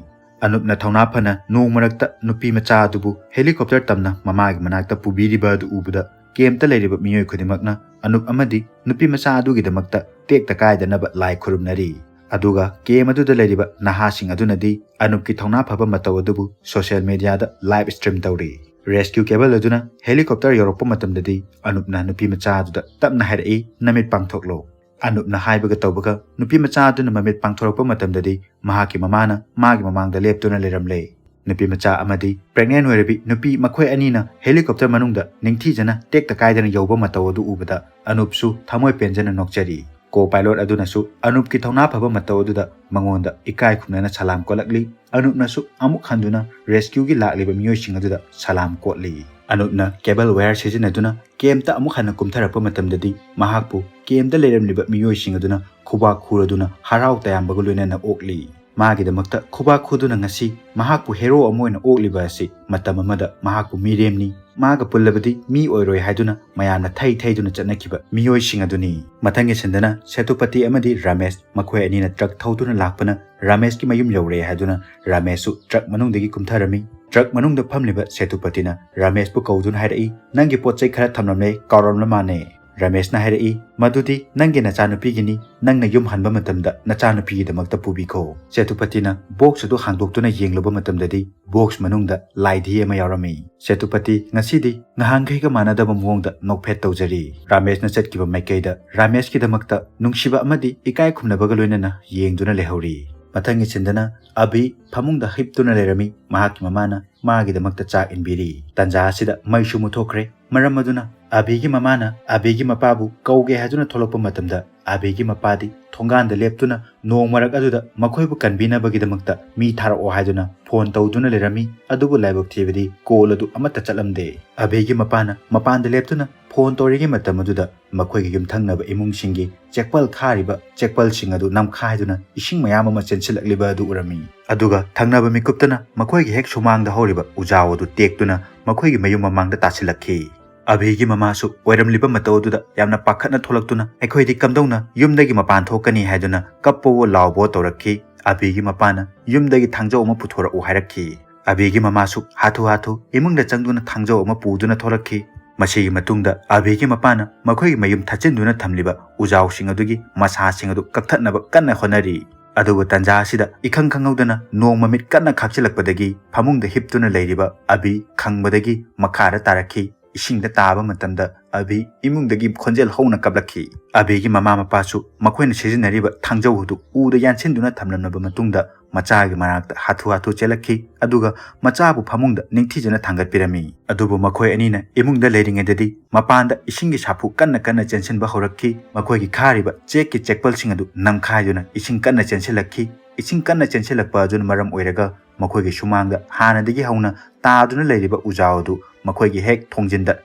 ꯑꯅꯨꯞꯅ ꯊꯧꯅꯥ ꯐꯅ ꯅꯣꯡ ꯃꯔꯛꯇ ꯅꯨꯄꯤ ꯃꯆꯥ ꯑꯗꯨꯕꯨ helicopter ꯇꯝꯅ ꯃꯃꯥꯒꯤ ꯃꯅꯥꯛꯇ ꯄꯨꯕꯤꯔꯤꯕ ꯑꯗꯨ ꯎꯕꯗ campꯇ ꯂꯩꯔꯤꯕ ꯃꯤꯑꯣꯏ ꯈꯨꯗꯤꯡꯃꯛꯅ ꯑꯅꯨꯞ ꯑꯃꯗꯤ ꯅꯨꯄꯤ ꯃꯆꯥ ꯑꯗꯨꯒꯤꯗꯃꯛꯇ ꯇꯦꯛꯇ ꯀꯥꯏꯗꯅꯕ ꯂꯥꯏ ꯈꯨꯔꯨꯝꯅꯔꯤ꯫ ꯑꯗꯨꯒ camp ꯑꯗꯨꯗ ꯂꯩꯔꯤꯕ ꯅꯍꯥꯁꯤꯡ ꯑꯗꯨꯅꯗꯤ ꯑꯅꯨꯞꯀꯤ ꯊꯧꯅꯥ ꯐꯕ ꯃꯇꯧ ꯑꯗꯨꯕꯨ social mediaꯗ live stream ꯇꯧꯔꯤ꯫ Rescue cable ꯑꯗꯨꯅ helicopter ꯌꯧꯔꯛꯄ ꯃꯇꯝꯗꯗꯤ ꯑꯅꯨꯞꯅ ꯅꯨꯄꯤ ꯃꯆꯥ ꯑꯗꯨꯗ ꯇꯞꯅ ꯍꯥꯏꯔꯛꯏ, "ꯅꯃꯤꯠ ꯄꯥꯡꯊꯣꯛꯂꯣ"꯫ ꯑꯅꯨꯞꯅ ꯍꯥꯏꯕꯒ ꯇꯧꯕꯒ ꯅꯨꯄꯤ ꯃꯆꯥ ꯑꯗꯨꯅ ꯃꯃꯤꯠ ꯄꯥꯡꯊꯣꯔꯛꯄ ꯃꯇꯝꯗꯗꯤ ꯃꯍꯥꯛꯀꯤ ꯃꯃꯥꯅ ꯃꯥꯒꯤ ꯃꯃꯥꯡꯗ ꯂꯦꯞꯇꯨꯅ ꯂꯩꯔꯝꯂꯦ꯫ ꯅꯨꯄꯤ ꯃꯆꯥ ꯑꯃꯗꯤ pregnant ꯑꯣꯏꯔꯕꯤ ꯅꯨꯄꯤ ꯃꯈꯣꯏ ꯑꯅꯤꯅ helicopter ꯃꯅꯨꯡꯗ ꯅꯤꯡꯊꯤꯖꯅ ꯇꯦꯛꯇ ꯀꯥꯏꯗꯅ ꯌꯧꯕ ꯃꯇꯧ ꯑꯗꯨ ꯎꯕꯗ ꯑꯅꯨꯞꯁꯨ ꯊꯃꯣꯏ ꯄꯦꯟꯖꯅ ꯅꯣꯛꯆꯔꯤ꯫ Co-pilot ꯑꯗꯨꯅꯁꯨ ꯑꯅꯨꯞꯀꯤ ꯊꯧꯅꯥ ꯐꯕ ꯃꯇꯧ ꯑꯗꯨꯗ ꯃꯉꯣꯟꯗ ꯏꯀꯥꯏ ꯈꯨꯝꯅꯅ ꯁꯂꯥꯝ ꯀꯣꯠꯂꯛꯂꯤ꯫ ꯑꯅꯨꯞꯅꯁꯨ ꯑꯃꯨꯛ ꯍꯟꯗꯨꯅ rescueꯒꯤ ꯂꯥꯛꯂꯤꯕ ꯃꯤꯑꯣꯏꯁꯤꯡ ꯑꯗꯨꯗ ꯁꯂꯥꯝ ꯀꯣꯠꯂꯤ꯫ ꯑꯅꯨꯞꯅ cable wire ꯁꯤꯖꯤꯟꯅꯗꯨꯅ campꯇ ꯑꯃꯨꯛ ꯍꯟꯅ ꯀꯨꯝꯊꯔꯛꯄ ꯃꯇꯝꯗꯗꯤ ꯃꯍꯥꯛꯄꯨ campꯇ ꯂꯩꯔꯝꯂꯤꯕ ꯃꯤꯑꯣꯏꯁꯤꯡ ꯑꯗꯨꯅ ꯈꯨꯕꯥꯛ ꯈꯨꯔꯗꯨꯅ ꯍꯔꯥꯎ ꯇꯌꯥꯝꯕꯒ ꯂꯣꯏꯅꯅ ꯑꯣꯛꯂꯤ꯫ ꯃꯥꯒꯤꯗꯃꯛꯇ ꯈꯨꯕꯥꯛ ꯈꯨꯗꯨꯅ ꯉꯁꯤ ꯃꯍꯥꯛꯄꯨ hero ꯑꯃ ꯑꯣꯏꯅ ꯑꯣꯛꯂꯤꯕ ꯑꯁꯤ ꯃꯇꯝ ꯑꯃꯗ ꯃꯍꯥꯛꯄꯨ ꯃꯤꯔꯦꯝꯅꯤ, ꯃꯥꯒ ꯄꯨꯜꯂꯕꯗꯤ ꯃꯤ ꯑꯣꯏꯔꯣꯏ ꯍꯥꯏꯗꯨꯅ ꯃꯌꯥꯝꯅ ꯊꯩ ꯊꯩꯗꯨꯅ ꯆꯠꯅꯈꯤꯕ ꯃꯤꯑꯣꯏꯁꯤꯡ ꯑꯗꯨꯅꯤ꯫ ꯃꯊꯪꯒꯤ ꯁꯤꯟꯗꯅ ꯁꯦꯇꯨꯄꯇꯤ ꯑꯃꯗꯤ ꯔꯥꯃꯦꯁ ꯃꯈꯣꯏ ꯑꯅꯤꯅ truck ꯊꯧꯗꯨꯅ ꯂꯥꯛꯄꯅ ꯔꯥꯃꯦꯁꯀꯤ ꯃꯌꯨꯝ ꯌꯧꯔꯦ ꯍꯥꯏꯗꯨꯅ ꯔꯥꯃꯦꯁꯁꯨ truck ꯃꯅꯨꯡꯗꯒꯤ ꯀꯨꯝꯊꯔꯝꯃꯤ꯫ Truck ꯃꯅꯨꯡꯗ ꯐꯝꯂꯤꯕ ꯁꯦꯇꯨꯄꯇꯤꯅ ꯔꯥꯃꯦꯁꯄꯨ ꯀꯧꯗꯨꯅ ꯍꯥꯏꯔꯛꯏ, "ꯅꯪꯒꯤ ꯄꯣꯠ ꯆꯩ ꯈꯔ ꯊꯝꯂꯝꯂꯦ, ꯀꯥꯎꯔꯝꯂ ꯃꯥꯅꯦ"꯫ ꯔꯃꯦꯁꯅ ꯍꯥꯏꯔꯛꯏ, "ꯃꯗꯨꯗꯤ ꯅꯪꯒꯤ ꯅꯆꯥꯅꯨꯄꯤꯒꯤꯅꯤ, ꯅꯪꯅ ꯌꯨꯝ ꯍꯟꯕ ꯃꯇꯝꯗ ꯅꯆꯥꯅꯨꯄꯤꯒꯤꯗꯃꯛꯇ ꯄꯨꯕꯤꯈꯣ꯫" ꯁꯦꯇꯨꯄꯇꯤꯅ ꯕꯣꯛꯁ ꯑꯗꯨ ꯍꯥꯡꯗꯣꯛꯇꯨꯅ ꯌꯦꯡꯂꯨꯕ ꯃꯇꯝꯗꯗꯤ ꯕꯣꯛꯁ ꯃꯅꯨꯡꯗ ꯂꯥꯏꯙꯤ ꯑꯃ ꯌꯥꯎꯔꯝꯃꯤ꯫ ꯁꯦꯇꯨꯄꯇꯤ ꯉꯁꯤꯗꯤ ꯉꯍꯥꯟꯈꯩꯒ ꯃꯥꯟꯅꯗꯕ ꯃꯑꯣꯡꯗ ꯅꯣꯛꯐꯦꯠ ꯇꯧꯖꯔꯤ꯫ ꯔꯥꯃꯦꯁꯅ ꯆꯠꯈꯤꯕ ꯃꯥꯏꯀꯩꯗ ꯔꯥꯃꯦꯁꯀꯤꯗꯃꯛꯇ ꯅꯨꯡꯁꯤꯕ ꯑꯃꯗꯤ ꯏꯀꯥꯏ ꯈꯨꯝꯅꯕꯒ ꯂꯣꯏꯅꯅ ꯌꯦꯡꯗꯨꯅ ꯂꯩꯍꯧꯔꯤ꯫ ꯃꯊꯪꯒꯤ ꯁꯤꯟꯗꯅ ꯑꯕꯤ ꯐꯃꯨꯡꯗ ꯍꯤꯞꯇꯨꯅ ꯂꯩꯔꯝꯃꯤ꯫ ꯃꯍꯥꯛꯀꯤ ꯃꯃꯥꯅ ꯃꯥꯒꯤꯗꯃꯛꯇ ꯆꯥꯛ ꯏꯟꯕꯤꯔꯤ꯫ ꯇꯟꯖꯥ ꯑꯁꯤꯗ ꯃꯩꯁꯨ ꯃꯨꯠꯊꯣꯛꯈ꯭ꯔꯦ꯫ ꯃꯔꯝ ꯑꯗꯨꯅ ꯑꯕꯤꯒꯤ ꯃꯃꯥꯅ ꯑꯕꯤꯒꯤ ꯃꯄꯥꯕꯨ ꯀꯧꯒꯦ ꯍꯥꯏꯗꯨꯅ ꯊꯣꯛꯂꯛꯄ ꯃꯇꯝꯗ ꯑꯕꯤꯒꯤ ꯃꯄꯥꯗꯤ ꯊꯣꯡꯒꯥꯟꯗ ꯂꯦꯞꯇꯨꯅ ꯅꯣꯡ ꯃꯔꯛ ꯑꯗꯨꯗ ꯃꯈꯣꯏꯕꯨ ꯀꯟꯕꯤꯅꯕꯒꯤꯗꯃꯛꯇ ꯃꯤ ꯊꯥꯔꯛꯑꯣ ꯍꯥꯏꯗꯨꯅ ꯐꯣꯟ ꯇꯧꯗꯨꯅ ꯂꯩꯔꯝꯃꯤ꯫ ꯑꯗꯨꯕꯨ ꯂꯥꯏꯕꯛ ꯊꯤꯕꯗꯤ ꯀꯣꯜ ꯑꯗꯨ ꯑꯃꯠꯇ ꯆꯠꯂꯝꯗꯦ꯫ ꯑꯕꯤꯒꯤ ꯃꯄꯥꯅ ꯃꯄꯥꯟꯗ ꯂꯦꯞꯇꯨꯅ ꯐꯣꯟ ꯇꯧꯔꯤꯉꯩ ꯃꯇꯝ ꯑꯗꯨꯗ ꯃꯈꯣꯏꯒꯤ ꯌꯨꯝꯊꯪꯅꯕ ꯏꯃꯨꯡꯁꯤꯡꯒꯤ ꯆꯦꯛꯄꯜ ꯈꯥꯔꯤꯕ ꯆꯦꯛꯄꯜꯁꯤꯡ ꯑꯗꯨ ꯅꯝꯈꯥꯏꯗꯨꯅ ꯏꯁꯤꯡ ꯃꯌꯥꯝ ꯑꯃ ꯆꯦꯟꯁꯤꯜꯂꯛꯂꯤꯕ ꯑꯗꯨ ꯎꯔꯝꯃꯤ꯫ ꯑꯗꯨꯒ ꯊꯪꯅꯕ ꯃꯤꯀꯨꯞꯇꯅ ꯃꯈꯣꯏꯒꯤ ꯍꯦꯛ ꯁꯨꯃꯥꯡꯗ ꯍꯧꯔꯤꯕ ꯎꯖꯥꯎ ꯑꯗꯨ ꯇꯦꯛꯇꯨꯅ ꯃꯈꯣꯏꯒꯤ ꯃꯌꯨꯝ ꯃꯃꯥꯡꯗ ꯇꯥꯁꯤꯜꯂꯛꯈꯤ꯫ ꯑꯕꯤꯒꯤ ꯃꯃꯥꯁꯨ ꯑꯣꯏꯔꯝꯂꯤꯕ ꯃꯇꯧ ꯑꯗꯨꯗ ꯌꯥꯝꯅ ꯄꯥꯈꯠꯅ ꯊꯣꯛꯂꯛꯇꯨꯅ, "ꯑꯩꯈꯣꯏꯗꯤ ꯀꯝꯗꯧꯅ ꯌꯨꯝꯗꯒꯤ ꯃꯄꯥꯟ ꯊꯣꯛꯀꯅꯤ?" ꯍꯥꯏꯗꯨꯅ ꯀꯞꯄꯋꯣ ꯂꯥꯎꯕꯋꯣ ꯇꯧꯔꯛꯈꯤ꯫ ꯑꯕꯤꯒꯤ ꯃꯄꯥꯅ ꯌꯨꯝꯗꯒꯤ ꯊꯥꯡꯖꯧ ꯑꯃ ꯄꯨꯊꯣꯔꯛꯎ ꯍꯥꯏꯔꯛꯈꯤ꯫ ꯑꯕꯤꯒꯤ ꯃꯃꯥꯁꯨ ꯍꯥꯊꯨ ꯍꯥꯊꯨ ꯏꯃꯨꯡꯗ ꯆꯪꯗꯨꯅ ꯊꯥꯡꯖꯧ ꯑꯃ ꯄꯨꯗꯨꯅ ꯊꯣꯛꯂꯛꯈꯤ꯫ ꯃꯁꯤꯒꯤ ꯃꯇꯨꯡꯗ ꯑꯕꯤꯒꯤ ꯃꯄꯥꯅ ꯃꯈꯣꯏꯒꯤ ꯃꯌꯨꯝ ꯊꯠꯆꯤꯟꯗꯨꯅ ꯊꯝꯂꯤꯕ ꯎꯖꯥꯎꯁꯤꯡ ꯑꯗꯨꯒꯤ ꯃꯁꯥꯁꯤꯡ ꯑꯗꯨ ꯀꯛꯊꯠꯅꯕ ꯀꯟꯅ ꯍꯣꯠꯅꯔꯤ꯫ ꯑꯗꯨꯕꯨ ꯇꯟꯖꯥ ꯑꯁꯤꯗ ꯏꯈꯪ ꯈꯪꯍꯧꯗꯅ ꯅꯣꯡ ꯃꯃꯤꯠ ꯀꯟꯅ ꯈꯥꯛꯆꯤꯜꯂꯛꯄꯗꯒꯤ ꯐꯃꯨꯡꯗ ꯍꯤꯞꯇꯨꯅ ꯂꯩꯔꯤꯕ ꯑꯕꯤ ꯈꯪꯕꯗꯒꯤ ꯃꯈꯥꯗ ꯇꯥꯔꯛꯈꯤ꯫ ꯏꯁꯤꯡꯗ ꯇꯥꯕ ꯃꯇꯝꯗ ꯑꯕꯤ ꯏꯃꯨꯡꯗꯒꯤ ꯈꯣꯟꯖꯦꯜ ꯍꯧꯅ ꯀꯞꯂꯛꯈꯤ꯫ ꯑꯕꯤꯒꯤ ꯃꯃꯥ ꯃꯄꯥꯁꯨ ꯃꯈꯣꯏꯅ ꯁꯤꯖꯤꯟꯅꯔꯤꯕ ꯊꯥꯡꯖꯧ ꯑꯗꯨ ꯎꯗ ꯌꯥꯟꯁꯤꯟꯗꯨꯅ ꯊꯝꯂꯝꯂꯕ ꯃꯇꯨꯡꯗ ꯃꯆꯥꯒꯤ ꯃꯅꯥꯛꯇ ꯍꯥꯊꯨ ꯍꯥꯊꯨ ꯆꯦꯜꯂꯛꯈꯤ꯫ ꯑꯗꯨꯒ ꯃꯆꯥꯕꯨ ꯐꯃꯨꯡꯗ ꯅꯤꯡꯊꯤꯖꯅ ꯊꯥꯡꯒꯠꯄꯤꯔꯝꯃꯤ꯫ ꯑꯗꯨꯕꯨ ꯃꯈꯣꯏ ꯑꯅꯤꯅ ꯏꯃꯨꯡꯗ ꯂꯩꯔꯤꯉꯩꯗꯗꯤ ꯃꯄꯥꯟꯗ ꯏꯁꯤꯡꯒꯤ ꯁꯥꯐꯨ ꯀꯟꯅ ꯀꯟꯅ ꯆꯦꯟꯁꯤꯟꯕ ꯍꯧꯔꯛꯈꯤ꯫ ꯃꯈꯣꯏꯒꯤ ꯈꯥꯔꯤꯕ ꯆꯦꯛꯀꯤ ꯆꯦꯛꯄꯜꯁꯤꯡ ꯑꯗꯨ ꯅꯝꯈꯥꯏꯗꯨꯅ ꯏꯁꯤꯡ ꯀꯟꯅ ꯆꯦꯟꯁꯤꯜꯂꯛꯈꯤ꯫ ꯏꯁꯤꯡ ꯀꯟꯅ ꯆꯦꯟꯁꯤꯜꯂꯛꯄ ꯑꯗꯨꯅ ꯃꯔꯝ ꯑꯣꯏꯔꯒ ꯃꯈꯣꯏꯒꯤ ꯁꯨꯃꯥꯡꯗ ꯍꯥꯟꯅꯗꯒꯤ ꯍꯧꯅ ꯇꯥꯗꯨꯅ ꯂꯩꯔꯤꯕ ꯎꯖꯥꯎ ꯑꯗꯨ ꯃꯈꯣꯏꯒꯤ ꯍꯦꯛ ꯊꯣꯡꯖꯤꯟꯗ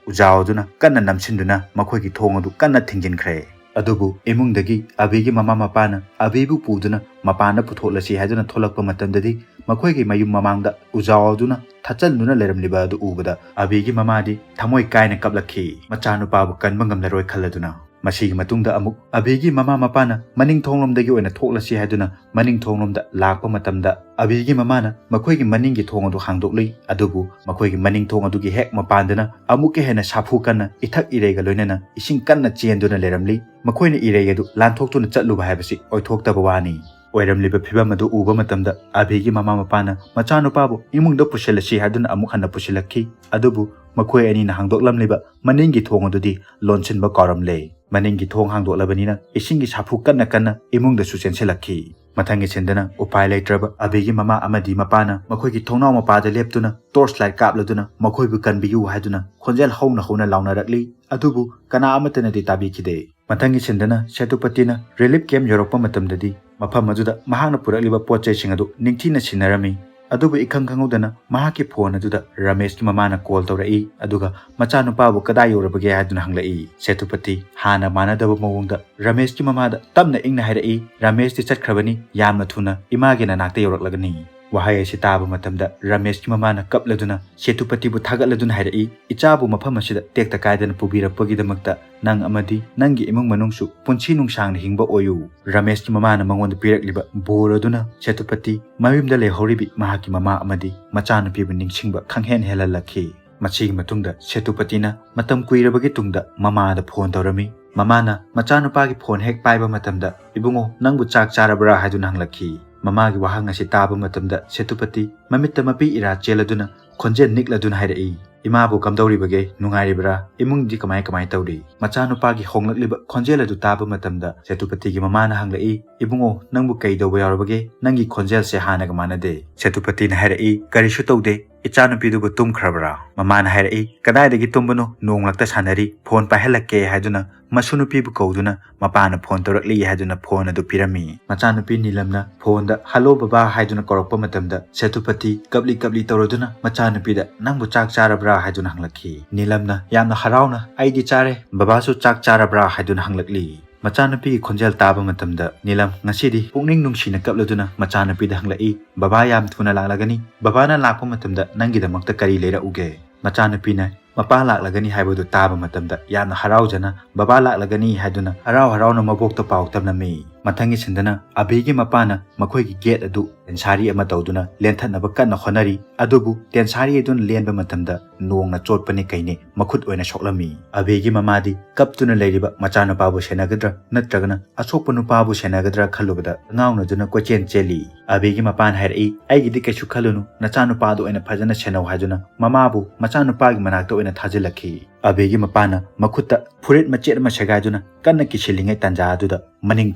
ꯎꯖꯥꯎ ꯑꯗꯨꯅ ꯀꯟꯅ ꯅꯝꯁꯤꯟꯗꯨꯅ ꯃꯈꯣꯏꯒꯤ ꯊꯣꯡ ꯑꯗꯨ ꯀꯟꯅ ꯊꯤꯡꯖꯤꯟꯈ꯭ꯔꯦ꯫ ꯑꯗꯨꯕꯨ ꯏꯃꯨꯡꯗꯒꯤ ꯑꯕꯤꯒꯤ ꯃꯃꯥ ꯃꯄꯥꯅ ꯑꯕꯤꯕꯨ ꯄꯨꯗꯨꯅ ꯃꯄꯥꯟꯗ ꯄꯨꯊꯣꯛꯂꯁꯤ ꯍꯥꯏꯗꯨꯅ ꯊꯣꯛꯂꯛꯄ ꯃꯇꯝꯗꯗꯤ ꯃꯈꯣꯏꯒꯤ ꯃꯌꯨꯝ ꯃꯃꯥꯡꯗ ꯎꯖꯥꯎ ꯑꯗꯨꯅ ꯊꯠꯆꯟꯗꯨꯅ ꯂꯩꯔꯝꯂꯤꯕ ꯑꯗꯨ ꯎꯕꯗ ꯑꯕꯤꯒꯤ ꯃꯃꯥꯗꯤ ꯊꯃꯣꯏ ꯀꯥꯏꯅ ꯀꯞꯂꯛꯈꯤ꯫ ꯃꯆꯥꯅꯨꯄꯥꯕꯨ ꯀꯟꯕ ꯉꯝꯂꯔꯣꯏ ꯈꯜꯂꯗꯨꯅ꯫ ꯃꯁꯤꯒꯤ ꯃꯇꯨꯡꯗ ꯑꯃꯨꯛ ꯑꯕꯤꯒꯤ ꯃꯃꯥ ꯃꯄꯥꯅ ꯃꯅꯤꯡ ꯊꯣꯡꯂꯣꯝꯗꯒꯤ ꯑꯣꯏꯅ ꯊꯣꯛꯂꯁꯤ ꯍꯥꯏꯗꯨꯅ ꯃꯅꯤꯡ ꯊꯣꯡꯂꯣꯝꯗ ꯂꯥꯛꯄ ꯃꯇꯝꯗ, ꯑꯕꯤꯒꯤ ꯃꯃꯥꯅ ꯃꯈꯣꯏꯒꯤ ꯃꯅꯤꯡꯒꯤ ꯊꯣꯡ ꯑꯗꯨ ꯍꯥꯡꯗꯣꯛꯂꯨꯏ꯫ ꯑꯗꯨꯕꯨ ꯃꯈꯣꯏꯒꯤ ꯃꯅꯤꯡ ꯊꯣꯡ ꯑꯗꯨꯒꯤ ꯍꯦꯛ ꯃꯄꯥꯟꯗꯅ ꯑꯃꯨꯛꯀ ꯍꯦꯟꯅ ꯁꯥꯐꯨ ꯀꯟꯅ ꯏꯊꯛ ꯏꯔꯩꯒ ꯂꯣꯏꯅꯅ ꯏꯁꯤꯡ ꯀꯟꯅ ꯆꯦꯟꯗꯨꯅ ꯂꯩꯔꯝꯂꯤ꯫ ꯃꯈꯣꯏꯅ ꯏꯔꯩ ꯑꯗꯨ ꯂꯥꯟꯊꯣꯛꯇꯨꯅ ꯆꯠꯂꯨꯕ ꯍꯥꯏꯕꯁꯤ ꯑꯣꯏꯊꯣꯛꯇꯕ ꯋꯥꯅꯤ꯫ ꯑꯣꯏꯔꯝꯂꯤꯕ ꯐꯤꯚꯝ ꯑꯗꯨ ꯎꯕ ꯃꯇꯝꯗ ꯑꯕꯤꯒꯤ ꯃꯃꯥ ꯃꯄꯥꯅ ꯃꯆꯥꯅꯨꯄꯥꯕꯨ ꯏꯃꯨꯡꯗ ꯄꯨꯁꯤꯜꯂꯁꯤ ꯍꯥꯏꯗꯨꯅ ꯑꯃꯨꯛ ꯍꯟꯅ ꯄꯨꯁꯤꯜꯂꯛꯈꯤ꯫ ꯑꯗꯨꯕꯨ ꯃꯈꯣꯏ ꯑꯅꯤꯅ ꯍꯥꯡꯗꯣꯛꯂꯝꯂꯤꯕ ꯃꯅꯤꯡꯒꯤ ꯊꯣꯡ ꯑꯗꯨꯗꯤ ꯂꯣꯟꯁꯤꯟꯕ ꯀꯥꯎꯔꯝꯂꯦ꯫ ꯃꯅꯤꯡꯒꯤ ꯊꯣꯡ ꯍꯥꯡꯗꯣꯛꯂꯕꯅꯤꯅ ꯏꯁꯤꯡꯒꯤ ꯁꯥꯐꯨ ꯀꯟꯅ ꯀꯟꯅ ꯏꯃꯨꯡꯗꯁꯨ ꯆꯦꯟꯁꯤꯜꯂꯛꯈꯤ꯫ ꯃꯊꯪꯒꯤ ꯁꯤꯟꯗꯅ ꯎꯄꯥꯏ ꯂꯩꯇ꯭ꯔꯕ ꯑꯕꯤꯒꯤ ꯃꯃꯥ ꯑꯃꯗꯤ ꯃꯄꯥꯅ ꯃꯈꯣꯏꯒꯤ ꯊꯣꯡꯅꯥꯎ ꯃꯄꯥꯗ ꯂꯦꯞꯇꯨꯅ torch light ꯀꯥꯞꯂꯗꯨꯅ ꯃꯈꯣꯏꯕꯨ ꯀꯟꯕꯤꯌꯨ ꯍꯥꯏꯗꯨꯅ ꯈꯣꯟꯖꯦꯜ ꯍꯧꯅ ꯍꯧꯅ ꯂꯥꯎꯅꯔꯛꯂꯤ꯫ ꯑꯗꯨꯕꯨ ꯀꯅꯥ ꯑꯃꯠꯇꯅꯗꯤ ꯇꯥꯕꯤꯈꯤꯗꯦ꯫ ꯃꯊꯪꯒꯤ ꯁꯤꯟꯗꯅ ꯁꯦꯇꯨꯄꯇꯤꯅ relief camp ꯌꯧꯔꯛꯄ ꯃꯇꯝꯗꯗꯤ ꯃꯐꯝ ꯑꯗꯨꯗ ꯃꯍꯥꯛꯅ ꯄꯨꯔꯛꯂꯤꯕ ꯄꯣꯠ ꯆꯩꯁꯤꯡ ꯑꯗꯨ ꯅꯤꯡꯊꯤꯅ ꯁꯤꯟꯅꯔꯝꯃꯤ꯫ ꯑꯗꯨꯕꯨ ꯏꯈꯪ ꯈꯪꯍꯧꯗꯅ ꯃꯍꯥꯛꯀꯤ ꯐꯣꯟ ꯑꯗꯨꯗ ꯔꯃꯦꯁꯀꯤ ꯃꯃꯥꯅ ꯀꯣꯜ ꯇꯧꯔꯛꯏ꯫ ꯑꯗꯨꯒ ꯃꯆꯥꯅꯨꯄꯥꯕꯨ ꯀꯗꯥꯏ ꯌꯧꯔꯕꯒꯦ ꯍꯥꯏꯗꯨꯅ ꯍꯪꯂꯛꯏ꯫ ꯁꯦꯇꯨꯄꯇꯤ ꯍꯥꯟꯅ ꯃꯥꯟꯅꯗꯕ ꯃꯑꯣꯡꯗ ꯔꯃꯦꯁꯀꯤ ꯃꯃꯥꯗ ꯇꯞꯅ ꯏꯪꯅ ꯍꯥꯏꯔꯛꯏ, "ꯔꯃꯦꯁꯇꯤ ꯆꯠꯈ꯭ꯔꯕꯅꯤ, ꯌꯥꯝꯅ ꯊꯨꯅ ꯏꯃꯥꯒꯤ ꯅꯅꯥꯛꯇ ꯌꯧꯔꯛꯂꯒꯅꯤ"꯫ ꯋꯥꯍꯩ ꯑꯁꯤ ꯇꯥꯕ ꯃꯇꯝꯗ ꯔꯃꯦꯁꯀꯤ ꯃꯃꯥꯅ ꯀꯞꯂꯗꯨꯅ ꯁꯦꯇꯨꯄꯇꯤꯕꯨ ꯊꯥꯒꯠꯂꯗꯨꯅ ꯍꯥꯏꯔꯛꯏ, "ꯏꯆꯥꯕꯨ ꯃꯐꯝ ꯑꯁꯤꯗ ꯇꯦꯛꯇ ꯀꯥꯏꯗꯅ ꯄꯨꯕꯤꯔꯛꯄꯒꯤꯗꯃꯛꯇ ꯅꯪ ꯑꯃꯗꯤ ꯅꯪꯒꯤ ꯏꯃꯨꯡ ꯃꯅꯨꯡꯁꯨ ꯄꯨꯟꯁꯤ ꯅꯨꯡꯁꯥꯡꯅ ꯍꯤꯡꯕ ꯑꯣꯏꯌꯨ"꯫ ꯔꯃꯦꯁꯀꯤ ꯃꯃꯥꯅ ꯃꯉꯣꯟꯗ ꯄꯤꯔꯛꯂꯤꯕ ꯕꯣꯔ ꯑꯗꯨꯅ ꯁꯦꯇꯨꯄꯇꯤ ꯃꯌꯨꯝꯗ ꯂꯩꯍꯧꯔꯤꯕꯤ ꯃꯍꯥꯛꯀꯤ ꯃꯃꯥ ꯑꯃꯗꯤ ꯃꯆꯥꯅꯨꯄꯤꯕꯨ ꯅꯤꯡꯁꯤꯡꯕ ꯈꯪꯍꯦꯟ ꯍꯦꯜꯍꯜꯂꯛꯈꯤ꯫ ꯃꯁꯤꯒꯤ ꯃꯇꯨꯡꯗ ꯁꯦꯇꯨꯄꯇꯤꯅ ꯃꯇꯝ ꯀꯨꯏꯔꯕꯒꯤ ꯇꯨꯡꯗ ꯃꯃꯥꯗ ꯐꯣꯟ ꯇꯧꯔꯝꯃꯤ꯫ ꯃꯃꯥꯅ ꯃꯆꯥꯅꯨꯄꯥꯒꯤ ꯐꯣꯟ ꯍꯦꯛ ꯄꯥꯏꯕ ꯃꯇꯝꯗ, "ꯏꯕꯨꯡꯉꯣ, ꯅꯪꯕꯨ ꯆꯥꯛ ꯆꯥꯔꯕ꯭ꯔꯥ?" ꯍꯥꯏꯗꯨꯅ ꯍꯪꯂꯛꯈꯤ꯫ ꯃꯃꯥꯒꯤ ꯋꯥꯍꯪ ꯑꯁꯤ ꯇꯥꯕ ꯃꯇꯝꯗ ꯁꯦꯇꯨꯄꯇꯤ ꯃꯃꯤꯠꯇ ꯃꯄꯤ ꯏꯔꯥ ꯆꯦꯜꯂꯗꯨꯅ ꯈꯣꯟꯖꯦꯜ ꯅꯤꯛꯂꯗꯨꯅ ꯍꯥꯏꯔꯛꯏ, "ꯏꯃꯥꯕꯨ ꯀꯝꯗꯧꯔꯤꯕꯒꯦ? ꯅꯨꯡꯉꯥꯏꯔꯤꯕ꯭ꯔꯥ? ꯏꯃꯨꯡꯗꯤ ꯀꯃꯥꯏ ꯀꯃꯥꯏ ꯇꯧꯔꯤ?" ꯃꯆꯥꯅꯨꯄꯥꯒꯤ ꯍꯣꯡꯂꯛꯂꯤꯕ ꯈꯣꯟꯖꯦꯜ ꯑꯗꯨ ꯇꯥꯕ ꯃꯇꯝꯗ ꯁꯦꯇꯨꯄꯇꯤꯒꯤ ꯃꯃꯥꯅ ꯍꯪꯂꯛꯏ, "ꯏꯕꯨꯡꯉꯣ, ꯅꯪꯕꯨ ꯀꯩ ꯇꯧꯕ ꯌꯥꯎꯔꯕꯒꯦ? ꯅꯪꯒꯤ ꯈꯣꯟꯖꯦꯜꯁꯦ ꯍꯥꯟꯅꯒ ꯃꯥꯟꯅꯗꯦ"꯫ ꯁꯦꯇꯨꯄꯇꯤꯅ ꯍꯥꯏꯔꯛꯏ, "ꯀꯔꯤꯁꯨ ꯇꯧꯗꯦ, ꯏꯆꯥꯅꯨꯄꯤꯗꯨꯕꯨ ꯇꯨꯝꯈ꯭ꯔꯕ꯭ꯔꯥ?" ꯃꯃꯥꯅ ꯍꯥꯏꯔꯛꯏ, "ꯀꯗꯥꯏꯗꯒꯤ ꯇꯨꯝꯕꯅꯣ? ꯅꯣꯡꯂꯛꯇ ꯁꯥꯟꯅꯔꯤ, ꯐꯣꯟ ꯄꯥꯏꯍꯜꯂꯛꯀꯦ" ꯍꯥꯏꯗꯨꯅ ꯃꯁꯨꯅꯨꯄꯤꯕꯨ ꯀꯧꯗꯨꯅ ꯃꯄꯥꯅ ꯐꯣꯟ ꯇꯧꯔꯛꯂꯤ ꯍꯥꯏꯗꯨꯅ ꯐꯣꯟ ꯑꯗꯨ ꯄꯤꯔꯝꯃꯤ꯫ ꯃꯆꯥꯅꯨꯄꯤ ꯅꯤꯂꯝꯅ ꯐꯣꯟꯗ "ꯍꯜꯂꯣ ꯕꯕꯥ" ꯍꯥꯏꯗꯨꯅ ꯀꯧꯔꯛꯄ ꯃꯇꯝꯗ ꯁꯦꯇꯨꯄꯇꯤ ꯀꯞꯂꯤ ꯀꯞꯂꯤ ꯇꯧꯔꯗꯨꯅ ꯃꯆꯥꯅꯨꯄꯤꯗ, "ꯅꯪꯕꯨ ꯆꯥꯛ ꯆꯥꯔꯕ꯭ꯔꯥ?" ꯍꯥꯏꯗꯨꯅ ꯍꯪꯂꯛꯈꯤ꯫ ꯅꯤꯂꯝꯅ ꯌꯥꯝꯅ ꯍꯔꯥꯎꯅ, "ꯑꯩꯗꯤ ꯆꯥꯔꯦ, ꯕꯕꯥꯁꯨ ꯆꯥꯛ ꯆꯥꯔꯕ꯭ꯔꯥ?" ꯍꯥꯏꯗꯨꯅ ꯍꯪꯂꯛꯂꯤ꯫ ꯃꯆꯥꯅꯨꯄꯤꯒꯤ ꯈꯣꯟꯖꯦꯜ ꯇꯥꯕ ꯃꯇꯝꯗ ꯅꯤꯂꯝ ꯉꯁꯤꯗꯤ ꯄꯨꯛꯅꯤꯡ ꯅꯨꯡꯁꯤꯅ ꯀꯞꯂꯗꯨꯅ ꯃꯆꯥꯅꯨꯄꯤꯗ ꯍꯪꯂꯛꯏ, "ꯕꯕꯥ ꯌꯥꯝ ꯊꯨꯅ ꯂꯥꯛꯂꯒꯅꯤ꯫ ꯕꯕꯥꯅ ꯂꯥꯛꯄ ꯃꯇꯝꯗ ꯅꯪꯒꯤꯗꯃꯛꯇ ꯀꯔꯤ ꯂꯩꯔꯛꯎꯒꯦ?" ꯃꯆꯥꯅꯨꯄꯤꯅ ꯃꯄꯥ ꯂꯥꯛꯂꯒꯅꯤ ꯍꯥꯏꯕꯗꯨ ꯇꯥꯕ ꯃꯇꯝꯗ ꯌꯥꯝꯅ ꯍꯔꯥꯎꯖꯅ ꯕꯕꯥ ꯂꯥꯛꯂꯒꯅꯤ ꯍꯥꯏꯗꯨꯅ ꯍꯔꯥꯎ ꯍꯔꯥꯎꯅ ꯃꯕꯣꯛꯇ ꯄꯥꯎ ꯇꯝꯂꯝꯃꯤ꯫ ꯃꯊꯪꯒꯤ ꯁꯤꯟꯗꯅ ꯑꯕꯤꯒꯤ ꯃꯄꯥꯅ ꯃꯈꯣꯏꯒꯤ ꯒꯦꯠ ꯑꯗꯨ ꯇꯦꯟꯁꯥꯔꯤ ꯑꯃ ꯇꯧꯗꯨꯅ ꯂꯦꯟꯊꯠꯅꯕ ꯀꯟꯅ ꯍꯣꯠꯅꯔꯤ꯫ ꯑꯗꯨꯕꯨ ꯇꯦꯟꯁꯥꯔꯤ ꯑꯗꯨꯅ ꯂꯦꯟꯕ ꯃꯇꯝꯗ ꯅꯣꯡꯅ ꯆꯣꯠꯄꯅꯤ ꯀꯩꯅꯤ ꯃꯈꯨꯠ ꯑꯣꯏꯅ ꯁꯣꯛꯂꯝꯃꯤ꯫ ꯑꯕꯤꯒꯤ ꯃꯃꯥꯗꯤ ꯀꯞꯇꯨꯅ ꯂꯩꯔꯤꯕ ꯃꯆꯥꯅꯨꯄꯥꯕꯨ ꯁꯦꯟꯅꯒꯗ꯭ꯔꯥ ꯅꯠꯇ꯭ꯔꯒꯅ ꯑꯁꯣꯛꯄ ꯅꯨꯄꯥꯕꯨ ꯁꯦꯟꯅꯒꯗ꯭ꯔꯥ ꯈꯜꯂꯨꯕꯗ ꯉꯥꯎꯅꯗꯨꯅ ꯀꯣꯏꯆꯦꯟ ꯆꯦꯜꯂꯤ꯫ ꯑꯕꯤꯒꯤ ꯃꯄꯥꯅ ꯍꯥꯏꯔꯛꯏ, "ꯑꯩꯒꯤꯗꯤ ꯀꯩꯁꯨ ꯈꯜꯂꯨꯅꯨ, ꯅꯆꯥꯅꯨꯄꯥꯗꯨ ꯑꯣꯏꯅ ꯐꯖꯅ ꯁꯦꯟꯅꯧ" ꯍꯥꯏꯗꯨꯅ ꯃꯃꯥꯕꯨ ꯃꯆꯥꯅꯨꯄꯥꯒꯤ ꯃꯅꯥꯛꯇ ꯑꯣꯏꯅ ꯊꯥꯖꯤꯜꯂꯛꯈꯤ꯫ ꯑꯕꯤꯒꯤ ꯃꯄꯥꯅ ꯃꯈꯨꯠꯇ ꯐꯨꯔꯤꯠ ꯃꯆꯦꯠ ꯑꯃ ꯁꯦꯒꯥꯏꯗꯨꯅ ꯀꯟꯅ ꯀꯤꯁꯤꯜꯂꯤꯉꯩ ꯇꯥꯟꯖꯥ ꯑꯗꯨꯗ ꯃꯅꯤꯡ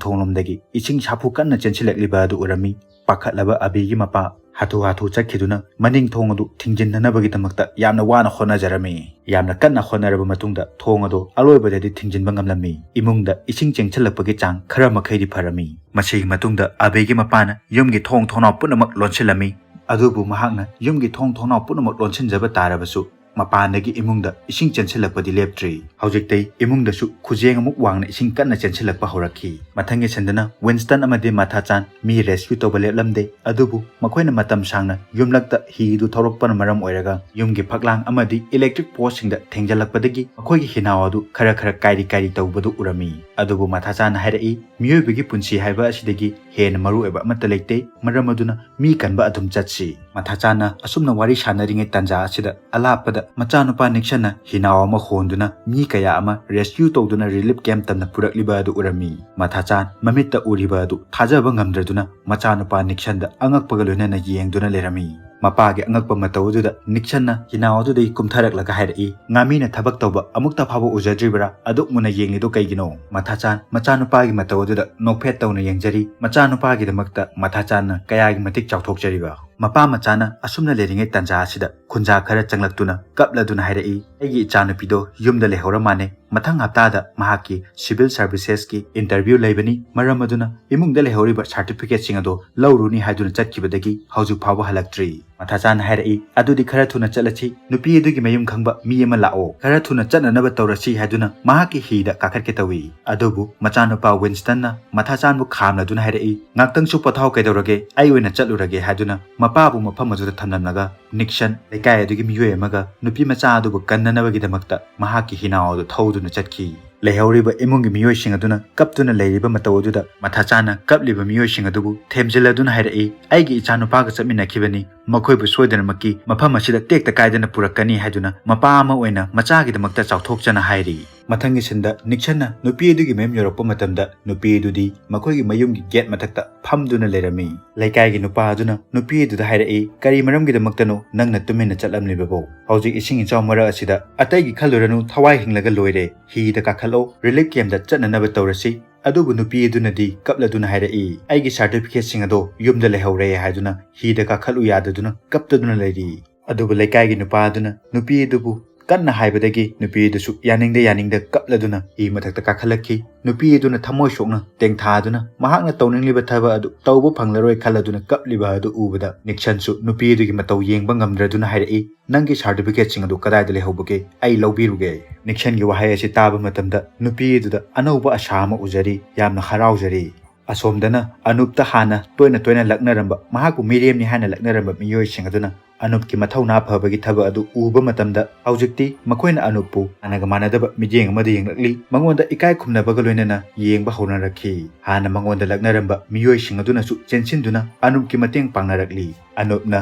ꯊꯣꯡꯂꯣꯝꯗꯒꯤ ꯏꯁꯤꯡ ꯁꯥꯐꯨ ꯀꯟꯅ ꯆꯦꯟꯁꯤꯜꯂꯛꯂꯤꯕ ꯑꯗꯨ ꯎꯔꯝꯃꯤ꯫ ꯄꯥꯈꯠꯂꯕ ꯑꯕꯤꯒꯤ ꯃꯄꯥ ꯍꯥꯊꯨ ꯍꯥꯊꯨ ꯆꯠꯈꯤꯗꯨꯅ ꯃꯅꯤꯡ ꯊꯣꯡ ꯑꯗꯨ ꯊꯤꯡꯖꯤꯟꯅꯅꯕꯒꯤꯗꯃꯛꯇ ꯌꯥꯝꯅ ꯋꯥꯅ ꯍꯣꯠꯅꯖꯔꯝꯃꯤ꯫ ꯌꯥꯝꯅ ꯀꯟꯅ ꯍꯣꯠꯅꯔꯕ ꯃꯇꯨꯡꯗ ꯊꯣꯡ ꯑꯗꯨ ꯑꯂꯣꯏꯕꯗꯗꯤ ꯊꯤꯡꯖꯤꯟꯕ ꯉꯝꯂꯝꯃꯤ꯫ ꯏꯃꯨꯡꯗ ꯏꯁꯤꯡ ꯆꯦꯟꯁꯤꯜꯂꯛꯄꯒꯤ ꯆꯥꯡ ꯈꯔ ꯃꯈꯩꯗꯤ ꯐꯔꯝꯃꯤ꯫ ꯃꯁꯤꯒꯤ ꯃꯇꯨꯡꯗ ꯑꯕꯤꯒꯤ ꯃꯄꯥꯅ ꯌꯨꯝꯒꯤ ꯊꯣꯡ ꯊꯣꯡꯅꯥꯎ ꯄꯨꯝꯅꯃꯛ ꯂꯣꯟꯁꯤꯜꯂꯝꯃꯤ꯫ ꯑꯗꯨꯕꯨ ꯃꯍꯥꯛꯅ ꯌꯨꯝꯒꯤ ꯊꯣꯡ ꯊꯣꯡꯅꯥꯎ ꯄꯨꯝꯅꯃꯛ ꯂꯣꯟꯁꯤꯟꯖꯕ ꯇꯥꯔꯕꯁꯨ ꯃꯄꯥꯟꯗꯒꯤ ꯏꯃꯨꯡꯗ ꯏꯁꯤꯡ ꯆꯦꯟꯁꯤꯜꯂꯛꯄꯗꯤ ꯂꯦꯞꯇ꯭ꯔꯤ꯫ ꯍꯧꯖꯤꯛꯇꯤ ꯏꯃꯨꯡꯗꯁꯨ ꯈꯨꯖꯦꯡ ꯑꯃꯨꯛ ꯋꯥꯡꯅ ꯏꯁꯤꯡ ꯀꯟꯅ ꯆꯦꯟꯁꯤꯜꯂꯛꯄ ꯍꯧꯔꯛꯈꯤ꯫ ꯃꯊꯪꯒꯤ ꯁꯤꯟꯗꯅ ꯋꯤꯟꯁꯇꯟ ꯑꯃꯗꯤ ꯃꯥꯊꯥꯆꯥꯟ ꯃꯤ ꯔꯦꯁꯀ꯭ꯌꯨ ꯇꯧꯕ ꯂꯦꯞꯂꯝꯗꯦ꯫ ꯑꯗꯨꯕꯨ ꯃꯈꯣꯏꯅ ꯃꯇꯝ ꯁꯥꯡꯅ ꯌꯨꯝꯂꯛꯇ ꯍꯤꯗꯨ ꯊꯧꯔꯛꯄꯅ ꯃꯔꯝ ꯑꯣꯏꯔꯒ ꯌꯨꯝꯒꯤ ꯐꯛꯂꯥꯡ ꯑꯃꯗꯤ ꯏꯂꯦꯛꯇ꯭ꯔꯤꯛ ꯄꯣꯁꯁꯤꯡꯗ ꯊꯦꯡꯖꯤꯜꯂꯛꯄꯗꯒꯤ ꯃꯈꯣꯏꯒꯤ ꯍꯤꯅꯥꯎ ꯑꯗꯨ ꯈꯔ ꯈꯔ ꯀꯥꯏꯔꯤ ꯀꯥꯏꯔꯤ ꯇꯧꯕꯗꯨ ꯎꯔꯝꯃꯤ꯫ ꯑꯗꯨꯕꯨ ꯃꯥꯊꯥꯆꯥꯟꯅ ꯍꯥꯏꯔꯛꯏ, "ꯃꯤꯑꯣꯏꯕꯒꯤ ꯄꯨꯟꯁꯤ ꯍꯥꯏꯕ ꯑꯁꯤꯗꯒꯤ ꯍꯦꯟꯅ ꯃꯔꯨ ꯑꯣꯏꯕ ꯑꯃꯠꯇ ꯂꯩꯇꯦ꯫ ꯃꯔꯝ ꯑꯗꯨꯅ ꯃꯤ ꯀꯟꯕ ꯑꯗꯨꯝ ꯆꯠꯁꯤ꯫" ꯃꯊꯥꯆꯥꯟꯅ ꯑꯁꯨꯝꯅ ꯋꯥꯔꯤ ꯁꯥꯟꯅꯔꯤꯉꯩ ꯇꯥꯟꯖꯥ ꯑꯁꯤꯗ ꯑꯂꯥꯞꯄꯗ ꯃꯆꯥꯅꯨꯄꯥ ꯅꯤꯛꯁꯟꯅ ꯍꯤꯅꯥꯎ ꯑꯃ ꯍꯣꯟꯗꯨꯅ ꯃꯤ ꯀꯌꯥ ꯑꯃ ꯔꯦꯁꯀ꯭ꯌꯨ ꯇꯧꯗꯨꯅ ꯔꯤꯂꯤꯐ ꯀꯦꯝꯞ ꯇꯝꯅ ꯄꯨꯔꯛꯂꯤꯕ ꯑꯗꯨ ꯎꯔꯝꯃꯤ꯫ ꯃꯊꯥꯆꯥꯟ ꯃꯃꯤꯠꯇ ꯎꯔꯤꯕ ꯑꯗꯨ ꯊꯥꯖꯕ ꯉꯝꯗ꯭ꯔꯗꯨꯅ ꯃꯆꯥꯅꯨꯄꯥ ꯅꯤꯛꯁꯟꯗ ꯑꯉꯛꯄꯒ ꯂꯣꯏꯅꯅ ꯌꯦꯡꯗꯨꯅ ꯂꯩꯔꯝꯃꯤ꯫ ꯃꯄꯥꯒꯤ ꯑꯉꯛꯄ ꯃꯇꯧ ꯑꯗꯨꯗ ꯅꯤꯛꯁꯟꯅ ꯍꯤꯅꯥꯎ ꯑꯗꯨꯗꯒꯤ ꯀꯨꯝꯊꯔꯛꯂꯒ ꯍꯥꯏꯔꯛꯏ, "ꯉꯥꯃꯤꯅ ꯊꯕꯛ ꯇꯧꯕ ꯑꯃꯨꯛꯇ ꯐꯥꯎꯕ ꯎꯖꯗ꯭ꯔꯤꯕ꯭ꯔꯥ? ꯑꯗꯨꯛ ꯃꯨꯟꯅ ꯌꯦꯡꯂꯤꯗꯨ ꯀꯩꯒꯤꯅꯣ?" ꯃꯊꯥꯆꯥꯟ ꯃꯆꯥꯅꯨꯄꯥꯒꯤ ꯃꯇꯧ ꯑꯗꯨꯗ ꯅꯣꯛꯐꯦꯠ ꯇꯧꯅ ꯌꯦꯡꯖꯔꯤ꯫ ꯃꯆꯥꯅꯨꯄꯥꯒꯤꯗꯃꯛꯇ ꯃꯊꯥꯆꯥꯟꯅ ꯀꯌꯥꯒꯤ ꯃꯇꯤꯛ ꯆꯥꯎꯊꯣꯛꯆꯔꯤꯕ꯫ ꯃꯄꯥ ꯃꯆꯥꯅ ꯑꯁꯨꯝꯅ ꯂꯩꯔꯤꯉꯩ ꯇꯥꯟꯖꯥ ꯑꯁꯤꯗ ꯈꯨꯟꯖꯥ ꯈꯔ ꯆꯪꯂꯛꯇꯨꯅ ꯀꯞꯂꯗꯨꯅ ꯍꯥꯏꯔꯛꯏ, "ꯑꯩꯒꯤ ꯏꯆꯥꯅꯨꯄꯤꯗꯣ ꯌꯨꯝꯗ ꯂꯩꯍꯧꯔ ꯃꯥꯟꯅꯦ꯫ ꯃꯊꯪ ꯍꯞꯇꯥꯗ ꯃꯍꯥꯛꯀꯤ ꯁꯤꯚꯤꯜ ꯁꯔꯚꯤꯁꯦꯁꯀꯤ ꯏꯟꯇꯔꯚ꯭ꯌꯨ ꯂꯩꯕꯅꯤ꯫ ꯃꯔꯝ ꯑꯗꯨꯅ ꯏꯃꯨꯡꯗ ꯂꯩꯍꯧꯔꯤꯕ ꯁꯥꯔꯇꯤꯐꯤꯀꯦꯠꯁꯤꯡ ꯑꯗꯣ ꯂꯧꯔꯨꯅꯤ ꯍꯥꯏꯗꯨꯅ ꯆꯠꯈꯤꯕꯗꯒꯤ ꯍꯧꯖꯤꯛ ꯐꯥꯎꯕ ꯍꯜꯂꯛꯇ꯭ꯔꯤ꯫" ꯃꯊꯥꯆꯥꯟꯅ ꯍꯥꯏꯔꯛꯏ, "ꯑꯗꯨꯗꯤ ꯈꯔ ꯊꯨꯅ ꯆꯠꯂꯁꯤ꯫ ꯅꯨꯄꯤ ꯑꯗꯨꯒꯤ ꯃꯌꯨꯝ ꯈꯪꯕ ꯃꯤ ꯑꯃ ꯂꯥꯛꯑꯣ꯫ ꯈꯔ ꯊꯨꯅ ꯆꯠꯅꯅꯕ ꯇꯧꯔꯁꯤ" ꯍꯥꯏꯗꯨꯅ ꯃꯍꯥꯛꯀꯤ ꯍꯤꯗ ꯀꯥꯈꯠꯀꯦ ꯇꯧꯏ꯫ ꯑꯗꯨꯕꯨ ꯃꯆꯥꯅꯨꯄꯥ ꯋꯤꯟꯁꯇꯟꯅ ꯃꯊꯥꯆꯥꯟꯕꯨ ꯈꯥꯝꯂꯗꯨꯅ ꯍꯥꯏꯔꯛꯏ, "ꯉꯥꯛꯇꯪꯁꯨ ꯄꯣꯊꯥꯎ ꯀꯩꯗꯧꯔꯒꯦ? ꯑꯩ ꯑꯣꯏꯅ ꯆꯠꯂꯨꯔꯒꯦ" ꯍꯥꯏꯗꯨꯅ ꯃꯄꯥꯕꯨ ꯃꯐꯝ ꯑꯗꯨꯗ ꯊꯝꯂꯝꯂꯒ ꯅꯤꯛꯁꯟ ꯂꯩꯀꯥꯏ ꯑꯗꯨꯒꯤ ꯃꯤꯑꯣꯏ ꯑꯃꯒ ꯅꯨꯄꯤ ꯃꯆꯥ ꯑꯗꯨꯕꯨ ꯀꯟꯅꯅꯕꯒꯤꯗꯃꯛꯇ ꯃꯍꯥꯛꯀꯤ ꯍꯤꯅꯥꯎ ꯑꯗꯨ ꯊꯧꯗꯨꯅ ꯆꯠꯈꯤ꯫ ꯂꯩꯍꯧꯔꯤꯕ ꯏꯃꯨꯡꯒꯤ ꯃꯤꯑꯣꯏꯁꯤꯡ ꯑꯗꯨꯅ ꯀꯞꯇꯨꯅ ꯂꯩꯔꯤꯕ ꯃꯇꯧ ꯑꯗꯨꯗ ꯃꯊꯥ ꯆꯥꯅ ꯀꯞꯂꯤꯕ ꯃꯤꯑꯣꯏꯁꯤꯡ ꯑꯗꯨꯕꯨ ꯊꯦꯝꯖꯤꯜꯂꯗꯨꯅ ꯍꯥꯏꯔꯛꯏ, "ꯑꯩꯒꯤ ꯏꯆꯥꯅꯨꯄꯥꯒ ꯆꯠꯃꯤꯟꯅꯈꯤꯕꯅꯤ, ꯃꯈꯣꯏꯕꯨ ꯁꯣꯏꯗꯅꯃꯛꯀꯤ ꯃꯐꯝ ꯑꯁꯤꯗ ꯇꯦꯛꯇ ꯀꯥꯏꯗꯅ ꯄꯨꯔꯛꯀꯅꯤ" ꯍꯥꯏꯗꯨꯅ ꯃꯄꯥ ꯑꯃ ꯑꯣꯏꯅ ꯃꯆꯥꯒꯤꯗꯃꯛꯇ ꯆꯥꯎꯊꯣꯛꯆꯅ ꯍꯥꯏꯔꯤ꯫ ꯃꯊꯪꯒꯤ ꯁꯤꯟꯗ ꯅꯤꯛꯁꯟꯅ ꯅꯨꯄꯤ ꯑꯗꯨꯒꯤ ꯃꯌꯨꯝ ꯌꯧꯔꯛꯄ ꯃꯇꯝꯗ ꯅꯨꯄꯤ ꯑꯗꯨꯗꯤ ꯃꯈꯣꯏꯒꯤ ꯃꯌꯨꯝꯒꯤ ꯒꯦꯠ ꯃꯊꯛꯇ ꯐꯝꯗꯨꯅ ꯂꯩꯔꯝꯃꯤ꯫ ꯂꯩꯀꯥꯏꯒꯤ ꯅꯨꯄꯥ ꯑꯗꯨꯅ ꯅꯨꯄꯤ ꯑꯗꯨꯗ ꯍꯥꯏꯔꯛꯏ, "ꯀꯔꯤ ꯃꯔꯝꯒꯤꯗꯃꯛꯇꯅꯣ ꯅꯪꯅ ꯇꯨꯃꯤꯟꯅ ꯆꯠꯂꯝꯂꯤꯕꯕꯣ? ꯍꯧꯖꯤꯛ ꯏꯁꯤꯡ ꯏꯆꯥꯎ ꯃꯔꯛ ꯑꯁꯤꯗ ꯑꯇꯩꯒꯤ ꯈꯜꯂꯨꯔꯅꯨ, ꯊꯋꯥꯏ ꯍꯤꯡꯂꯒ ꯂꯣꯏꯔꯦ꯫ ꯍꯤꯗ ꯀꯥꯈꯠꯂꯣ, ꯔꯤꯂꯤꯐ ꯀꯦꯝꯗ ꯆꯠꯅꯅꯕ ꯇꯧꯔꯁꯤ꯫ ꯑꯗꯨꯕꯨ ꯅꯨꯄꯤ ꯑꯗꯨꯅꯗꯤ ꯀꯞꯂꯗꯨꯅ ꯍꯥꯏꯔꯛꯏ, "ꯑꯩꯒꯤ ꯁꯥꯔꯇꯤꯐꯤꯀꯦꯠꯁꯤꯡ ꯑꯗꯣ ꯌꯨꯝꯗ ꯂꯩꯍꯧꯔꯦ" ꯍꯥꯏꯗꯨꯅ ꯍꯤꯗ ꯀꯥꯈꯠꯂꯨ ꯌꯥꯗꯗꯨꯅ ꯀꯞꯇꯗꯨꯅ ꯂꯩꯔꯤ꯫ ꯑꯗꯨꯕꯨ ꯂꯩꯀꯥꯏꯒꯤ ꯅꯨꯄꯥ ꯑꯗꯨꯅ ꯅꯨꯄꯤ ꯑꯗꯨꯕꯨ ꯀꯟꯅ ꯍꯥꯏꯕꯗꯒꯤ ꯅꯨꯄꯤ ꯑꯗꯨꯁꯨ ꯌꯥꯅꯤꯡꯗ ꯌꯥꯅꯤꯡꯗ ꯀꯞꯂꯗꯨꯅ ꯍꯤ ꯃꯊꯛꯇ ꯀꯥꯈꯠꯂꯛꯈꯤ꯫ ꯅꯨꯄꯤ ꯑꯗꯨꯅ ꯊꯃꯣꯏ ꯁꯣꯛꯅ ꯇꯦꯡꯊꯥꯗꯨꯅ ꯃꯍꯥꯛꯅ ꯇꯧꯅꯤꯡꯂꯤꯕ ꯊꯕꯛ ꯑꯗꯨ ꯇꯧꯕ ꯐꯪꯂꯔꯣꯏ ꯈꯜꯂꯗꯨꯅ ꯀꯞꯂꯤꯕ ꯑꯗꯨ ꯎꯕꯗ ꯅꯤꯛꯁꯟꯁꯨ ꯅꯨꯄꯤ ꯑꯗꯨꯒꯤ ꯃꯇꯧ ꯌꯦꯡꯕ ꯉꯝꯗ꯭ꯔꯗꯨꯅ ꯍꯥꯏꯔꯛꯏ, "ꯅꯪꯒꯤ ꯁꯥꯔꯇꯤꯐꯤꯀꯦꯠꯁꯤꯡ ꯑꯗꯨ ꯀꯗꯥꯏꯗ ꯂꯩꯍꯧꯕꯒꯦ? ꯑꯩ ꯂꯧꯕꯤꯔꯨꯒꯦ꯫" ꯅꯤꯛꯁꯟꯒꯤ ꯋꯥꯍꯩ ꯑꯁꯤ ꯇꯥꯕ ꯃꯇꯝꯗ ꯅꯨꯄꯤ ꯑꯗꯨꯗ ꯑꯅꯧꯕ ꯑꯁꯥ ꯑꯃ ꯎꯖꯔꯤ, ꯌꯥꯝꯅ ꯍꯔꯥꯎꯖꯔꯤ꯫ ꯑꯁꯣꯝꯗꯅ ꯑꯅꯨꯞꯇ ꯍꯥꯟꯅ ꯇꯣꯏꯅ ꯇꯣꯏꯅ ꯂꯛꯅꯔꯝꯕ, ꯃꯍꯥꯛꯄꯨ ꯃꯤꯔꯦꯝꯅꯤ ꯍꯥꯏꯅ ꯂꯛꯅꯔꯝꯕ ꯃꯤꯑꯣꯏꯁꯤꯡ ꯑꯗꯨꯅ ꯑꯅꯨꯞꯀꯤ ꯃꯊꯧꯅꯥ ꯐꯕꯒꯤ ꯊꯕꯛ ꯑꯗꯨ ꯎꯕ ꯃꯇꯝꯗ ꯍꯧꯖꯤꯛꯇꯤ ꯃꯈꯣꯏꯅ ꯑꯅꯨꯞꯄꯨ ꯍꯥꯟꯅꯒ ꯃꯥꯟꯅꯗꯕ ꯃꯤꯠꯌꯦꯡ ꯑꯃꯗ ꯌꯦꯡꯂꯛꯂꯤ꯫ ꯃꯉꯣꯟꯗ ꯏꯀꯥꯏ ꯈꯨꯝꯅꯕꯒ ꯂꯣꯏꯅꯅ ꯌꯦꯡꯕ ꯍꯧꯅꯔꯛꯈꯤ꯫ ꯍꯥꯟꯅ ꯃꯉꯣꯟꯗ ꯂꯛꯅꯔꯝꯕ ꯃꯤꯑꯣꯏꯁꯤꯡ ꯑꯗꯨꯅꯁꯨ ꯆꯦꯟꯁꯤꯟꯗꯨꯅ ꯑꯅꯨꯞꯀꯤ ꯃꯇꯦꯡ ꯄꯥꯡꯅꯔꯛꯂꯤ꯫ ꯑꯅꯨꯞꯅ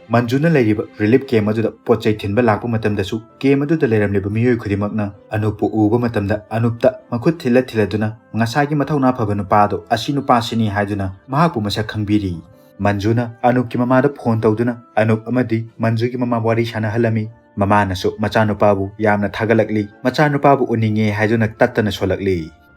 ꯃꯟꯖꯨꯅ ꯂꯩꯔꯤꯕ ꯔꯤꯂꯤꯐ ꯀꯦꯝ ꯑꯗꯨꯗ ꯄꯣꯠ ꯆꯩ ꯊꯤꯟꯕ ꯂꯥꯛꯄ ꯃꯇꯝꯗꯁꯨ ꯀꯦꯝ ꯑꯗꯨꯗ ꯂꯩꯔꯝꯂꯤꯕ ꯃꯤꯑꯣꯏ ꯈꯨꯗꯤꯡꯃꯛꯅ ꯑꯅꯨꯞꯄꯨ ꯎꯕ ꯃꯇꯝꯗ ꯑꯅꯨꯞꯇ ꯃꯈꯨꯠ ꯊꯤꯜꯂ ꯊꯤꯜꯂꯗꯨꯅ ꯉꯁꯥꯏꯒꯤ ꯃꯊꯧꯅꯥ ꯐꯕ ꯅꯨꯄꯥꯗꯣ ꯑꯁꯤ ꯅꯨꯄꯥꯁꯤꯅꯤ ꯍꯥꯏꯗꯨꯅ ꯃꯍꯥꯛꯄꯨ ꯃꯁꯛ ꯈꯪꯕꯤꯔꯤ꯫ ꯃꯟꯖꯨꯅ ꯑꯅꯨꯞꯀꯤ ꯃꯃꯥꯗ ꯐꯣꯟ ꯇꯧꯗꯨꯅ ꯑꯅꯨꯞ ꯑꯃꯗꯤ ꯃꯟꯖꯨꯒꯤ ꯃꯃꯥ ꯋꯥꯔꯤ ꯁꯥꯟꯅꯍꯜꯂꯝꯃꯤ꯫ ꯃꯃꯥꯅꯁꯨ ꯃꯆꯥꯅꯨꯄꯥꯕꯨ ꯌꯥꯝꯅ ꯊꯥꯒꯠꯂꯛꯂꯤ꯫ ꯃꯆꯥꯅꯨꯄꯥꯕꯨ ꯎꯅꯤꯡꯉꯦ ꯍꯥꯏꯗꯨꯅ ꯇꯠꯇꯅ ꯁꯣꯜꯂꯛꯂꯤ꯫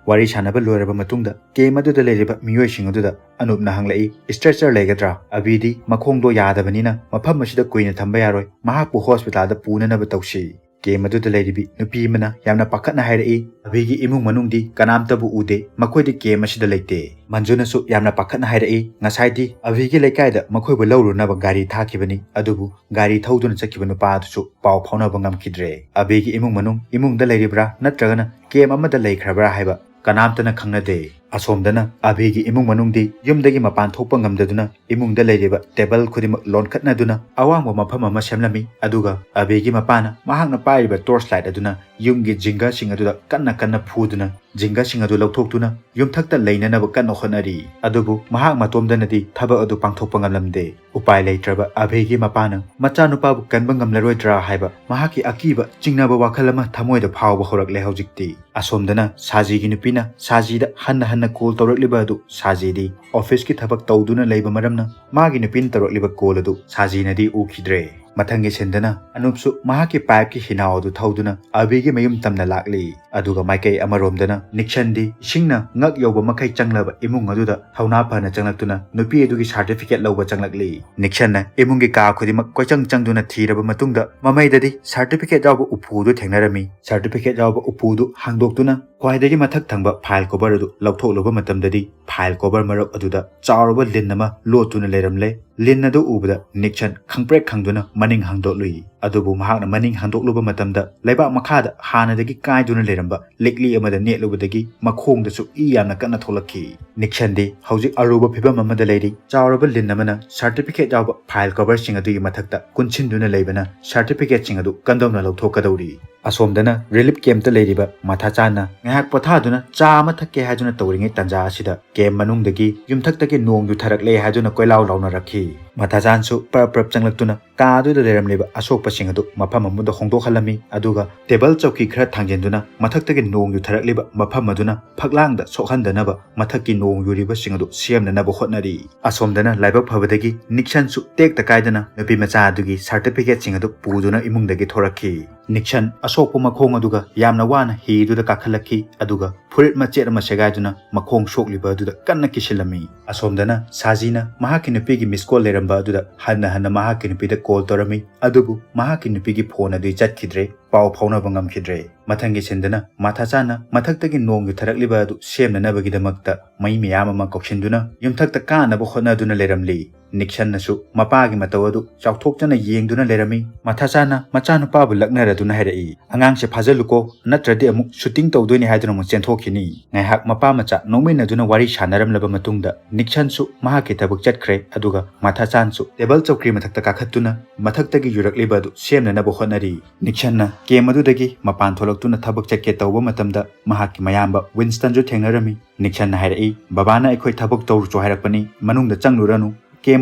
ꯋꯥꯔꯤ ꯁꯥꯟꯅꯕ ꯂꯣꯏꯔꯕ ꯃꯇꯨꯡꯗ ꯀꯦꯝ ꯑꯗꯨꯗ ꯂꯩꯔꯤꯕ ꯃꯤꯑꯣꯏꯁꯤꯡ ꯑꯗꯨꯗ ꯑꯅꯨꯞꯅ ꯍꯪꯂꯛꯏ, "ꯏꯁꯇ꯭ꯔꯦꯆꯔ ꯂꯩꯒꯗ꯭ꯔꯥ? ꯑꯕꯤꯗꯤ ꯃꯈꯣꯡꯗꯣ ꯌꯥꯗꯕꯅꯤꯅ ꯃꯐꯝ ꯑꯁꯤꯗ ꯀꯨꯏꯅ ꯊꯝꯕ ꯌꯥꯔꯣꯏ, ꯃꯍꯥꯛꯄꯨ ꯍꯣꯁꯄꯤꯇꯥꯜꯗ ꯄꯨꯅꯅꯕ ꯇꯧꯁꯤ꯫" ꯀꯦꯝ ꯑꯗꯨꯗ ꯂꯩꯔꯤꯕꯤ ꯅꯨꯄꯤ ꯑꯃꯅ ꯌꯥꯝꯅ ꯄꯥꯈꯠꯅ ꯍꯥꯏꯔꯛꯏ, "ꯑꯕꯤꯒꯤ ꯏꯃꯨꯡ ꯃꯅꯨꯡꯗꯤ ꯀꯅꯥꯝꯇꯕꯨ ꯎꯗꯦ, ꯃꯈꯣꯏꯗꯤ ꯀꯦꯝ ꯑꯁꯤꯗ ꯂꯩꯇꯦ꯫" ꯃꯟꯖꯨꯅꯁꯨ ꯌꯥꯝꯅ ꯄꯥꯈꯠꯅ ꯍꯥꯏꯔꯛꯏ, "ꯉꯁꯥꯏꯗꯤ ꯑꯕꯤꯒꯤ ꯂꯩꯀꯥꯏꯗ ꯃꯈꯣꯏꯕꯨ ꯂꯧꯔꯨꯅꯕ ꯒꯥꯔꯤ ꯊꯥꯈꯤꯕꯅꯤ, ꯑꯗꯨꯕꯨ ꯒꯥꯔꯤ ꯊꯧꯗꯨꯅ ꯆꯠꯈꯤꯕ ꯅꯨꯄꯥ ꯑꯗꯨꯁꯨ ꯄꯥꯎ ꯐꯥꯎꯅꯕ ꯉꯝꯈꯤꯗ꯭ꯔꯦ꯫ ꯑꯕꯤꯒꯤ ꯏꯃꯨꯡ ꯃꯅꯨꯡ ꯏꯃꯨꯡꯗ ꯂꯩꯔꯤꯕ꯭ꯔꯥ ꯅꯠꯇ꯭ꯔꯒꯅ ꯀꯦꯝ ꯑꯃꯗ ꯂꯩꯈ꯭ꯔꯕ꯭ꯔꯥ ꯍꯥꯏꯕ ꯀꯅꯥꯝꯇꯅ ꯈꯪꯅꯗꯦ꯫" ꯑꯁꯣꯝꯗꯅ ꯑꯕꯤꯒꯤ ꯏꯃꯨꯡ ꯃꯅꯨꯡꯗꯤ ꯌꯨꯝꯗꯒꯤ ꯃꯄꯥꯟ ꯊꯣꯛꯄ ꯉꯝꯗꯗꯨꯅ ꯏꯃꯨꯡꯗ ꯂꯩꯔꯤꯕ ꯇꯦꯕꯜ ꯈꯨꯗꯤꯡꯃꯛ ꯂꯣꯟꯈꯠꯅꯗꯨꯅ ꯑꯋꯥꯡꯕ ꯃꯐꯝ ꯑꯃ ꯁꯦꯝꯂꯝꯃꯤ꯫ ꯑꯗꯨꯒ ꯑꯕꯤꯒꯤ ꯃꯄꯥꯅ ꯃꯍꯥꯛꯅ ꯄꯥꯏꯔꯤꯕ ꯇꯣꯔꯆ ꯂꯥꯏꯠ ꯑꯗꯨꯅ ꯌꯨꯝꯒꯤ ꯖꯤꯡꯒꯁꯤꯡ ꯑꯗꯨꯗ ꯀꯟꯅ ꯀꯟꯅ ꯐꯨꯗꯨꯅ ꯖꯤꯡꯒꯁꯤꯡ ꯑꯗꯨ ꯂꯧꯊꯣꯛꯇꯨꯅ ꯌꯨꯝꯊꯛꯇ ꯂꯩꯅꯅꯕ ꯀꯟꯅ ꯍꯣꯠꯅꯔꯤ꯫ ꯑꯗꯨꯕꯨ ꯃꯍꯥꯛ ꯃꯇꯣꯝꯗꯅꯗꯤ ꯊꯕꯛ ꯑꯗꯨ ꯄꯥꯡꯊꯣꯛꯄ ꯉꯝꯂꯝꯗꯦ꯫ ꯎꯄꯥꯏ ꯂꯩꯇ꯭ꯔꯕ ꯑꯕꯤꯒꯤ ꯃꯄꯥꯅ ꯃꯆꯥꯅꯨꯄꯥꯕꯨ ꯀꯟꯕ ꯉꯝꯂꯔꯣꯏꯗ꯭ꯔꯥ ꯍꯥꯏꯕ ꯃꯍꯥꯛꯀꯤ ꯑꯀꯤꯕ ꯆꯤꯡꯅꯕ ꯋꯥꯈꯜ ꯑꯃ ꯊꯃꯣꯏꯗ ꯐꯥꯎꯕ ꯍꯧꯔꯛꯂꯦ ꯍꯧꯖꯤꯛꯇꯤ꯫ ꯑꯁꯣꯝꯗꯅ ꯁꯥꯖꯤꯒꯤ ꯅꯨꯄꯤꯅ ꯁꯥꯖꯤꯗ ꯍꯟꯅ ꯍꯟꯅ ꯀꯣꯜ ꯇꯧꯔꯛꯂꯤꯕ ꯑꯗꯨ ꯁꯥꯖꯤꯗꯤ ꯑꯣꯐꯤꯁꯀꯤ ꯊꯕꯛ ꯇꯧꯗꯨꯅ ꯂꯩꯕ ꯃꯔꯝꯅ ꯃꯥꯒꯤ ꯅꯨꯄꯤꯅ ꯇꯧꯔꯛꯂꯤꯕ ꯀꯣꯜ ꯑꯗꯨ ꯁꯥꯖꯤꯅꯗꯤ ꯎꯈꯤꯗ꯭ꯔꯦ꯫ ꯃꯊꯪꯒꯤ ꯁꯤꯟꯗꯅ ꯑꯅꯨꯞꯁꯨ ꯃꯍꯥꯛꯀꯤ ꯄꯥꯏꯞꯀꯤ ꯍꯤꯅꯥꯎ ꯑꯗꯨ ꯊꯧꯗꯨꯅ ꯑꯕꯤꯒꯤ ꯃꯌꯨꯝ ꯇꯝꯅ ꯂꯥꯛꯂꯤ꯫ ꯑꯗꯨꯒ ꯃꯥꯏꯀꯩ ꯑꯃꯔꯣꯝꯗꯅ ꯅꯤꯛꯁꯟꯗꯤ ꯏꯁꯤꯡꯅ ꯉꯛ ꯌꯧꯕ ꯃꯈꯩ ꯆꯪꯂꯕ ꯏꯃꯨꯡ ꯑꯗꯨꯗ ꯊꯧꯅꯥ ꯐꯅ ꯆꯪꯂꯛꯇꯨꯅ ꯅꯨꯄꯤ ꯑꯗꯨꯒꯤ ꯁꯥꯔꯇꯤꯐꯤꯀꯦꯠ ꯂꯧꯕ ꯆꯪꯂꯛꯂꯤ꯫ ꯅꯤꯛꯁꯟꯅ ꯏꯃꯨꯡꯒꯤ ꯀꯥ ꯈꯨꯗꯤꯡꯃꯛ ꯀꯣꯏꯆꯪ ꯆꯪꯗꯨꯅ ꯊꯤꯔꯕ ꯃꯇꯨꯡꯗ ꯃꯃꯩꯗꯗꯤ ꯁꯥꯔꯇꯤꯐꯤꯀꯦꯠ ꯌꯥꯎꯕ ꯎꯄꯨ ꯑꯗꯨ ꯊꯦꯡꯅꯔꯝꯃꯤ꯫ ꯁꯥꯔꯇꯤꯐꯤꯀꯦꯠ ꯌꯥꯎꯕ ꯎꯄꯨ ꯑꯗꯨ ꯍꯥꯡꯗꯣꯛꯇꯨꯅ ꯈ꯭ꯋꯥꯏꯗꯒꯤ ꯃꯊꯛ ꯊꯪꯕ ꯐꯥꯏꯜ ꯀꯣꯚꯔ ꯑꯗꯨ ꯂꯧꯊꯣꯛꯂꯨꯕ ꯃꯇꯝꯗꯗꯤ ꯐꯥꯏꯜ ꯀꯣꯚꯔ ꯃꯔꯛ ꯑꯗꯨꯗ ꯆꯥꯎꯔꯕ ꯂꯤꯟ ꯑꯃ ꯂꯣꯠꯇꯨꯅ ꯂꯩꯔꯝꯂꯦ꯫ ꯂꯤꯟ ꯑꯗꯨ ꯎꯕꯗ ꯅꯤꯛꯁꯟ ꯈꯪꯄ꯭ꯔꯦꯛ ꯈꯪꯗꯨꯅ ꯃꯅꯤꯡ ꯍꯥꯡꯗꯣꯛꯂꯨꯏ꯫ ꯑꯗꯨꯕꯨ ꯃꯍꯥꯛꯅ ꯃꯅꯤꯡ ꯍꯥꯡꯗꯣꯛꯂꯨꯕ ꯃꯇꯝꯗ ꯂꯩꯕꯥꯛ ꯃꯈꯥꯗ ꯍꯥꯟꯅꯗꯒꯤ ꯀꯥꯏꯗꯨꯅ ꯂꯩꯔꯝꯕ ꯂꯤꯛꯂꯤ ꯑꯃꯗ ꯅꯦꯠꯂꯨꯕꯗꯒꯤ ꯃꯈꯣꯡꯗꯁꯨ ꯏ ꯌꯥꯝꯅ ꯀꯟꯅ ꯊꯣꯛꯂꯛꯈꯤ꯫ ꯅꯤꯛꯁꯟꯗꯤ ꯍꯧꯖꯤꯛ ꯑꯔꯨꯕ ꯐꯤꯕꯝ ꯑꯃꯗ ꯂꯩꯔꯤ꯫ ꯆꯥꯎꯔꯕ ꯂꯤꯟ ꯑꯃꯅ ꯁꯥꯔꯇꯤꯐꯤꯀꯦꯠ ꯌꯥꯎꯕ ꯐꯥꯏꯜ ꯀꯣꯚꯔꯁꯤꯡ ꯑꯗꯨꯒꯤ ꯃꯊꯛꯇ ꯀꯨꯟꯁꯤꯟꯗꯨꯅ ꯂꯩꯕꯅ ꯁꯥꯔꯇꯤꯐꯤꯀꯦꯠꯁꯤꯡ ꯑꯗꯨ ꯀꯝꯗꯧꯅ ꯂꯧꯊꯣꯛꯀꯗꯧꯔꯤ? ꯑꯁꯣꯝꯗꯅ ꯔꯤꯂꯤꯐ ꯀꯦꯝꯞꯇ ꯂꯩꯔꯤꯕ ꯃꯊꯥꯆꯥꯟꯅ ꯉꯥꯏꯍꯥꯛ ꯄꯣꯊꯥꯗꯨꯅ ꯆꯥ ꯑꯃ ꯊꯛꯀꯦ ꯍꯥꯏꯗꯨꯅ ꯇꯧꯔꯤꯉꯩ ꯇꯥꯟꯖꯥ ꯑꯁꯤꯗ ꯀꯦꯝꯞ ꯃꯅꯨꯡꯗꯒꯤ ꯌꯨꯝꯊꯛꯇꯒꯤ ꯅꯣꯡ ꯌꯨꯊꯔꯛꯂꯦ ꯍꯥꯏꯗꯨꯅ ꯀꯣꯏꯂꯥꯎ ꯂꯥꯎꯅꯔꯛꯈꯤ꯫ ꯃꯊꯥꯆꯥꯟꯁꯨ ꯄꯔꯞ ꯄꯔꯞ ꯆꯪꯂꯛꯇꯨꯅ ꯀꯥ ꯑꯗꯨꯗ ꯂꯩꯔꯝꯂꯤꯕ ꯑꯁꯣꯛꯄꯁꯤꯡ ꯑꯗꯨ ꯃꯐꯝ ꯑꯃꯗ ꯍꯣꯡꯗꯣꯛꯍꯜꯂꯝꯃꯤ꯫ ꯑꯗꯨꯒ ꯇꯦꯕꯜ ꯆꯧꯀꯤ ꯈꯔ ꯊꯥꯡꯖꯤꯟꯗꯨꯅ ꯃꯊꯛꯇꯒꯤ ꯅꯣꯡ ꯌꯨꯊꯔꯛꯂꯤꯕ ꯃꯐꯝ ꯑꯗꯨꯅ ꯐꯛꯂꯥꯡꯗ ꯁꯣꯛꯍꯟꯗꯅꯕ ꯃꯊꯛꯀꯤ ꯅꯣꯡ ꯌꯨꯔꯤꯕꯁꯤꯡ ꯑꯗꯨ ꯁꯦꯝꯅꯅꯕ ꯍꯣꯠꯅꯔꯤ꯫ ꯑꯁꯣꯝꯗꯅ ꯂꯥꯏꯕꯛ ꯐꯕꯗꯒꯤ ꯅꯤꯛꯁꯟꯁꯨ ꯇꯦꯛꯇ ꯀꯥꯏꯗꯅ ꯅꯨꯄꯤ ꯃꯆꯥ ꯑꯗꯨꯒꯤ ꯁꯥꯔꯇꯤꯐꯤꯀꯦꯠꯁꯤꯡ ꯑꯗꯨ ꯄꯨꯗꯨꯅ ꯏꯃꯨꯡꯗꯒꯤ ꯊꯣꯔꯛꯈꯤ꯫ ꯅꯤꯛꯁꯟ ꯑꯁꯣꯛꯄ ꯃꯈꯣꯡ ꯑꯗꯨꯒ ꯌꯥꯝꯅ ꯋꯥꯅ ꯍꯤ ꯑꯗꯨꯗ ꯀꯥꯈꯠꯂꯛꯈꯤ, ꯑꯗꯨꯒ ꯐꯨꯔꯤꯠ ꯃꯆꯦꯠ ꯑꯃ ꯁꯦꯒꯥꯏꯗꯨꯅ ꯃꯈꯣꯡ ꯁꯣꯛꯂꯤꯕ ꯑꯗꯨꯗ ꯀꯟꯅ ꯀꯤꯁꯤꯜꯂꯝꯃꯤ꯫ ꯑꯁꯣꯝꯗꯅ ꯁꯥꯖꯤꯅ ꯃꯍꯥꯛꯀꯤ ꯅꯨꯄꯤꯒꯤ ꯃꯤꯁ ꯀꯣꯜ ꯂꯩꯔꯝꯕ ꯑꯗꯨꯗ ꯍꯟꯅ ꯍꯟꯅ ꯃꯍꯥꯛꯀꯤ ꯅꯨꯄꯤꯗ ꯀꯣꯜ ꯇꯧꯔꯝꯃꯤ, ꯑꯗꯨꯕꯨ ꯃꯍꯥꯛꯀꯤ ꯅꯨꯄꯤꯒꯤ ꯐꯣꯟ ꯑꯗꯨ ꯆꯠꯈꯤꯗ꯭ꯔꯦ, ꯄꯥꯎ ꯐꯥꯎꯅꯕ ꯉꯝꯈꯤꯗ꯭ꯔꯦ꯫ ꯃꯊꯪꯒꯤ ꯁꯤꯟꯗꯅ ꯃꯥꯊꯥꯆꯥꯅ ꯃꯊꯛꯇꯒꯤ ꯅꯣꯡ ꯌꯨꯊꯔꯛꯂꯤꯕ ꯑꯗꯨ ꯁꯦꯝꯅꯅꯕꯒꯤꯗꯃꯛꯇ ꯃꯩ ꯃꯌꯥꯝ ꯑꯃ ꯀꯧꯁꯤꯟꯗꯨꯅ ꯌꯨꯝꯊꯛꯇ ꯀꯥꯅꯕ ꯍꯣꯠꯅꯗꯨꯅ ꯂꯩꯔꯝꯂꯤ꯫ ꯅꯤꯛꯁꯟꯅꯁꯨ ꯃꯄꯥꯒꯤ ꯃꯇꯧ ꯑꯗꯨ ꯆꯥꯎꯊꯣꯛꯆꯅ ꯌꯦꯡꯗꯨꯅ ꯂꯩꯔꯝꯃꯤ꯫ ꯃꯥꯊꯥꯆꯥꯅ ꯃꯆꯥꯅꯨꯄꯥꯕꯨ ꯂꯛꯅꯔꯗꯨꯅ ꯍꯥꯏꯔꯛꯏ, "ꯑꯉꯥꯡꯁꯦ ꯐꯥꯖꯜꯂꯨꯀꯣ, ꯅꯠꯇ꯭ꯔꯗꯤ ꯑꯃꯨꯛ ꯁꯨꯇꯤꯡ ꯇꯧꯗꯣꯏꯅꯤ" ꯍꯥꯏꯗꯨꯅ ꯑꯃꯨꯛ ꯆꯦꯟꯊꯣꯛꯈꯤꯅꯤ꯫ ꯉꯥꯏꯍꯥꯛ ꯃꯄꯥ ꯃꯆꯥ ꯅꯣꯛꯃꯤꯟꯅꯗꯨꯅ ꯋꯥꯔꯤ ꯁꯥꯟꯅꯔꯝꯂꯕ ꯃꯇꯨꯡꯗ ꯅꯤꯛꯁꯟꯁꯨ ꯃꯍꯥꯛꯀꯤ ꯊꯕꯛ ꯆꯠꯈ꯭ꯔꯦ꯫ ꯑꯗꯨꯒ ꯃꯥꯊꯥꯆꯥꯟꯁꯨ ꯇꯦꯕꯜ ꯆꯧꯀ꯭ꯔꯤ ꯃꯊꯛꯇ ꯀꯥꯈꯠꯇꯨꯅ ꯃꯊꯛꯇꯒꯤ ꯌꯨꯔꯛꯂꯤꯕ ꯑꯗꯨ ꯁꯦꯝꯅꯅꯕ ꯍꯣꯠꯅꯔꯤ꯫ ꯅꯤꯛꯁꯟꯅ ꯀꯦꯝ ꯑꯗꯨꯗꯒꯤ ꯃꯄꯥꯟ ꯊꯣꯛꯂꯛꯇꯨꯅ ꯊꯕꯛ ꯆꯠꯀꯦ ꯇꯧꯕ ꯃꯇꯝꯗ ꯃꯍꯥꯛꯀꯤ ꯃꯌꯥꯝꯕ ꯋꯤꯟꯁꯇꯟꯁꯨ ꯊꯦꯡꯅꯔꯝꯃꯤ꯫ ꯅꯤꯛꯁꯟꯅ ꯍꯥꯏꯔꯛꯏ, "ꯕꯕꯥꯅ ꯑꯩꯈꯣꯏ ꯊꯕꯛ ꯇꯧꯔꯨꯆꯣ ꯍꯥꯏꯔꯛꯄꯅꯤ, ꯃꯅꯨꯡꯗ ꯆꯪꯂꯨꯔꯅꯨ꯫ ꯀꯦꯝ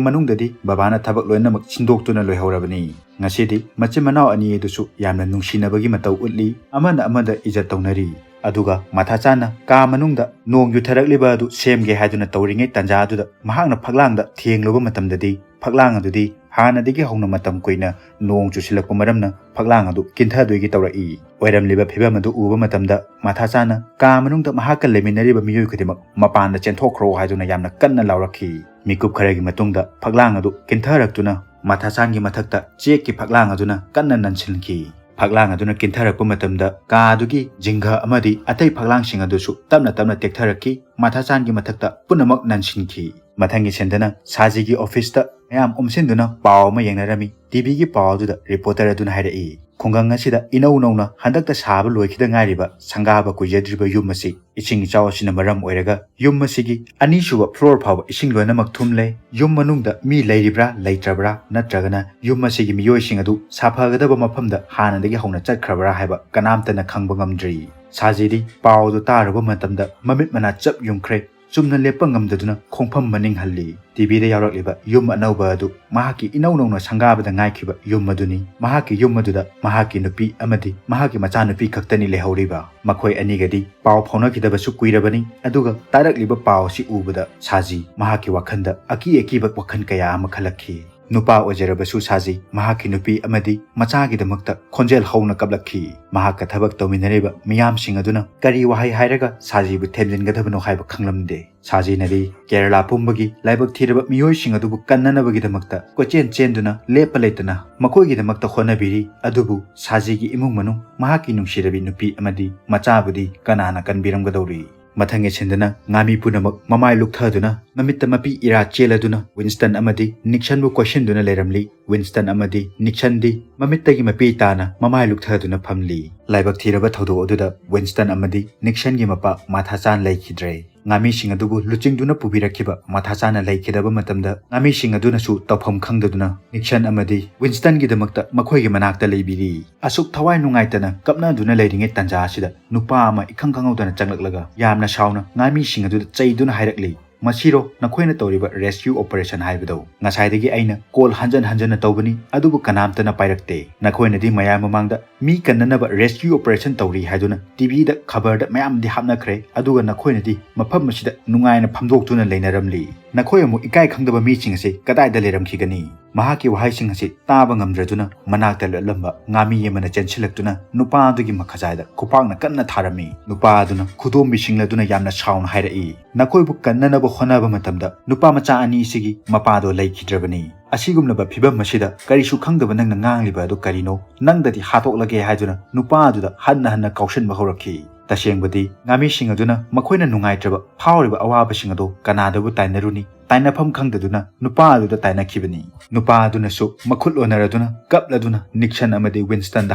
ꯃꯅꯨꯡꯗꯗꯤ ꯕꯕꯥꯅ ꯊꯕꯛ ꯂꯣꯏꯅꯃꯛ ꯁꯤꯟꯗꯣꯛꯇꯨꯅ ꯂꯣꯏꯍꯧꯔꯕꯅꯤ"꯫ ꯉꯁꯤꯗꯤ ꯃꯆꯤꯟ ꯃꯅꯥꯎ ꯑꯅꯤ ꯑꯗꯨꯁꯨ ꯌꯥꯝꯅ ꯅꯨꯡꯁꯤꯅꯕꯒꯤ ꯃꯇꯧ ꯎꯠꯂꯤ, ꯑꯃꯅ ꯑꯃꯗ ꯏꯖꯠ ꯇꯧꯅꯔꯤ꯫ ꯑꯗꯨꯒ ꯃꯥꯊꯥꯆꯥꯅ ꯀꯥ ꯃꯅꯨꯡꯗ ꯅꯣꯡ ꯌꯨꯊꯔꯛꯂꯤꯕ ꯑꯗꯨ ꯁꯦꯝꯒꯦ ꯍꯥꯏꯗꯨꯅ ꯇꯧꯔꯤꯉꯩ ꯇꯥꯟꯖꯥ ꯑꯗꯨꯗ ꯃꯍꯥꯛꯅ ꯐꯛꯂꯥꯡꯗ ꯊꯦꯡꯂꯨꯕ ꯃꯇꯝꯗꯗꯤ ꯐꯛꯂꯥꯡ ꯑꯗꯨꯗꯤ ꯍꯥꯟꯅꯗꯒꯤ ꯍꯧꯅ ꯃꯇꯝ ꯀꯨꯏꯅ ꯅꯣꯡ ꯆꯨꯁꯤꯜꯂꯛꯄ ꯃꯔꯝꯅ ꯐꯛꯂꯥꯡ ꯑꯗꯨ ꯀꯤꯟꯊꯗꯣꯏꯒꯤ ꯇꯧꯔꯛꯏ꯫ ꯑꯣꯏꯔꯝꯂꯤꯕ ꯐꯤꯚꯝ ꯑꯗꯨ ꯎꯕ ꯃꯇꯝꯗ ꯃꯥꯊꯥꯆꯥꯅ ꯀꯥ ꯃꯅꯨꯡꯗ ꯃꯍꯥꯛꯀ ꯂꯩꯃꯤꯟꯅꯔꯤꯕ ꯃꯤꯑꯣꯏ ꯈꯨꯗꯤꯡꯃꯛ "ꯃꯄꯥꯟꯗ ꯆꯦꯟꯊꯣꯛꯈ꯭ꯔꯣ" ꯍꯥꯏꯗꯨꯅ ꯌꯥꯝꯅ ꯀꯟꯅ ꯂꯥꯎꯔꯛꯈꯤ꯫ ꯃꯤꯀꯨꯞ ꯈꯔꯒꯤ ꯃꯇꯨꯡꯗ ꯐꯛꯂꯥꯡ ꯑꯗꯨ ꯀꯤꯟꯊꯔꯛꯇꯨꯅ ꯃꯥꯊꯥꯆꯥꯟꯒꯤ ꯃꯊꯛꯇ ꯆꯦꯛꯀꯤ ꯐꯛꯂꯥꯡ ꯑꯗꯨꯅ ꯀꯟꯅ ꯅꯟꯁꯤꯟꯈꯤ꯫ ꯐꯛꯂꯥꯡ ꯑꯗꯨꯅ ꯀꯤꯟꯊꯔꯛꯄ ꯃꯇꯝꯗ ꯀꯥ ꯑꯗꯨꯒꯤ ꯖꯤꯡꯒ ꯑꯃꯗꯤ ꯑꯇꯩ ꯐꯛꯂꯥꯡꯁꯤꯡ ꯑꯗꯨꯁꯨ ꯇꯞꯅ ꯇꯞꯅ ꯇꯦꯛꯊꯔꯛꯈꯤ꯫ ꯃꯥꯊꯥꯆꯥꯟꯒꯤ ꯃꯊꯛꯇ ꯄꯨꯝꯅꯃꯛ ꯅꯟꯁꯤꯟꯈꯤ꯫ ꯃꯊꯪꯒꯤ ꯁꯤꯟꯗꯅ ꯁꯥꯖꯤꯒꯤ ꯑꯣꯐꯤꯁꯇ ꯃꯌꯥꯝ ꯎꯝꯁꯤꯟꯗꯨꯅ ꯄꯥꯎ ꯑꯃ ꯌꯦꯡꯅꯔꯝꯃꯤ꯫ ꯇꯤꯚꯤꯒꯤ ꯄꯥꯎ ꯑꯗꯨꯗ ꯔꯤꯄꯣꯔꯇꯔ ꯑꯗꯨꯅ ꯍꯥꯏꯔꯛꯏ, "ꯈꯨꯡꯒꯪ ꯑꯁꯤꯗ ꯏꯅꯧ ꯅꯧꯅ ꯍꯟꯗꯛꯇ ꯁꯥꯕ ꯂꯣꯏꯈꯤꯗ ꯉꯥꯏꯔꯤꯕ ꯁꯪꯒꯥꯕ ꯀꯨꯏꯖꯗ꯭ꯔꯤꯕ ꯌꯨꯝ ꯑꯁꯤ ꯏꯁꯤꯡ ꯏꯆꯥꯎ ꯑꯁꯤꯅ ꯃꯔꯝ ꯑꯣꯏꯔꯒ ꯌꯨꯝ ꯑꯁꯤꯒꯤ ꯑꯅꯤꯁꯨꯕ ꯐ꯭ꯂꯣꯔ ꯐꯥꯎꯕ ꯏꯁꯤꯡ ꯂꯣꯏꯅꯃꯛ ꯊꯨꯝꯂꯦ꯫ ꯌꯨꯝ ꯃꯅꯨꯡꯗ ꯃꯤ ꯂꯩꯔꯤꯕ꯭ꯔꯥ ꯂꯩꯇ꯭ꯔꯕ꯭ꯔꯥ ꯅꯠꯇ꯭ꯔꯒꯅ ꯌꯨꯝ ꯑꯁꯤꯒꯤ ꯃꯤꯑꯣꯏꯁꯤꯡ ꯑꯗꯨ ꯁꯥꯐꯒꯗꯕ ꯃꯐꯝꯗ ꯍꯥꯟꯅꯗꯒꯤ ꯍꯧꯅ ꯆꯠꯈ꯭ꯔꯕ꯭ꯔꯥ ꯍꯥꯏꯕ ꯀꯅꯥꯝꯇꯅ ꯈꯪꯕ ꯉꯝꯗ꯭ꯔꯤ"꯫ ꯁꯥꯖꯤꯗꯤ ꯄꯥꯎ ꯑꯗꯨ ꯇꯥꯔꯨꯕ ꯃꯇꯝꯗ ꯃꯃꯤꯠ ꯃꯅꯥ ꯆꯞ ꯌꯨꯝꯈ꯭ꯔꯦ꯫ ꯆꯨꯝꯅ ꯂꯦꯞꯄ ꯉꯝꯗꯗꯨꯅ ꯈꯣꯡꯐꯝ ꯃꯅꯤꯡ ꯍꯜꯂꯤ꯫ ꯇꯤꯚꯤꯗ ꯌꯥꯎꯔꯛꯂꯤꯕ ꯌꯨꯝ ꯑꯅꯧꯕ ꯑꯗꯨ ꯃꯍꯥꯛꯀꯤ ꯏꯅꯧ ꯅꯧꯅ ꯁꯪꯒꯥꯕꯗ ꯉꯥꯏꯈꯤꯕ ꯌꯨꯝ ꯑꯗꯨꯅꯤ꯫ ꯃꯍꯥꯛꯀꯤ ꯌꯨꯝ ꯑꯗꯨꯗ ꯃꯍꯥꯛꯀꯤ ꯅꯨꯄꯤ ꯑꯃꯗꯤ ꯃꯍꯥꯛꯀꯤ ꯃꯆꯥꯅꯨꯄꯤ ꯈꯛꯇꯅꯤ ꯂꯩꯍꯧꯔꯤꯕ꯫ ꯃꯈꯣꯏ ꯑꯅꯤꯒꯗꯤ ꯄꯥꯎ ꯐꯥꯎꯅꯈꯤꯗꯕꯁꯨ ꯀꯨꯏꯔꯕꯅꯤ꯫ ꯑꯗꯨꯒ ꯇꯥꯔꯛꯂꯤꯕ ꯄꯥꯎ ꯑꯁꯤ ꯎꯕꯗ ꯁꯥꯖꯤ ꯃꯍꯥꯛꯀꯤ ꯋꯥꯈꯜꯗ ꯑꯀꯤ ꯑꯀꯤꯕ ꯋꯥꯈꯜ ꯀꯌꯥ ꯑꯃ ꯈꯜꯂꯛꯈꯤ꯫ ꯅꯨꯄꯥ ꯑꯣꯏꯖꯔꯕꯁꯨ ꯁꯥꯖꯤ ꯃꯍꯥꯛꯀꯤ ꯅꯨꯄꯤ ꯑꯃꯗꯤ ꯃꯆꯥꯒꯤꯗꯃꯛꯇ ꯈꯣꯟꯖꯦꯜ ꯍꯧꯅ ꯀꯞꯂꯛꯈꯤ꯫ ꯃꯍꯥꯛꯀ ꯊꯕꯛ ꯇꯧꯃꯤꯟꯅꯔꯤꯕ ꯃꯤꯌꯥꯝꯁꯤꯡ ꯑꯗꯨꯅ ꯀꯔꯤ ꯋꯥꯍꯩ ꯍꯥꯏꯔꯒ ꯁꯥꯖꯤꯕꯨ ꯊꯦꯝꯖꯤꯟꯒꯗꯕꯅꯣ ꯍꯥꯏꯕ ꯈꯪꯂꯝꯗꯦ꯫ ꯁꯥꯖꯤꯅꯗꯤ ꯀꯦꯔꯂꯥ ꯄꯨꯝꯕꯒꯤ ꯂꯥꯏꯕꯛ ꯊꯤꯔꯕ ꯃꯤꯑꯣꯏꯁꯤꯡ ꯑꯗꯨꯕꯨ ꯀꯟꯅꯅꯕꯒꯤꯗꯃꯛꯇ ꯀꯣꯏꯆꯦꯟ ꯆꯦꯟꯗꯨꯅ ꯂꯦꯞꯄ ꯂꯩꯇꯅ ꯃꯈꯣꯏꯒꯤꯗꯃꯛꯇ ꯍꯣꯠꯅꯕꯤꯔꯤ꯫ ꯑꯗꯨꯕꯨ ꯁꯥꯖꯤꯒꯤ ꯏꯃꯨꯡ ꯃꯅꯨꯡ, ꯃꯍꯥꯛꯀꯤ ꯅꯨꯡꯁꯤꯔꯕꯤ ꯅꯨꯄꯤ ꯑꯃꯗꯤ ꯃꯆꯥꯕꯨꯗꯤ ꯀꯅꯥꯅ ꯀꯟꯕꯤꯔꯝꯒꯗꯧꯔꯤ? ꯃꯊꯪꯒꯤ ꯁꯤꯟꯗꯅ ꯉꯥꯃꯤ ꯄꯨꯝꯅꯃꯛ ꯃꯃꯥꯏ ꯂꯨꯛꯊꯗꯨꯅ, ꯃꯃꯤꯠꯇ ꯃꯄꯤ ꯏꯔꯥ ꯆꯦꯜꯂꯗꯨꯅ ꯋꯤꯟꯁꯇꯟ ꯑꯃꯗꯤ ꯅꯤꯛꯁꯟꯕꯨ ꯀꯣꯏꯁꯤꯟꯗꯨꯅ ꯂꯩꯔꯝꯂꯤ꯫ ꯋꯤꯟꯁꯇꯟ ꯑꯃꯗꯤ ꯅꯤꯛꯁꯟꯗꯤ ꯃꯃꯤꯠꯇꯒꯤ ꯃꯄꯤ ꯇꯥꯅ ꯃꯃꯥꯏ ꯂꯨꯛꯊꯗꯨꯅ ꯐꯝꯂꯤ꯫ ꯂꯥꯏꯕꯛ ꯊꯤꯔꯕ ꯊꯧꯗꯣꯛ ꯑꯗꯨꯗ ꯋꯤꯟꯁꯇꯟ ꯑꯃꯗꯤ ꯅꯤꯛꯁꯟꯒꯤ ꯃꯄꯥ ꯃꯊꯥ ꯆꯥꯅ ꯂꯩꯈꯤꯗ꯭ꯔꯦ꯫ ꯉꯥꯃꯤꯁꯤꯡ ꯑꯗꯨꯕꯨ ꯂꯨꯆꯤꯡꯗꯨꯅ ꯄꯨꯕꯤꯔꯛꯈꯤꯕ ꯃꯊꯥ ꯆꯥꯅ ꯂꯩꯈꯤꯗꯕ ꯃꯇꯝꯗ, ꯉꯥꯃꯤꯁꯤꯡ ꯑꯗꯨꯅꯁꯨ ꯇꯧꯐꯝ ꯈꯪꯗꯗꯨꯅ ꯅꯤꯛꯁꯟ ꯑꯃꯗꯤ ꯋꯤꯟꯁꯇꯟꯒꯤꯗꯃꯛꯇ ꯃꯈꯣꯏꯒꯤ ꯃꯅꯥꯛꯇ ꯂꯩꯕꯤꯔꯤ꯫ ꯑꯁꯨꯛ ꯊꯋꯥꯏ ꯅꯨꯡꯉꯥꯏꯇꯅ ꯀꯞꯅꯗꯨꯅ ꯂꯩꯔꯤꯉꯩ ꯇꯥꯟꯖꯥ ꯑꯁꯤꯗ ꯅꯨꯄꯥ ꯑꯃ ꯏꯈꯪ ꯈꯪꯍꯧꯗꯅ ꯆꯪꯂꯛꯂꯒ ꯌꯥꯝꯅ ꯁꯥꯎꯅ ꯉꯥꯃꯤꯁꯤꯡ ꯑꯗꯨꯗ ꯆꯩꯗꯨꯅ ꯍꯥꯏꯔꯛꯂꯤ, "ꯃꯁꯤꯔꯣ ꯅꯈꯣꯏꯅ ꯇꯧꯔꯤꯕ rescue operation ꯍꯥꯏꯕꯗꯣ? ꯉꯁꯥꯏꯗꯒꯤ ꯑꯩꯅ ꯀꯣꯜ ꯍꯟꯖꯟ ꯍꯟꯖꯟꯅ ꯇꯧꯕꯅꯤ, ꯑꯗꯨꯕꯨ ꯀꯅꯥꯝꯇꯅ ꯄꯥꯏꯔꯛꯇꯦ꯫ ꯅꯈꯣꯏꯅꯗꯤ ꯃꯌꯥꯝ ꯃꯃꯥꯡꯗ ꯃꯤ ꯀꯟꯅꯅꯕ rescue operation ꯇꯧꯔꯤ ꯍꯥꯏꯗꯨꯅ ꯇꯤꯚꯤꯗ ꯈꯕꯔꯗ ꯃꯌꯥꯝꯗꯤ ꯍꯥꯞꯅꯈ꯭ꯔꯦ, ꯑꯗꯨꯒ ꯅꯈꯣꯏꯅꯗꯤ ꯃꯐꯝ ꯑꯁꯤꯗ ꯅꯨꯡꯉꯥꯏꯅ ꯐꯝꯗꯣꯛꯇꯨꯅ ꯂꯩꯅꯔꯝꯂꯤ꯫ ꯅꯈꯣꯏ ꯑꯃꯨꯛ ꯏꯀꯥꯏ ꯈꯪꯗꯕ ꯃꯤꯁꯤꯡ ꯑꯁꯤ ꯀꯗꯥꯏꯗ ꯂꯩꯔꯝꯈꯤꯒꯅꯤ?" ꯃꯍꯥꯛꯀꯤ ꯋꯥꯍꯩꯁꯤꯡ ꯑꯁꯤ ꯇꯥꯕ ꯉꯝꯗ꯭ꯔꯗꯨꯅ ꯃꯅꯥꯛꯇ ꯂꯦꯞꯂꯝꯕ ꯉꯥꯃꯤ ꯑꯃꯅ ꯆꯦꯟꯁꯤꯜꯂꯛꯇꯨꯅ ꯅꯨꯄꯥ ꯑꯗꯨꯒꯤ ꯃꯈꯖꯥꯏꯗ ꯈꯨꯄꯥꯛꯅ ꯀꯟꯅ ꯊꯥꯔꯝꯃꯤ꯫ ꯅꯨꯄꯥ ꯑꯗꯨꯅ ꯈꯨꯗꯣꯝꯕꯤ ꯁꯤꯡꯂꯗꯨꯅ ꯌꯥꯝꯅ ꯁꯥꯎꯅ ꯍꯥꯏꯔꯛꯏ, "ꯅꯈꯣꯏꯕꯨ ꯀꯟꯅꯅꯕ ꯍꯣꯠꯅꯕ ꯃꯇꯝꯗ ꯅꯨꯄꯥ ꯃꯆꯥ ꯑꯅꯤ ꯑꯁꯤꯒꯤ ꯃꯄꯥꯗꯣ ꯂꯩꯈꯤꯗ꯭ꯔꯕꯅꯤ꯫ ꯑꯁꯤꯒꯨꯝꯂꯕ ꯐꯤꯚꯝ ꯑꯁꯤꯗ ꯀꯔꯤꯁꯨ ꯈꯪꯗꯕ ꯅꯪꯅ ꯉꯥꯡꯂꯤꯕ ꯑꯗꯨ ꯀꯔꯤꯅꯣ? ꯅꯪꯗꯗꯤ ꯍꯥꯠꯇꯣꯛꯂꯒꯦ" ꯍꯥꯏꯗꯨꯅ ꯅꯨꯄꯥ ꯑꯗꯨꯗ ꯍꯟꯅ ꯍꯟꯅ ꯀꯥꯎꯁꯟꯕ ꯍꯧꯔꯛꯈꯤ꯫ ꯇꯁꯦꯡꯕꯗꯤ ꯉꯥꯃꯤꯁꯤꯡ ꯑꯗꯨꯅ ꯃꯈꯣꯏꯅ ꯅꯨꯡꯉꯥꯏꯇ꯭ꯔꯕ ꯐꯥꯎꯔꯤꯕ ꯑꯋꯥꯕꯁꯤꯡ ꯑꯗꯨ ꯀꯅꯥꯗꯕꯨ ꯇꯥꯏꯅꯔꯨꯅꯤ? ꯇꯥꯏꯅꯐꯝ ꯈꯪꯗꯗꯨꯅ ꯅꯨꯄꯥ ꯑꯗꯨꯗ ꯇꯥꯏꯅꯈꯤꯕꯅꯤ꯫ ꯅꯨꯄꯥ ꯑꯗꯨꯅꯁꯨ ꯃꯈꯨꯠ ꯑꯣꯟꯅꯔꯗꯨꯅ ꯀꯞꯂꯗꯨꯅ ꯅꯤꯛꯁꯟ ꯑꯃꯗꯤ ꯋꯤꯟꯁꯇꯟꯗ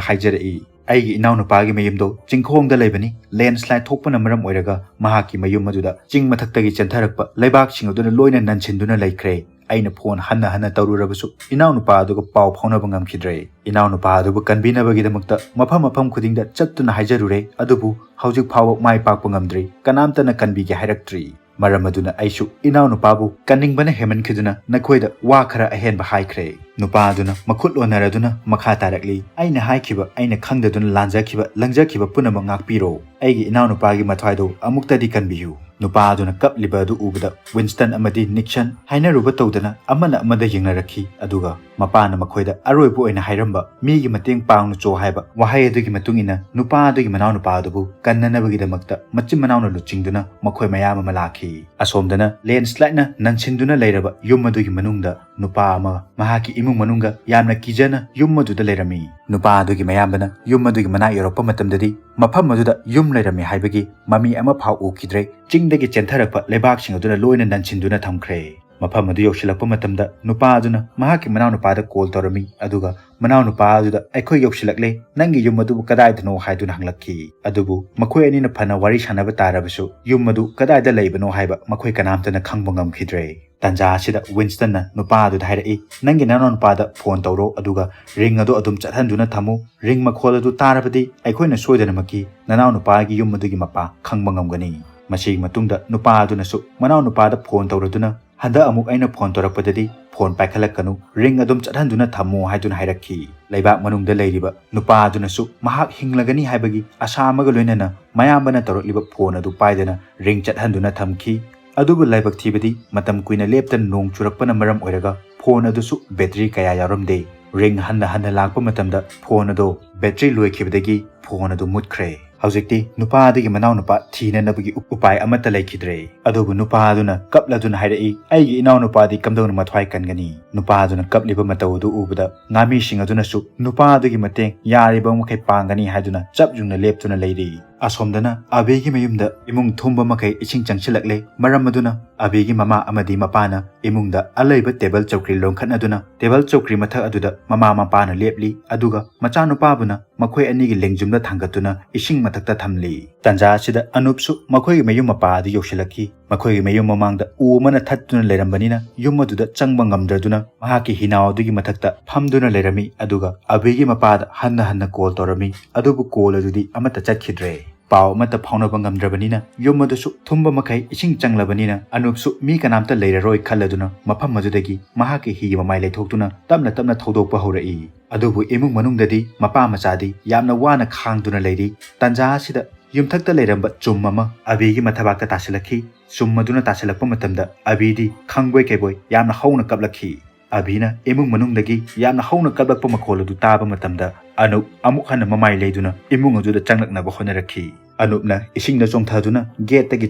ꯍꯥꯏꯖꯔꯛꯏ, "ꯑꯩꯒꯤ ꯏꯅꯥꯎꯅꯨꯄꯥꯒꯤ ꯃꯌꯨꯝꯗꯣ ꯆꯤꯡꯈꯣꯡꯗ ꯂꯩꯕꯅꯤ꯫ Landslide ꯊꯣꯛꯄꯅ ꯃꯔꯝ ꯑꯣꯏꯔꯒ ꯃꯍꯥꯛꯀꯤ ꯃꯌꯨꯝ ꯑꯗꯨꯗ ꯆꯤꯡ ꯃꯊꯛꯇꯒꯤ ꯆꯦꯟꯊꯔꯛꯄ ꯂꯩꯕꯥꯛꯁꯤꯡ ꯑꯗꯨꯅ ꯂꯣꯏꯅ ꯅꯟꯁꯤꯟꯗꯨꯅ ꯂꯩꯈ꯭ꯔꯦ꯫ ꯑꯩꯅ ꯐꯣꯟ ꯍꯟꯅ ꯍꯟꯅ ꯇꯧꯔꯨꯔꯕꯁꯨ ꯏꯅꯥꯎꯅꯨꯄꯥ ꯑꯗꯨꯒ ꯄꯥꯎ ꯐꯥꯎꯅꯕ ꯉꯝꯈꯤꯗ꯭ꯔꯦ꯫ ꯏꯅꯥꯎꯅꯨꯄꯥ ꯑꯗꯨꯕꯨ ꯀꯟꯕꯤꯅꯕꯒꯤꯗꯃꯛꯇ ꯃꯐꯝ ꯃꯐꯝ ꯈꯨꯗꯤꯡꯗ ꯆꯠꯇꯨꯅ ꯍꯥꯏꯖꯔꯨꯔꯦ, ꯑꯗꯨꯕꯨ ꯍꯧꯖꯤꯛ ꯐꯥꯎꯕ ꯃꯥꯏ ꯄꯥꯛꯄ ꯉꯝꯗ꯭ꯔꯤ꯫ ꯀꯅꯥꯝꯇꯅ ꯀꯟꯕꯤꯒꯦ ꯍꯥꯏꯔꯛꯇ꯭ꯔꯤ꯫ ꯃꯔꯝ ꯑꯗꯨꯅ ꯑꯩꯁꯨ ꯏꯅꯥꯎꯅꯨꯄꯥꯕꯨ ꯀꯟꯅꯤꯡꯕꯅ ꯍꯦꯟꯃꯟꯈꯤꯗꯨꯅ ꯅꯈꯣꯏꯗ ꯋꯥ ꯈꯔ ꯑꯍꯦꯟꯕ ꯍꯥꯏꯈ꯭ꯔꯦ꯫" ꯅꯨꯄꯥ ꯑꯗꯨꯅ ꯃꯈꯨꯠ ꯑꯣꯟꯅꯔꯗꯨꯅ ꯃꯈꯥ ꯇꯥꯔꯛꯂꯤ, "ꯑꯩꯅ ꯍꯥꯏꯈꯤꯕ, ꯑꯩꯅ ꯈꯪꯗꯗꯨꯅ ꯂꯥꯟꯖꯈꯤꯕ, ꯂꯪꯖꯈꯤꯕ ꯄꯨꯝꯅꯃꯛ ꯉꯥꯛꯄꯤꯔꯣ꯫ ꯑꯩꯒꯤ ꯏꯅꯥꯎꯅꯨꯄꯥꯒꯤ ꯃꯊ꯭ꯋꯥꯏꯗꯨ ꯑꯃꯨꯛꯇꯗꯤ ꯀꯟꯕꯤꯌꯨ꯫ ꯅꯨꯄꯥ ꯑꯗꯨꯅ ꯀꯞꯂꯤꯕ ꯑꯗꯨ ꯎꯕꯗ ꯋꯤꯟꯁꯇꯟ ꯑꯃꯗꯤ ꯅꯤꯛꯁꯟ ꯍꯥꯏꯅꯔꯨꯕ ꯇꯧꯗꯅ ꯑꯃꯅ ꯑꯃꯗ ꯌꯦꯡꯅꯔꯛꯈꯤ꯫ ꯑꯗꯨꯒ ꯃꯄꯥꯅ ꯃꯈꯣꯏꯗ ꯑꯔꯣꯏꯕ ꯑꯣꯏꯅ ꯍꯥꯏꯔꯝꯕ "ꯃꯤꯒꯤ ꯃꯇꯦꯡ ꯄꯥꯡꯅꯨꯆꯣ" ꯍꯥꯏꯕ ꯋꯥꯍꯩ ꯑꯗꯨꯒꯤ ꯃꯇꯨꯡ ꯏꯟꯅ ꯅꯨꯄꯥ ꯑꯗꯨꯒꯤ ꯃꯅꯥꯎꯅꯨꯄꯥ ꯑꯗꯨꯕꯨ ꯀꯟꯅꯅꯕꯒꯤꯗꯃꯛꯇ ꯃꯆꯤꯟ ꯃꯅꯥꯎꯅ ꯂꯨꯆꯤꯡꯗꯨꯅ ꯃꯈꯣꯏ ꯃꯌꯥꯝ ꯑꯃ ꯂꯥꯛꯈꯤ꯫ ꯑꯁꯣꯝꯗꯅ ꯂꯦꯟꯁ꯭ꯂꯥꯏꯠꯅ ꯅꯟꯁꯤꯟꯗꯨꯅ ꯂꯩꯔꯕ ꯌꯨꯝ ꯑꯗꯨꯒꯤ ꯃꯅꯨꯡꯗ ꯅꯨꯄꯥ ꯑꯃ ꯃꯍꯥꯛꯀꯤ ꯏꯃꯨꯡ ꯃꯅꯨꯡꯒ ꯌꯥꯝꯅ ꯀꯤꯖꯅ ꯌꯨꯝ ꯑꯗꯨꯗ ꯂꯩꯔꯝꯃꯤ꯫ ꯅꯨꯄꯥ ꯑꯗꯨꯒꯤ ꯃꯌꯥꯝꯕꯅ ꯌꯨꯝ ꯑꯗꯨꯒꯤ ꯃꯅꯥꯛ ꯌꯧꯔꯛꯄ ꯃꯇꯝꯗꯗꯤ ꯃꯐꯝ ꯑꯗꯨꯗ ꯌꯨꯝ ꯂꯩꯔꯝꯃꯤ ꯍꯥꯏꯕꯒꯤ ꯃꯃꯤ ꯑꯃ ꯐꯥꯎ ꯎꯈꯤꯗ꯭ꯔꯦ꯫ ꯆꯤꯡꯗꯒꯤ ꯆꯦꯟꯊꯔꯛꯄ ꯂꯩꯕꯥꯛꯁꯤꯡ ꯑꯗꯨꯅ ꯂꯣꯏꯅ ꯅꯟꯁꯤꯟꯗꯨꯅ ꯊꯝꯈ꯭ꯔꯦ꯫ ꯃꯐꯝ ꯑꯗꯨ ꯌꯧꯁꯤꯜꯂꯛꯄ ꯃꯇꯝꯗ ꯅꯨꯄꯥ ꯑꯗꯨꯅ ꯃꯍꯥꯛꯀꯤ ꯃꯅꯥꯎꯅꯨꯄꯥꯗ ꯀꯣꯜ ꯇꯧꯔꯝꯃꯤ, ꯑꯗꯨꯒ ꯃꯅꯥꯎꯅꯨꯄꯥ ꯑꯗꯨꯗ "ꯑꯩꯈꯣꯏ ꯌꯧꯁꯤꯜꯂꯛꯂꯦ, ꯅꯪꯒꯤ ꯌꯨꯝ ꯑꯗꯨꯕꯨ ꯀꯗꯥꯏꯗꯅꯣ?" ꯍꯥꯏꯗꯨꯅ ꯍꯪꯂꯛꯈꯤ꯫ ꯑꯗꯨꯕꯨ ꯃꯈꯣꯏ ꯑꯅꯤꯅ ꯐꯅ ꯋꯥꯔꯤ ꯁꯥꯟꯅꯕ ꯇꯥꯔꯕꯁꯨ ꯌꯨꯝ ꯑꯗꯨ ꯀꯗꯥꯏꯗ ꯂꯩꯕꯅꯣ ꯍꯥꯏꯕ ꯃꯈꯣꯏ ꯀꯅꯥꯝꯇꯅ ꯈꯪꯕ ꯉꯝꯈꯤꯗ꯭ꯔꯦ꯫ ꯇꯥꯟꯖꯥ ꯑꯁꯤꯗ ꯋꯤꯟꯁꯇꯟꯅ ꯅꯨꯄꯥ ꯑꯗꯨꯗ ꯍꯥꯏꯔꯛꯏ, "ꯅꯪꯒꯤ ꯅꯅꯥꯎꯅꯨꯄꯥꯗ ꯐꯣꯟ ꯇꯧꯔꯣ, ꯑꯗꯨꯒ ring ꯑꯗꯨ ꯑꯗꯨꯝ ꯆꯠꯍꯟꯗꯨꯅ ꯊꯝꯃꯨ꯫ Ring ꯃꯈꯣꯜ ꯑꯗꯨ ꯇꯥꯔꯕꯗꯤ ꯑꯩꯈꯣꯏꯅ ꯁꯣꯏꯗꯅꯃꯛꯀꯤ ꯅꯅꯥꯎꯅꯨꯄꯥꯒꯤ ꯌꯨꯝ ꯑꯗꯨꯒꯤ ꯃꯄꯥ ꯈꯪꯕ ꯉꯝꯒꯅꯤ꯫" ꯃꯁꯤꯒꯤ ꯃꯇꯨꯡꯗ ꯅꯨꯄꯥ ꯑꯗꯨꯅꯁꯨ ꯃꯅꯥꯎꯅꯨꯄꯥꯗ ꯐꯣꯟ ꯇꯧꯔꯗꯨꯅ, "ꯍꯟꯗꯛ ꯑꯃꯨꯛ ꯑꯩꯅ ꯐꯣꯟ ꯇꯧꯔꯛꯄꯗꯗꯤ ꯐꯣꯟ ꯄꯥꯏꯈꯠꯂꯛꯀꯅꯨ, ring ꯑꯗꯨꯝ ꯆꯠꯍꯟꯗꯨꯅ ꯊꯝꯃꯨ" ꯍꯥꯏꯗꯨꯅ ꯍꯥꯏꯔꯛꯈꯤ꯫ ꯂꯩꯕꯥꯛ ꯃꯅꯨꯡꯗ ꯂꯩꯔꯤꯕ ꯅꯨꯄꯥ ꯑꯗꯨꯅꯁꯨ ꯃꯍꯥꯛ ꯍꯤꯡꯂꯒꯅꯤ ꯍꯥꯏꯕꯒꯤ ꯑꯁꯥ ꯑꯃꯒ ꯂꯣꯏꯅꯅ ꯃꯌꯥꯝꯕꯅ ꯇꯧꯔꯛꯂꯤꯕ ꯐꯣꯟ ꯑꯗꯨ ꯄꯥꯏꯗꯅ ring ꯆꯠꯍꯟꯗꯨꯅ ꯊꯝꯈꯤ꯫ ꯑꯗꯨꯕꯨ ꯂꯥꯏꯕꯛ ꯊꯤꯕꯗꯤ ꯃꯇꯝ ꯀꯨꯏꯅ ꯂꯦꯞꯇꯅ ꯅꯣꯡ ꯆꯨꯔꯛꯄꯅ ꯃꯔꯝ ꯑꯣꯏꯔꯒ ꯐꯣꯟ ꯑꯗꯨꯁꯨ battery ꯀꯌꯥ ꯌꯥꯎꯔꯝꯗꯦ꯫ Ring ꯍꯟꯅ ꯍꯟꯅ ꯂꯥꯛꯄ ꯃꯇꯝꯗ ꯐꯣꯟ ꯑꯗꯨ battery ꯂꯣꯏꯈꯤꯕꯗꯒꯤ ꯐꯣꯟ ꯑꯗꯨ ꯃꯨꯠꯈ꯭ꯔꯦ꯫ ꯍꯧꯖꯤꯛꯇꯤ ꯅꯨꯄꯥ ꯑꯗꯨꯒꯤ ꯃꯅꯥꯎꯅꯨꯄꯥ ꯊꯤꯅꯅꯕꯒꯤ ꯎ-, ꯎꯄꯥꯏ ꯑꯃꯠꯇ ꯂꯩꯈꯤꯗ꯭ꯔꯦ꯫ ꯑꯗꯨꯕꯨ ꯅꯨꯄꯥ ꯑꯗꯨꯅ ꯀꯞꯂꯗꯨꯅ ꯍꯥꯏꯔꯛꯏ, "ꯑꯩꯒꯤ ꯏꯅꯥꯎꯅꯨꯄꯥꯗꯤ ꯀꯝꯗꯧꯅ ꯃꯊ꯭ꯋꯥꯏ ꯀꯟꯒꯅꯤ?" ꯅꯨꯄꯥ ꯑꯗꯨꯅ ꯀꯞꯂꯤꯕ ꯃꯇꯧ ꯑꯗꯨ ꯎꯕꯗ ꯉꯥꯃꯤꯁꯤꯡ ꯑꯗꯨꯅꯁꯨ ꯅꯨꯄꯥ ꯑꯗꯨꯒꯤ ꯃꯇꯦꯡ ꯌꯥꯔꯤꯕ ꯃꯈꯩ ꯄꯥꯡꯒꯅꯤ ꯍꯥꯏꯗꯨꯅ ꯆꯞ ꯌꯨꯡꯅ ꯂꯦꯞꯇꯨꯅ ꯂꯩꯔꯤ꯫ ꯑꯁꯣꯝꯗꯅ ꯑꯕꯤꯒꯤ ꯃꯌꯨꯝꯗ ꯏꯃꯨꯡ ꯊꯨꯝꯕ ꯃꯈꯩ ꯏꯁꯤꯡ ꯆꯪꯁꯤꯜꯂꯛꯂꯦ꯫ ꯃꯔꯝ ꯑꯗꯨꯅ ꯑꯕꯤꯒꯤ ꯃꯃꯥ ꯑꯃꯗꯤ ꯃꯄꯥꯅ ꯏꯃꯨꯡꯗ ꯑꯂꯩꯕ table ꯆꯧꯀ꯭ꯔꯤ ꯂꯣꯟꯈꯠꯅꯗꯨꯅ table ꯆꯧꯀ꯭ꯔꯤ ꯃꯊꯛ ꯑꯗꯨꯗ ꯃꯃꯥ ꯃꯄꯥꯅ ꯂꯦꯞꯂꯤ, ꯑꯗꯨꯒ ꯃꯆꯥꯅꯨꯄꯥꯕꯨꯅ ꯃꯈꯣꯏ ꯑꯅꯤꯒꯤ ꯂꯦꯡꯖꯨꯝꯗ ꯊꯥꯡꯒꯠꯇꯨꯅ ꯏꯁꯤꯡ ꯃꯊꯛꯇ ꯊꯝꯂꯤ꯫ ꯇꯥꯟꯖꯥ ꯑꯁꯤꯗ ꯑꯅꯨꯞꯁꯨ ꯃꯈꯣꯏꯒꯤ ꯃꯌꯨꯝ ꯃꯄꯥ ꯑꯗꯨ ꯌꯧꯁꯤꯜꯂꯛꯈꯤ꯫ ꯃꯈꯣꯏꯒꯤ ꯃꯌꯨꯝ ꯃꯃꯥꯡꯗ ꯎ ꯑꯃꯅ ꯊꯠꯇꯨꯅ ꯂꯩꯔꯝꯕꯅꯤꯅ ꯌꯨꯝ ꯑꯗꯨꯗ ꯆꯪꯕ ꯉꯝꯗ꯭ꯔꯗꯨꯅ ꯃꯍꯥꯛꯀꯤ ꯍꯤꯅꯥꯎ ꯑꯗꯨꯒꯤ ꯃꯊꯛꯇ ꯐꯝꯗꯨꯅ ꯂꯩꯔꯝꯃꯤ, ꯑꯗꯨꯒ ꯑꯕꯤꯒꯤ ꯃꯄꯥꯗ ꯍꯟꯅ ꯍꯟꯅ ꯀꯣꯜ ꯇꯧꯔꯝꯃꯤ, ꯑꯗꯨꯕꯨ ꯀꯣꯜ ꯑꯗꯨꯗꯤ ꯑꯃꯠꯇ ꯆꯠꯈꯤꯗ꯭ꯔꯦ꯫ ꯄꯥꯎ ꯑꯃꯠꯇ ꯐꯥꯎꯅꯕ ꯉꯝꯗ꯭ꯔꯕꯅꯤꯅ ꯌꯨꯝ ꯑꯗꯨꯁꯨ ꯊꯨꯝꯕ ꯃꯈꯩ ꯏꯁꯤꯡ ꯆꯪꯂꯕꯅꯤꯅ ꯑꯅꯨꯞꯁꯨ ꯃꯤ ꯀꯅꯥꯝꯇ ꯂꯩꯔꯔꯣꯏ ꯈꯜꯂꯗꯨꯅ ꯃꯐꯝ ꯑꯗꯨꯗꯒꯤ ꯃꯍꯥꯛꯀꯤ ꯍꯤꯒꯤ ꯃꯃꯥꯏ ꯂꯩꯊꯣꯛꯇꯨꯅ ꯇꯞꯅ ꯇꯞꯅ ꯊꯧꯗꯣꯛꯄ ꯍꯧꯔꯛꯏ꯫ ꯑꯗꯨꯕꯨ ꯏꯃꯨꯡ ꯃꯅꯨꯡꯗꯗꯤ ꯃꯄꯥ ꯃꯆꯥꯗꯤ ꯌꯥꯝꯅ ꯋꯥꯅ ꯈꯥꯡꯗꯨꯅ ꯂꯩꯔꯤ꯫ ꯇꯥꯟꯖꯥ ꯑꯁꯤꯗ ꯌꯨꯝꯊꯛꯇ ꯂꯩꯔꯝꯕ ꯆꯨꯝ ꯑꯃ ꯑꯕꯤꯒꯤ ꯃꯊꯕꯥꯛꯇ ꯇꯥꯁꯤꯜꯂꯛꯈꯤ꯫ ꯆꯨꯝ ꯑꯗꯨꯅ ꯇꯥꯁꯤꯜꯂꯛꯄ ꯃꯇꯝꯗ ꯑꯕꯤꯗꯤ ꯈꯪꯕꯣꯏ ꯀꯩꯕꯣꯏ ꯌꯥꯝꯅ ꯍꯧꯅ ꯀꯞꯂꯛꯈꯤ꯫ ꯑꯕꯤꯅ ꯏꯃꯨꯡ ꯃꯅꯨꯡꯗꯒꯤ ꯌꯥꯝꯅ ꯍꯧꯅ ꯀꯞꯂꯛꯄ ꯃꯈꯣꯜ ꯑꯗꯨ ꯇꯥꯕ ꯃꯇꯝꯗ ꯑꯅꯨꯞ ꯑꯃꯨꯛ ꯍꯟꯅ ꯃꯃꯥꯏ ꯂꯩꯗꯨꯅ ꯏꯃꯨꯡ ꯑꯗꯨꯗ ꯆꯪꯂꯛꯅꯕ ꯍꯣꯠꯅꯔꯛꯈꯤ꯫ ꯑꯅꯨꯞꯅ ꯏꯁꯤꯡꯗ ꯆꯣꯡꯊꯗꯨꯅ ꯒꯦꯠꯇꯒꯤ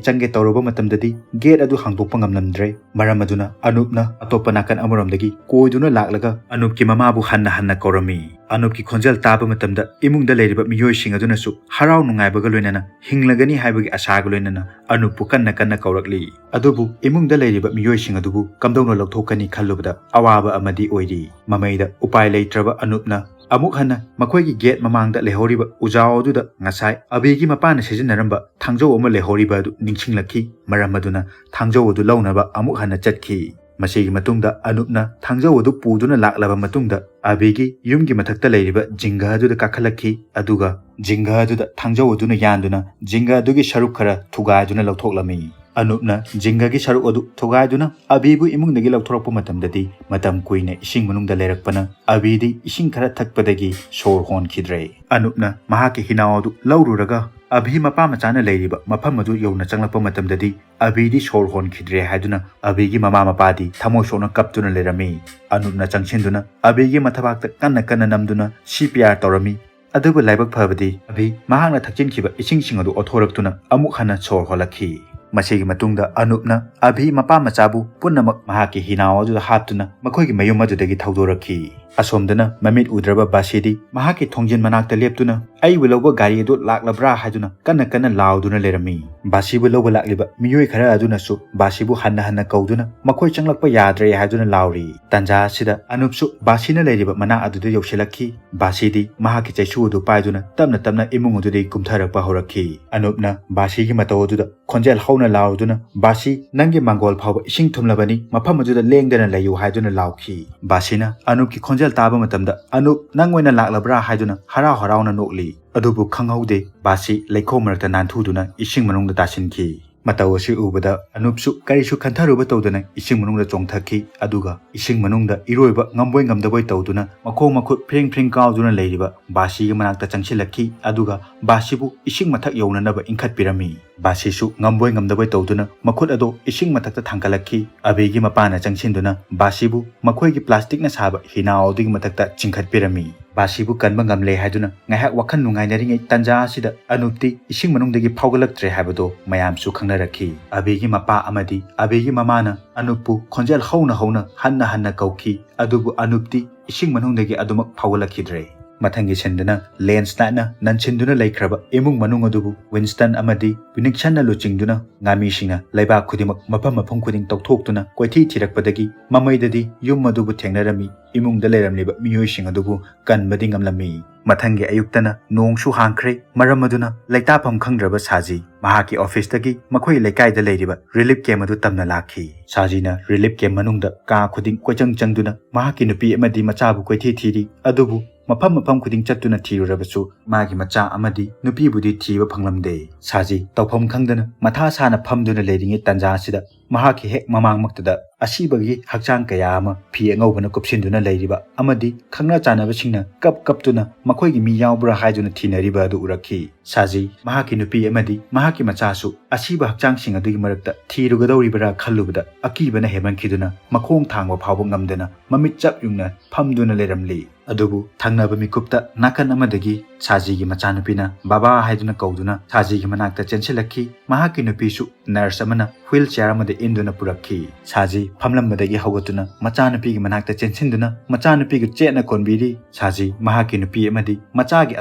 ꯆꯪꯒꯦ ꯇꯧꯔꯨꯕ ꯃꯇꯝꯗꯗꯤ ꯒꯦꯠ ꯑꯗꯨ ꯍꯥꯡꯗꯣꯛꯄ ꯉꯝꯂꯝꯗ꯭ꯔꯦ꯫ ꯃꯔꯝ ꯑꯗꯨꯅ ꯑꯅꯨꯞꯅ ꯑꯇꯣꯞꯄ ꯅꯥꯀꯟ ꯑꯃꯔꯣꯝꯗꯒꯤ ꯀꯣꯏꯗꯨꯅ ꯂꯥꯛꯂꯒ ꯑꯅꯨꯞꯀꯤ ꯃꯃꯥꯕꯨ ꯍꯟꯅ ꯍꯟꯅ ꯀꯧꯔꯝꯃꯤ꯫ ꯑꯅꯨꯞꯀꯤ ꯈꯣꯟꯖꯦꯜ ꯇꯥꯕ ꯃꯇꯝꯗ ꯏꯃꯨꯡꯗ ꯂꯩꯔꯤꯕ ꯃꯤꯑꯣꯏꯁꯤꯡ ꯑꯗꯨꯅꯁꯨ ꯍꯔꯥꯎ ꯅꯨꯡꯉꯥꯏꯕꯒ ꯂꯣꯏꯅꯅ ꯍꯤꯡꯂꯒꯅꯤ ꯍꯥꯏꯕꯒꯤ ꯑꯁꯥꯒ ꯂꯣꯏꯅꯅ ꯑꯅꯨꯞꯄꯨ ꯀꯟꯅ ꯀꯟꯅ ꯀꯧꯔꯛꯂꯤ꯫ ꯑꯗꯨꯕꯨ ꯏꯃꯨꯡꯗ ꯂꯩꯔꯤꯕ ꯃꯤꯑꯣꯏꯁꯤꯡ ꯑꯗꯨꯕꯨ ꯀꯝꯗꯧꯅ ꯂꯧꯊꯣꯛꯀꯅꯤ ꯈꯜꯂꯨꯕꯗ ꯑꯋꯥꯕ ꯑꯃꯗꯤ ꯑꯣꯏꯔꯤ꯫ ꯃꯃꯩꯗ ꯎꯄꯥꯏ ꯂꯩꯇ꯭ꯔꯕ ꯑꯅꯨꯞꯅ ꯑꯃꯨꯛ ꯍꯟꯅ ꯃꯈꯣꯏꯒꯤ ꯒꯦꯠ ꯃꯃꯥꯡꯗ ꯂꯩꯍꯧꯔꯤꯕ ꯎꯖꯥꯎ ꯑꯗꯨꯗ ꯉꯁꯥꯏ ꯑꯕꯤꯒꯤ ꯃꯄꯥꯅ ꯁꯤꯖꯤꯟꯅꯔꯝꯕ ꯊꯥꯡꯖꯧ ꯑꯃ ꯂꯩꯍꯧꯔꯤꯕ ꯑꯗꯨ ꯅꯤꯡꯁꯤꯡꯂꯛꯈꯤ꯫ ꯃꯔꯝ ꯑꯗꯨꯅ ꯊꯥꯡꯖꯧ ꯑꯗꯨ ꯂꯧꯅꯕ ꯑꯃꯨꯛ ꯍꯟꯅ ꯆꯠꯈꯤ꯫ ꯃꯁꯤꯒꯤ ꯃꯇꯨꯡꯗ ꯑꯅꯨꯞꯅ ꯊꯥꯡꯖꯧ ꯑꯗꯨ ꯄꯨꯗꯨꯅ ꯂꯥꯛꯂꯕ ꯃꯇꯨꯡꯗ ꯑꯕꯤꯒꯤ ꯌꯨꯝꯒꯤ ꯃꯊꯛꯇ ꯂꯩꯔꯤꯕ ꯖꯤꯡꯒ ꯑꯗꯨꯗ ꯀꯥꯈꯠꯂꯛꯈꯤ꯫ ꯑꯗꯨꯒ ꯖꯤꯡꯒ ꯑꯗꯨꯗ ꯊꯥꯡꯖꯧ ꯑꯗꯨꯅ ꯌꯥꯟꯗꯨꯅ ꯖꯤꯡꯒ ꯑꯗꯨꯒꯤ ꯁꯔꯨꯛ ꯈꯔ ꯊꯨꯒꯥꯏꯗꯨꯅ ꯂꯧꯊꯣꯛꯂꯝꯃꯤ꯫ ꯑꯅꯨꯞꯅ ꯖꯤꯡꯒꯒꯤ ꯁꯔꯨꯛ ꯑꯗꯨ ꯊꯨꯒꯥꯏꯗꯨꯅ ꯑꯕꯤꯕꯨ ꯏꯃꯨꯡꯗꯒꯤ ꯂꯧꯊꯣꯔꯛꯄ ꯃꯇꯝꯗꯗꯤ ꯃꯇꯝ ꯀꯨꯏꯅ ꯏꯁꯤꯡ ꯃꯅꯨꯡꯗ ꯂꯩꯔꯛꯄꯅ ꯑꯕꯤꯗꯤ ꯏꯁꯤꯡ ꯈꯔ ꯊꯛꯄꯗꯒꯤ ꯁꯣꯔ ꯍꯣꯟꯈꯤꯗ꯭ꯔꯦ꯫ ꯑꯅꯨꯞꯅ ꯃꯍꯥꯛꯀꯤ ꯍꯤꯅꯥꯎ ꯑꯗꯨ ꯂꯧꯔꯨꯔꯒ ꯑꯕꯤ ꯃꯄꯥ ꯃꯆꯥꯅ ꯂꯩꯔꯤꯕ ꯃꯐꯝ ꯑꯗꯨ ꯌꯧꯅ ꯆꯪꯂꯛꯄ ꯃꯇꯝꯗꯗꯤ ꯑꯕꯤꯗꯤ ꯁꯣꯔ ꯍꯣꯟꯈꯤꯗ꯭ꯔꯦ ꯍꯥꯏꯗꯨꯅ ꯑꯕꯤꯒꯤ ꯃꯃꯥ ꯃꯄꯥꯗꯤ ꯊꯃꯣꯏ ꯁꯣꯛꯅ ꯀꯞꯇꯨꯅ ꯂꯩꯔꯝꯃꯤ꯫ ꯑꯅꯨꯞꯅ ꯆꯪꯁꯤꯟꯗꯨꯅ ꯑꯕꯤꯒꯤ ꯃꯊꯕꯥꯛꯇ ꯀꯟꯅ ꯀꯟꯅ ꯅꯝꯗꯨꯅ ꯁꯤ ꯄꯤ ꯑꯥꯔ ꯇꯧꯔꯝꯃꯤ꯫ ꯑꯗꯨꯕꯨ ꯂꯥꯏꯕꯛ ꯐꯕꯗꯤ ꯑꯕꯤ ꯃꯍꯥꯛꯅ ꯊꯛꯆꯤꯟꯈꯤꯕ ꯏꯁꯤꯡꯁꯤꯡ ꯑꯗꯨ ꯑꯣꯊꯣꯔꯛꯇꯨꯅ ꯑꯃꯨꯛ ꯍꯟꯅ ꯁꯣꯔ ꯍꯣꯜꯂꯛꯈꯤ꯫ ꯃꯁꯤꯒꯤ ꯃꯇꯨꯡꯗ ꯑꯅꯨꯞꯅ ꯑꯕꯤ ꯃꯄꯥ ꯃꯆꯥꯕꯨ ꯄꯨꯝꯅꯃꯛ ꯃꯍꯥꯛꯀꯤ ꯍꯤꯅꯥꯎ ꯑꯗꯨꯗ ꯍꯥꯞꯇꯨꯅ ꯃꯈꯣꯏꯒꯤ ꯃꯌꯨꯝ ꯑꯗꯨꯗꯒꯤ ꯊꯧꯗꯣꯔꯛꯈꯤ꯫ ꯑꯁꯣꯝꯗꯅ ꯃꯃꯤꯠ ꯎꯗ꯭ꯔꯕ ꯕꯥꯁꯤꯗꯤ ꯃꯍꯥꯛꯀꯤ ꯊꯣꯡꯖꯤꯟ ꯃꯅꯥꯛꯇ ꯂꯦꯞꯇꯨꯅ ꯑꯩꯕꯨ ꯂꯧꯕ ꯒꯥꯔꯤ ꯑꯗꯨ ꯂꯥꯛꯂꯕ꯭ꯔꯥ ꯍꯥꯏꯗꯨꯅ ꯀꯟꯅ ꯀꯟꯅ ꯂꯥꯎꯗꯨꯅ ꯂꯩꯔꯝꯃꯤ꯫ ꯕꯥꯁꯤꯕꯨ ꯂꯧꯕ ꯂꯥꯛꯂꯤꯕ ꯃꯤꯑꯣꯏ ꯈꯔ ꯑꯗꯨꯅꯁꯨ ꯕꯥꯁꯤꯕꯨ ꯍꯟꯅ ꯍꯟꯅ ꯀꯧꯗꯨꯅ ꯃꯈꯣꯏ ꯆꯪꯂꯛꯄ ꯌꯥꯗ꯭ꯔꯦ ꯍꯥꯏꯗꯨꯅ ꯂꯥꯎꯔꯤ꯫ ꯇꯥꯟꯖꯥ ꯑꯁꯤꯗ ꯑꯅꯨꯞꯁꯨ ꯕꯥꯁꯤꯅ ꯂꯩꯔꯤꯕ ꯃꯅꯥꯛ ꯑꯗꯨꯗ ꯌꯧꯁꯤꯜꯂꯛꯈꯤ꯫ ꯕꯥꯁꯤꯗꯤ ꯃꯍꯥꯛꯀꯤ ꯆꯩꯁꯨ ꯑꯗꯨ ꯄꯥꯏꯗꯨꯅ ꯇꯞꯅ ꯇꯞꯅ ꯏꯃꯨꯡ ꯑꯗꯨꯗꯒꯤ ꯀꯨꯝꯊꯔꯛꯄ ꯍꯧꯔꯛꯈꯤ꯫ ꯑꯅꯨꯞꯅ ꯕꯥꯁꯤꯒꯤ ꯃꯇꯧ ꯑꯗꯨꯗ ꯈꯣꯟꯖꯦꯜ ꯍꯧꯅ ꯂꯥꯎꯔꯗꯨꯅ, "ꯕꯥꯁꯤ, ꯅꯪꯒꯤ ꯃꯥꯡꯒꯣꯜ ꯐꯥꯎꯕ ꯏꯁꯤꯡ ꯊꯨꯝꯂꯕꯅꯤ, ꯃꯐꯝ ꯑꯗꯨꯗ ꯂꯦꯡꯗꯅ ꯂꯩꯌꯨ" ꯍꯥꯏꯗꯨꯅ ꯂꯥꯎꯈꯤ꯫ ꯕꯥꯁꯤꯅ ꯑꯅꯨꯞꯀꯤ ꯈꯣꯟꯖꯦꯜ ꯇꯥꯕ ꯃꯇꯝꯗ, "ꯑꯅꯨꯞ, ꯅꯪ ꯑꯣꯏꯅ ꯂꯥꯛꯂꯕ꯭ꯔꯥ?" ꯍꯥꯏꯗꯨꯅ ꯍꯔꯥꯎ ꯍꯔꯥꯎꯅ ꯅꯣꯛꯂꯤ꯫ ꯑꯗꯨꯕꯨ ꯈꯪꯍꯧꯗꯦ, ꯕꯥꯁꯤ ꯂꯩꯈꯣꯝ ꯃꯔꯛꯇ ꯅꯥꯟꯊꯨꯗꯨꯅ ꯏꯁꯤꯡ ꯃꯅꯨꯡꯗ ꯇꯥꯁꯤꯟꯈꯤ꯫ ꯃꯇꯧ ꯑꯁꯤ ꯎꯕꯗ ꯑꯅꯨꯞꯁꯨ ꯀꯔꯤꯁꯨ ꯈꯟꯊꯔꯨꯕ ꯇꯧꯗꯅ ꯏꯁꯤꯡ ꯃꯅꯨꯡꯗ ꯆꯣꯡꯊꯈꯤ꯫ ꯑꯗꯨꯒ ꯏꯁꯤꯡ ꯃꯅꯨꯡꯗ ꯏꯔꯣꯏꯕ ꯉꯝꯕꯣꯏ ꯉꯝꯗꯕꯣꯏ ꯇꯧꯗꯨꯅ ꯃꯈꯣꯡ ꯃꯈꯨꯠ ꯐ꯭ꯔꯤꯡ ꯐ꯭ꯔꯤꯡ ꯀꯥꯎꯗꯨꯅ ꯂꯩꯔꯤꯕ ꯕꯥꯁꯤꯒꯤ ꯃꯅꯥꯛꯇ ꯆꯪꯁꯤꯜꯂꯛꯈꯤ꯫ ꯑꯗꯨꯒ ꯕꯥꯁꯤꯕꯨ ꯏꯁꯤꯡ ꯃꯊꯛ ꯌꯧꯅꯅꯕ ꯏꯟꯈꯠꯄꯤꯔꯝꯃꯤ꯫ ꯕꯥꯁꯤꯁꯨ ꯉꯝꯕꯣꯏ ꯉꯝꯗꯕꯣꯏ ꯇꯧꯗꯨꯅ ꯃꯈꯨꯠ ꯑꯗꯣ ꯏꯁꯤꯡ ꯃꯊꯛꯇ ꯊꯥꯡꯒꯠꯂꯛꯈꯤ꯫ ꯑꯕꯤꯒꯤ ꯃꯄꯥꯅ ꯆꯪꯁꯤꯟꯗꯨꯅ ꯕꯥꯁꯤꯕꯨ ꯃꯈꯣꯏꯒꯤ ꯄ꯭ꯂꯥꯁꯇꯤꯛꯅ ꯁꯥꯕ ꯍꯤꯅꯥꯎ ꯑꯗꯨꯒꯤ ꯃꯊꯛꯇ ꯆꯤꯡꯈꯠꯄꯤꯔꯝꯃꯤ꯫ ꯕꯥꯁꯤꯕꯨ ꯀꯟꯕ ꯉꯝꯂꯦ ꯍꯥꯏꯗꯨꯅ ꯉꯥꯏꯍꯥꯛ ꯋꯥꯈꯜ ꯅꯨꯡꯉꯥꯏꯅꯔꯤꯉꯩ ꯇꯥꯟꯖꯥ ꯑꯁꯤꯗ ꯑꯅꯨꯞꯇꯤ ꯏꯁꯤꯡ ꯃꯅꯨꯡꯗꯒꯤ ꯐꯥꯎꯒꯠꯂꯛꯇ꯭ꯔꯦ ꯍꯥꯏꯕꯗꯣ ꯃꯌꯥꯝꯁꯨ ꯈꯪꯅꯔꯛꯈꯤ꯫ ꯑꯕꯤꯒꯤ ꯃꯄꯥ ꯑꯃꯗꯤ ꯑꯕꯤꯒꯤ ꯃꯃꯥꯅ ꯑꯅꯨꯞꯄꯨ ꯈꯣꯟꯖꯦꯜ ꯍꯧꯅ ꯍꯧꯅ ꯍꯟꯅ ꯍꯟꯅ ꯀꯧꯈꯤ꯫ ꯑꯗꯨꯕꯨ ꯑꯅꯨꯞꯇꯤ ꯏꯁꯤꯡ ꯃꯅꯨꯡꯗꯒꯤ ꯑꯗꯨꯃꯛ ꯐꯥꯎꯒꯠꯂꯛꯈꯤꯗ꯭ꯔꯦ꯫ ꯃꯊꯪꯒꯤ ꯁꯤꯟꯗꯨꯅ ꯂꯦꯟꯁꯂꯥꯏꯠꯅ ꯅꯟꯁꯤꯟꯗꯨꯅ ꯂꯩꯈ꯭ꯔꯕ ꯏꯃꯨꯡ ꯃꯅꯨꯡ ꯑꯗꯨꯕꯨ ꯋꯤꯟꯁꯇꯟ ꯑꯃꯗꯤ ꯋꯤꯅꯤꯛꯁꯟꯅ ꯂꯨꯆꯤꯡꯗꯨꯅ ꯉꯥꯃꯤꯁꯤꯡꯅ ꯂꯩꯕꯥꯛ ꯈꯨꯗꯤꯡꯃꯛ ꯃꯐꯝ ꯃꯐꯝ ꯈꯨꯗꯤꯡ ꯇꯧꯊꯣꯛꯇꯨꯅ ꯀꯣꯏꯊꯤ ꯊꯤꯔꯛꯄꯗꯒꯤ ꯃꯃꯩꯗꯗꯤ ꯌꯨꯝ ꯑꯗꯨꯕꯨ ꯊꯦꯡꯅꯔꯝꯃꯤ꯫ ꯏꯃꯨꯡꯗ ꯂꯩꯔꯝꯂꯤꯕ ꯃꯤꯑꯣꯏꯁꯤꯡ ꯑꯗꯨꯕꯨ ꯀꯟꯕꯗꯤ ꯉꯝꯂꯝꯃꯤ꯫ ꯃꯊꯪꯒꯤ ꯑꯌꯨꯛꯇꯅ ꯅꯣꯡꯁꯨ ꯍꯥꯡꯈ꯭ꯔꯦ꯫ ꯃꯔꯝ ꯑꯗꯨꯅ ꯂꯩꯇꯥꯐꯝ ꯈꯪꯗ꯭ꯔꯕ ꯁꯥꯖꯤ ꯃꯍꯥꯛꯀꯤ ꯑꯣꯐꯤꯁꯇꯒꯤ ꯃꯈꯣꯏ ꯂꯩꯀꯥꯏꯗ ꯂꯩꯔꯤꯕ ꯔꯤꯂꯤꯐ ꯀꯦꯝ ꯑꯗꯨ ꯇꯝꯅ ꯂꯥꯛꯈꯤ꯫ ꯁꯥꯖꯤꯅ ꯔꯤꯂꯤꯐ ꯀꯦꯝ ꯃꯅꯨꯡꯗ ꯀꯥ ꯈꯨꯗꯤꯡ ꯀꯣꯏꯆꯪ ꯆꯪꯗꯨꯅ ꯃꯍꯥꯛꯀꯤ ꯅꯨꯄꯤ ꯑꯃꯗꯤ ꯃꯆꯥꯕꯨ ꯀꯣꯏꯊꯤ ꯊꯤꯔꯤ꯫ ꯑꯗꯨꯕꯨ ꯃꯐꯝ ꯃꯐꯝ ꯈꯨꯗꯤꯡ ꯆꯠꯇꯨꯅ ꯊꯤꯔꯨꯔꯕꯁꯨ ꯃꯥꯒꯤ ꯃꯆꯥ ꯑꯃꯗꯤ ꯅꯨꯄꯤꯕꯨꯗꯤ ꯊꯤꯕ ꯐꯪꯂꯝꯗꯦ꯫ ꯁꯥꯖꯤ ꯇꯧꯐꯝ ꯈꯪꯗꯅ ꯃꯊꯥ ꯁꯥꯅ ꯐꯝꯗꯨꯅ ꯂꯩꯔꯤꯉꯩ ꯇꯥꯟꯖꯥ ꯑꯁꯤꯗ ꯃꯍꯥꯛꯀꯤ ꯍꯦꯛ ꯃꯃꯥꯡꯃꯛꯇꯗ ꯑꯁꯤꯕꯒꯤ ꯍꯛꯆꯥꯡ ꯀꯌꯥ ꯑꯃ ꯐꯤ ꯑꯉꯧꯕꯅ ꯀꯨꯞꯁꯤꯟꯗꯨꯅ ꯂꯩꯔꯤꯕ ꯑꯃꯗꯤ ꯈꯪꯅ ꯆꯥꯟꯅꯕꯁꯤꯡꯅ ꯀꯞ ꯀꯞꯇꯨꯅ ꯃꯈꯣꯏꯒꯤ ꯃꯤ ꯌꯥꯎꯕ꯭ꯔꯥ ꯍꯥꯏꯗꯨꯅ ꯊꯤꯅꯔꯤꯕ ꯑꯗꯨ ꯎꯔꯛꯈꯤ꯫ ꯁꯥꯖꯤ ꯃꯍꯥꯛꯀꯤ ꯅꯨꯄꯤ ꯑꯃꯗꯤ ꯃꯍꯥꯛꯀꯤ ꯃꯆꯥꯁꯨ ꯑꯁꯤꯕ ꯍꯛꯆꯥꯡꯁꯤꯡ ꯑꯗꯨꯒꯤ ꯃꯔꯛꯇ ꯊꯤꯔꯨꯒꯗꯧꯔꯤꯕ꯭ꯔꯥ ꯈꯜꯂꯨꯕꯗ ꯑꯀꯤꯕꯅ ꯍꯦꯟꯃꯟꯈꯤꯗꯨꯅ ꯃꯈꯣꯡ ꯊꯥꯡꯕ ꯐꯥꯎꯕ ꯉꯝꯗꯅ ꯃꯃꯤꯠ ꯆꯞ ꯌꯨꯡꯅ ꯐꯝꯗꯨꯅ ꯂꯩꯔꯝꯂꯤ꯫ ꯑꯗꯨꯕꯨ ꯊꯪꯅꯕ ꯃꯤꯀꯨꯞꯇ ꯅꯥꯀꯟ ꯑꯃꯗꯒꯤ ꯁꯥꯖꯤꯒꯤ ꯃꯆꯥꯅꯨꯄꯤꯅ "ꯕꯥꯕꯥ" ꯍꯥꯏꯗꯨꯅ ꯀꯧꯗꯨꯅ ꯁꯥꯖꯤꯒꯤ ꯃꯅꯥꯛꯇ ꯆꯦꯟꯁꯤꯜꯂꯛꯈꯤ꯫ ꯃꯍꯥꯛꯀꯤ ꯅꯨꯄꯤꯁꯨ ꯅꯔꯁ ꯑꯃꯅ ꯍ꯭ꯋꯤꯜ ꯆꯤꯌꯥꯔ ꯑꯃꯗ ꯏꯟꯗꯨꯅ ꯄꯨꯔꯛꯈꯤ꯫ ꯁꯥꯖꯤ ꯐꯝꯂꯝꯕꯗꯒꯤ ꯍꯧꯒꯠꯇꯨꯅ ꯃꯆꯥꯅꯨꯄꯤꯒꯤ ꯃꯅꯥꯛꯇ ꯆꯦꯟꯁꯤꯟꯗꯨꯅ ꯃꯆꯥꯅꯨꯄꯤꯒ ꯆꯦꯠꯅ ꯀꯣꯟꯕꯤꯔꯤ꯫ ꯁꯥꯖꯤ ꯃꯍꯥꯛꯀꯤ ꯅꯨꯄꯤ ꯑꯃꯗꯤ ꯃꯆꯥꯒꯤ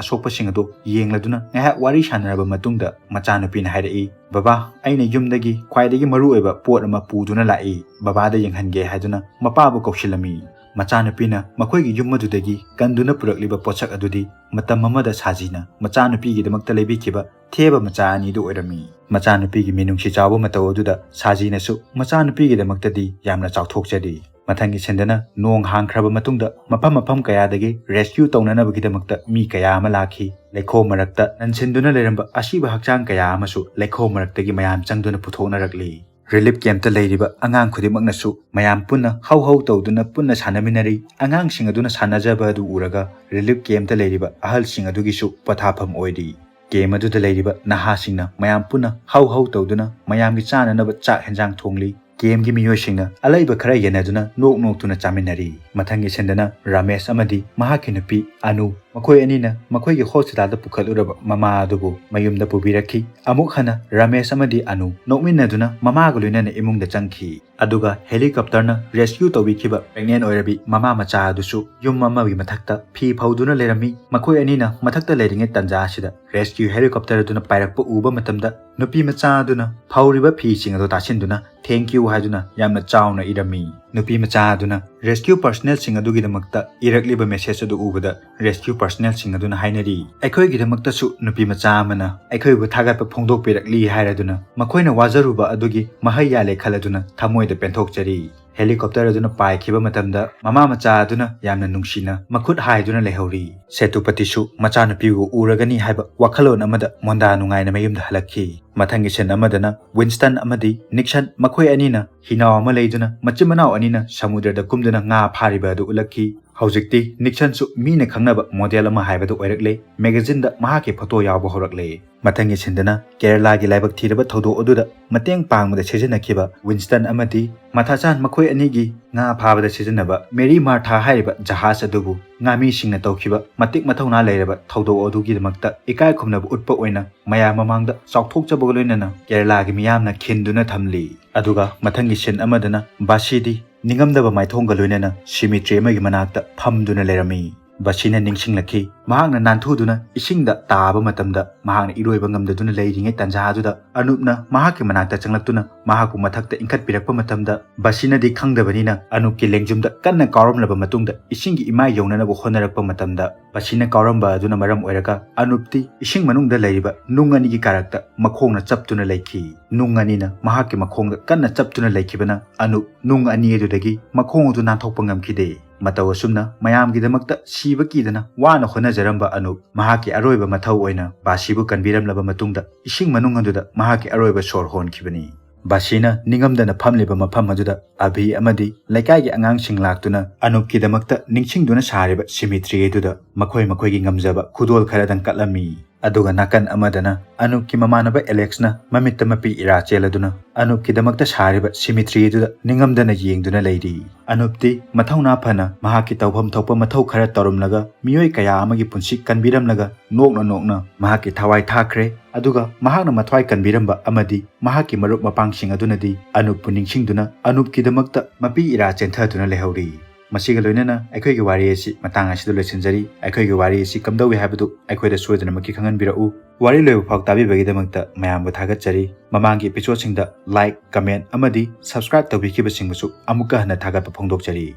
ꯑꯁꯣꯛꯄꯁꯤꯡ ꯑꯗꯨ ꯌꯦꯡꯂꯗꯨꯅ ꯉꯥꯏꯍꯥꯛ ꯋꯥꯔꯤ ꯁꯥꯟꯅꯔꯕ ꯃꯇꯨꯡꯗ ꯃꯆꯥꯅꯨꯄꯤꯅ ꯍꯥꯏꯔꯛꯏ, "ꯕꯕꯥ, ꯑꯩꯅ ꯌꯨꯝꯗꯒꯤ ꯈ꯭ꯋꯥꯏꯗꯒꯤ ꯃꯔꯨꯑꯣꯏꯕ ꯄꯣꯠ ꯑꯃ ꯄꯨꯗꯨꯅ ꯂꯥꯛꯏ, ꯕꯕꯥꯗ ꯌꯦꯡꯍꯟꯒꯦ" ꯍꯥꯏꯗꯨꯅ ꯃꯄꯥꯕꯨ ꯀꯧꯁꯤꯜꯂꯝꯃꯤ꯫ ꯃꯆꯥꯅꯨꯄꯤꯅ ꯃꯈꯣꯏꯒꯤ ꯌꯨꯝ ꯑꯗꯨꯗꯒꯤ ꯀꯟꯗꯨꯅ ꯄꯨꯔꯛꯂꯤꯕ ꯄꯣꯠꯁꯛ ꯑꯗꯨꯗꯤ ꯃꯇꯝ ꯑꯃꯗ ꯁꯥꯖꯤꯅ ꯃꯆꯥꯅꯨꯄꯤꯒꯤꯗꯃꯛꯇ ꯂꯩꯕꯤꯈꯤꯕ ꯊꯦꯕ ꯃꯆꯥ ꯑꯅꯤꯗꯨ ꯑꯣꯏꯔꯝꯃꯤ꯫ ꯃꯆꯥꯅꯨꯄꯤꯒꯤ ꯃꯤꯅꯨꯡꯁꯤ ꯆꯥꯎꯕ ꯃꯇꯧ ꯑꯗꯨꯗ ꯁꯥꯖꯤꯅꯁꯨ ꯃꯆꯥꯅꯨꯄꯤꯒꯤꯗꯃꯛꯇꯗꯤ ꯌꯥꯝꯅ ꯆꯥꯎꯊꯣꯛꯆꯔꯤ꯫ ꯃꯊꯪꯒꯤ ꯁꯤꯟꯗꯅ ꯅꯣꯡ ꯍꯥꯡꯈ꯭ꯔꯕ ꯃꯇꯨꯡꯗ ꯃꯐꯝ ꯃꯐꯝ ꯀꯌꯥꯗꯒꯤ ꯔꯦꯁꯀ꯭ꯌꯨ ꯇꯧꯅꯅꯕꯒꯤꯗꯃꯛꯇ ꯃꯤ ꯀꯌꯥ ꯑꯃ ꯂꯥꯛꯈꯤ꯫ ꯂꯩꯈꯣꯝ ꯃꯔꯛꯇ ꯅꯟꯁꯤꯟꯗꯨꯅ ꯂꯩꯔꯝꯕ ꯑꯁꯤꯕ ꯍꯛꯆꯥꯡ ꯀꯌꯥ ꯑꯃꯁꯨ ꯂꯩꯈꯣꯝ ꯃꯔꯛꯇꯒꯤ ꯃꯌꯥꯝ ꯆꯪꯗꯨꯅ ꯄꯨꯊꯣꯛꯅꯔꯛꯂꯤ꯫ ꯔꯤꯂꯤꯐ ꯀꯦꯝꯞꯇ ꯂꯩꯔꯤꯕ ꯑꯉꯥꯡ ꯈꯨꯗꯤꯡꯃꯛꯅꯁꯨ ꯃꯌꯥꯝ ꯄꯨꯟꯅ ꯍꯧ ꯍꯧ ꯇꯧꯗꯨꯅ ꯄꯨꯟꯅ ꯁꯥꯟꯅꯃꯤꯟꯅꯔꯤ꯫ ꯑꯉꯥꯡꯁꯤꯡ ꯑꯗꯨꯅ ꯁꯥꯟꯅꯖꯕ ꯑꯗꯨ ꯎꯔꯒ ꯔꯤꯂꯤꯐ ꯀꯦꯝꯞꯇ ꯂꯩꯔꯤꯕ ꯑꯍꯜꯁꯤꯡ ꯑꯗꯨꯒꯤꯁꯨ ꯄꯣꯊꯥꯐꯝ ꯑꯣꯏꯔꯤ꯫ ꯀꯦꯝꯞ ꯑꯗꯨꯗ ꯂꯩꯔꯤꯕ ꯅꯍꯥꯁꯤꯡꯅ ꯃꯌꯥꯝ ꯄꯨꯟꯅ ꯍꯧ ꯍꯧ ꯇꯧꯗꯨꯅ ꯃꯌꯥꯝꯒꯤ ꯆꯥꯅꯅꯕ ꯆꯥꯛ ꯍꯦꯟꯖꯥꯡ ꯊꯣꯡꯂꯤ꯫ ꯀꯦꯝꯞꯀꯤ ꯃꯤꯑꯣꯏꯁꯤꯡꯅ ꯑꯂꯩꯕ ꯈꯔ ꯌꯦꯟꯅꯗꯨꯅ ꯅꯣꯛ ꯅꯣꯛꯇꯨꯅ ꯆꯥꯃꯤꯟꯅꯔꯤ꯫ ꯃꯊꯪꯒꯤ ꯁꯤꯟꯗꯅ ꯔꯥꯃꯦꯁ ꯑꯃꯗꯤ ꯃꯍꯥꯛꯀꯤ ꯅꯨꯄꯤ ꯑꯅꯨ, ꯃꯈꯣꯏ ꯑꯅꯤꯅ ꯃꯈꯣꯏꯒꯤ ꯍꯣꯁꯄꯤꯇꯥꯜꯗ ꯄꯨꯈꯠꯂꯨꯔꯕ ꯃꯃꯥ ꯑꯗꯨꯕꯨ ꯃꯌꯨꯝꯗ ꯄꯨꯕꯤꯔꯛꯈꯤ꯫ ꯑꯃꯨꯛ ꯍꯟꯅ ꯔꯥꯃꯦꯁ ꯑꯃꯗꯤ ꯑꯅꯨ ꯅꯣꯛꯃꯤꯟꯅꯗꯨꯅ ꯃꯃꯥꯒ ꯂꯣꯏꯅꯅ ꯏꯃꯨꯡꯗ ꯆꯪꯈꯤ꯫ ꯑꯗꯨꯒ ꯍꯦꯂꯤꯀꯣꯞꯇꯔꯅ ꯔꯦꯁꯀ꯭ꯌꯨ ꯇꯧꯕꯤꯈꯤꯕ ꯄ꯭ꯔꯦꯒꯅꯦꯟ ꯑꯣꯏꯔꯕꯤ ꯃꯃꯥ ꯃꯆꯥ ꯑꯗꯨꯁꯨ ꯌꯨꯝ ꯑꯃꯒꯤ ꯃꯊꯛꯇ ꯐꯤ ꯐꯧꯗꯨꯅ ꯂꯩꯔꯝꯃꯤ꯫ ꯃꯈꯣꯏ ꯑꯅꯤꯅ ꯃꯊꯛꯇ ꯂꯩꯔꯤꯉꯩ ꯇꯥꯟꯖꯥ ꯑꯁꯤꯗ ꯔꯦꯁꯀ꯭ꯌꯨ ꯍꯦꯂꯤꯀꯣꯞꯇꯔ ꯑꯗꯨꯅ ꯄꯥꯏꯔꯛꯄ ꯎꯕ ꯃꯇꯝꯗ ꯅꯨꯄꯤ ꯃꯆꯥ ꯑꯗꯨꯅ ꯐꯧꯔꯤꯕ ꯐꯤꯁꯤꯡ ꯑꯗꯨ ꯇꯥꯁꯤꯟꯗꯨꯅ "Thank you" ꯍꯥꯏꯗꯨꯅ ꯌꯥꯝꯅ ꯆꯥꯎꯅ ꯏꯔꯝꯃꯤ꯫ ꯅꯨꯄꯤ ꯃꯆꯥ ꯑꯗꯨꯅ ꯔꯦꯁꯀ꯭ꯌꯨ ꯄꯔꯁꯅꯦꯜꯁꯤꯡ ꯑꯗꯨꯒꯤꯗꯃꯛꯇ ꯏꯔꯛꯂꯤꯕ ꯃꯦꯁꯦꯖ ꯑꯗꯨ ꯎꯕꯗ ꯔꯦꯁꯀ꯭ꯌꯨ ꯄꯔꯁꯅꯦꯜꯁꯤꯡ ꯑꯗꯨꯅ ꯍꯥꯏꯅꯔꯤ, "ꯑꯩꯈꯣꯏꯒꯤꯗꯃꯛꯇꯁꯨ ꯅꯨꯄꯤ ꯃꯆꯥ ꯑꯃꯅ ꯑꯩꯈꯣꯏꯕꯨ ꯊꯥꯒꯠꯄ ꯐꯣꯡꯗꯣꯛꯄꯤꯔꯛꯂꯤ" ꯍꯥꯏꯔꯗꯨꯅ ꯃꯈꯣꯏꯅ ꯋꯥꯖꯔꯨꯕ ꯑꯗꯨꯒꯤ ꯃꯍꯩ ꯌꯥꯜꯂꯦ ꯈꯜꯂꯗꯨꯅ ꯊꯃꯣꯏꯗ ꯄꯦꯟꯊꯣꯛꯆꯔꯤ꯫ ꯍꯦꯂꯤꯀꯣꯞꯇꯔ ꯑꯗꯨꯅ ꯄꯥꯏꯈꯤꯕ ꯃꯇꯝꯗ ꯃꯃꯥ ꯃꯆꯥ ꯑꯗꯨꯅ ꯌꯥꯝꯅ ꯅꯨꯡꯁꯤꯅ ꯃꯈꯨꯠ ꯍꯥꯏꯗꯨꯅ ꯂꯩꯍꯧꯔꯤ꯫ ꯁꯦꯇꯨꯄꯇꯤꯁꯨ ꯃꯆꯥꯅꯨꯄꯤꯕꯨ ꯎꯔꯒꯅꯤ ꯍꯥꯏꯕ ꯋꯥꯈꯜꯂꯣꯟ ꯑꯃꯗ ꯃꯣꯟꯗꯥ ꯅꯨꯡꯉꯥꯏꯅ ꯃꯌꯨꯝꯗ ꯍꯜꯂꯛꯈꯤ꯫ ꯃꯊꯪꯒꯤ ꯁꯤꯟ ꯑꯃꯗꯅ ꯋꯤꯟꯁꯇꯟ ꯑꯃꯗꯤ ꯅꯤꯛꯁꯟ ꯃꯈꯣꯏ ꯑꯅꯤꯅ ꯍꯤꯅꯥꯎ ꯑꯃ ꯂꯩꯗꯨꯅ ꯃꯆꯤꯟ ꯃꯅꯥꯎ ꯑꯅꯤꯅ ꯁꯃꯨꯗ꯭ꯔꯗ ꯀꯨꯝꯗꯨꯅ ꯉꯥ ꯐꯥꯔꯤꯕ ꯑꯗꯨ ꯎꯠꯂꯛꯈꯤ꯫ ꯍꯧꯖꯤꯛꯇꯤ ꯅꯤꯛꯁꯟꯁꯨ ꯃꯤꯅ ꯈꯪꯅꯕ ꯃꯣꯗꯦꯜ ꯑꯃ ꯍꯥꯏꯕꯗꯨ ꯑꯣꯏꯔꯛꯂꯦ꯫ ꯃꯦꯒꯥꯖꯤꯟꯗ ꯃꯍꯥꯛꯀꯤ ꯐꯣꯇꯣ ꯌꯥꯎꯕ ꯍꯧꯔꯛꯂꯦ꯫ ꯃꯊꯪꯒꯤ ꯁꯤꯟꯗꯅ ꯀꯦꯔꯂꯥꯒꯤ ꯂꯥꯏꯕꯛ ꯊꯤꯔꯕ ꯊꯧꯗꯣꯛ ꯑꯗꯨꯗ ꯃꯇꯦꯡ ꯄꯥꯡꯕꯗ ꯁꯤꯖꯤꯟꯅꯈꯤꯕ ꯋꯤꯟꯁꯇꯟ ꯑꯃꯗꯤ ꯃꯊꯥꯆꯥꯟ ꯃꯈꯣꯏ ꯑꯅꯤꯒꯤ ꯉꯥ ꯐꯥꯕꯗ ꯁꯤꯖꯤꯟꯅꯕ ꯃꯦꯔꯤ ꯃꯥꯔꯊꯥ ꯍꯥꯏꯔꯤꯕ ꯖꯍꯥꯖ ꯑꯗꯨꯕꯨ ꯉꯥꯃꯤꯁꯤꯡꯅ ꯇꯧꯈꯤꯕ ꯃꯇꯤꯛ ꯃꯊꯧꯅꯥ ꯂꯩꯔꯕ ꯊꯧꯗꯣꯛ ꯑꯗꯨꯒꯤꯗꯃꯛꯇ ꯏꯀꯥꯏ ꯈꯨꯝꯅꯕ ꯎꯠꯄ ꯑꯣꯏꯅ ꯃꯌꯥꯝ ꯃꯃꯥꯡꯗ ꯆꯥꯎꯊꯣꯛꯆꯕꯒ ꯂꯣꯏꯅꯅ ꯀꯦꯔꯂꯥꯒꯤ ꯃꯤꯌꯥꯝꯅ ꯈꯤꯟꯗꯨꯅ ꯊꯝꯂꯤ꯫ ꯑꯗꯨꯒ ꯃꯊꯪꯒꯤ ꯁꯤꯟ ꯑꯃꯗꯅ ꯕꯥꯁꯤꯗꯤ ꯅꯤꯡꯉꯝꯗꯕ ꯃꯥꯏꯊꯣꯡꯒ ꯂꯣꯏꯅꯅ ꯁꯤꯃꯤꯇ꯭ꯔꯤ ꯑꯃꯒꯤ ꯃꯅꯥꯛꯇ ꯐꯝꯗꯨꯅ ꯂꯩꯔꯝꯃꯤ꯫ ꯕꯁꯤꯅ ꯅꯤꯡꯁꯤꯡꯂꯛꯈꯤ꯫ ꯃꯍꯥꯛꯅ ꯅꯥꯟꯊꯨꯗꯨꯅ ꯏꯁꯤꯡꯗ ꯇꯥꯕ ꯃꯇꯝꯗ ꯃꯍꯥꯛꯅ ꯏꯔꯣꯏꯕ ꯉꯝꯗꯗꯨꯅ ꯂꯩꯔꯤꯉꯩ ꯇꯥꯟꯖꯥ ꯑꯗꯨꯗ ꯑꯅꯨꯞꯅ ꯃꯍꯥꯛꯀꯤ ꯃꯅꯥꯛꯇ ꯆꯪꯂꯛꯇꯨꯅ ꯃꯍꯥꯛꯄꯨ ꯃꯊꯛꯇ ꯏꯟꯈꯠꯄꯤꯔꯛꯄ ꯃꯇꯝꯗ, ꯕꯁꯤꯅꯗꯤ ꯈꯪꯗꯕꯅꯤꯅ ꯑꯅꯨꯞꯀꯤ ꯂꯦꯡꯖꯨꯝꯗ ꯀꯟꯅ ꯀꯥꯎꯔꯝꯂꯕ ꯃꯇꯨꯡꯗ ꯏꯁꯤꯡꯒꯤ ꯏꯃꯥꯏ ꯌꯧꯅꯅꯕ ꯍꯣꯠꯅꯔꯛꯄ ꯃꯇꯝꯗ, ꯕꯁꯤꯅ ꯀꯥꯎꯔꯝꯕ ꯑꯗꯨꯅ ꯃꯔꯝ ꯑꯣꯏꯔꯒ ꯑꯅꯨꯞꯇꯤ ꯏꯁꯤꯡ ꯃꯅꯨꯡꯗ ꯂꯩꯔꯤꯕ ꯅꯨꯡ ꯑꯅꯤꯒꯤ ꯀꯥꯔꯛꯇ ꯃꯈꯣꯡꯅ ꯆꯞꯇꯨꯅ ꯂꯩꯈꯤ꯫ ꯅꯨꯡ ꯑꯅꯤꯅ ꯃꯍꯥꯛꯀꯤ ꯃꯈꯣꯡꯗ ꯀꯟꯅ ꯆꯞꯇꯨꯅ ꯂꯩꯈꯤꯕꯅ ꯑꯅꯨꯞ ꯅꯨꯡ ꯑꯅꯤ ꯑꯗꯨꯗꯒꯤ ꯃꯈꯣꯡ ꯑꯗꯨ ꯅꯥꯟꯊꯣꯛꯄ ꯉꯝꯈꯤꯗꯦ꯫ ꯃꯇꯧ ꯑꯁꯨꯝꯅ ꯃꯌꯥꯝꯒꯤꯗꯃꯛꯇ ꯁꯤꯕ ꯀꯤꯗꯅ ꯋꯥꯅ ꯍꯣꯠꯅꯖꯔꯝꯕ ꯑꯅꯨꯞ ꯃꯍꯥꯛꯀꯤ ꯑꯔꯣꯏꯕ ꯃꯊꯧ ꯑꯣꯏꯅ ꯕꯥꯁꯤꯕꯨ ꯀꯟꯕꯤꯔꯝꯂꯕ ꯃꯇꯨꯡꯗ ꯏꯁꯤꯡ ꯃꯅꯨꯡ ꯑꯗꯨꯗ ꯃꯍꯥꯛꯀꯤ ꯑꯔꯣꯏꯕ ꯁꯣꯔ ꯍꯣꯟꯈꯤꯕꯅꯤ꯫ ꯕꯥꯁꯤꯅ ꯅꯤꯡꯉꯝꯗꯅ ꯐꯝꯂꯤꯕ ꯃꯐꯝ ꯑꯗꯨꯗ ꯑꯚꯤ ꯑꯃꯗꯤ ꯂꯩꯀꯥꯏꯒꯤ ꯑꯉꯥꯡꯁꯤꯡ ꯂꯥꯛꯇꯨꯅ ꯑꯅꯨꯞꯀꯤꯗꯃꯛꯇ ꯅꯤꯡꯁꯤꯡꯗꯨꯅ ꯁꯥꯔꯤꯕ ꯁꯤꯃꯤꯇ꯭ꯔꯤ ꯑꯗꯨꯗ ꯃꯈꯣꯏ ꯃꯈꯣꯏꯒꯤ ꯉꯝꯖꯕ ꯈꯨꯗꯣꯜ ꯈꯔꯗꯪ ꯀꯠꯂꯝꯃꯤ꯫ ꯑꯗꯨꯒ ꯅꯥꯀꯟ ꯑꯃꯗꯅ ꯑꯅꯨꯞꯀꯤ ꯃꯃꯥꯟꯅꯕ ꯑꯦꯂꯦꯛꯁꯅ ꯃꯃꯤꯠꯇ ꯃꯄꯤ ꯏꯔꯥ ꯆꯦꯜꯂꯗꯨꯅ ꯑꯅꯨꯞꯀꯤꯗꯃꯛꯇ ꯁꯥꯔꯤꯕ ꯁꯤꯃꯤꯇ꯭ꯔꯤ ꯑꯗꯨꯗ ꯅꯤꯡꯉꯝꯗꯅ ꯌꯦꯡꯗꯨꯅ ꯂꯩꯔꯤ꯫ ꯑꯅꯨꯞꯇꯤ ꯃꯊꯧꯅꯥ ꯐꯅ ꯃꯍꯥꯛꯀꯤ ꯇꯧꯐꯝ ꯊꯣꯛꯄ ꯃꯊꯧ ꯈꯔ ꯇꯧꯔꯝꯂꯒ ꯃꯤꯑꯣꯏ ꯀꯌꯥ ꯑꯃꯒꯤ ꯄꯨꯟꯁꯤ ꯀꯟꯕꯤꯔꯝꯂꯒ ꯅꯣꯛꯅ ꯅꯣꯛꯅ ꯃꯍꯥꯛꯀꯤ ꯊꯋꯥꯏ ꯊꯥꯈ꯭ꯔꯦ꯫ ꯑꯗꯨꯒ ꯃꯍꯥꯛꯅ ꯃꯊ꯭ꯋꯥꯏ ꯀꯟꯕꯤꯔꯝꯕ ꯑꯃꯗꯤ ꯃꯍꯥꯛꯀꯤ ꯃꯔꯨꯞ ꯃꯄꯥꯡꯁꯤꯡ ꯑꯗꯨꯅꯗꯤ ꯑꯅꯨꯞꯄꯨ ꯅꯤꯡꯁꯤꯡꯗꯨꯅ ꯑꯅꯨꯞꯀꯤꯗꯃꯛꯇ ꯃꯄꯤ ꯏꯔꯥ ꯆꯦꯟꯊꯗꯨꯅ ꯂꯩꯍꯧꯔꯤ꯫ ꯃꯁꯤꯒ ꯂꯣꯏꯅꯅ ꯑꯩꯈꯣꯏꯒꯤ ꯋꯥꯔꯤ ꯑꯁꯤ ꯃꯇꯥꯡ ꯑꯁꯤꯗ ꯂꯣꯏꯁꯤꯟꯖꯔꯤ꯫ ꯑꯩꯈꯣꯏꯒꯤ ꯋꯥꯔꯤ ꯑꯁꯤ ꯀꯝꯗꯧꯏ ꯍꯥꯏꯕꯗꯨ ꯑꯩꯈꯣꯏꯗ ꯁꯣꯏꯗꯅꯃꯛꯀꯤ ꯈꯪꯍꯟꯕꯤꯔꯛꯎ꯫ ꯋꯥꯔꯤ ꯂꯣꯏꯕ ꯐꯥꯎ ꯇꯥꯕꯤꯕꯒꯤꯗꯃꯛꯇ ꯃꯌꯥꯝꯕꯨ ꯊꯥꯒꯠꯆꯔꯤ꯫ ꯃꯃꯥꯡꯒꯤ episodeꯁꯤꯡꯗ like, comment ꯑꯃꯗꯤ subscribe ꯇꯧꯕꯤꯈꯤꯕꯁꯤꯡꯕꯨꯁꯨ ꯑꯃꯨꯛꯀ ꯍꯟꯅ ꯊꯥꯒꯠꯄ ꯐꯣꯡꯗꯣꯛꯆꯔꯤ꯫